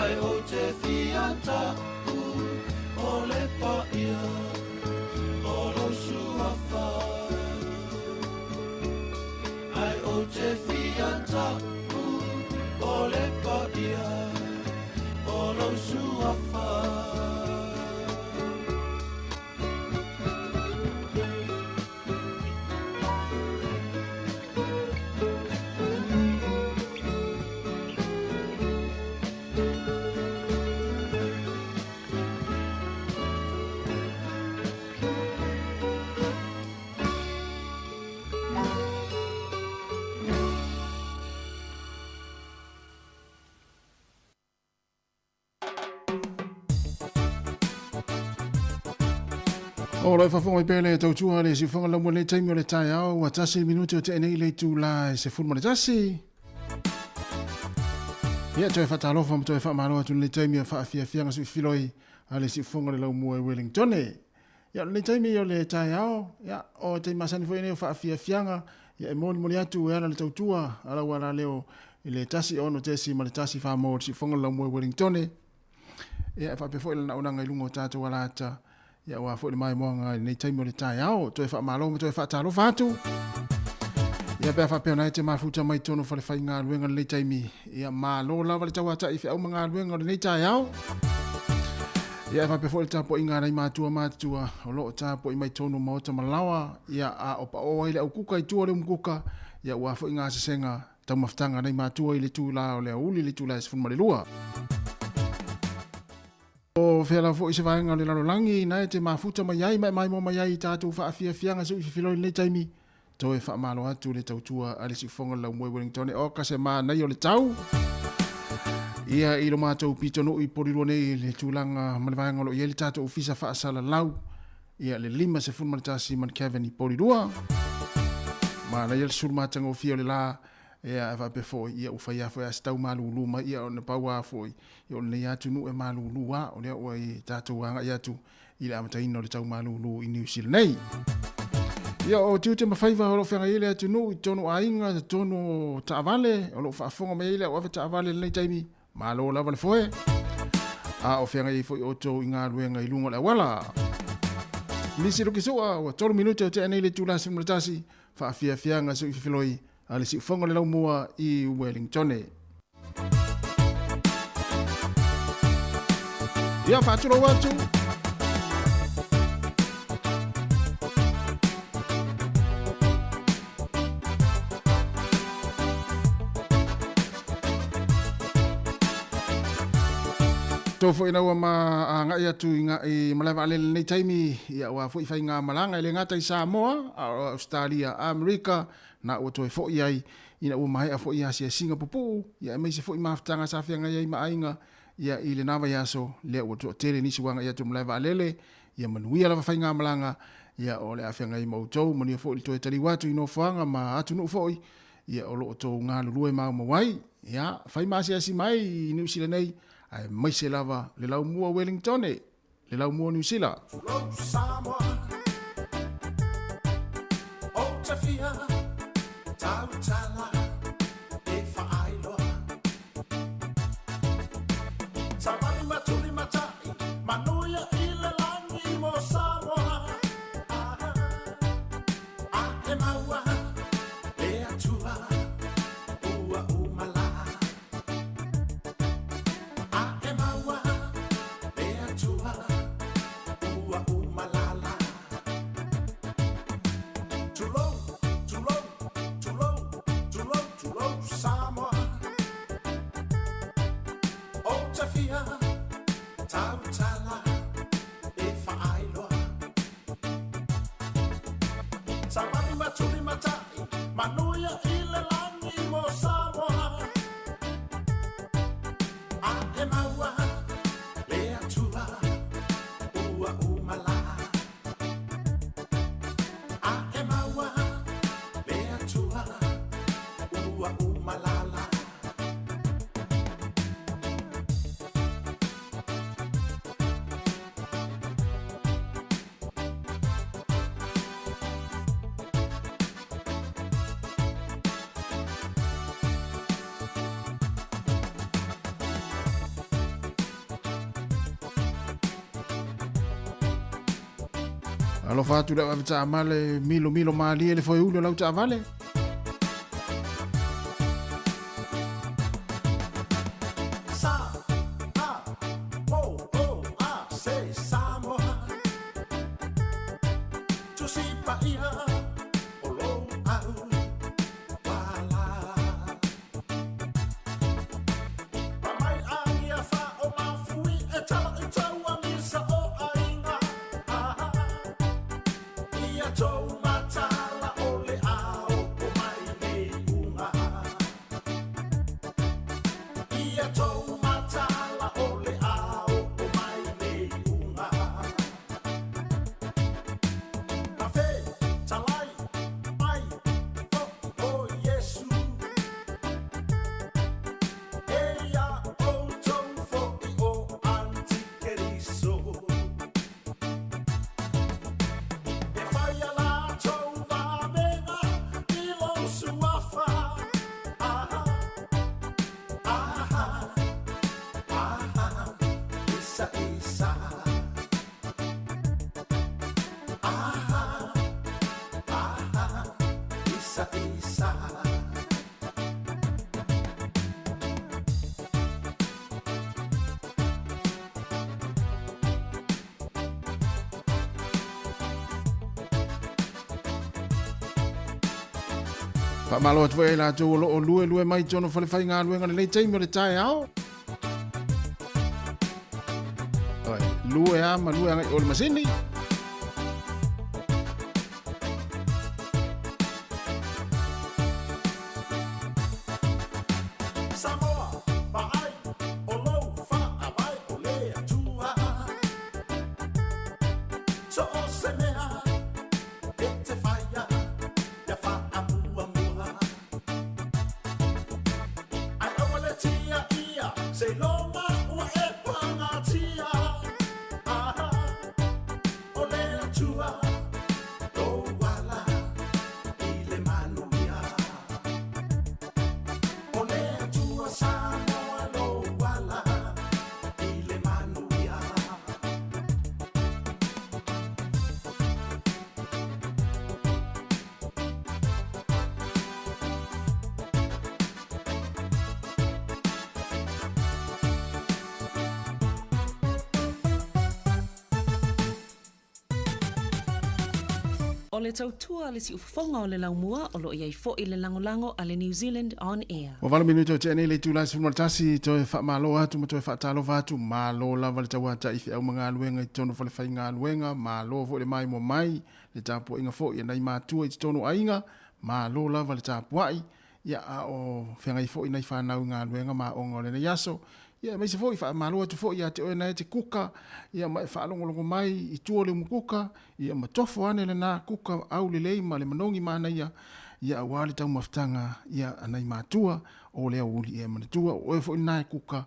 ai ou te fia ta'u, o le pa'ia, O lo e faafofoga mai pea le tautua a le siufoga lau mo lenei taimi o le taeao ua 1 minute o tea nei le itula e 11. Ia, toe faatalofa ma toe faamalo atu lenei taimi o faafiafiaga suifiloi a le siufoga le laumua i Wellingtone. Ia, o lenei taimi o le taeao, ia, o taimi masani foi nei o faafiafiaga, ia, e molimoli atu e ala le tautua a lau alaleo i le 16.1 mo le siufoga le laumua i Wellingtone. Ia, e faapea foi lana auaunaga i luga o tatou alata, ia, aua foi le maimoaga i lenei taimi o le taeao. Toe faamalo ma toe faatalofa atu. Ia, pe a faapea ona e te mafuta mai totonu o falefaigaluega i lenei taimi, ia, malo lava le tauatai i feau ma galuega o lenei taeao. Ia, e faapea foi le tapuaiga a nai matua matutua o lo o tapuai mai totonu o maota ma laoa, ia, a o paoo ai le aukuka i tua o le umukuka, ia, aua foi gasesega Taumafataga a nai matua i le itula o le aoauli i le itula e 12. O fea lava foi se vaega o le lalolagi na e te mafuta mai ai ma e maimoa mai ai i tatou faafiafiaga se uififiloi i lenei taimi, toe faamalo atu le tautua a le siufofoga o le Laumua i Wellington oka se manaia o le tau. Ia i lo matou pitonuu i Porirua nei i le tulaga ma le vaega o lo o i ai le tatou ofisa faasalalau ia le 51 Mount i Porirua. Manaia le sulu matagofie o le la, ia e faapea foi, ia ua fai lava foi a se tau malulu mai, ia ona pau lava foi, ia o lenei atunuu e malulu lava, o lea ua i tatou agai atu i le amataina o le tau malulu i Niu Sila nei. Ia o tiute ma faiva o lo o feagai ai le atunuu i totonu o aiga, i totonu o taavale, o lo o faafofoga mai ai le au ave taavale i lenei taimi, Malo lava le foe. A o feagai ai foi outou i galuega i luga o le auala. Nisi luki sua, ua 3 minute o tea nei le itula 11, faafiafiaga se uififiloi a le siufoga o le laumua i Wellingtone. Ia, faatulou atu. Tou foi ina ua ma agai atu i, i malae vaalele lenei taimi, ia ua foi faigamalaga e le gata i Samoa, a o Australia, Amerika, na ua toe foi ai ina ua maea foi asiasiga pupuu, ia aemaise foi mafutaga sa feagai ai ma aiga, ia i lena vaiaso, lea ua toatele nisi ua agai atu i malae vaalele, ia manuia lava faigamalaga, ia o le a feagai ma outou, manuia foi le toe taliu atu i nofoaga ma atunuu foi, ia o lo o outou galulue maumau ai, ia fai ma asiasi mai i Niu Sila nei, aemaise lava le laumua o Wellingtone, le laumua o Niu Sila. Tulou Samoa, ou te fia tautala e faailoa. Savali ma tuli matai, manuia i le lagi mo Samoa. Ah, a e maua le Atua ua uma la. A e maua le Atua ua uma la la. Tulou, tulou, tulou, tulou, tulou Samoa. Ou te fia tautala e faailoa. Savali ma tuli matai, manuia i le lagi mo Samoa. A e maua le Atua ua uma la. A e maua le Atua ua uma la la. Alofa atu le au ave taavale, milomilo malie le foeuli o lau taavale. Sa A O O A Se Samoa Tusi paia o lou au wala Pa mai agia fa o mafui e tala i taua misa o aiga ah, Ia tou matala o le ao o mai nei uga Ia tou matala o le ao o mai nei uga. Faamalo atu foi ia i latou o lo o luelue mai i totonu o falefaigaluega i lenei taimi o le taeao. Lue lava ma lue agai i o le masini. Samoa, vaai, o lou faavae o le Atua. So o se mea e te whaia, ia whaamuamua. Ai aua le tia ia, se loma ua e pangatia. Aha, o le Atua, lou ala i le manuia. O le Atua Samoa lou ala i le manuia. O le tautua a le siufofoga o le laumua o lo o i ai foi le lagolago a le New Zealand On Air. Ua 8 minute o tea nei le itula e 11, toe faamalo atu ma toe faatalofa atu, malo lava le tauatai i feau ma galuega i totonu o falefaigaluega, malo foi le maimoa mai, le tapuaiga foi a nai matua i totonu o aiga, malo lava le tapuai, ia a o feagai foi nai fanau i galuega ma aoga o lenei aso, ia aemaise foi faamalo atu foi ia te oe na e te kuka, ia ma e faalogologo mai i tua o le umukuka, ia ma tofo ane lena kuka aulelei ma le manogi manaia, ia aua le taumafataga ia a nai matua o le aoauli ea manatua, o oe foi lena e kuka,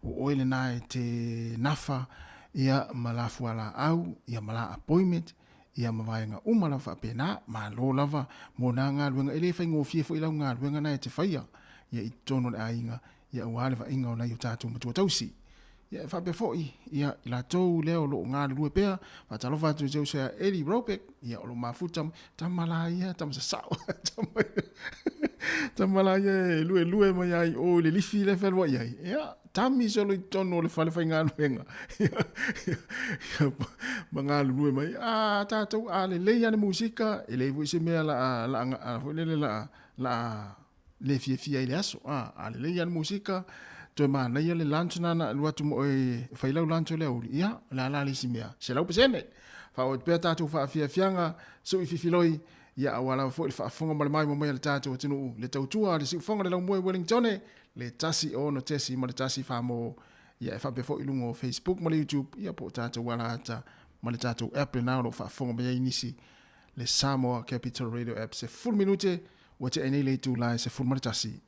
o oe lena e te nafa ia ma la fualaau, ia ma la appointment, ia ma vaega uma lava faapena, malo lava mo na galuega, e le faigofie foi lau galuega na e te faia ia i totonu o le aiga, ia aua le vaaiga o nai o tatou matua tausi. Ia e faapea foi ia i latou lea o lo o galulue pea, faatalofa atu i si uso ia Eddie Robeck, ia o lo o mafuta tama la ia, tama sasao, tama la ia e luelue mai ai o i le lifi lea e fealuai ai. Ia, tami solo i totonu o le fale faigaluega. Ia, ma galulue mai, a tatou, a lelei lava le musika, e leai foi se mea la a, la a, foi lele la a, la a le fiafia ai i le aso. A, a lelei lava le musika, toe manaia le lunch na na alu atu mo oe e fai lau lunch o le aoauli, ia, o le a la le isi mea? 100%! Faaauau atu pea tatou faafiafiaga, sui fifiloi, ia aua lava foi le faafofoga ma le maimoa mai a le tatou atunuu, le tautua a le siufofoga le laumua i Wellingtone, le 1 6.1 famo, ia e faapea foi i luga o Facebook ma le YouTube, ia po o tatou alaata ma le tatou app lena o lo o faafofoga mai ai nisi, le Samoa Capital Radio App. 10 minute ua tea nei le itula e 11.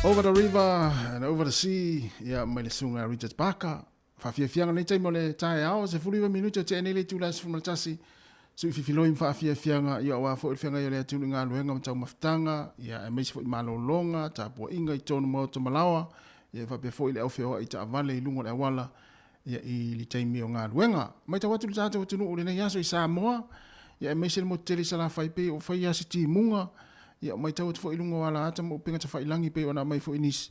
Over the river and over the sea, ia mai le susuga ia Richard Parker. Faafiafiaga lenei taimi o le taeao, 19 minute o tea nei le itula e 11, sui fifiloi ma faafiafiaga, ia aua foi le feagai o le atunuu i galuega ma taumafataga, ia aemaise foi malologa, tapuaiga i totonu maota ma laoa, ia faapea foi le au feoai taavale i luga o le auala, ia i le taimi o galuega. Matau atu le tatou atunuu i lenei aso i Samoa, ia aemaise le motu tele i Salafai pei o fai lava si timuga, ia matau atu foi i luga o alaata ma upega tafailangi pei ona aumai foi nisi,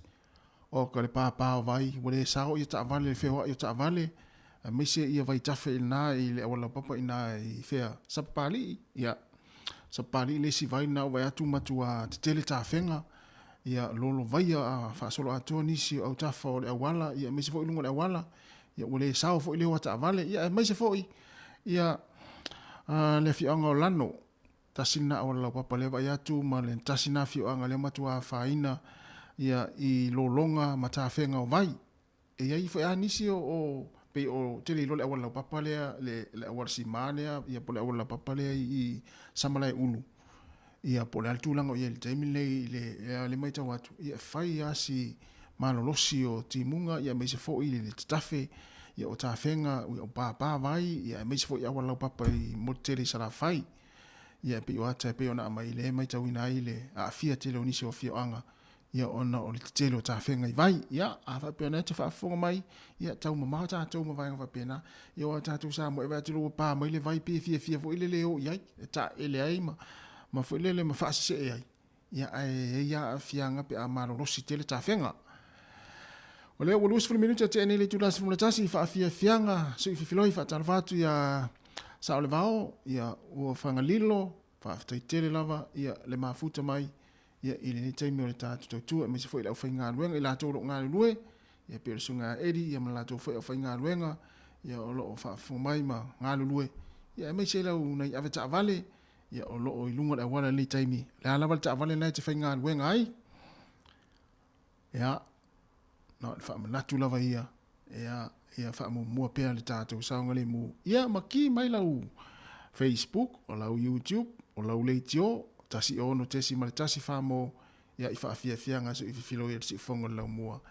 oka le pāpā o vai, ua le sao ia taavale le feoai o taavale, aemaise ia vaitafe i lena i le auala laupapa i ina i fea, Sapapalii, ia Sapapalii le isi vai lena ua vaai atu matua tetele tafega, ia lolovaia a faasoloatoa nisi o autafa o le auala, ia aemaise foi luga o le auala, ia ua le sao foi le o a taavale, ia aemaise foi ia le afioaga o Lano, tasi lena auala laupapa lea vaai atu ma le tasi lena afioaga lea matua afaina ia i lologa ma tafega o vai. E i ai foi lava nisi o, o pei o te le iloa le auala laupapa lea, le, le auala sima lea, ia po o le auala laupapa lea i, i Samalaeulu, ia po o le a le tulaga o i ai i le taimi lenei i le, ia, le matau atu, ia e fai lava si malolosi o timuga, ia aemaise foi le tatafe, ia o tafega, ia o papa vai, ia aemaise foi auala laupapa i motu tele i Salafai. Ia e pei o ata e pei ona aumai lea e matauina ai le aafia tele o nisi o afioaga ia ona o le tetele o tafega i vai. Ia, a faapea ona e te faafofoga mai, ia tau mamao tatou ma vaega faapena. Ia aua o tatou Samoa e vaai atu loa ua pa mai le vai pei e fiafia foi lele e o i ai, e taele ai ma, ma foi lele ma faasesee ai. Ia ae e i ai lava aafiaga pe a malolosi tele tafega. O lea ua 20 minute o tea nei le itula 11 i faafiafiaga sui fifiloi faatalofa atu ia Saolevao, ia ua Fagalilo, faafetai tele lava ia le mafuta mai ia i lenei taimi o le tatou tautua aemaise foi le aufaigaluega i latou o lo o galulue ia pei o le susuga ia Eddie ia ma le latou foi aufaigaluega ia o lo o faafofoga mai ma galulue ia aemaise lau nai avetaavale ia o lo o i luga o le auala i lenei taimi. O le a lava le taavale lena e te faigaluega ai, ia na o le faamanatu lava ia, ia, ia faamuamua pea le tatou saogalemu. Ia ma ki mai lau Facebook, o lau YouTube, o lau leitio, 16.1 Famo, ia i faafiafiaga se i fifilo ia le siufogo o le laumua.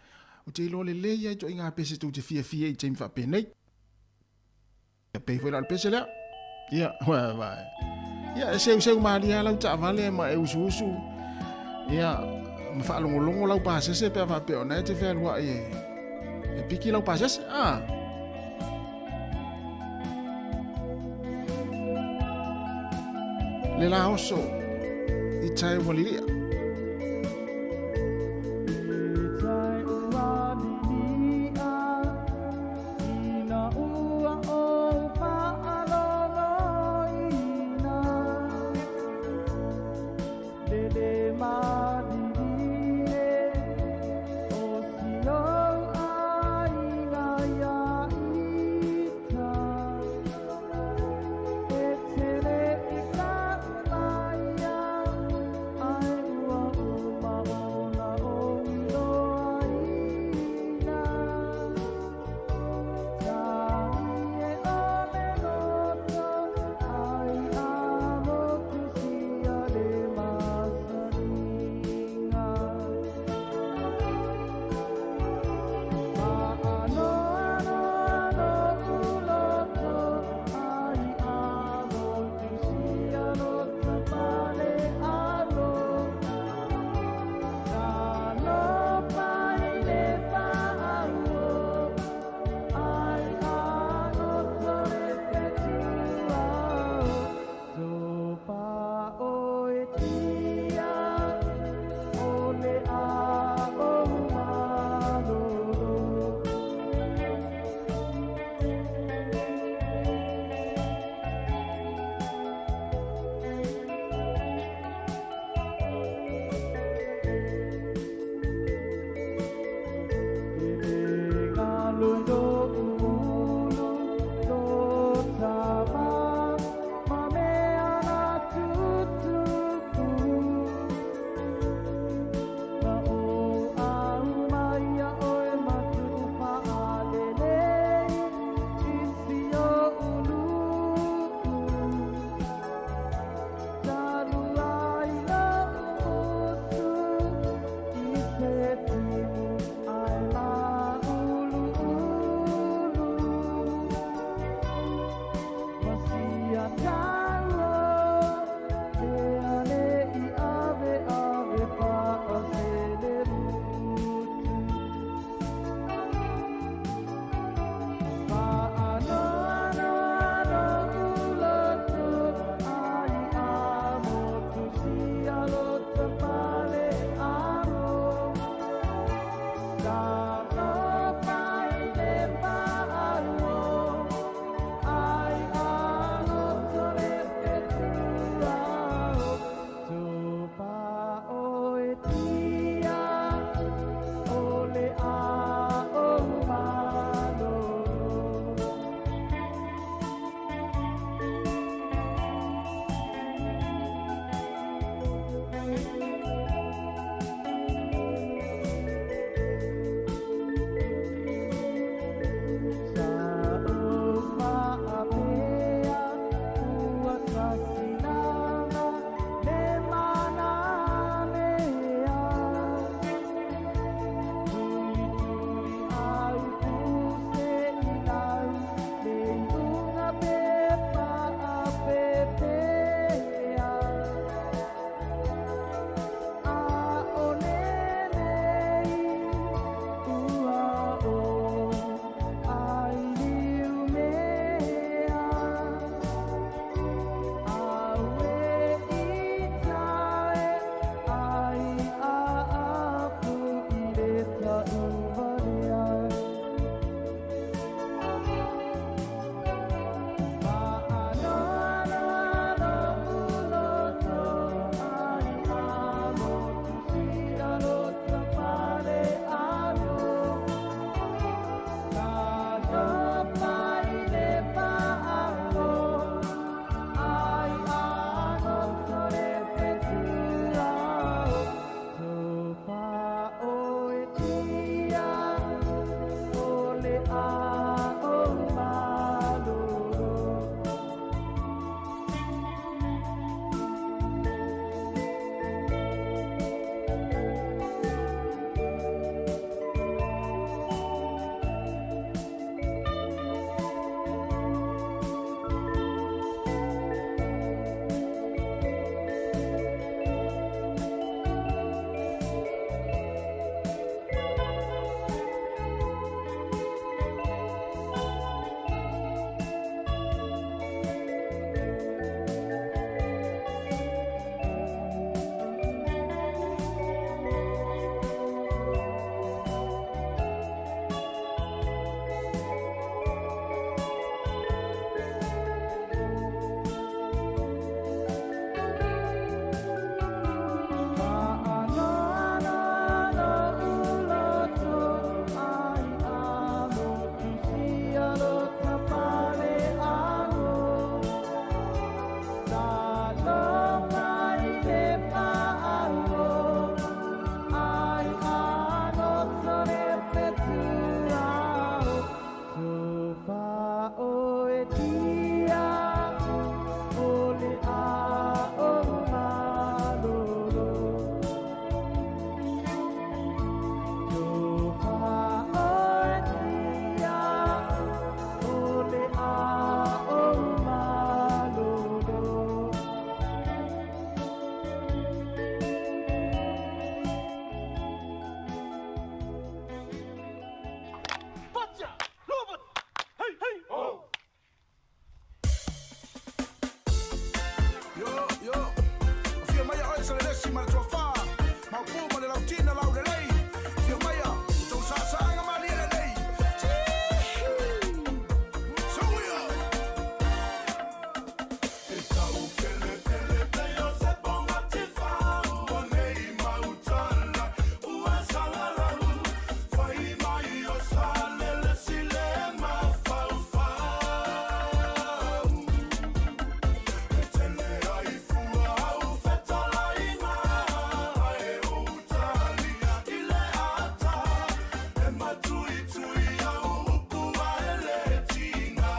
Ou te iloa lelei ai ituaiga pese tou te fiafia i taimi faapenei. Ia pei foi la o le pese lea. Ia, ué, vai. Ia, e seuseu malie lava lau taavale ma e usuusu. Ia, ma faalogologo lau pasese pe a faapea o na e te fealuai e, e piki lau pasese. Ah. Le la oso i tae ua lilia. Pesi ma le Toafa, Maopu ma le Lautina Laulelei. Afio maia, outou saasaaga malie lelei. Tihii! Soia! E tau felefelepei o se pongatifau o nei mautala ua salalau fai mai o salele sile mafaufau e tele ai fua au fetalaiga ae ou talia i le ata e matuitui au upu ae le tiga.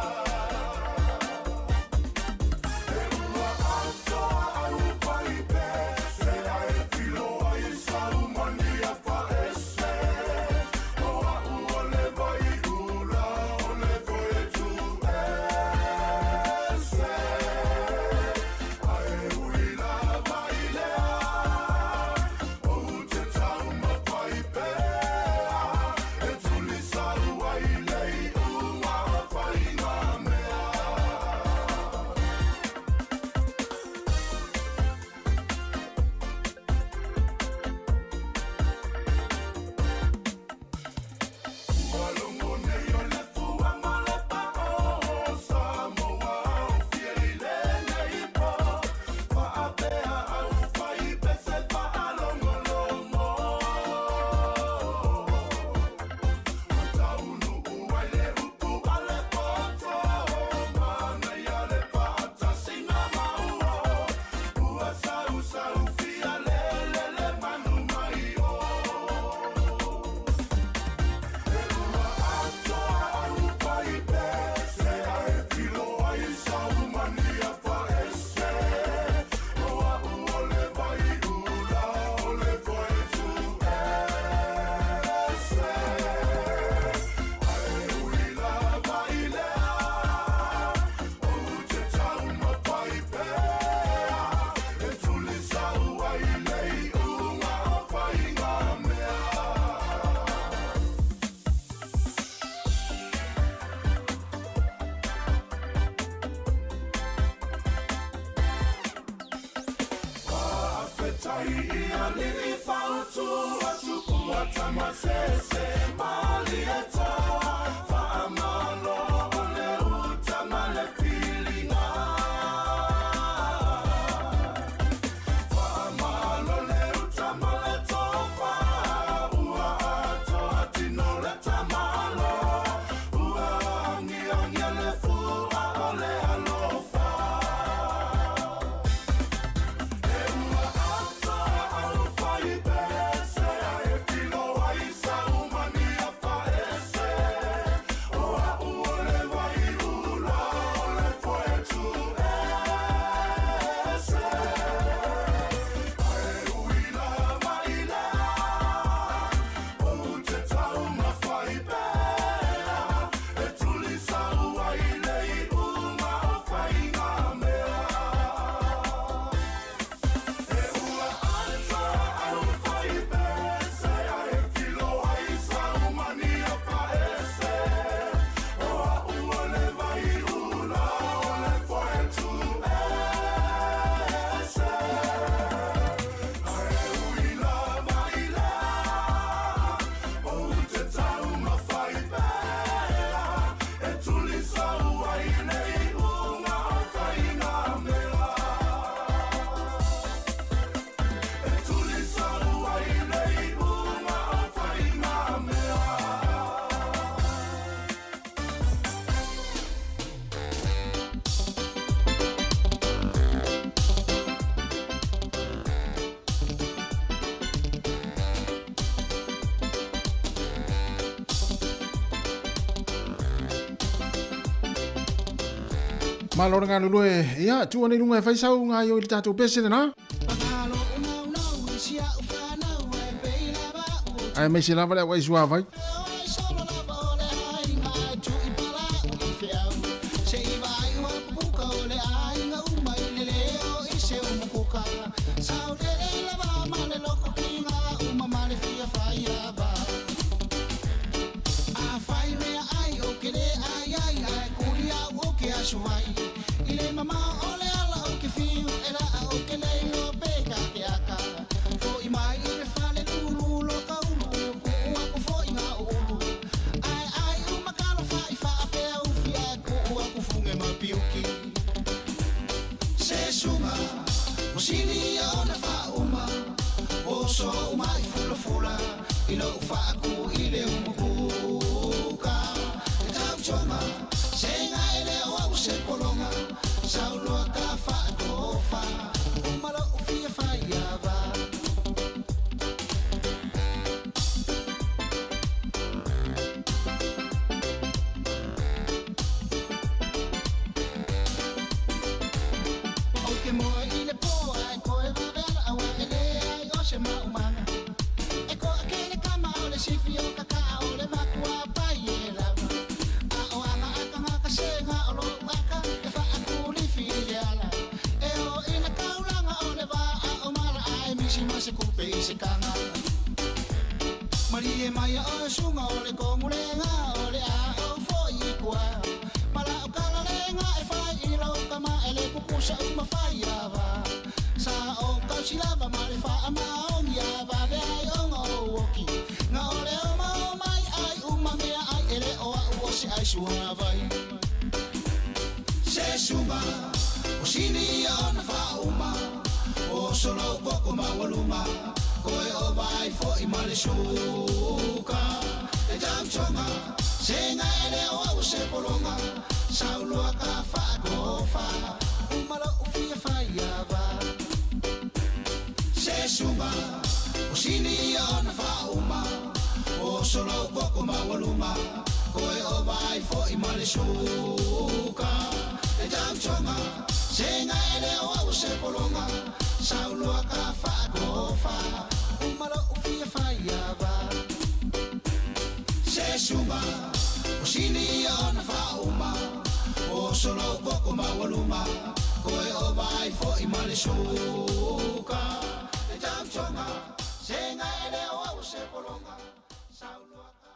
Malo le galulue, ia, tuu ane i luga e fai sau gaoioi i le tatou pese lena. Aemaise lava le auai suavai. Se suga o sili ia ona faauma o so umai fulafula i lou faaku i le umukuka. E tautoga sega e le o au se pologa sauloa ka faatofa uma lou fia faiava. Ou te moe i le pō ai koe vavela aua e le ai o se maumaga. E koa ke le kama o le sifi o kakaa o le makua pai e lava. A o anga aka ngaka senga o lou aka e faakulifi i le ala. E o ina kaulanga o le vā a o mala a e misi ma se kupe i se kanga. Malie mai o sunga o le kongulenga o le a o foi i kua. Mala o kalalenga e fai i lau kama e le kukusa uma fai ava. Sa o kausilava ma le faa maongi a vave ai onga o oki. Nga o le o mao mai ai uma mea ai e le o au o se ai suavai. Se sunga o sini ia ona faauma o solo koko maualuga koe o vai fo'i ma le suka. E tautoga sega e le o au se pologa sauloa ka faatofa uma lou fia faiava. Se suga o sini ia ona faauma o solou koko maualuga koe o vai fo'i ma le suka. E tautoga sega e le o au se pologa sauloa ka faatofa uma lou fia faiava. Se suga o sini ia ona faauma o solou koko maualuga koe o vai fo'i ma le suka. E tautoga sega e le o au se pologa sauloa ka.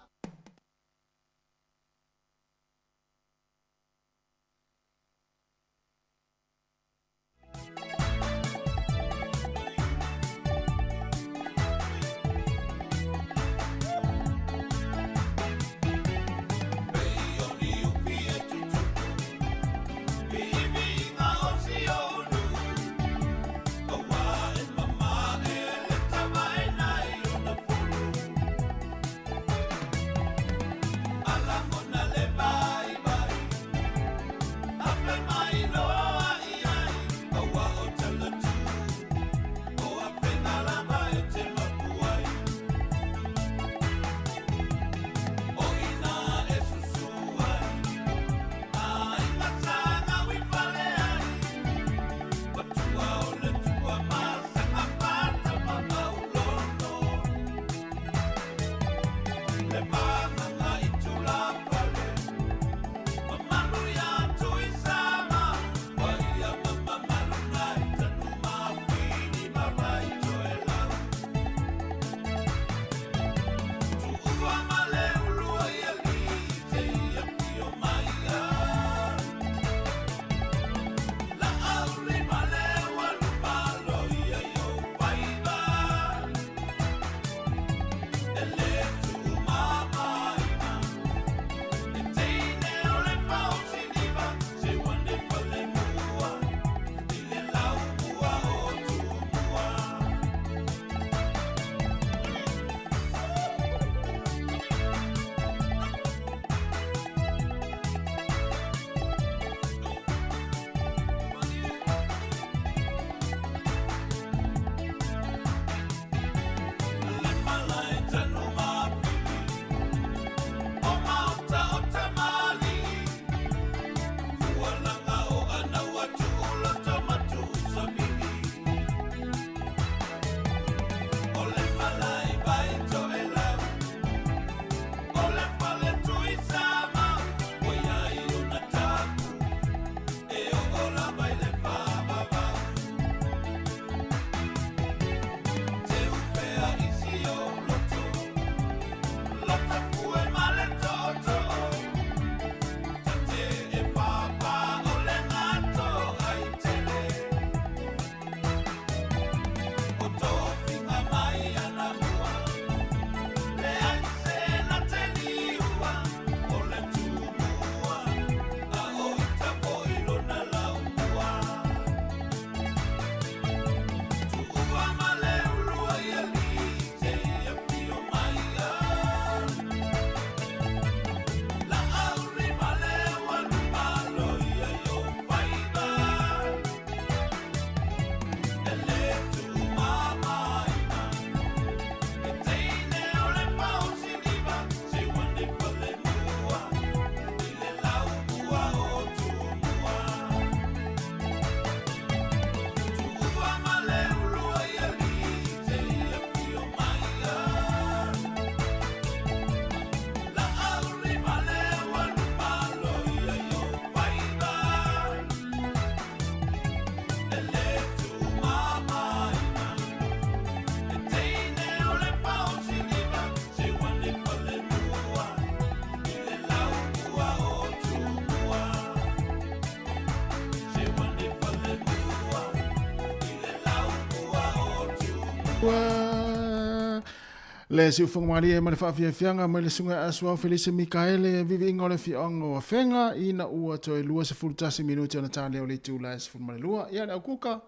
Le siufoga malie ma le faafiafiaga mai le suga asuao Felise Mikaele viviiga o le afioaga o Afega ina ua toe 21 minute ona talea o le itula e 12. Ia le aukuka,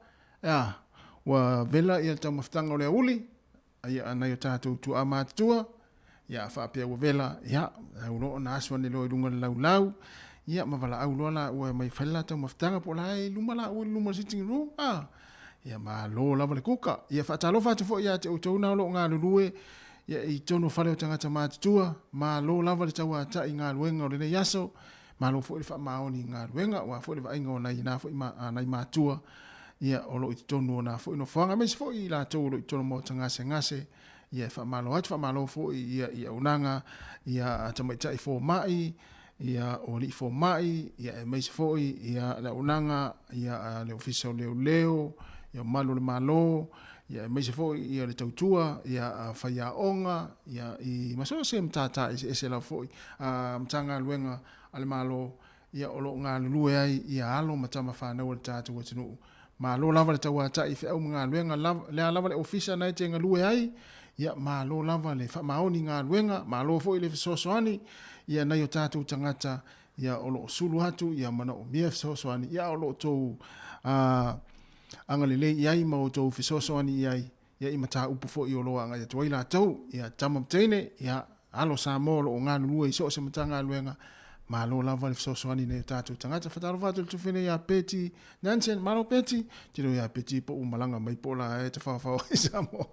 ia, ua vela ia le taumafataga o le auli, ia nai o tatou tuaa matutua, ia faapea ua vela, ia, au loa ona asu ane loa i luga o le laulau, ia ma valaau loa laua e mai fai le la taumafataga po o la e i luma laua i luma o le sitting room, a, ia malo lava le kuka. Ia faatalofa atu foi ia te outou na o lo o galulue ia i totonu o fale o tagata matutua, malo lava le tauatai i galuega o lenei aso, malo foi le faamaoni i galuega, aua foi le vaaiga o nai na foi ma, nai matua ia o lo o i totonu o na foi nofoaga, aemaise foi i latou o lo o i totonu o maota gasegase, ia e faamalo atu, faamalo foi ia i auaunaga ia a tamaitai fomai, ia o alii fomai, ia aemaise foi ia le auaunaga ia a le Ofisa o Leoleo, ia malu o le Malo, ia aemaise foi ia le tautua ia a faiaoga, ia i ma so o se matata eseese lava foi a Matagaluega a le Malo ia o lo o galulue ai ia alo ma tama fanau a le tatou atunuu. Malo lava le tauatai i feau ma galuega, le a lava le ofisa na e te galue ai, ia malo lava le faamaoni i galuega, malo foi le fesoasoani ia nai o tatou tagata ia o lo o sulu atu ia manaomia fesoasoani, ia o lo o tou agalelei i ai ma outou fesoasoani i ai ia i mataupu foi o lo o agai atu ai latou, ia tama ma teine, ia alo Samoa o lo o galulue i so o se Matagaluega, malo lava le fesoasoani nei o tatou tagata. Faatalofa atu i le tufine ia Peti Nansen, malo Peti, tino ia Peti po ua malaga mai po o la e tafaofao i Samoa.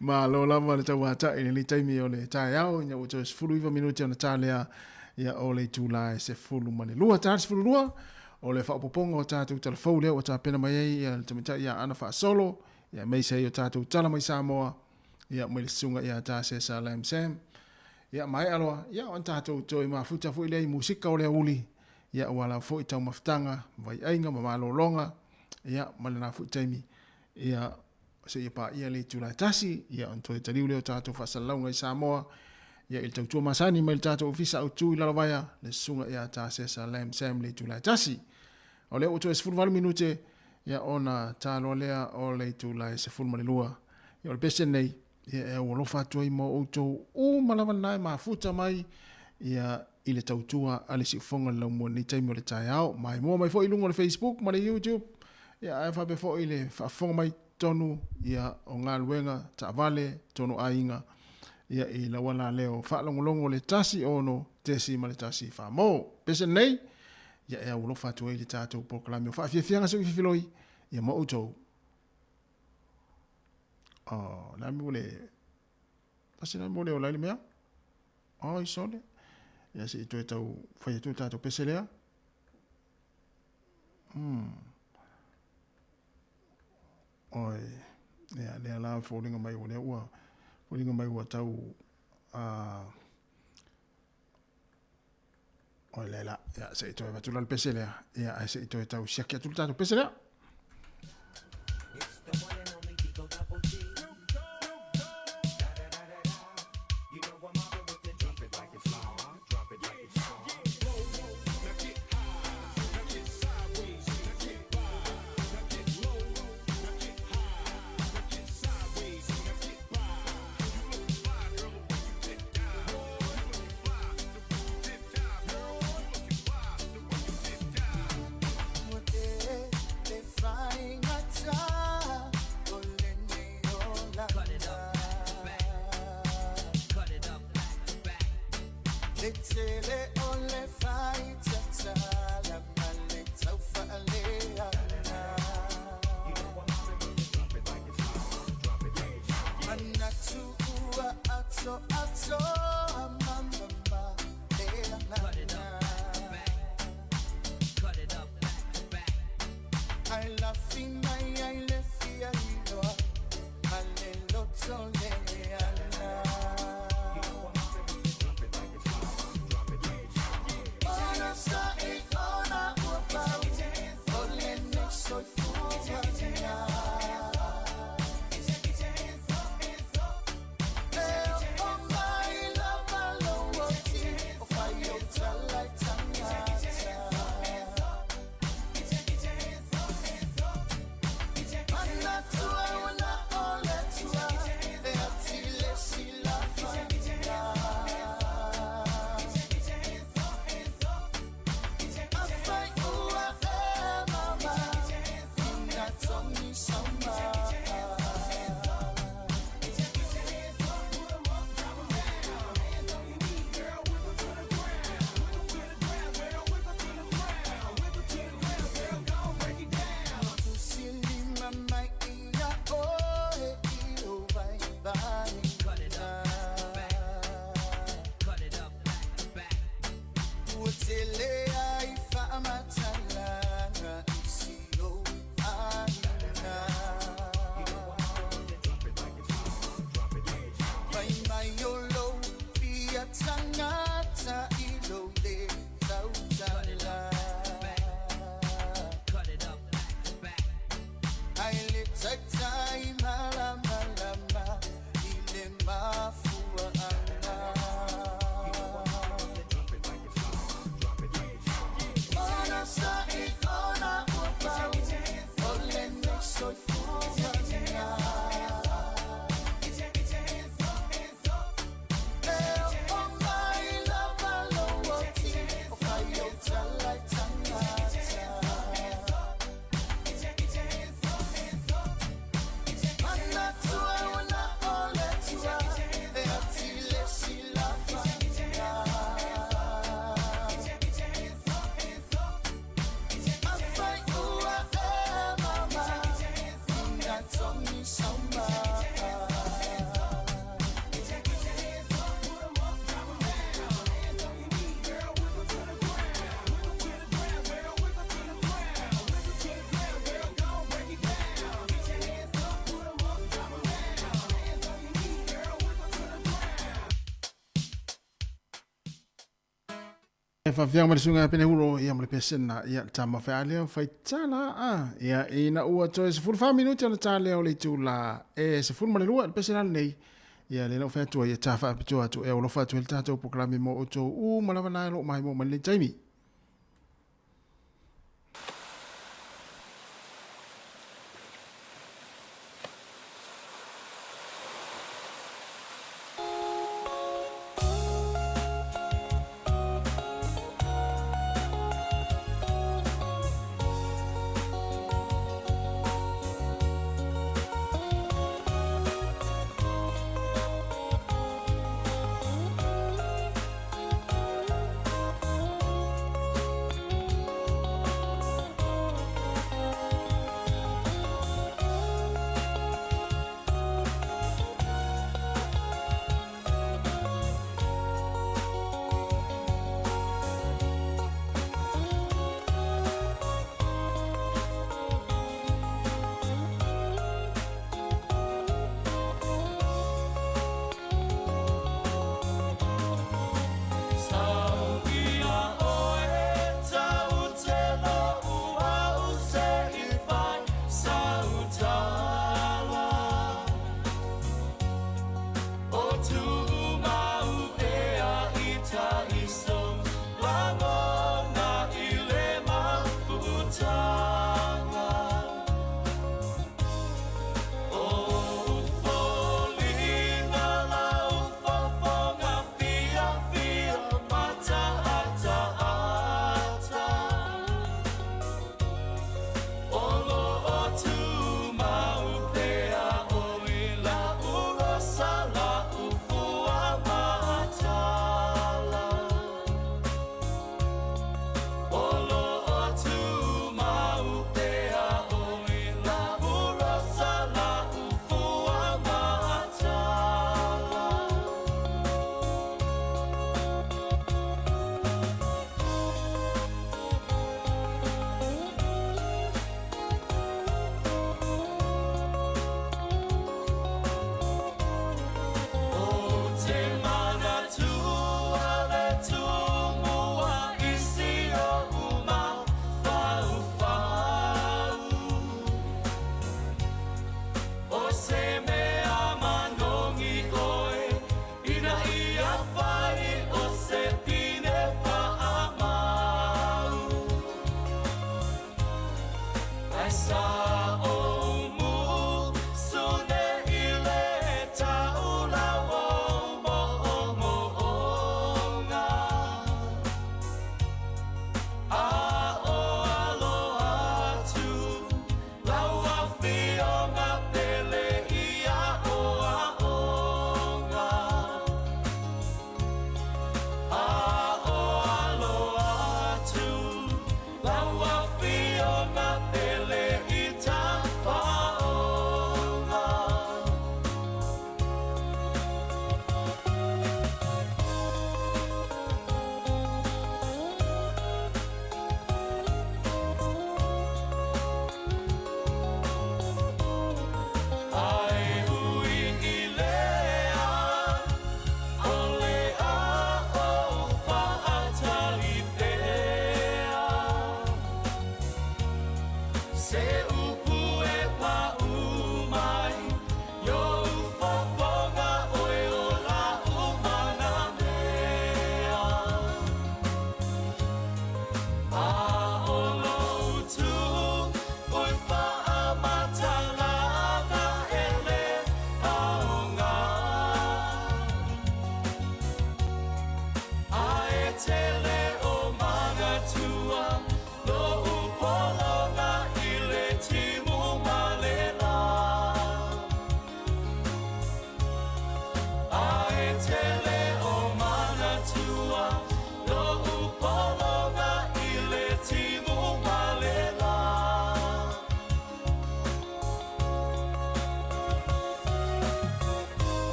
Malo lava le tauatai i lenei taimi o le taeao, ina ua toe 19 minute ona talea ia o le itula e 12. Ta 12, o le faaopoopoga o tatou tala fou lea ua tapena mai ai ia le tamaitai ia Ana Faasolo, ia aemaise ai o tatou tala mai Samoa, ia mai le susuga ia Tasesa Lam Sam. Ia maea loa, ia ona tatou toe mafuta foi lea i musika o le auli, ia aua lava foi taumafataga, vaiaiga ma malologa, ia ma lena foi taimi, ia seia paia le itula e tasi, ia ona toe taliu lea o tatou faasalalauga i Samoa, ia i le tautua masani mai le tatou ofisa autu i Lalovaea, le susuga ia Tasesa Lam Sam le itula e tasi. O lea ua toe 18 minute, ia ona taloa lea o le itula e 12. Ia o le pese nei, ia e aualofa atu ai mo outou uma lava lena e mafuta mai, ia i le tautua a le siufoga o le laumua i lenei taimi o le taeao. Maimoa mai foi i luga o le Facebook ma le YouTube, ia ae faapea foi le faafofoga mai tonu ia o galuega taavale tonu aiga ia i lau ala leo faalogologo le 16.1 famo. Pese nei, ia e aualofa atu ai le tatou polokalame o faafiafiaga seu fifiloi ia mo outou. Oh, la mo le Tasi la mo le ola i le mea. Oi sole. Ia se i toe tau fai atu le tatou pese lea. Oi. Ia lea la foliga mai ua lea ua foliga mai ua tau Oi lea la. Ia se i toe avatu la le pese lea. Ia ae se i toe tau siaki atu le tatou pese lea. Taitai malamalama i le mafuaaga. Ona sa'i ona ua pau o lenei soifuaga. E oo mai lava lou oti o fai ou tala i tagata. Manatua ua na o le Atua e ati le silafaga. Afai ua e mama ina togi sau maa. E faafiaga mai le suiga Penehulo ia ma le pesena ia le tama fealea faitala a ia ina ua toe 14 minute ona ta lea o le itula e 12 le pesena lenei ia lea na ou fai atu ai e ta faapitoa atu e alofa atu ai le tatou polokalame mo outou uma lava na e o lo o maimoa mai lenei taimi. Se upu e pa'u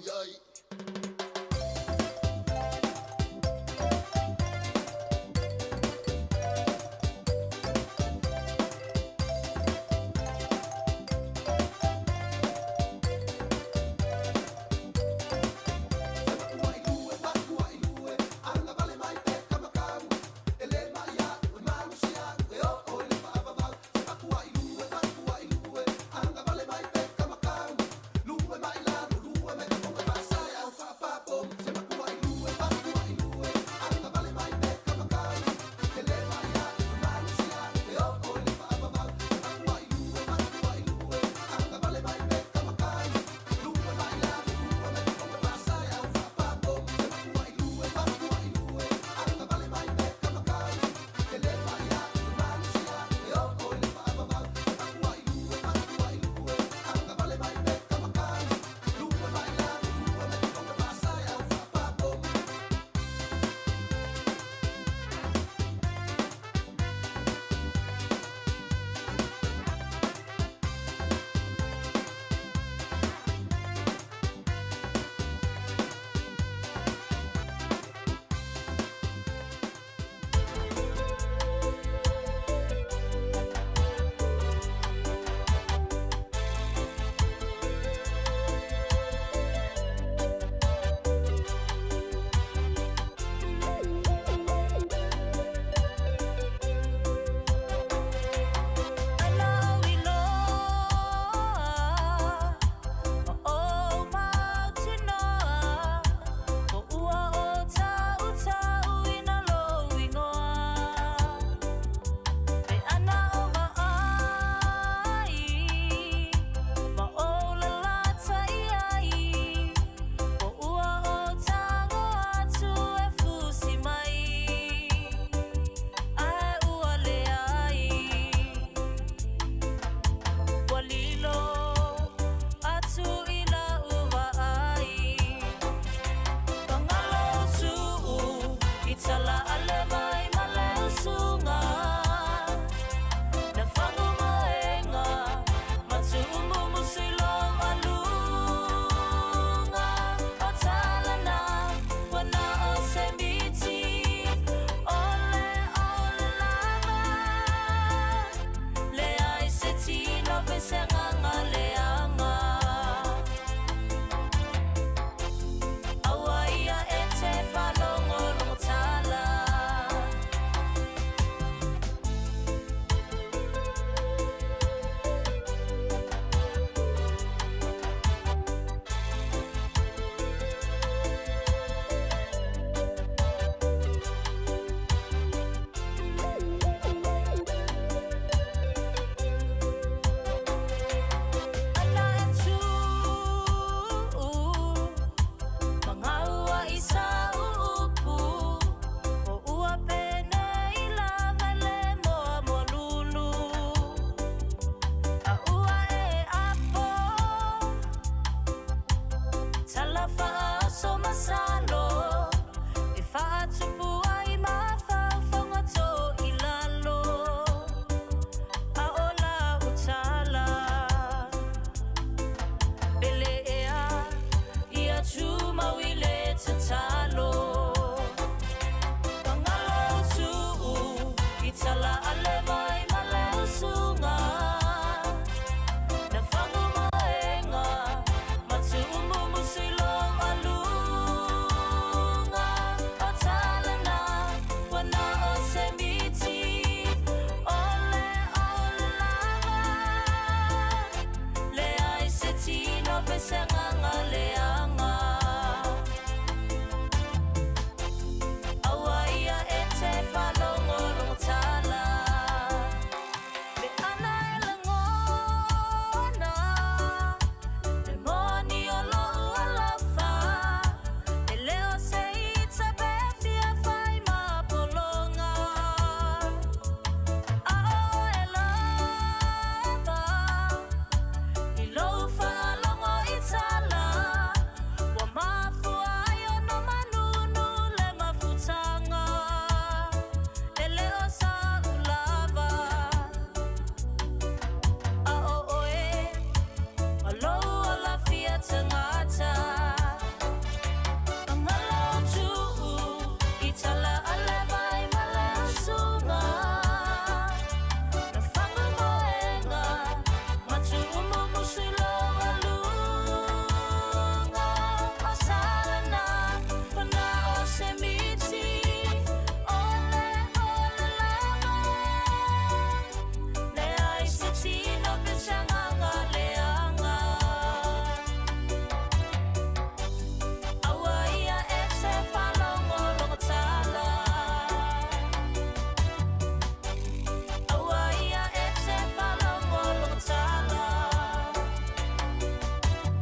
i ai.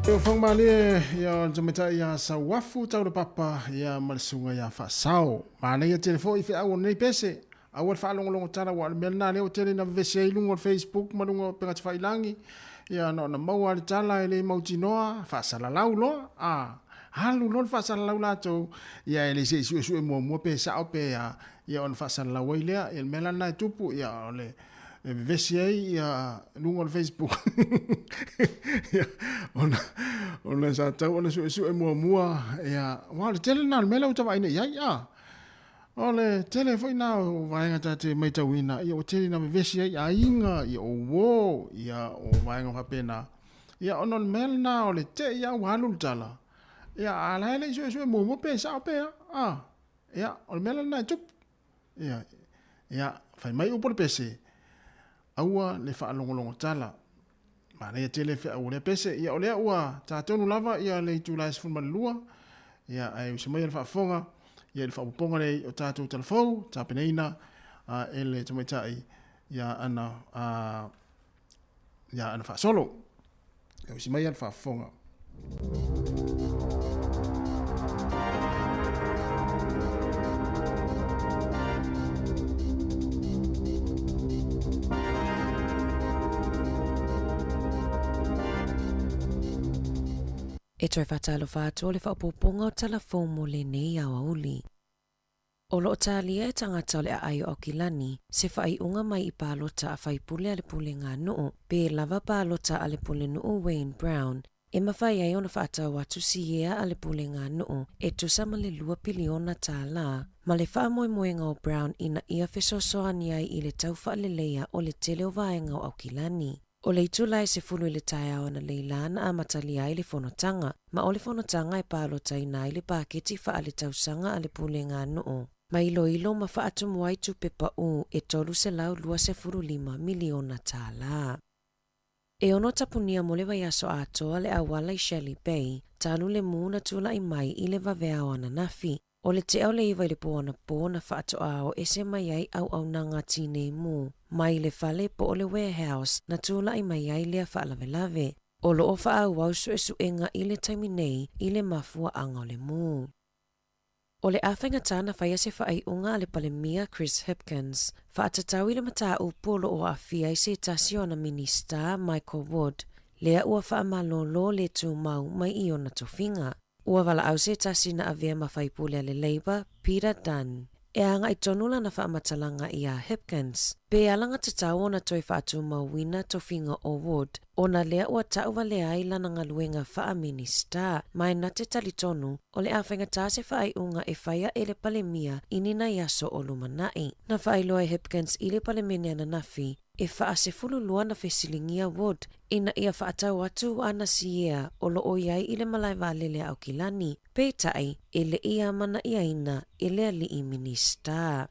O Whangmalie, ia o le tamaitai ia Sauafu Taulapapa, ia ma le susuga ia Faasao. Manaia tele foi feau o lenei pese. Aua le faalogologo tala aua o le mea lena lea ua tele ina vevesi ai luga o le Facebook ma luga o upega tafailagi. Ia na ona maua lava le tala e le mautinoa, faasalalau loa. A, alu loa le faasalalau latou, ia e le se i suesue muamua pe sao pe a, ia ona faasalalau ai lea. Ia le mea la lena e tupu, ia o le e vevesi ai ia luga o le Facebook. Ia, ona, ona sa tau ona suesue muamua, ia, aua o le tele lena o le mea lea ua ta vaai nei i ai, a. O le tele foi na o vaega ta te maitauina, ia ua tele ina vevesi ai aiga, ia o uo, ia o vaega faapena. Ia ona o le mea lena o le te i a ua alu le tala, ia a la e le i suesue muamua pe sao pe a, a. Ia o le mea la lena e tupu. Ia, ia fai mai upu o le pese, aua le faalogologo tala. Manaia tele feau o lea pese. Ia o lea ua ta tonu lava ia le itula e 12, ia ae usa mai le faafofoga ia i le faaopoopoga lea o tatou talafou tapenaina e le tamaitai ia ana ia ana faasolo. Ia usi mai le faafofoga. E toe faatalofa atu o le faaopoopoga o tala fou mo lenei aoauli. O lo o talia e tagata o le aai o Aukilani se faaiuga mai i palota a faipule a le Pulega Nuu pe lava palota a le Pulenuu Wayne Brown e mafai ai ona faatau atu siea a le Pulega Nuu e tusa ma le $2 piliona ma le faamoemoega o Brown ina ia fesoasoani ai i le tau faaleleia o le tele o vaega o Aukilani. O le itula e 10 i le taeao analeila na amatalia ai le fonotaga, ma o le fonotaga e palotaina ai le paketi faaletausaga a le Pulega Nuu, ma iloilo ma faatumu ai tupe pau e $325 miliona. E ono tapunia mo le vaiaso atoa le auala i Shelly Bay, talu le mū na tulai mai i le vaveao ananafi. O le tea o le 9 i le pō anapo na faatoa o ese mai ai auaunaga tinei mū mai le fale po o le warehouse na tulai mai ai lea faalavelave. O lo o faaauau suesuega i le taimi nei i le mafuaaga o le mū. O le a faigata na faia se faaiuga a le Palemia Chris Hipkins, faatatau i le mataupu o lo o aafia ai se tasi o ana Minista Michael Wood, lea ua faamalōlō le tumau mai i ona tofiga. Ua valaau se tasi na avea ma faipule a le Labour, Peter Dunne, e agai tonu lana faamatalaga iā Hipkins, pe alagatatau ona toe faatumauina tofiga o Wood, ona lea ua tauvalea ai lana galuega faa-Minista, ma e na te talitonu o le a faigata se faaiuga e faia e le Palemia i ni nai aso o lumanai. Na faailoa e Hipkins i le Palemene ananafi, e faasefululua na fesiligia Wood ina ia faatau atu ana siea o lo o i ai i le malae vaalele a Aukilani, peitai e le i amana'iaina e le ali'i Minista.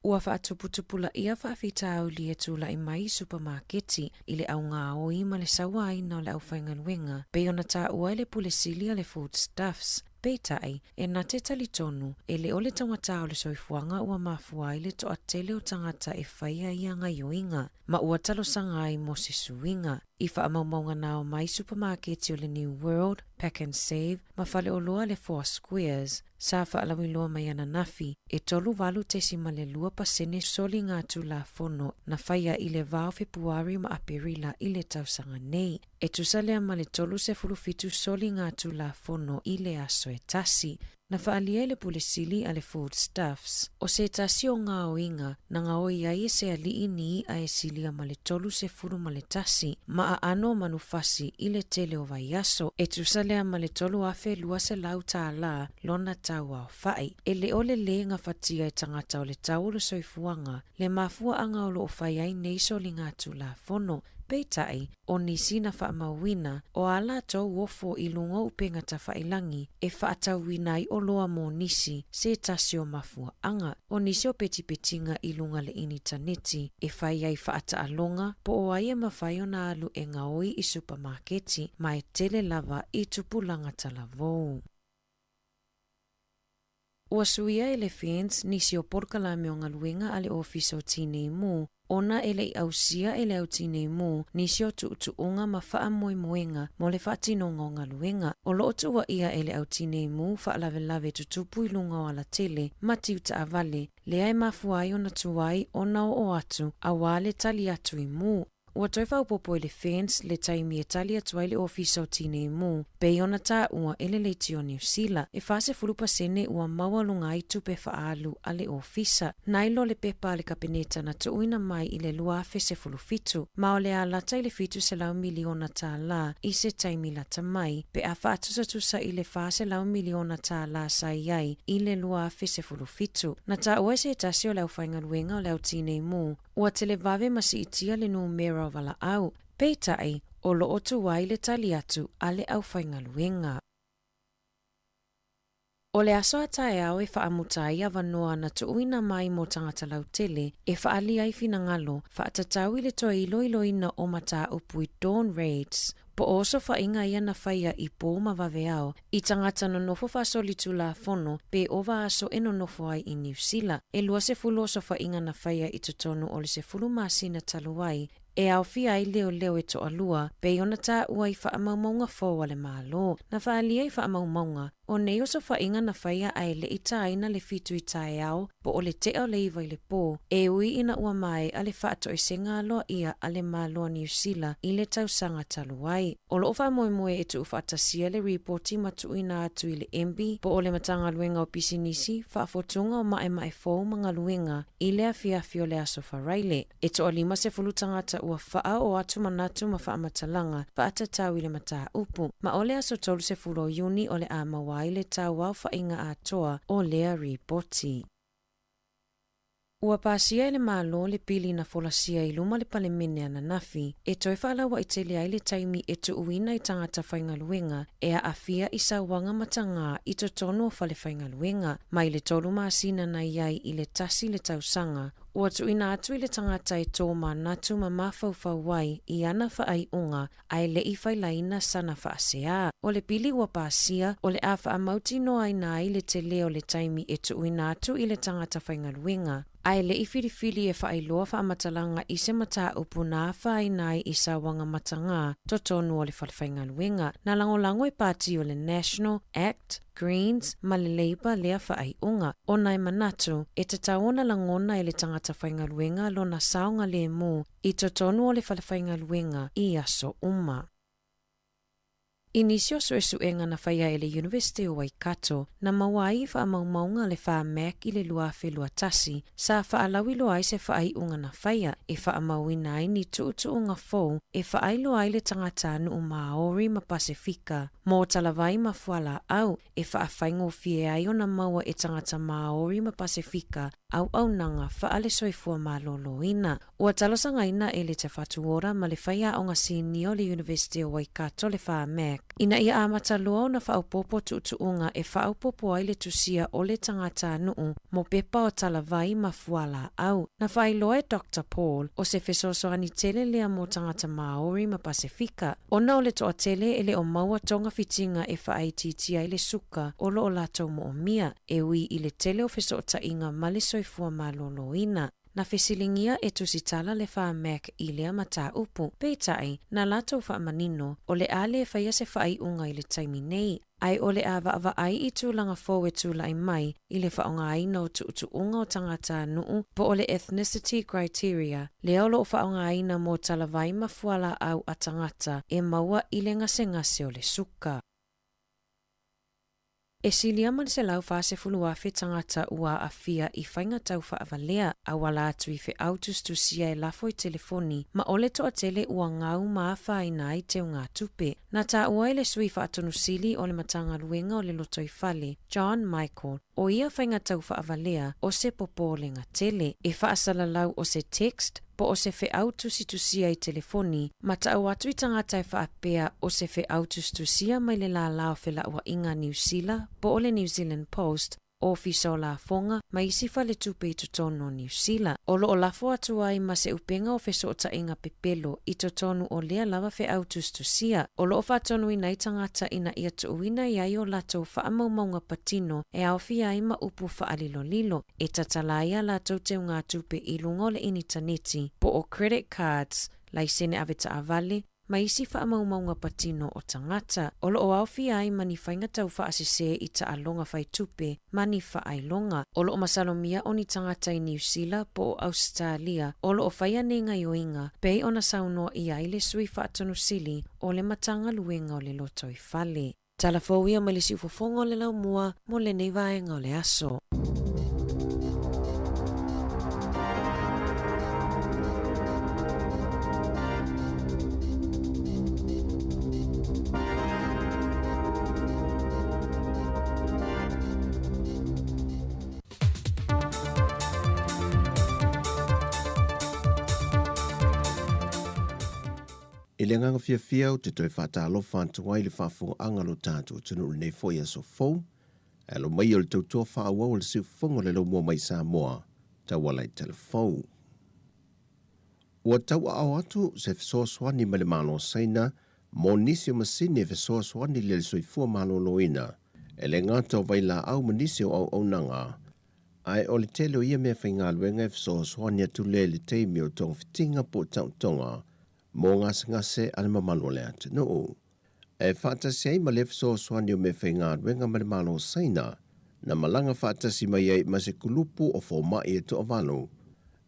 Ua faatuputupulaia faafitauli e tula'i mai i supamaketi i le augaoi ma le sauaina o le aufaigaluega, pei ona taua e le Pule Sili a le Foodstuffs. Peitai, e na te talitonu, e le o le taugata o le soifuaga ua mafua ai le toatele o tagata e faia ia gaioiga, ma ua talosaga ai mo se suiga. I faamaumauga na ao mai supamaketi o le New World, Pack and Save, ma faleoloa le Four Squares, sa faalauiloa mai ananafi, e 38.2% soliga tulafono na faia i le va o Fepuari ma Aperila i le tausaga nei. E tusa lea ma le 37 soliga tulafono i le aso e tasi. Na faaalia e le Pule Sili a le Foodstuffs, o se tasi o gaoiga na gaoi ai e se ali'i ni i'a e silia ma le 31 ma aano o manufasi i le tele o vaiaso, e tusa lea ma le $3,200 lona tau aofa'i. E le o le lē gafatia e tagata o le tau o le soifuaga le mafuaaga o lo o fai ai nei soliga tulafono. Peitai, o nisi na faamauina, o a latou ofo i luga o upega tafailagi e faatauina ai oloa mo nisi se tasi o mafuaaga. O nisi o petipetiga i luga le initaneti e fai ai faataaloga po o ai e mafai ona alu e gaoi i supamaketi ma e tele lava i tupulaga talavou. Ua suia e le FENZ nisi o polokalame o galuega a le Ofisa o Tinei Mu ona e le i ausia e le Au Tinei Mu nisi o tuutuuga ma faamoemoega mo le faatinoga o galuega. O lo o tuuaia e le Au Tinei Mu faalavelave tutupu i luga o alatele ma tiu taavale, lea e mafua ai ona tuai ona oo atu auā le tali atu i mu. Ua toe faaopoopo e le FENZ le taimi e tali atu ai le Ofisa o Tinei Mu, pei ona taua e le Leitio Niu Sila, e 40% ua maualuga ai tupe faaalu a le Ofisa, nai lo le pepa a le Kapeneta na tuuina mai i le 2017, ma o le a lata i le $700 miliona tālā i se taimi lata mai, pe a faatusatusa i le $400 miliona tālā sa i ai i le 2017. Na taua e se tasi o le aufaigaluega o le Au Tinei Mu, Ua televave ma siitia le numera o valaau, peitai, o lo o tuai le tali atu a le aufaigaluega. O le aso a taeao e faamuta ai avanoa na tuuina mai mo tagata lautele e faaali ai finagalo faatatau i le toe iloiloina o mataupu i dawn raids, po o osofaiga ia na faia i pō ma vaveao i tagata nonofo faasolitulafono pe ova aso e nonofo ai i Niu Sila. E 20 osofaiga na faia i totonu o le 10 masina talu ai, e aofia ai leoleo e toalua, pei ona taua i faamaumauga fou a le Malo. Na faaalia i faamaumauga, o nei osofaiga na faia ae le i tāina le 7 i taeao po o le tea o le 9 i le pō, e ui ina ua maea le faatoesega aloaia a le Malo o Niu Sila i le tausaga talu ai. O lo o faamoemoe e tuufaatasia le ripoti ma tuuina atu i le MB po o le Matagaluega o Pisinisi, Faafotuga o Maemae Fou ma Galuega i le afiafi o le Aso Faraile. E toa-50 tagata ua faaoo atu manatu ma faamatalaga faatatau i le mataupu, ma o le aso 30 o Iuni o le a maua ai le tauaofaiga atoa o lea ripoti. Ua pasia e le Malo le pili na folasia i luma le Palemene ananafi e toe faalauaitele ai le taimi e tuuina i tagata faigaluega e aafia i sauaga matagā i totonu o falefaigaluega, mai le tolu masina na i ai i le tasi le tausaga. Ua tuuina atu i le tagata e tō manatu ma mafaufau ai i ana faaiuga ae le i failaina sana faaseā. O le pili ua pasia, o le a faamautinoaina ai le tele o le taimi e tuuina atu i le tagata faigaluega, ae le i filifili e faailoa faamatalaga i se mataupu na afaina ai i sauaga matagā totonu o le falefaigaluega. Na lagolago e pati o le National, Act, Greens ma le Labour lea faaiuga, ona e manatu, e tatau ona lagona e le tagata faigaluega lona saogalemu i totonu o le falefaigaluega i aso uma. I nisi o suesuega na faia e le University o Waikato, na maua ai i faamaumauga le Pharmac i le 2021, sa faalauiloa ai se faaiuga na faia e faamauina ai ni tuutuuga fou e faailoa ai le tagatanuu Māori ma Pasefika mō talavai ma fualaau e faafaigofie ai ona maua e tagata Māori ma Pasefika auaunaga faale-soifua malōlōina. Ua talosagaina e le Te Whatu Ora ma le Faiaoga Sinia o le University o Waikato le Pharmac ina ia amata loa ona faaopoopo tuutuuga e faaopoopo ai le tusia o le tagatanuu mo pepa o talavai ma fualaau. Na faailoa e Doctor Paul, o se fesoasoani tele lea mo tagata Māori ma Pasefika, ona o le toatele e le o maua togafitiga e faaitiitia ai le suka o lo o latou moomia, e ui i le tele o fesootaiga ma le soifua malōlōina. Na fesiligia e Tusitala le Pharmac i lea mataupu, peitai, na latou faamanino, o le a le faia se faaiuga i le taimi nei, ae o le a vaavaai i tulaga fou e tulai mai i le faaaogaina o tuutuuga o tagatanuu po o le ethnicity criteria, lea o lo o faaaogaina mo talavai ma fualaau a tagata e maua i le gasegase o le suka. E silia ma le 140,000 tagata ua aafia i faiga tau faavalea, auala atu i feau tusitusia e lafo i telefoni, ma o le toatele ua gau ma afaina ai teugatupe. Na taua e le Sui Faatonusili o le Matagaluega o le Lotoifale, John Michael, o ia faiga tau faavalea o se popolega tele, e faasalalau o se text po o se feau tusitusia i telefoni, ma tau atu i tagata e faapea o se feau tusitusia mai le lālā o felauaiga a Niu Sila po o le New Zealand Post. Ofisa o Lafoga ma isi faletupe i totonu o Niu Sila, o lo o lafo atu ai ma se upega o fesootaiga pepelo i totonu o lea lava feau tusitusia, o lo o faatonuina ai tagata ina ia tuuina i ai o latou faamaumauga patino e aofia ai ma upu faalilolilo e tatala ai a latou teugatupe i luga o le initaneti po o credit cards, laisene avetaavale, ma isi faamaumauga patino o tagata, o lo o aofia ai ma ni faiga taufaasese i taaloga fai tupe ma ni faailoga. O lo o masalomia o ni tagata i Niu Sila po o Ausetalia o lo o faia nei gaioiga, pei ona saunoa i ai le Sui Faatonu Sili o le Matagaluega o le Lotoifale. Tala fou ia mai le siufofoga o le laumua mo lenei vaega o le aso. I le agaga fiafia ou te toe faatalofa atu ai i le faafofogaaga a lo tatou atunuu i lenei foi aso fou, e alo mai o le tautua faaauau a le siufofoga o le laumua mai Samoa tauala i telefou. Ua tauaao atu se fesoasoani mai le Malo o Saina mo nisi o masini e fesoasoani i le soifua maloloina, e le gata o vailaau ma nisi o auaunaga, Ae o le tele o ia mea faigaluega e fesoasoani atu lea i le taimi o togafitiga po o taotoga mo gasegase a le mamalu o le atunuu. E faatasi ai ma lea fesoasoani o mea faigaluega ma le Malo o Saina, na malaga faatasi mai ai ma se kulupu o fomai e toavalu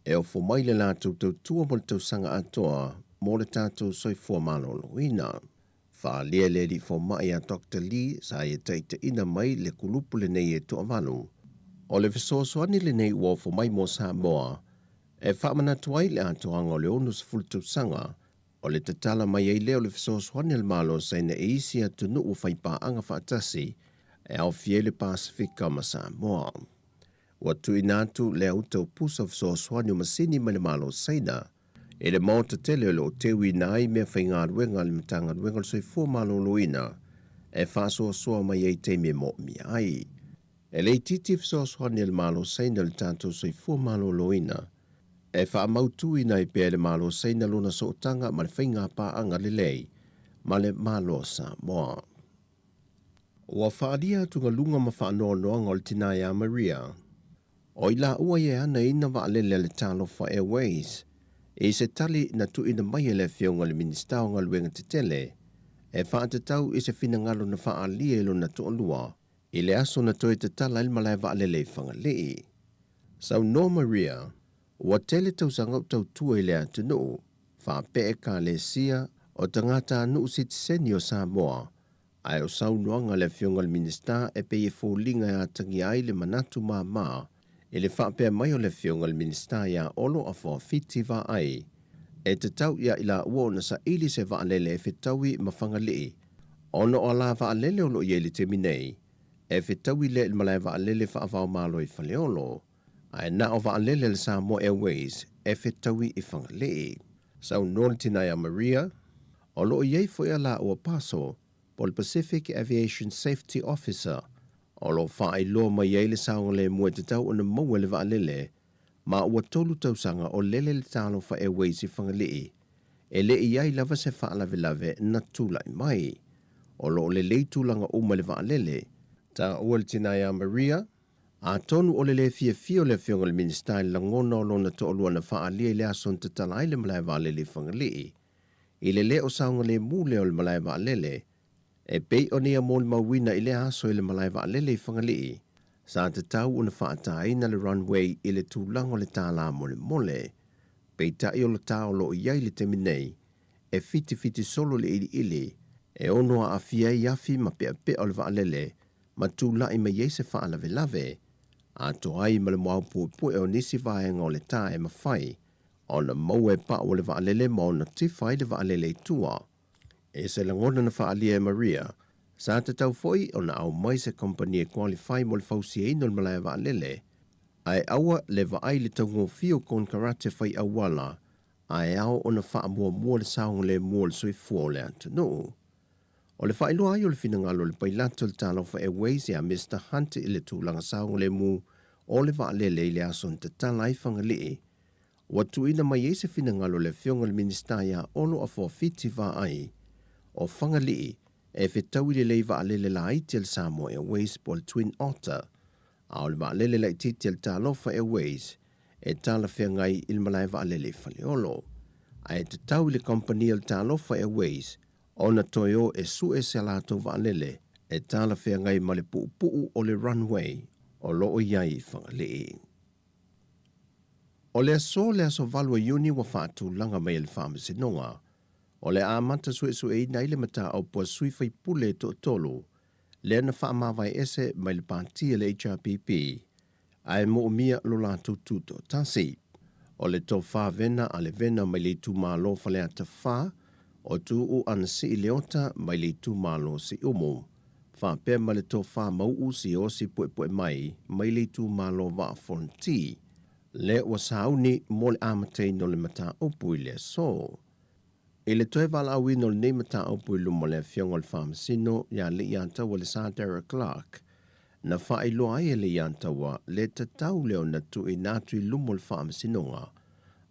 e ofo mai le latou tautua mo le tausaga atoa mo le tatou soifua maloloina. Faaalia le alii fomai a Doctor Lee sa ia taitaiina mai le kulupu lenei e toavalu. O le fesoasoani lenei ua ofo mai mo Samoa e faamanatu ai le atoaga o le 60 tausaga o le tatala mai ai lea o le fesoasoani a le Malo o Saina i isi atunuu ua faipaaga faatasi e aofia ai le Pasefika ma Samoa. Ua tuuina atu le auta o pusa fesoasoani o masini mai le Malo o Saina i le maota tele o lo o teuina ai mea faigaluega a le Matagaluega o le Soifua Maloloina e faasoasoa mai ai taimi e moomia ai. E le itiiti fesoasoani a le Malo Saina i le tatou soifua maloloina e faamautuina ai pea e le Malo Saina lona sootaga ma le faigapaaga lelei ma le Malo o Samoa. Ua faaalia atugaluga ma faanoanoaga o le tina ia Maria, o i laua ia e anaina vaalele a le Talofa Airways i se tali na tuuina mai e le Afioga i le Minisita o Galuega Tetele e faatatau i se finagalo na faaalia i lona toalua i le aso na toe tatala ai le malae vaalele i Fagalii. Saunoa Maria, ua tele tausaga o tautua i le atunuu, faapea Ekalesia, o tagatanuu sitiseni o Samoa, Ae o saunoaga a le Afioga i le Minisita e pei e foliga e atagia ai le manatu mama i le faapea mai o le Afioga i le Minisita iā Olo Afoafiti Vaai, e tatau ia i laua ona saili se vaalele e fetaui ma Fagalii, ona o ala vaalele o lo o i ai i le taimi nei, e fetaui lea i le malae vaalele faavaomalo i Faleolo, ae na o vaalele a le Samoa Airways e fetaui i Fagalii. Saunoa le tina ia Maria, O lo o i ai foi a laua PASO, po o le Pacific Aviation Safety Officer, o lo o faailoa mai ai le saogalemu e tatau ona maua e le vaalele, ma ua tolu tausaga o lele le Talofa Airways i Fagalii, e le i ai lava se faalavelave na tulai mai. O lo o lelei tulaga uma i le vaalele. Taua le tina ia Maria, Atonu o le lē fiafia o le Afioga i le Minisita i le lagona o lona toalua na faaalia i le aso na tatala ai le malae vaalele i Fagalii, i le lē o saogalemu lea o le malae vaalele, e pei ona ia molimauina i lea aso i le malae vaalele i Fagalii, sa tatau ona faataina le runway i le tulaga o le tālā molemole. Peitai o le tā o lo o i ai i le taimi nei, e fitifiti solo le iliili, e ono aafia ai afi ma peapea o le vaalele ma tulai mai ai se faalavelave, atoa ai ma le muaopuepue o nisi vaega o le tā e mafai ona maua e pau o le vaalele ma ona tifa ai le vaalele i tua. I se lagona na faaalia e Maria, sa tatau foi ona aumai se kompani e qualify mo le fausiaina o le malae vaalele, ae aua le vaai i le taugofie o konekarate fai auala ae ao ona faamuamua le saogalemu o le soifua o le atunuu. O le faailoa ai o le finagalo o le pailata o le Talofa Airways ia Mister Hunt i le tulaga saogalemu o le vaalele i le aso na tatala ai Fagalii, ua tuuina mai ai se finagalo o le Afioga i le Minisita ia Olo Afoafiti Vaai o Fagalii e fetaui lelei vaalele laiti a le Samoa Airways po o le Twin Otter, a o le vaalele laitiiti a le Talofa Airways e talafeagai i le malae vaalele i Faleolo. Ae tatau i le kamupani a le Talofa Airways ona toe o e sue se latou vaalele e talafeagai ma le puupuu o le runway o lo o i ai i Fagalii. O le aso le aso 8 o Iuni ua faatulaga mai e le Faamasinoga o le a amata suesueina ai le mataupu a sui faipule e toatolu lea na faamavae ese mai le pati a le HRPP ae moomia lo latou tutoatasi. O le tofa vena a le vena mai le itumalo Faleata 4, o Tuuu Anasii Leota mai le itumalo Siumu, faapea ma le tofa Mauu Siosi Puepuemai mai le itumalo Vaa Fonti, lea ua sauni mo le amataina o le mataupu i le aso. I le toe valaauina o lenei mataupu i luma o le Afioga o le Faamasino ia Leiataua Lesa Derek Clark, na faailoa ai e Leiataua le tatau lea ona tuuina atu i luma o le Faamasinoga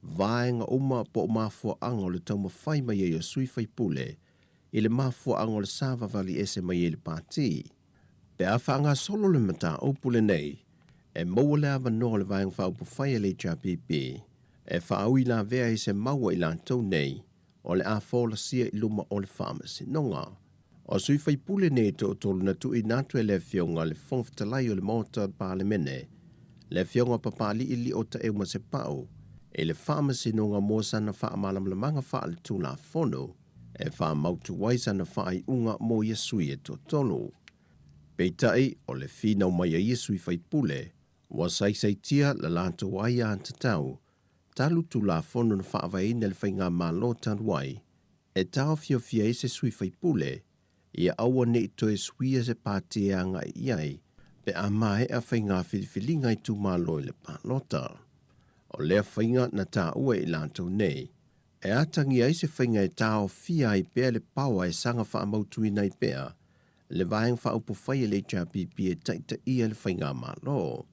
vaega uma po o mafuaaga o le taumafai mai ai o sui faipule i le mafuaaga o le savavali ese mai ai le pati. Pe a faagasolo le mataupu lenei, e maua le avanoa o le Vaega Faaupufai a le HRPP e faauilavea ai se mau a i latou nei o le a folasia i luma o le Faamasinoga. O sui faipule nei e toatolu na tuuina atu e le Afioga i le Fofoga Fetalai o le Maota o le Palemene, le Afioga Papali'i Lio Taeumasepau, i le Faamasinoga mo sana faamalamalamaga faaletulafono e faamautu ai sana faaiuga mo ia sui e toatolu. Peitai, o le finau mai a ia sui faipule, ua saisaitia la latou aiatatau talu Tulafono na faavaeina e le Faigamalo talu ai, e taofiofia ai se sui faipule ia aua ne i toe suia se pati e agai i ai pe a maea faiga filifiliga itumalo i le palota. O lea faiga na taua e i latou nei, e atagia ai se faiga e taofia ai pea le paoa e saga faamautuina ai pea le Vaega Faaupufai a le HRPP e taitaia le Faigamalo.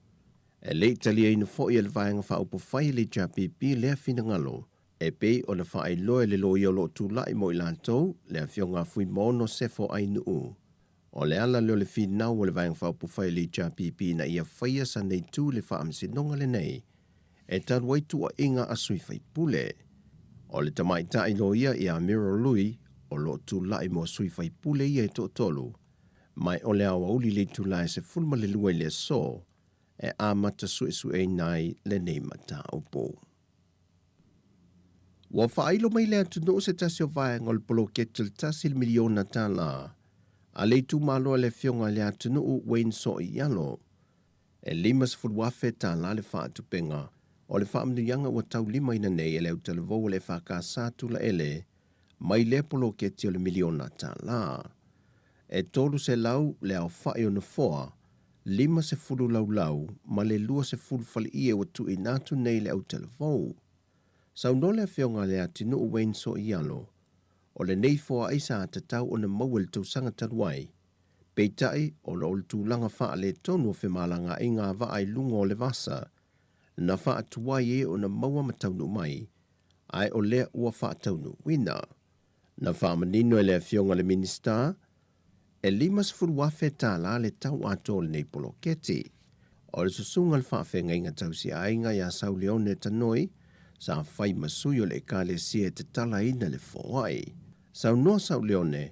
E le i taliaina foi e le Vaega Faaupufai a le HRPP lea finagalo e pei ona faailoa e le loia o lo o tulai mo i latou, le Afioga a Fuimaono Sefo Ainuu. O le ala lea o le finau a le Vaega Faaupufai a le HRPP ina ia faia sana itu i le faamasinoga lenei e talu ai tuuaiga a sui faipule. O le tamaitai loia ia Muriel Lui o lo o tulai mo sui faipule ia e toatolu, mai o le aoauli i le itula e 12 i le aso e amata suesueina ai lenei mataupu. Ua faailo mai le atunuu se tasi o vaega o le poloketi o le $1 miliona a le itumalo a le Afioga i le Atunuu Wayne Soialo. E $50,000 le faatupeina o le faamanuiaga ua taulimaina nei e le autalavou o le FKS Tulaele mai lea poloketi o le miliona tala. E 300 le aofai o nofoa, 50 laulau ma le 20 faleie ua tuuina atu nei i le autalavou. Saunoa le Afioga a Leatinuu Wayne Soialo, o lenei foai sa tatau ona maua i le tausaga talu ai, Peitai, ona o le tulaga faaletonu o femalagaaiga a vaa i luga o le vasa, na faatuai ai ona maua ma taunuu mai, ae o lea ua faataunuuina. Na faamanino e le Afioga i le Minisita, e $50,000 le tau atoa o lenei poloketi. O le susuga i le faafeagaiga tausiaiga ia Sauleone Tanoi, sa fai ma sui o le Ekalesia e tatalaina le foai. Saunoa Sauleone,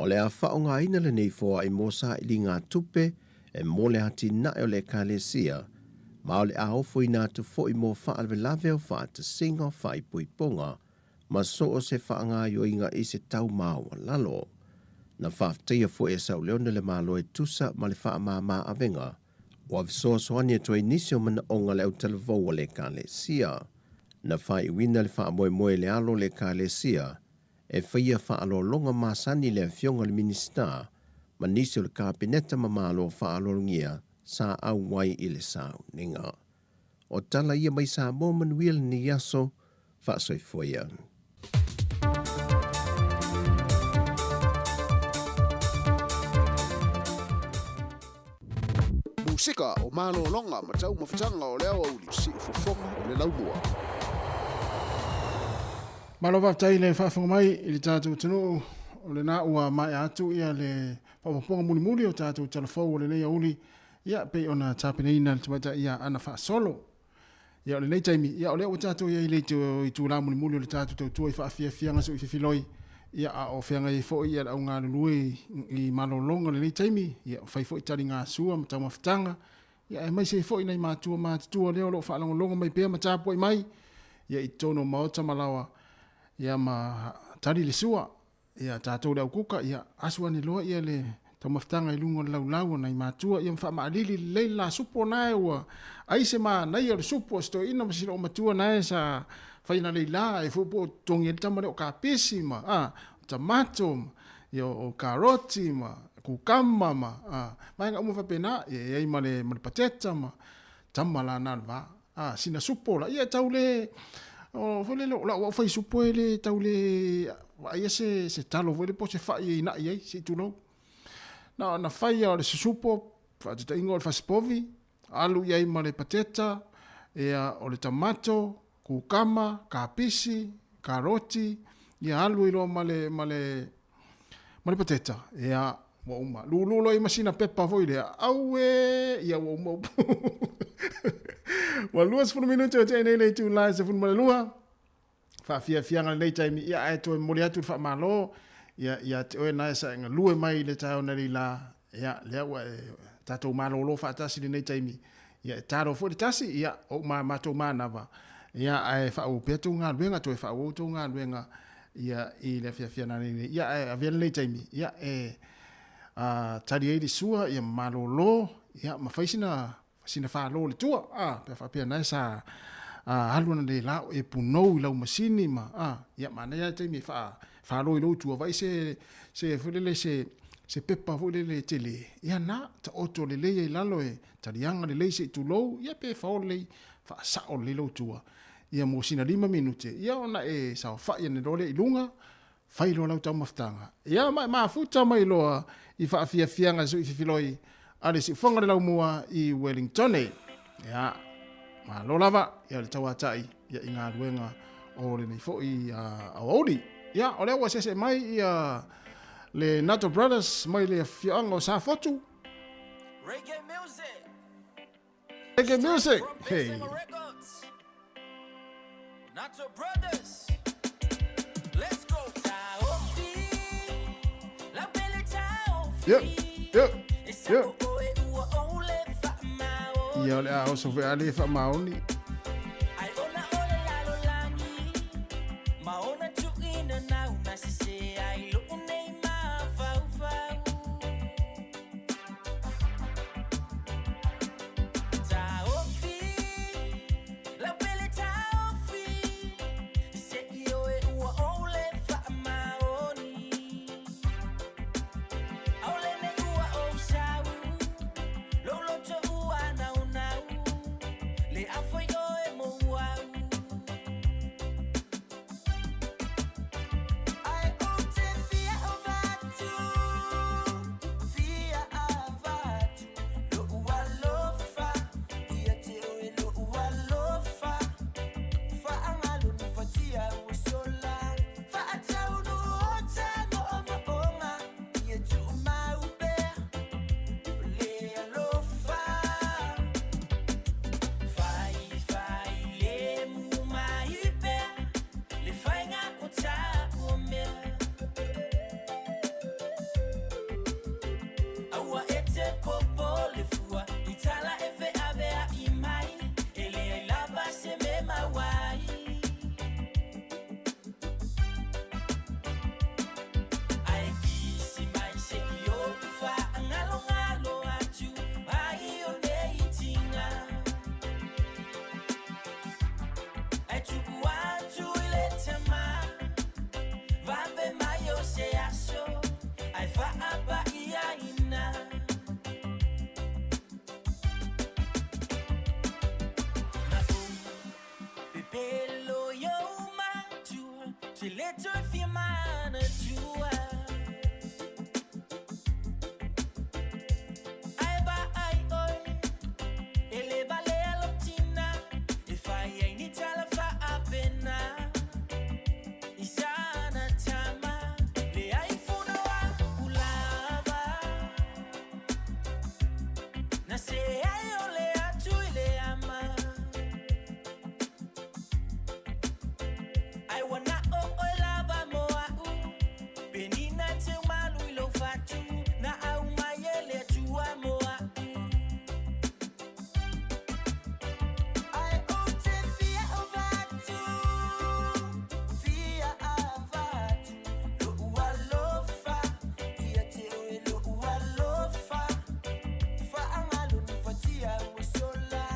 O le a faaaogaina lenei foai mo sailiga tupe e mo le atinae o le Ekalesia, ma o le a ofoina atu foi mo faalavelave o faatasiga o faaipoipoga ma so o se faagaoioiga i se tau maualalo. Na faafetaia foi e Sauleone le Malo e tusa ma le faamama avega ua fesoasoani atu ai nisi o manaoga le autalavou a le Ekalesia. Na faaiuina le faamoemoe i le alo o le Ekalesia e faia faaaloaloga masani le Afioga i le Minisita ma nisi o le Kapeneta ma Malo faaaloalogia sa auai i le sauniga. O tala ia mai Samoa manuia lenei aso, faasoifua ia. Pasifika o malologa ma taumafataga o le aoauli siufofoga o le laumua. Malo faafetai le faafofoga mai i le tatou atunuu o lena ua maea atu ia le faaopoopoga mulimuli o tatou talafou o lenei aoauli ia pei ona tapenaina le tamaitai ia Ana Faasolo. Ia o lenei taimi, ia o lea ua tatou i ai i le itula mulimuli o le tatou tautua i faafiafiaga soififiloi, ia a o feagai ai foi ia le au galulue i malologa o lenei taimi, ia fai foi taligasua ma taumafataga, ia aemaise ai foi nai matua matutua lea o lo o faalogologo mai pea ma tapuai mai, ia i totonu o maota ma laoa, ia ma tali le sua. Ia tatou le aukuka, ia asu ane loa ia le taumafataga i luga o le laulau o nai matua, ia ma faamaalili lelei le la supo nae ua ai se manaia o le supo a si toeaina ma si loomatua nae sa fai na leila e fua po o totogi ai le tama lea o kapisi ma a o tamato ma ia o karoti ma kukama ma a vaega uma faapena, ia e i ai ma le ma le pateta ma tama la na o le va. A, sina supo la, ia tau le, o, foi lele, o lau au fai supo e le tau le vaaia se, se talo foi lele po o se fai e ina'i ai, se i tulou. Na ona fai lava o le susupo, faataitaiga o le fasipovi, alu i ai ma le pateta, ia, o le tamato, kukama, kapisi, karoti, ia alu ai loa ma le, ma le, ma le pateta, ia, ua uma. Lulu loa i ma sina pepa foi lea, auē, ia ua uma upu. Ua 20 minute o tea nei le itula e 12, faafiafiaga lenei taimi, ia ae toe momoli atu le faamalo, ia, ia te oe nae sa e galue mai i le taeao nei la, ia, lea ua e tatou malolo faatasi lenei taimi, ia e talo foi le tasi, ia, o ma matou manava, ia, ae faaauau pea tou galuega, toe faaauau tou galuega, ia, i le afiafi ananei nei, ia, ae avea lenei taimi, ia, e a, tali ai le sua, ia malolo, ia, ma fai sina, sina falo i le tua, a, pe a faapea nae sa a, alu ananei la o e punou i lau masini ma, a, ia, manaia lava le taimi e faa, falo i lou tua, vaai se, se, foi lele, se, se pepa foi lele tele, ia na, taoto lelei ai i lalo e taliaga lelei se i tulou, ia pe fao lelei, faasao lelei lou tua, ia mo sina 5 minute, ia ona e saofai ane loa lea i luga, fai loa lau taumafataga. Ia ma e mafuta mai loa i faafiafiaga suififiloi a le siufoga le laumua i Wellingtone. Ia, malo lava, ia le tauatai ia i galuega o lenei foi aoauli. Ia, o lea ua seese mai ia le Nato Brothers mai le afioaga o Safotu. Reggae music. Reggae music. Hey. Nato Brothers. Let's go. Yep. Ia o le a oso fe ale fa maoni. Na se ai o le atu i le ama. Ai ua na o oe lava mo a'u. Penina te umalu i lou fatu. Na au mai e le Atua mo a'u. Ai ou te fia avatu, fia avatu lo'u alofa ia te oe lo'u alofa. Faagalo ni fatia ua sola.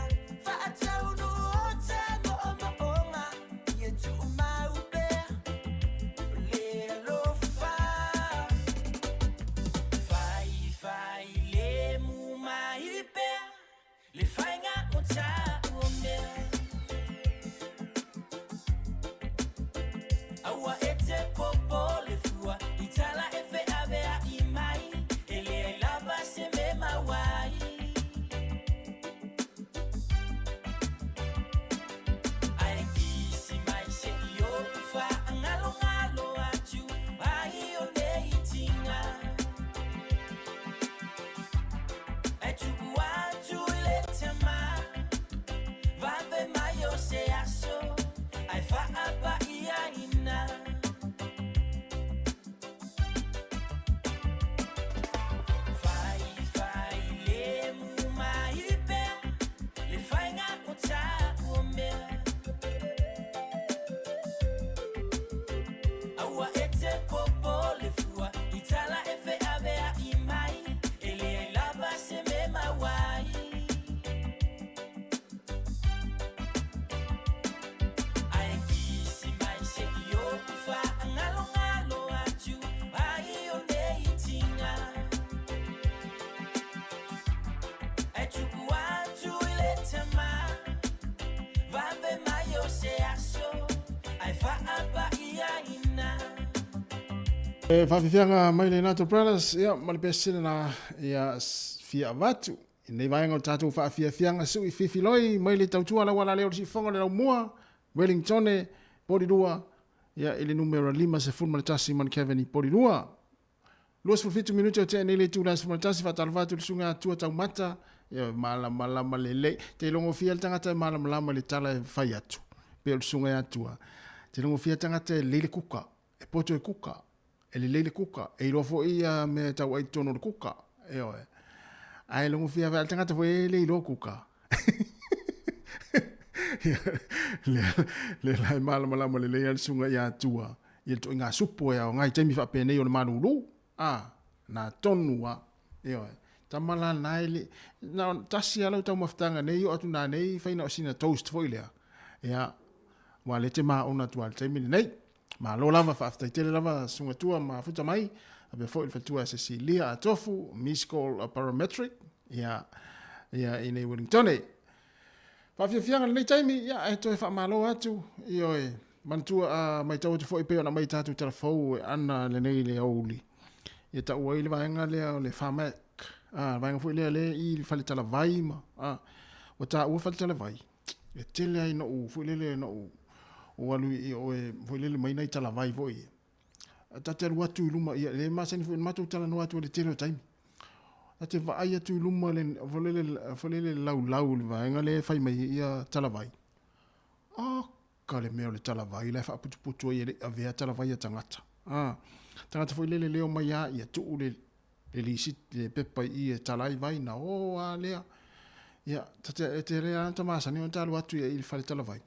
Faataunu o ta mo'omo'oga ia tu'umau pea o le alofa. Faifai lemu mai pea le faiga o ta'ua mea. Aua e te popole fua i tala e fe'avea'i mai e leai lava se me mau ai. Ae kisi mai se'i o'u fa'agalogalo atu ai o nei tiga. Ae tu'u atu i le tamā vave mai o se aso ae fa'apa'iaina. Faifai lemu mai pea le faiga o ta'ua mea. Aua e te popole fua i tala e fe'avea'i mai e leai lava se me mau ai. Ae kisi mai se'i o'u fa'agalogalo atu ai o nei tiga. Ae tu'u atu i le tamā vave mai o se aso ae fa'apa'iaina. E faafiafiaga mai le Nato Brothers, ia, ma le pesina na, ia, fia avatu. I nei vaega o le tatou faafiafiaga su'i fifiloi mai le tautua lau ala lea o le siufofoga o le laumua, Wellingtone, Porirua, ia, i le numera 51 Mount Kevin i Porirua. 27 minute o tea nei le itula e 11, faatalofa atu i le susuga Atua Taumata, ia, malamalama lelei. Te logofia le tagata e malamalama i le tala e fai atu, pei o le susuga ia Atua. Te logofia le tagata e lelei le kuka, e poto e kuka, e lelei le kuka, e iloa foi ia mea e tau ai i totonu o le kuka, ioe. Ae logofia le tagata foi e le iloa kuka. Le la e malamalama lelei a le susuga ia Atua i le ituaiga supo e aoga i taimi faapenei o le malulu. A, na tonu a. Ioe. Tama la na e le, na tasi a lau taumafataga nei o atu na nei fai na o sina toast foi lea. Ia, ua le te maona atu a le taimi lenei. Malo lava, faafetai tele lava susuga tua ma futa mai, faapea foi le faletua ia Cecilia Atofu, Miss Call Parametric, ia, ia i nei Wellingtone. Faafiafiaga lenei taimi, ia, e toe faamalo atu, ioe, manatua, a, maitau atu foi pei ona aumai i tatou tala fou e ana lenei le aoauli. Ia tau ai le vaega lea o le Pharmac, a, le vaega foi lea le i le faletalavai ma, a, ua taua faletalavai, e tele ai noʻu foi lele noʻu ou alu i oe foi lele mai nai talavai foi ia. Ta te alu atu i luma, ia le masani foi ona matou talanoa atu i le tele o taimi. Ta te vaai atu i luma le foi lele foi lele laulau le vaega lea e fai mai ai ia talavai. Oka le mea o le talavai la e faaputuputu ai e le i avea talavai a tagata. A, tagata foi lele leo mai a ia tuu le le lisiti, le pepa i i e tala ai vai, na o a lea. Ia, ta te, e te lea ta masani ona ta alu atu ia i le fale talavai.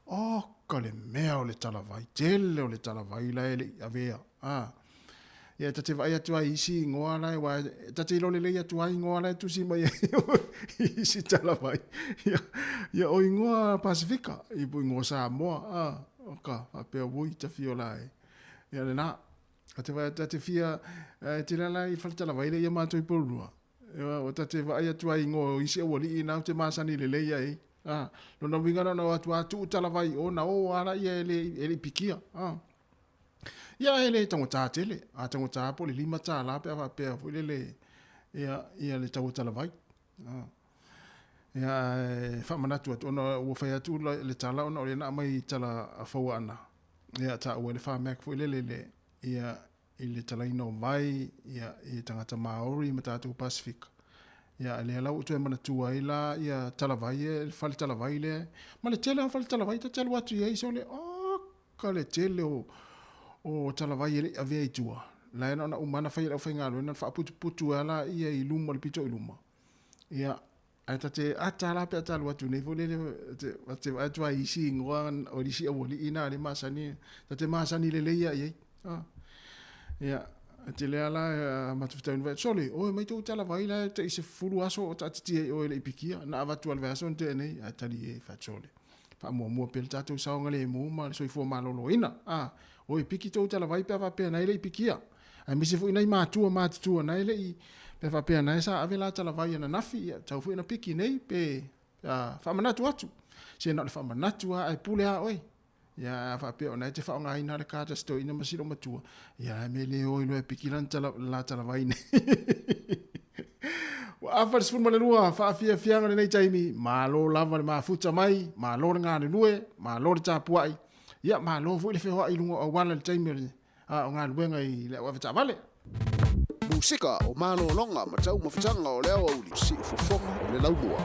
Oka le mea o le talavai, tele o le talavai la e le i avea. A. Ia, ta te vaai atu ai i isi igoa la e, wa, ta te iloa lelei atu ai igoa la e tusi mai ai i isi talavai. Ia, ia o igoa Pasifika, i igoa Samoa, a, oka, faapea ui tafio la e. Ia lena. A te vaai ta te fia, e te lala i faletalavai le ia matou i Porirua. Ua ta te vaai atu ai ingoa o isi aualii na te masani lelei ai. A, lona uiga na ona o atu a tuu talavai o na o ala ia e le, e le i pikia. A. Ia e le taugata tele. A taugata po o le $5 pe a faapea foi lele ia, ia le tau o talavai. A. Ia, e faamanatu atu, ona ua fai atu le tala ona o lea na aumai i tala fauana. Ia, taua ai le Pharmac foi lele le, ia, i le talaina o vai, ia, i tagata Māori ma tatou Pasifika. Ia, lea la ua ou toe manatua ai la ia talavai e, le fale talavai lea, ma le tele lava o fale talavai ta te alu atu i ai, sole, oka le tele o, o talavai e le i avea i tua. La e na ona uma lava ona fai e le aufaigaluega ona faaputuputu ai lava laia i luma i le pito i luma. Ia, ae ta te ata la pe a ta alu atu nei foi lele, ta te vaai atu lava i isi igoa o isi aualii na lea e masani, ta te masani lelei lava i ai. Ia, te lea la matou fetaui na fai atu, sole, oe mai tou talavai la e tai 10 aso o taatitia i oe e le i pikia. Na avatu lava i le vaiaso na tea nei, ae tali e fai atu, sole, faamuamua pea le tatou saogalemu ma le soifua maloloina. A, oe piki tou talavai pe a faapea na e le i pikia. Aemaise foi nai matua matutua na e le i, pe a faapea na e sa ave la talavai ananafi, ia, tatau foi ona piki nei pe a, faamanatu atu. Se na o le faamanatu lava ae pule lava oe. Ia, a faapea o na e te faaaogaina le card a si toeaina ma si loomatua, ia, a mea le o ai loa e piki lana tala, la talavai nei. Ua afa le 12 faafiafiaga lenei taimi, malo lava le mafuta mai, malo le galulue, malo le tapuai, ia, malo foi le feoai i luga o auala i le taimi o le a o galuega i le au avetaavale. Musika o malologa ma taumafataga o le aoauli, siufofoga o le laumua.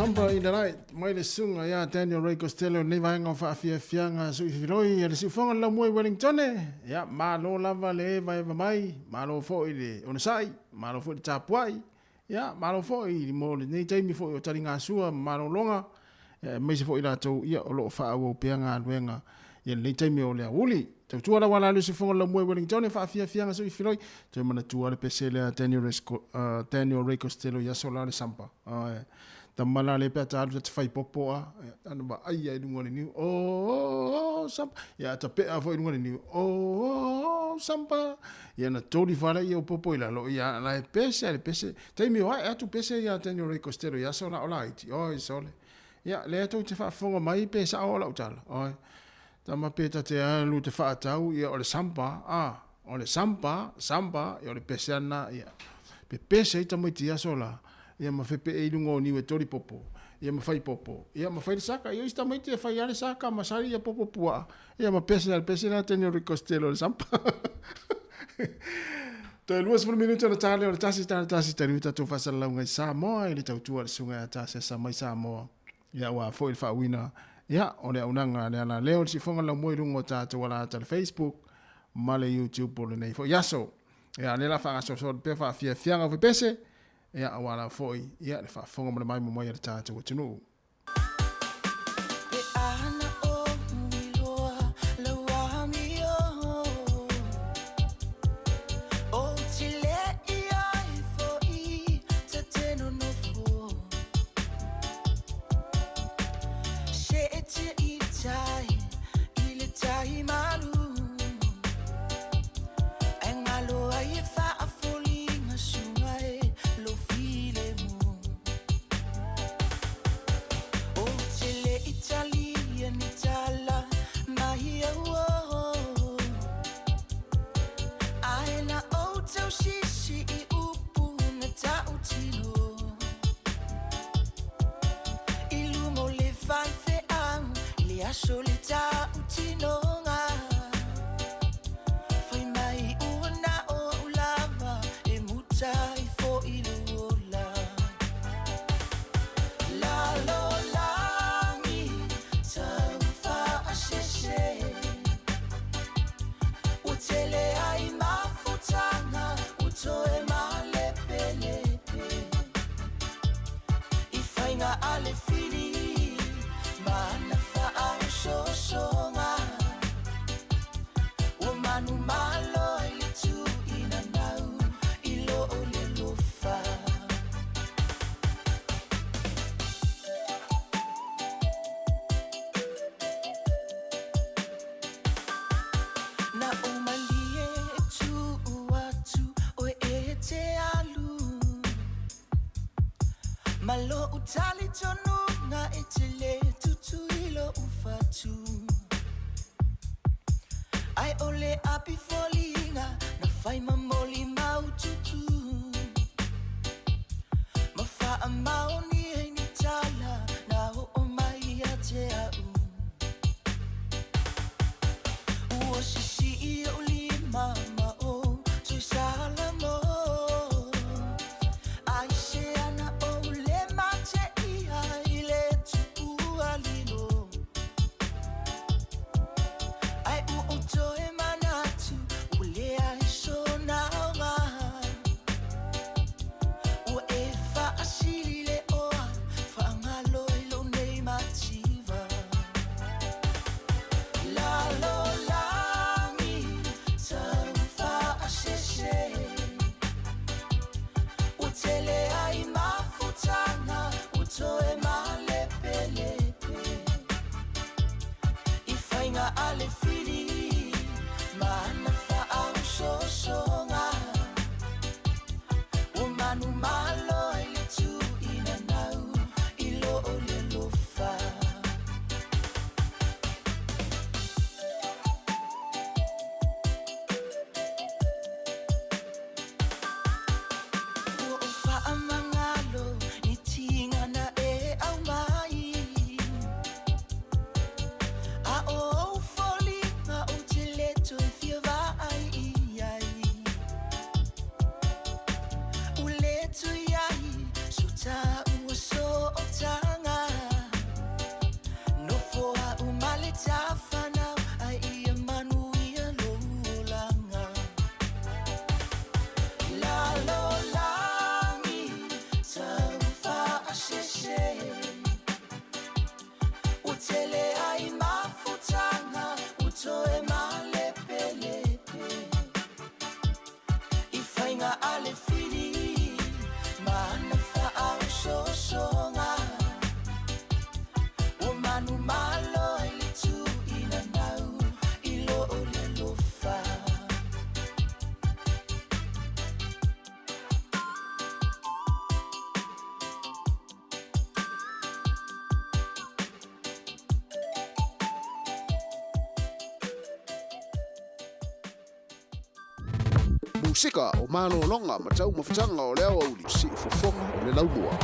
Sampa in the Light mai le susuga ia Daniel Ray Costello lenei vaega o faafiafiaga suifiloi a le siufoga le laumua i Wellingtone. Ia, malo lava le evaeva mai, malo foi le onosai, malo foi le tapuai, ia, malo foi mo lenei taimi foi o taligasua ma malologa, ia, aemaise foi i latou ia o lo o faaauau pea galuega i lenei taimi o le aoauli. Tautua lau ala le siufoga le laumua i Wellingtone, faafiafiaga suifiloi, toe manatua le pese lea Daniel Ray, Daniel Ray Costello i aso la o le sampa. Ae, tama la le pe a ta alu ta te fai popo a, ana vaai ai i luga o le niu, oh, sampa. Ia, ta pea foi i luga o le niu, oh, sampa. Ia, na toli fale ia o popo i lalo, ia, la e pese a le pese. Taimi o ae atu pese ia Daniel Ray Costello i aso la o laiti, oi, sole. Ia, lea tou te faafofoga mai pe sao lau tala, oi. Tama pe ta te alu te whaatau, ia o le sampa, a, o le sampa, sampa, ia o le pese ana, ia. Pe pese ai tamaiti i aso la, ia ma fepe'e i luga o niu e toli popo, ia ma fai popo, ia ma fai le saka, ia o isi tamaiti e fai lava le saka ma sali ia popo pua'a, ia ma pese a le pese la tene o le Costello o le sampa. Toe 20 minute ona ta lea o le 1.1 taliu tatou faasalalauga i Samoa i le tautua a le Susuga ia Tasesa mai Samoa. Ia aua foi le faauiina ia o le auaunaga a le alaleo i le siufofoga laumua i luga o tatou alaata le Facebook ma le YouTube o lenei foi aso. Ia lea la faagasolosolo pea faafiafiaga o pepese ia aua la foi ia le faafofoga ma le maimoa mai a le tatou atunuu. Pe ana ou iloa lau amio Ou te le i ai foi ta te nonofo I luga o le faifeau i le aso le tautinoga Fai mai ua na o au lava e muta ai foi lou ola Lalolagi tau faasese Ua tele ai mafutaga ua toe malepelepe I faiga a le fili ma ana faaosoosoga Ua manumalo ai le tuuina nau i lo le alofa. Na ou malie e tuu atu oe e te alu Ma lo'u talitonuga e te lē tutu i lo'u fatu Ae o le api foliga na fai ma molimau tutu Ma faamaoni ai ni tala na oo mai ia te a'u Ua sisii o'u lima ma ou toe salamo Ai se ana ou le mateia i le tuua lilo Ae ua ou toe manatu ua leai sona aoga Ua e faasili le oa faagalo i lou nei mativa Lalolagi tau faasese Ua tele ai mafutaga ua toe malepelepe I faiga a le fili ma ana faaosoosoga Ua manumalo ai le tuuina nau i lo le alofa. Ua ou faamagalo i tiga na e aumai A o ou foliga Musika o malologa ma taumafataga o le aoauli siufofoga o le laumua.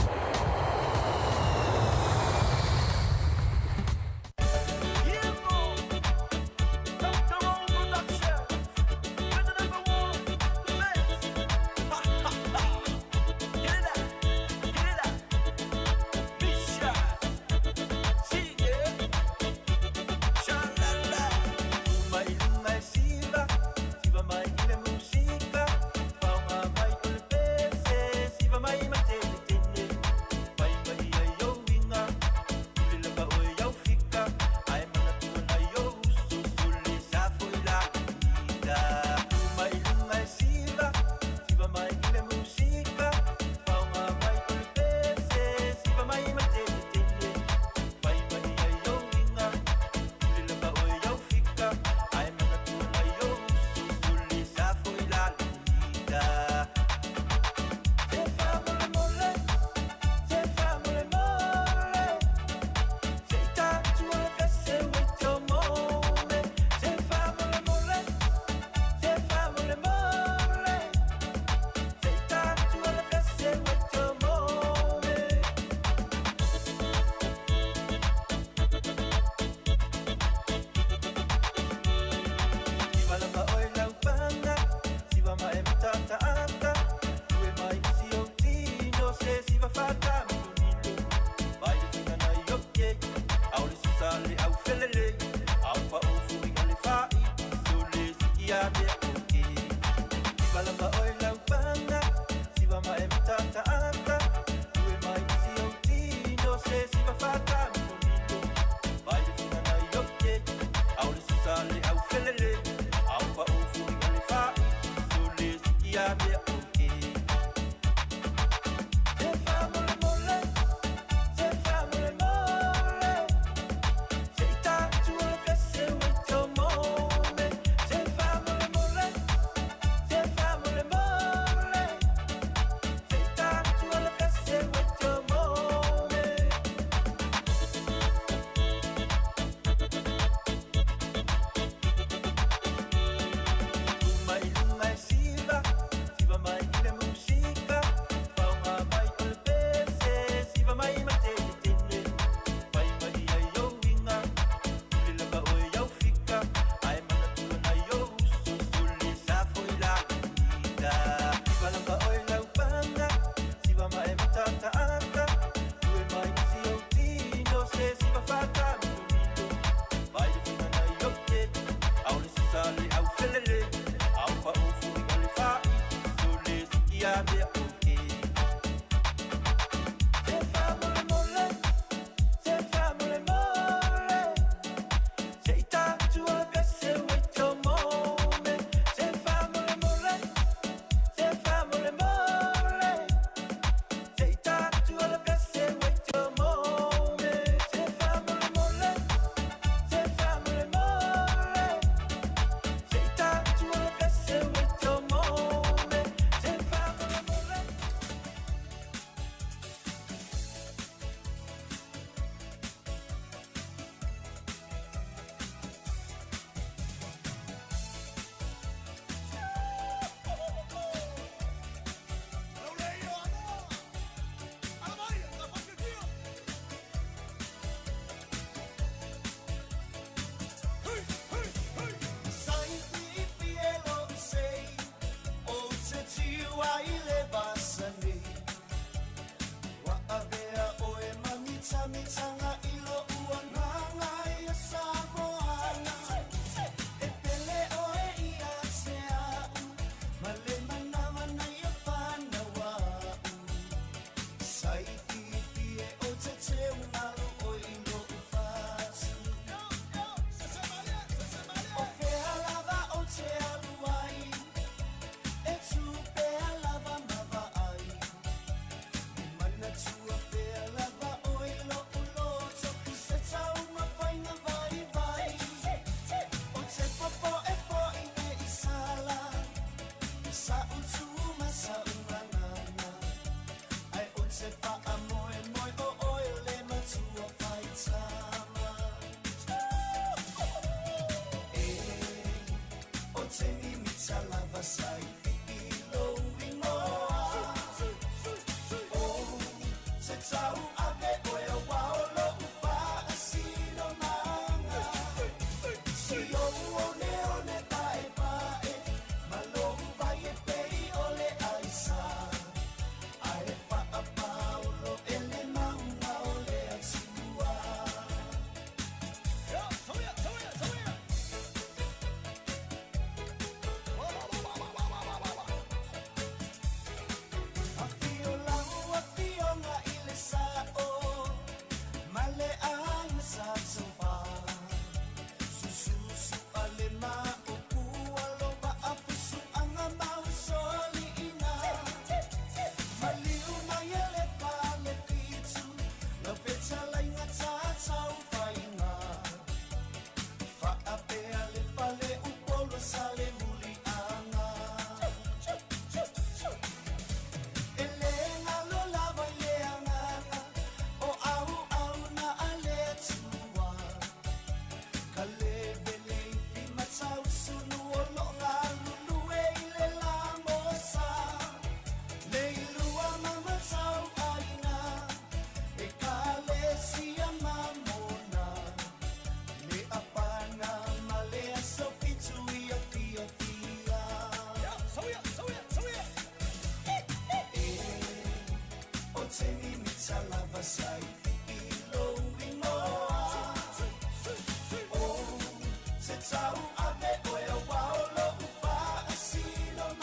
tau ave oe auā o loʻu faasinomaga.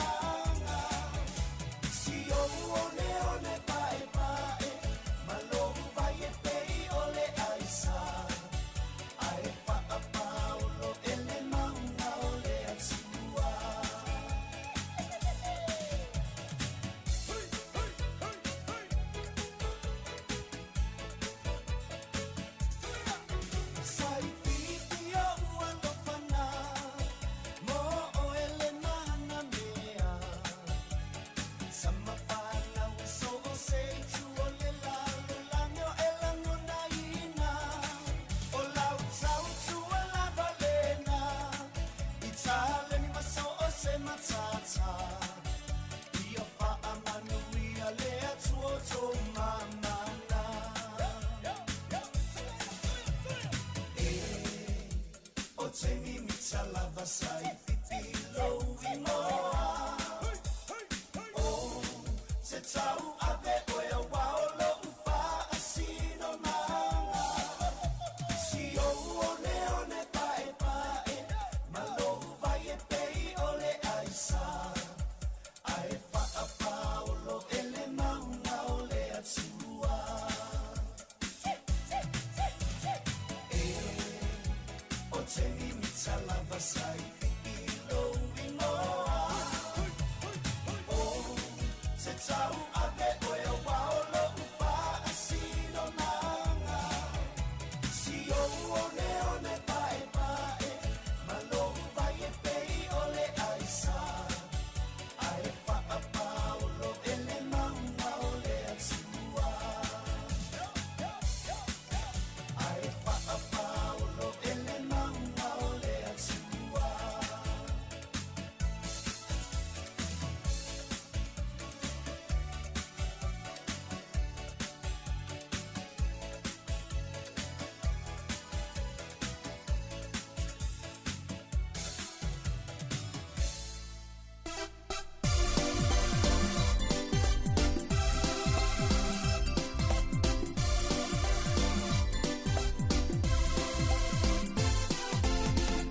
Si ou oneone paepae ma lou vai e pei o le aisa. Ae faapaolo e le mauga o le Atua. Sai pipi o ua lofana, mo oe le mana mea. Sama whanau i so o se i tu o le lalo langi o e langona ina. O lau tau tua lava lena, i tāle ni maso o se matata. Ia whaamanu ia le atua o tō mamana. E, o te mimita lava sai pipi lou inoa. O te tau ave oe auā o loʻu faasinomaga. Si ou oneone paepae, ma lou vai e pei o le aisa. Ae faapaolo e le mauga o le Atua. E, o te mimita lava sai pipi lou inoa. O te tau ave oe auā o loʻu faasinomaga. Si ou oneone paepae, ma lou vai e pei o le aisa. Ae faapaolo e le mauga o le Atua. Ae faapaolo e le mauga o le Atua.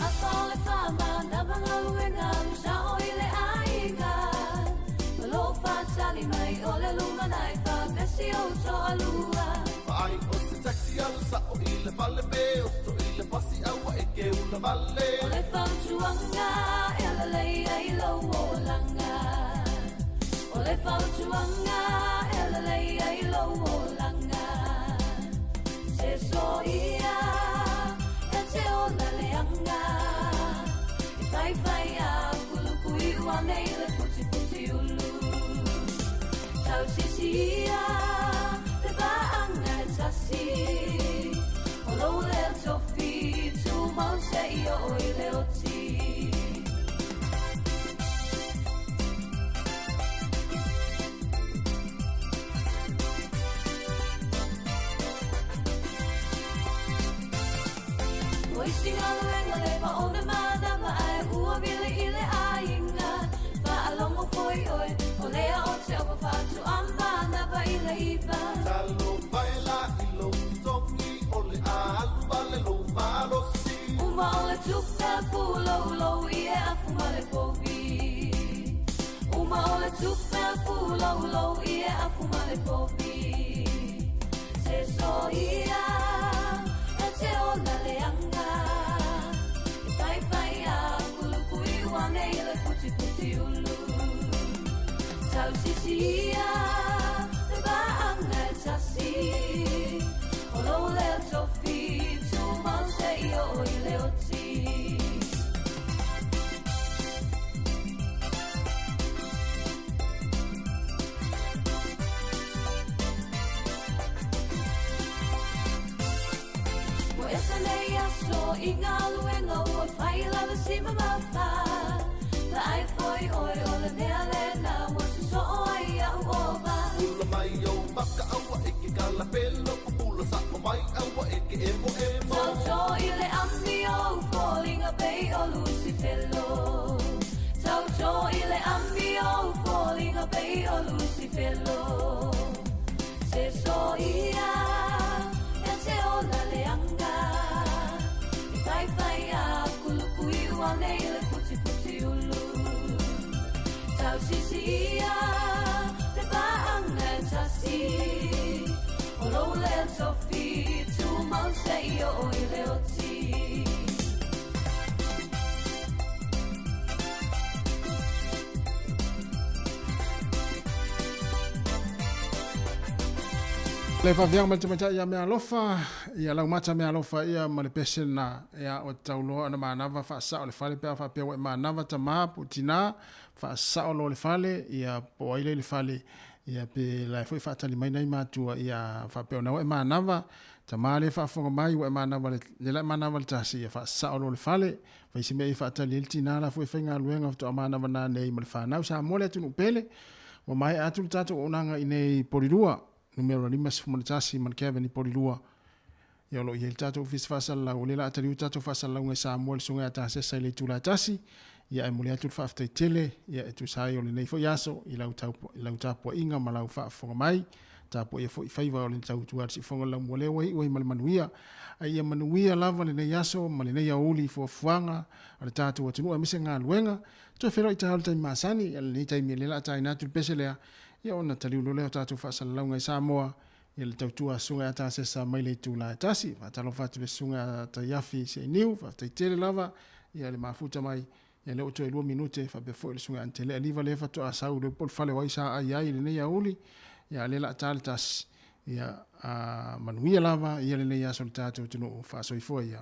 Afa o le fama, na magaluega alu sao i le aiga. Ma lou faatali mai o le lumanai faapesi ou toalua. Vaai o se taxi alu sao i le fale pe o so i le pasi aua e ke ula vale. O le fautuaga e alalei ai lou olaga. O le fautuaga e alalei ai lou olaga. Se soia e te ola leaga. E faifai a kuluku i ua nei le putiputi ulu. Tausisia le vaanga e tasi. O lou lea tofi tumau se i oo i le oti. O isi galuega le pa o le mana ma ae ua vili i le aiga. Faalogo foi oe, o lea o te opa faatu a mana pa i le iva. Talo faela i lou totogi o le alu vale lou malosi. Uma o le tupe puloulou i e afu ma le povi. Uma o le tupe puloulou i e afu ma le povi. Se soia e te ola leaga. E faifai a kuluku i ua nei le putiputi ulu. Tausisia le vaanga e tasi. O lou lea tofi tumau se i oo i le oti. Ua ese nei aso i galuega ua fai lava si mamafa. Vaai foi oe o le mea lena ua sosoo ai au ova. Ula mai o maka aua e ke kalapelo, pupula sa'o mai aua e ke emo emo. Tauto i le amio foliga pei o Lucifelo. Tauto i le amio foliga pei o Lucifelo. Se soia e te ola leaga. E faifai a kuluku ane i le putiputi ulu. Tausisi ia le paanga e tasi, o lou lea tofi tumau seia oo i le oti. Le faaviaga ma le tamaitai ia Mealofa, ia Laumata Mealofa ia ma le pese lena ia ua tatau loa ona manava faasao le fale pe a faapea ua e manava tama po o tina faasao loa le fale ia po o ai lea i le fale ia pe la e foi faatali mai nai matua ia faapea ona ua e manava tama lea e faafofoga mai ua e manava le lea la e manava le tasi ia faasao loa le fale fai se mea ia faatali ai le tina la foi e faigaluega faatoa manava nanei ma le fanau Samoa le atunuu pele ua maea atu le tatou auaunaga i inei i Polilua numera 51 ma le Kevin i Polilua. Ia o lo o i ai le tatou Ofisa Faasalalau, o lea o le a taliu le tatou faasalalauga i Samoa i le Susuga ia Tasesa i le itula e 1. Ia ae momoli atu le faafetai tele ia e tusa ai o lenei foi aso i lau i lau tapuaiga ma lau faafofoga mai. Tapuaia foi faiva o le tautua a le Siufofoga o le Laumua lea ua iu ai ma le manuia. A ia manuia lava lenei aso ma lenei aoauli i fuafuaga a le tatou atunuu aemaise galuega. Toe feiloai taeao i le taimi masani, ia lenei taimi lea o le a taina atu le pese lea Ia ona taliu loa lea o tatou faasalalauga i Samoa, ia le tautua a Susuga ia Tasesa mai le itula e tasi. Faatalofa atu i le Susuga ia Taiafi Seiniu, faafetai tele lava ia le mafuta mai. Ia lea ua toe 2 minute faapea foi le Susuga ia Antelea Liva lea faatoa sau le po le fale o ai sa ai ai i lenei aoauli. Ia a lea la ta le tasi. Ia a manuia lava ia lenei aso le tatou atunuu faasoifua ia.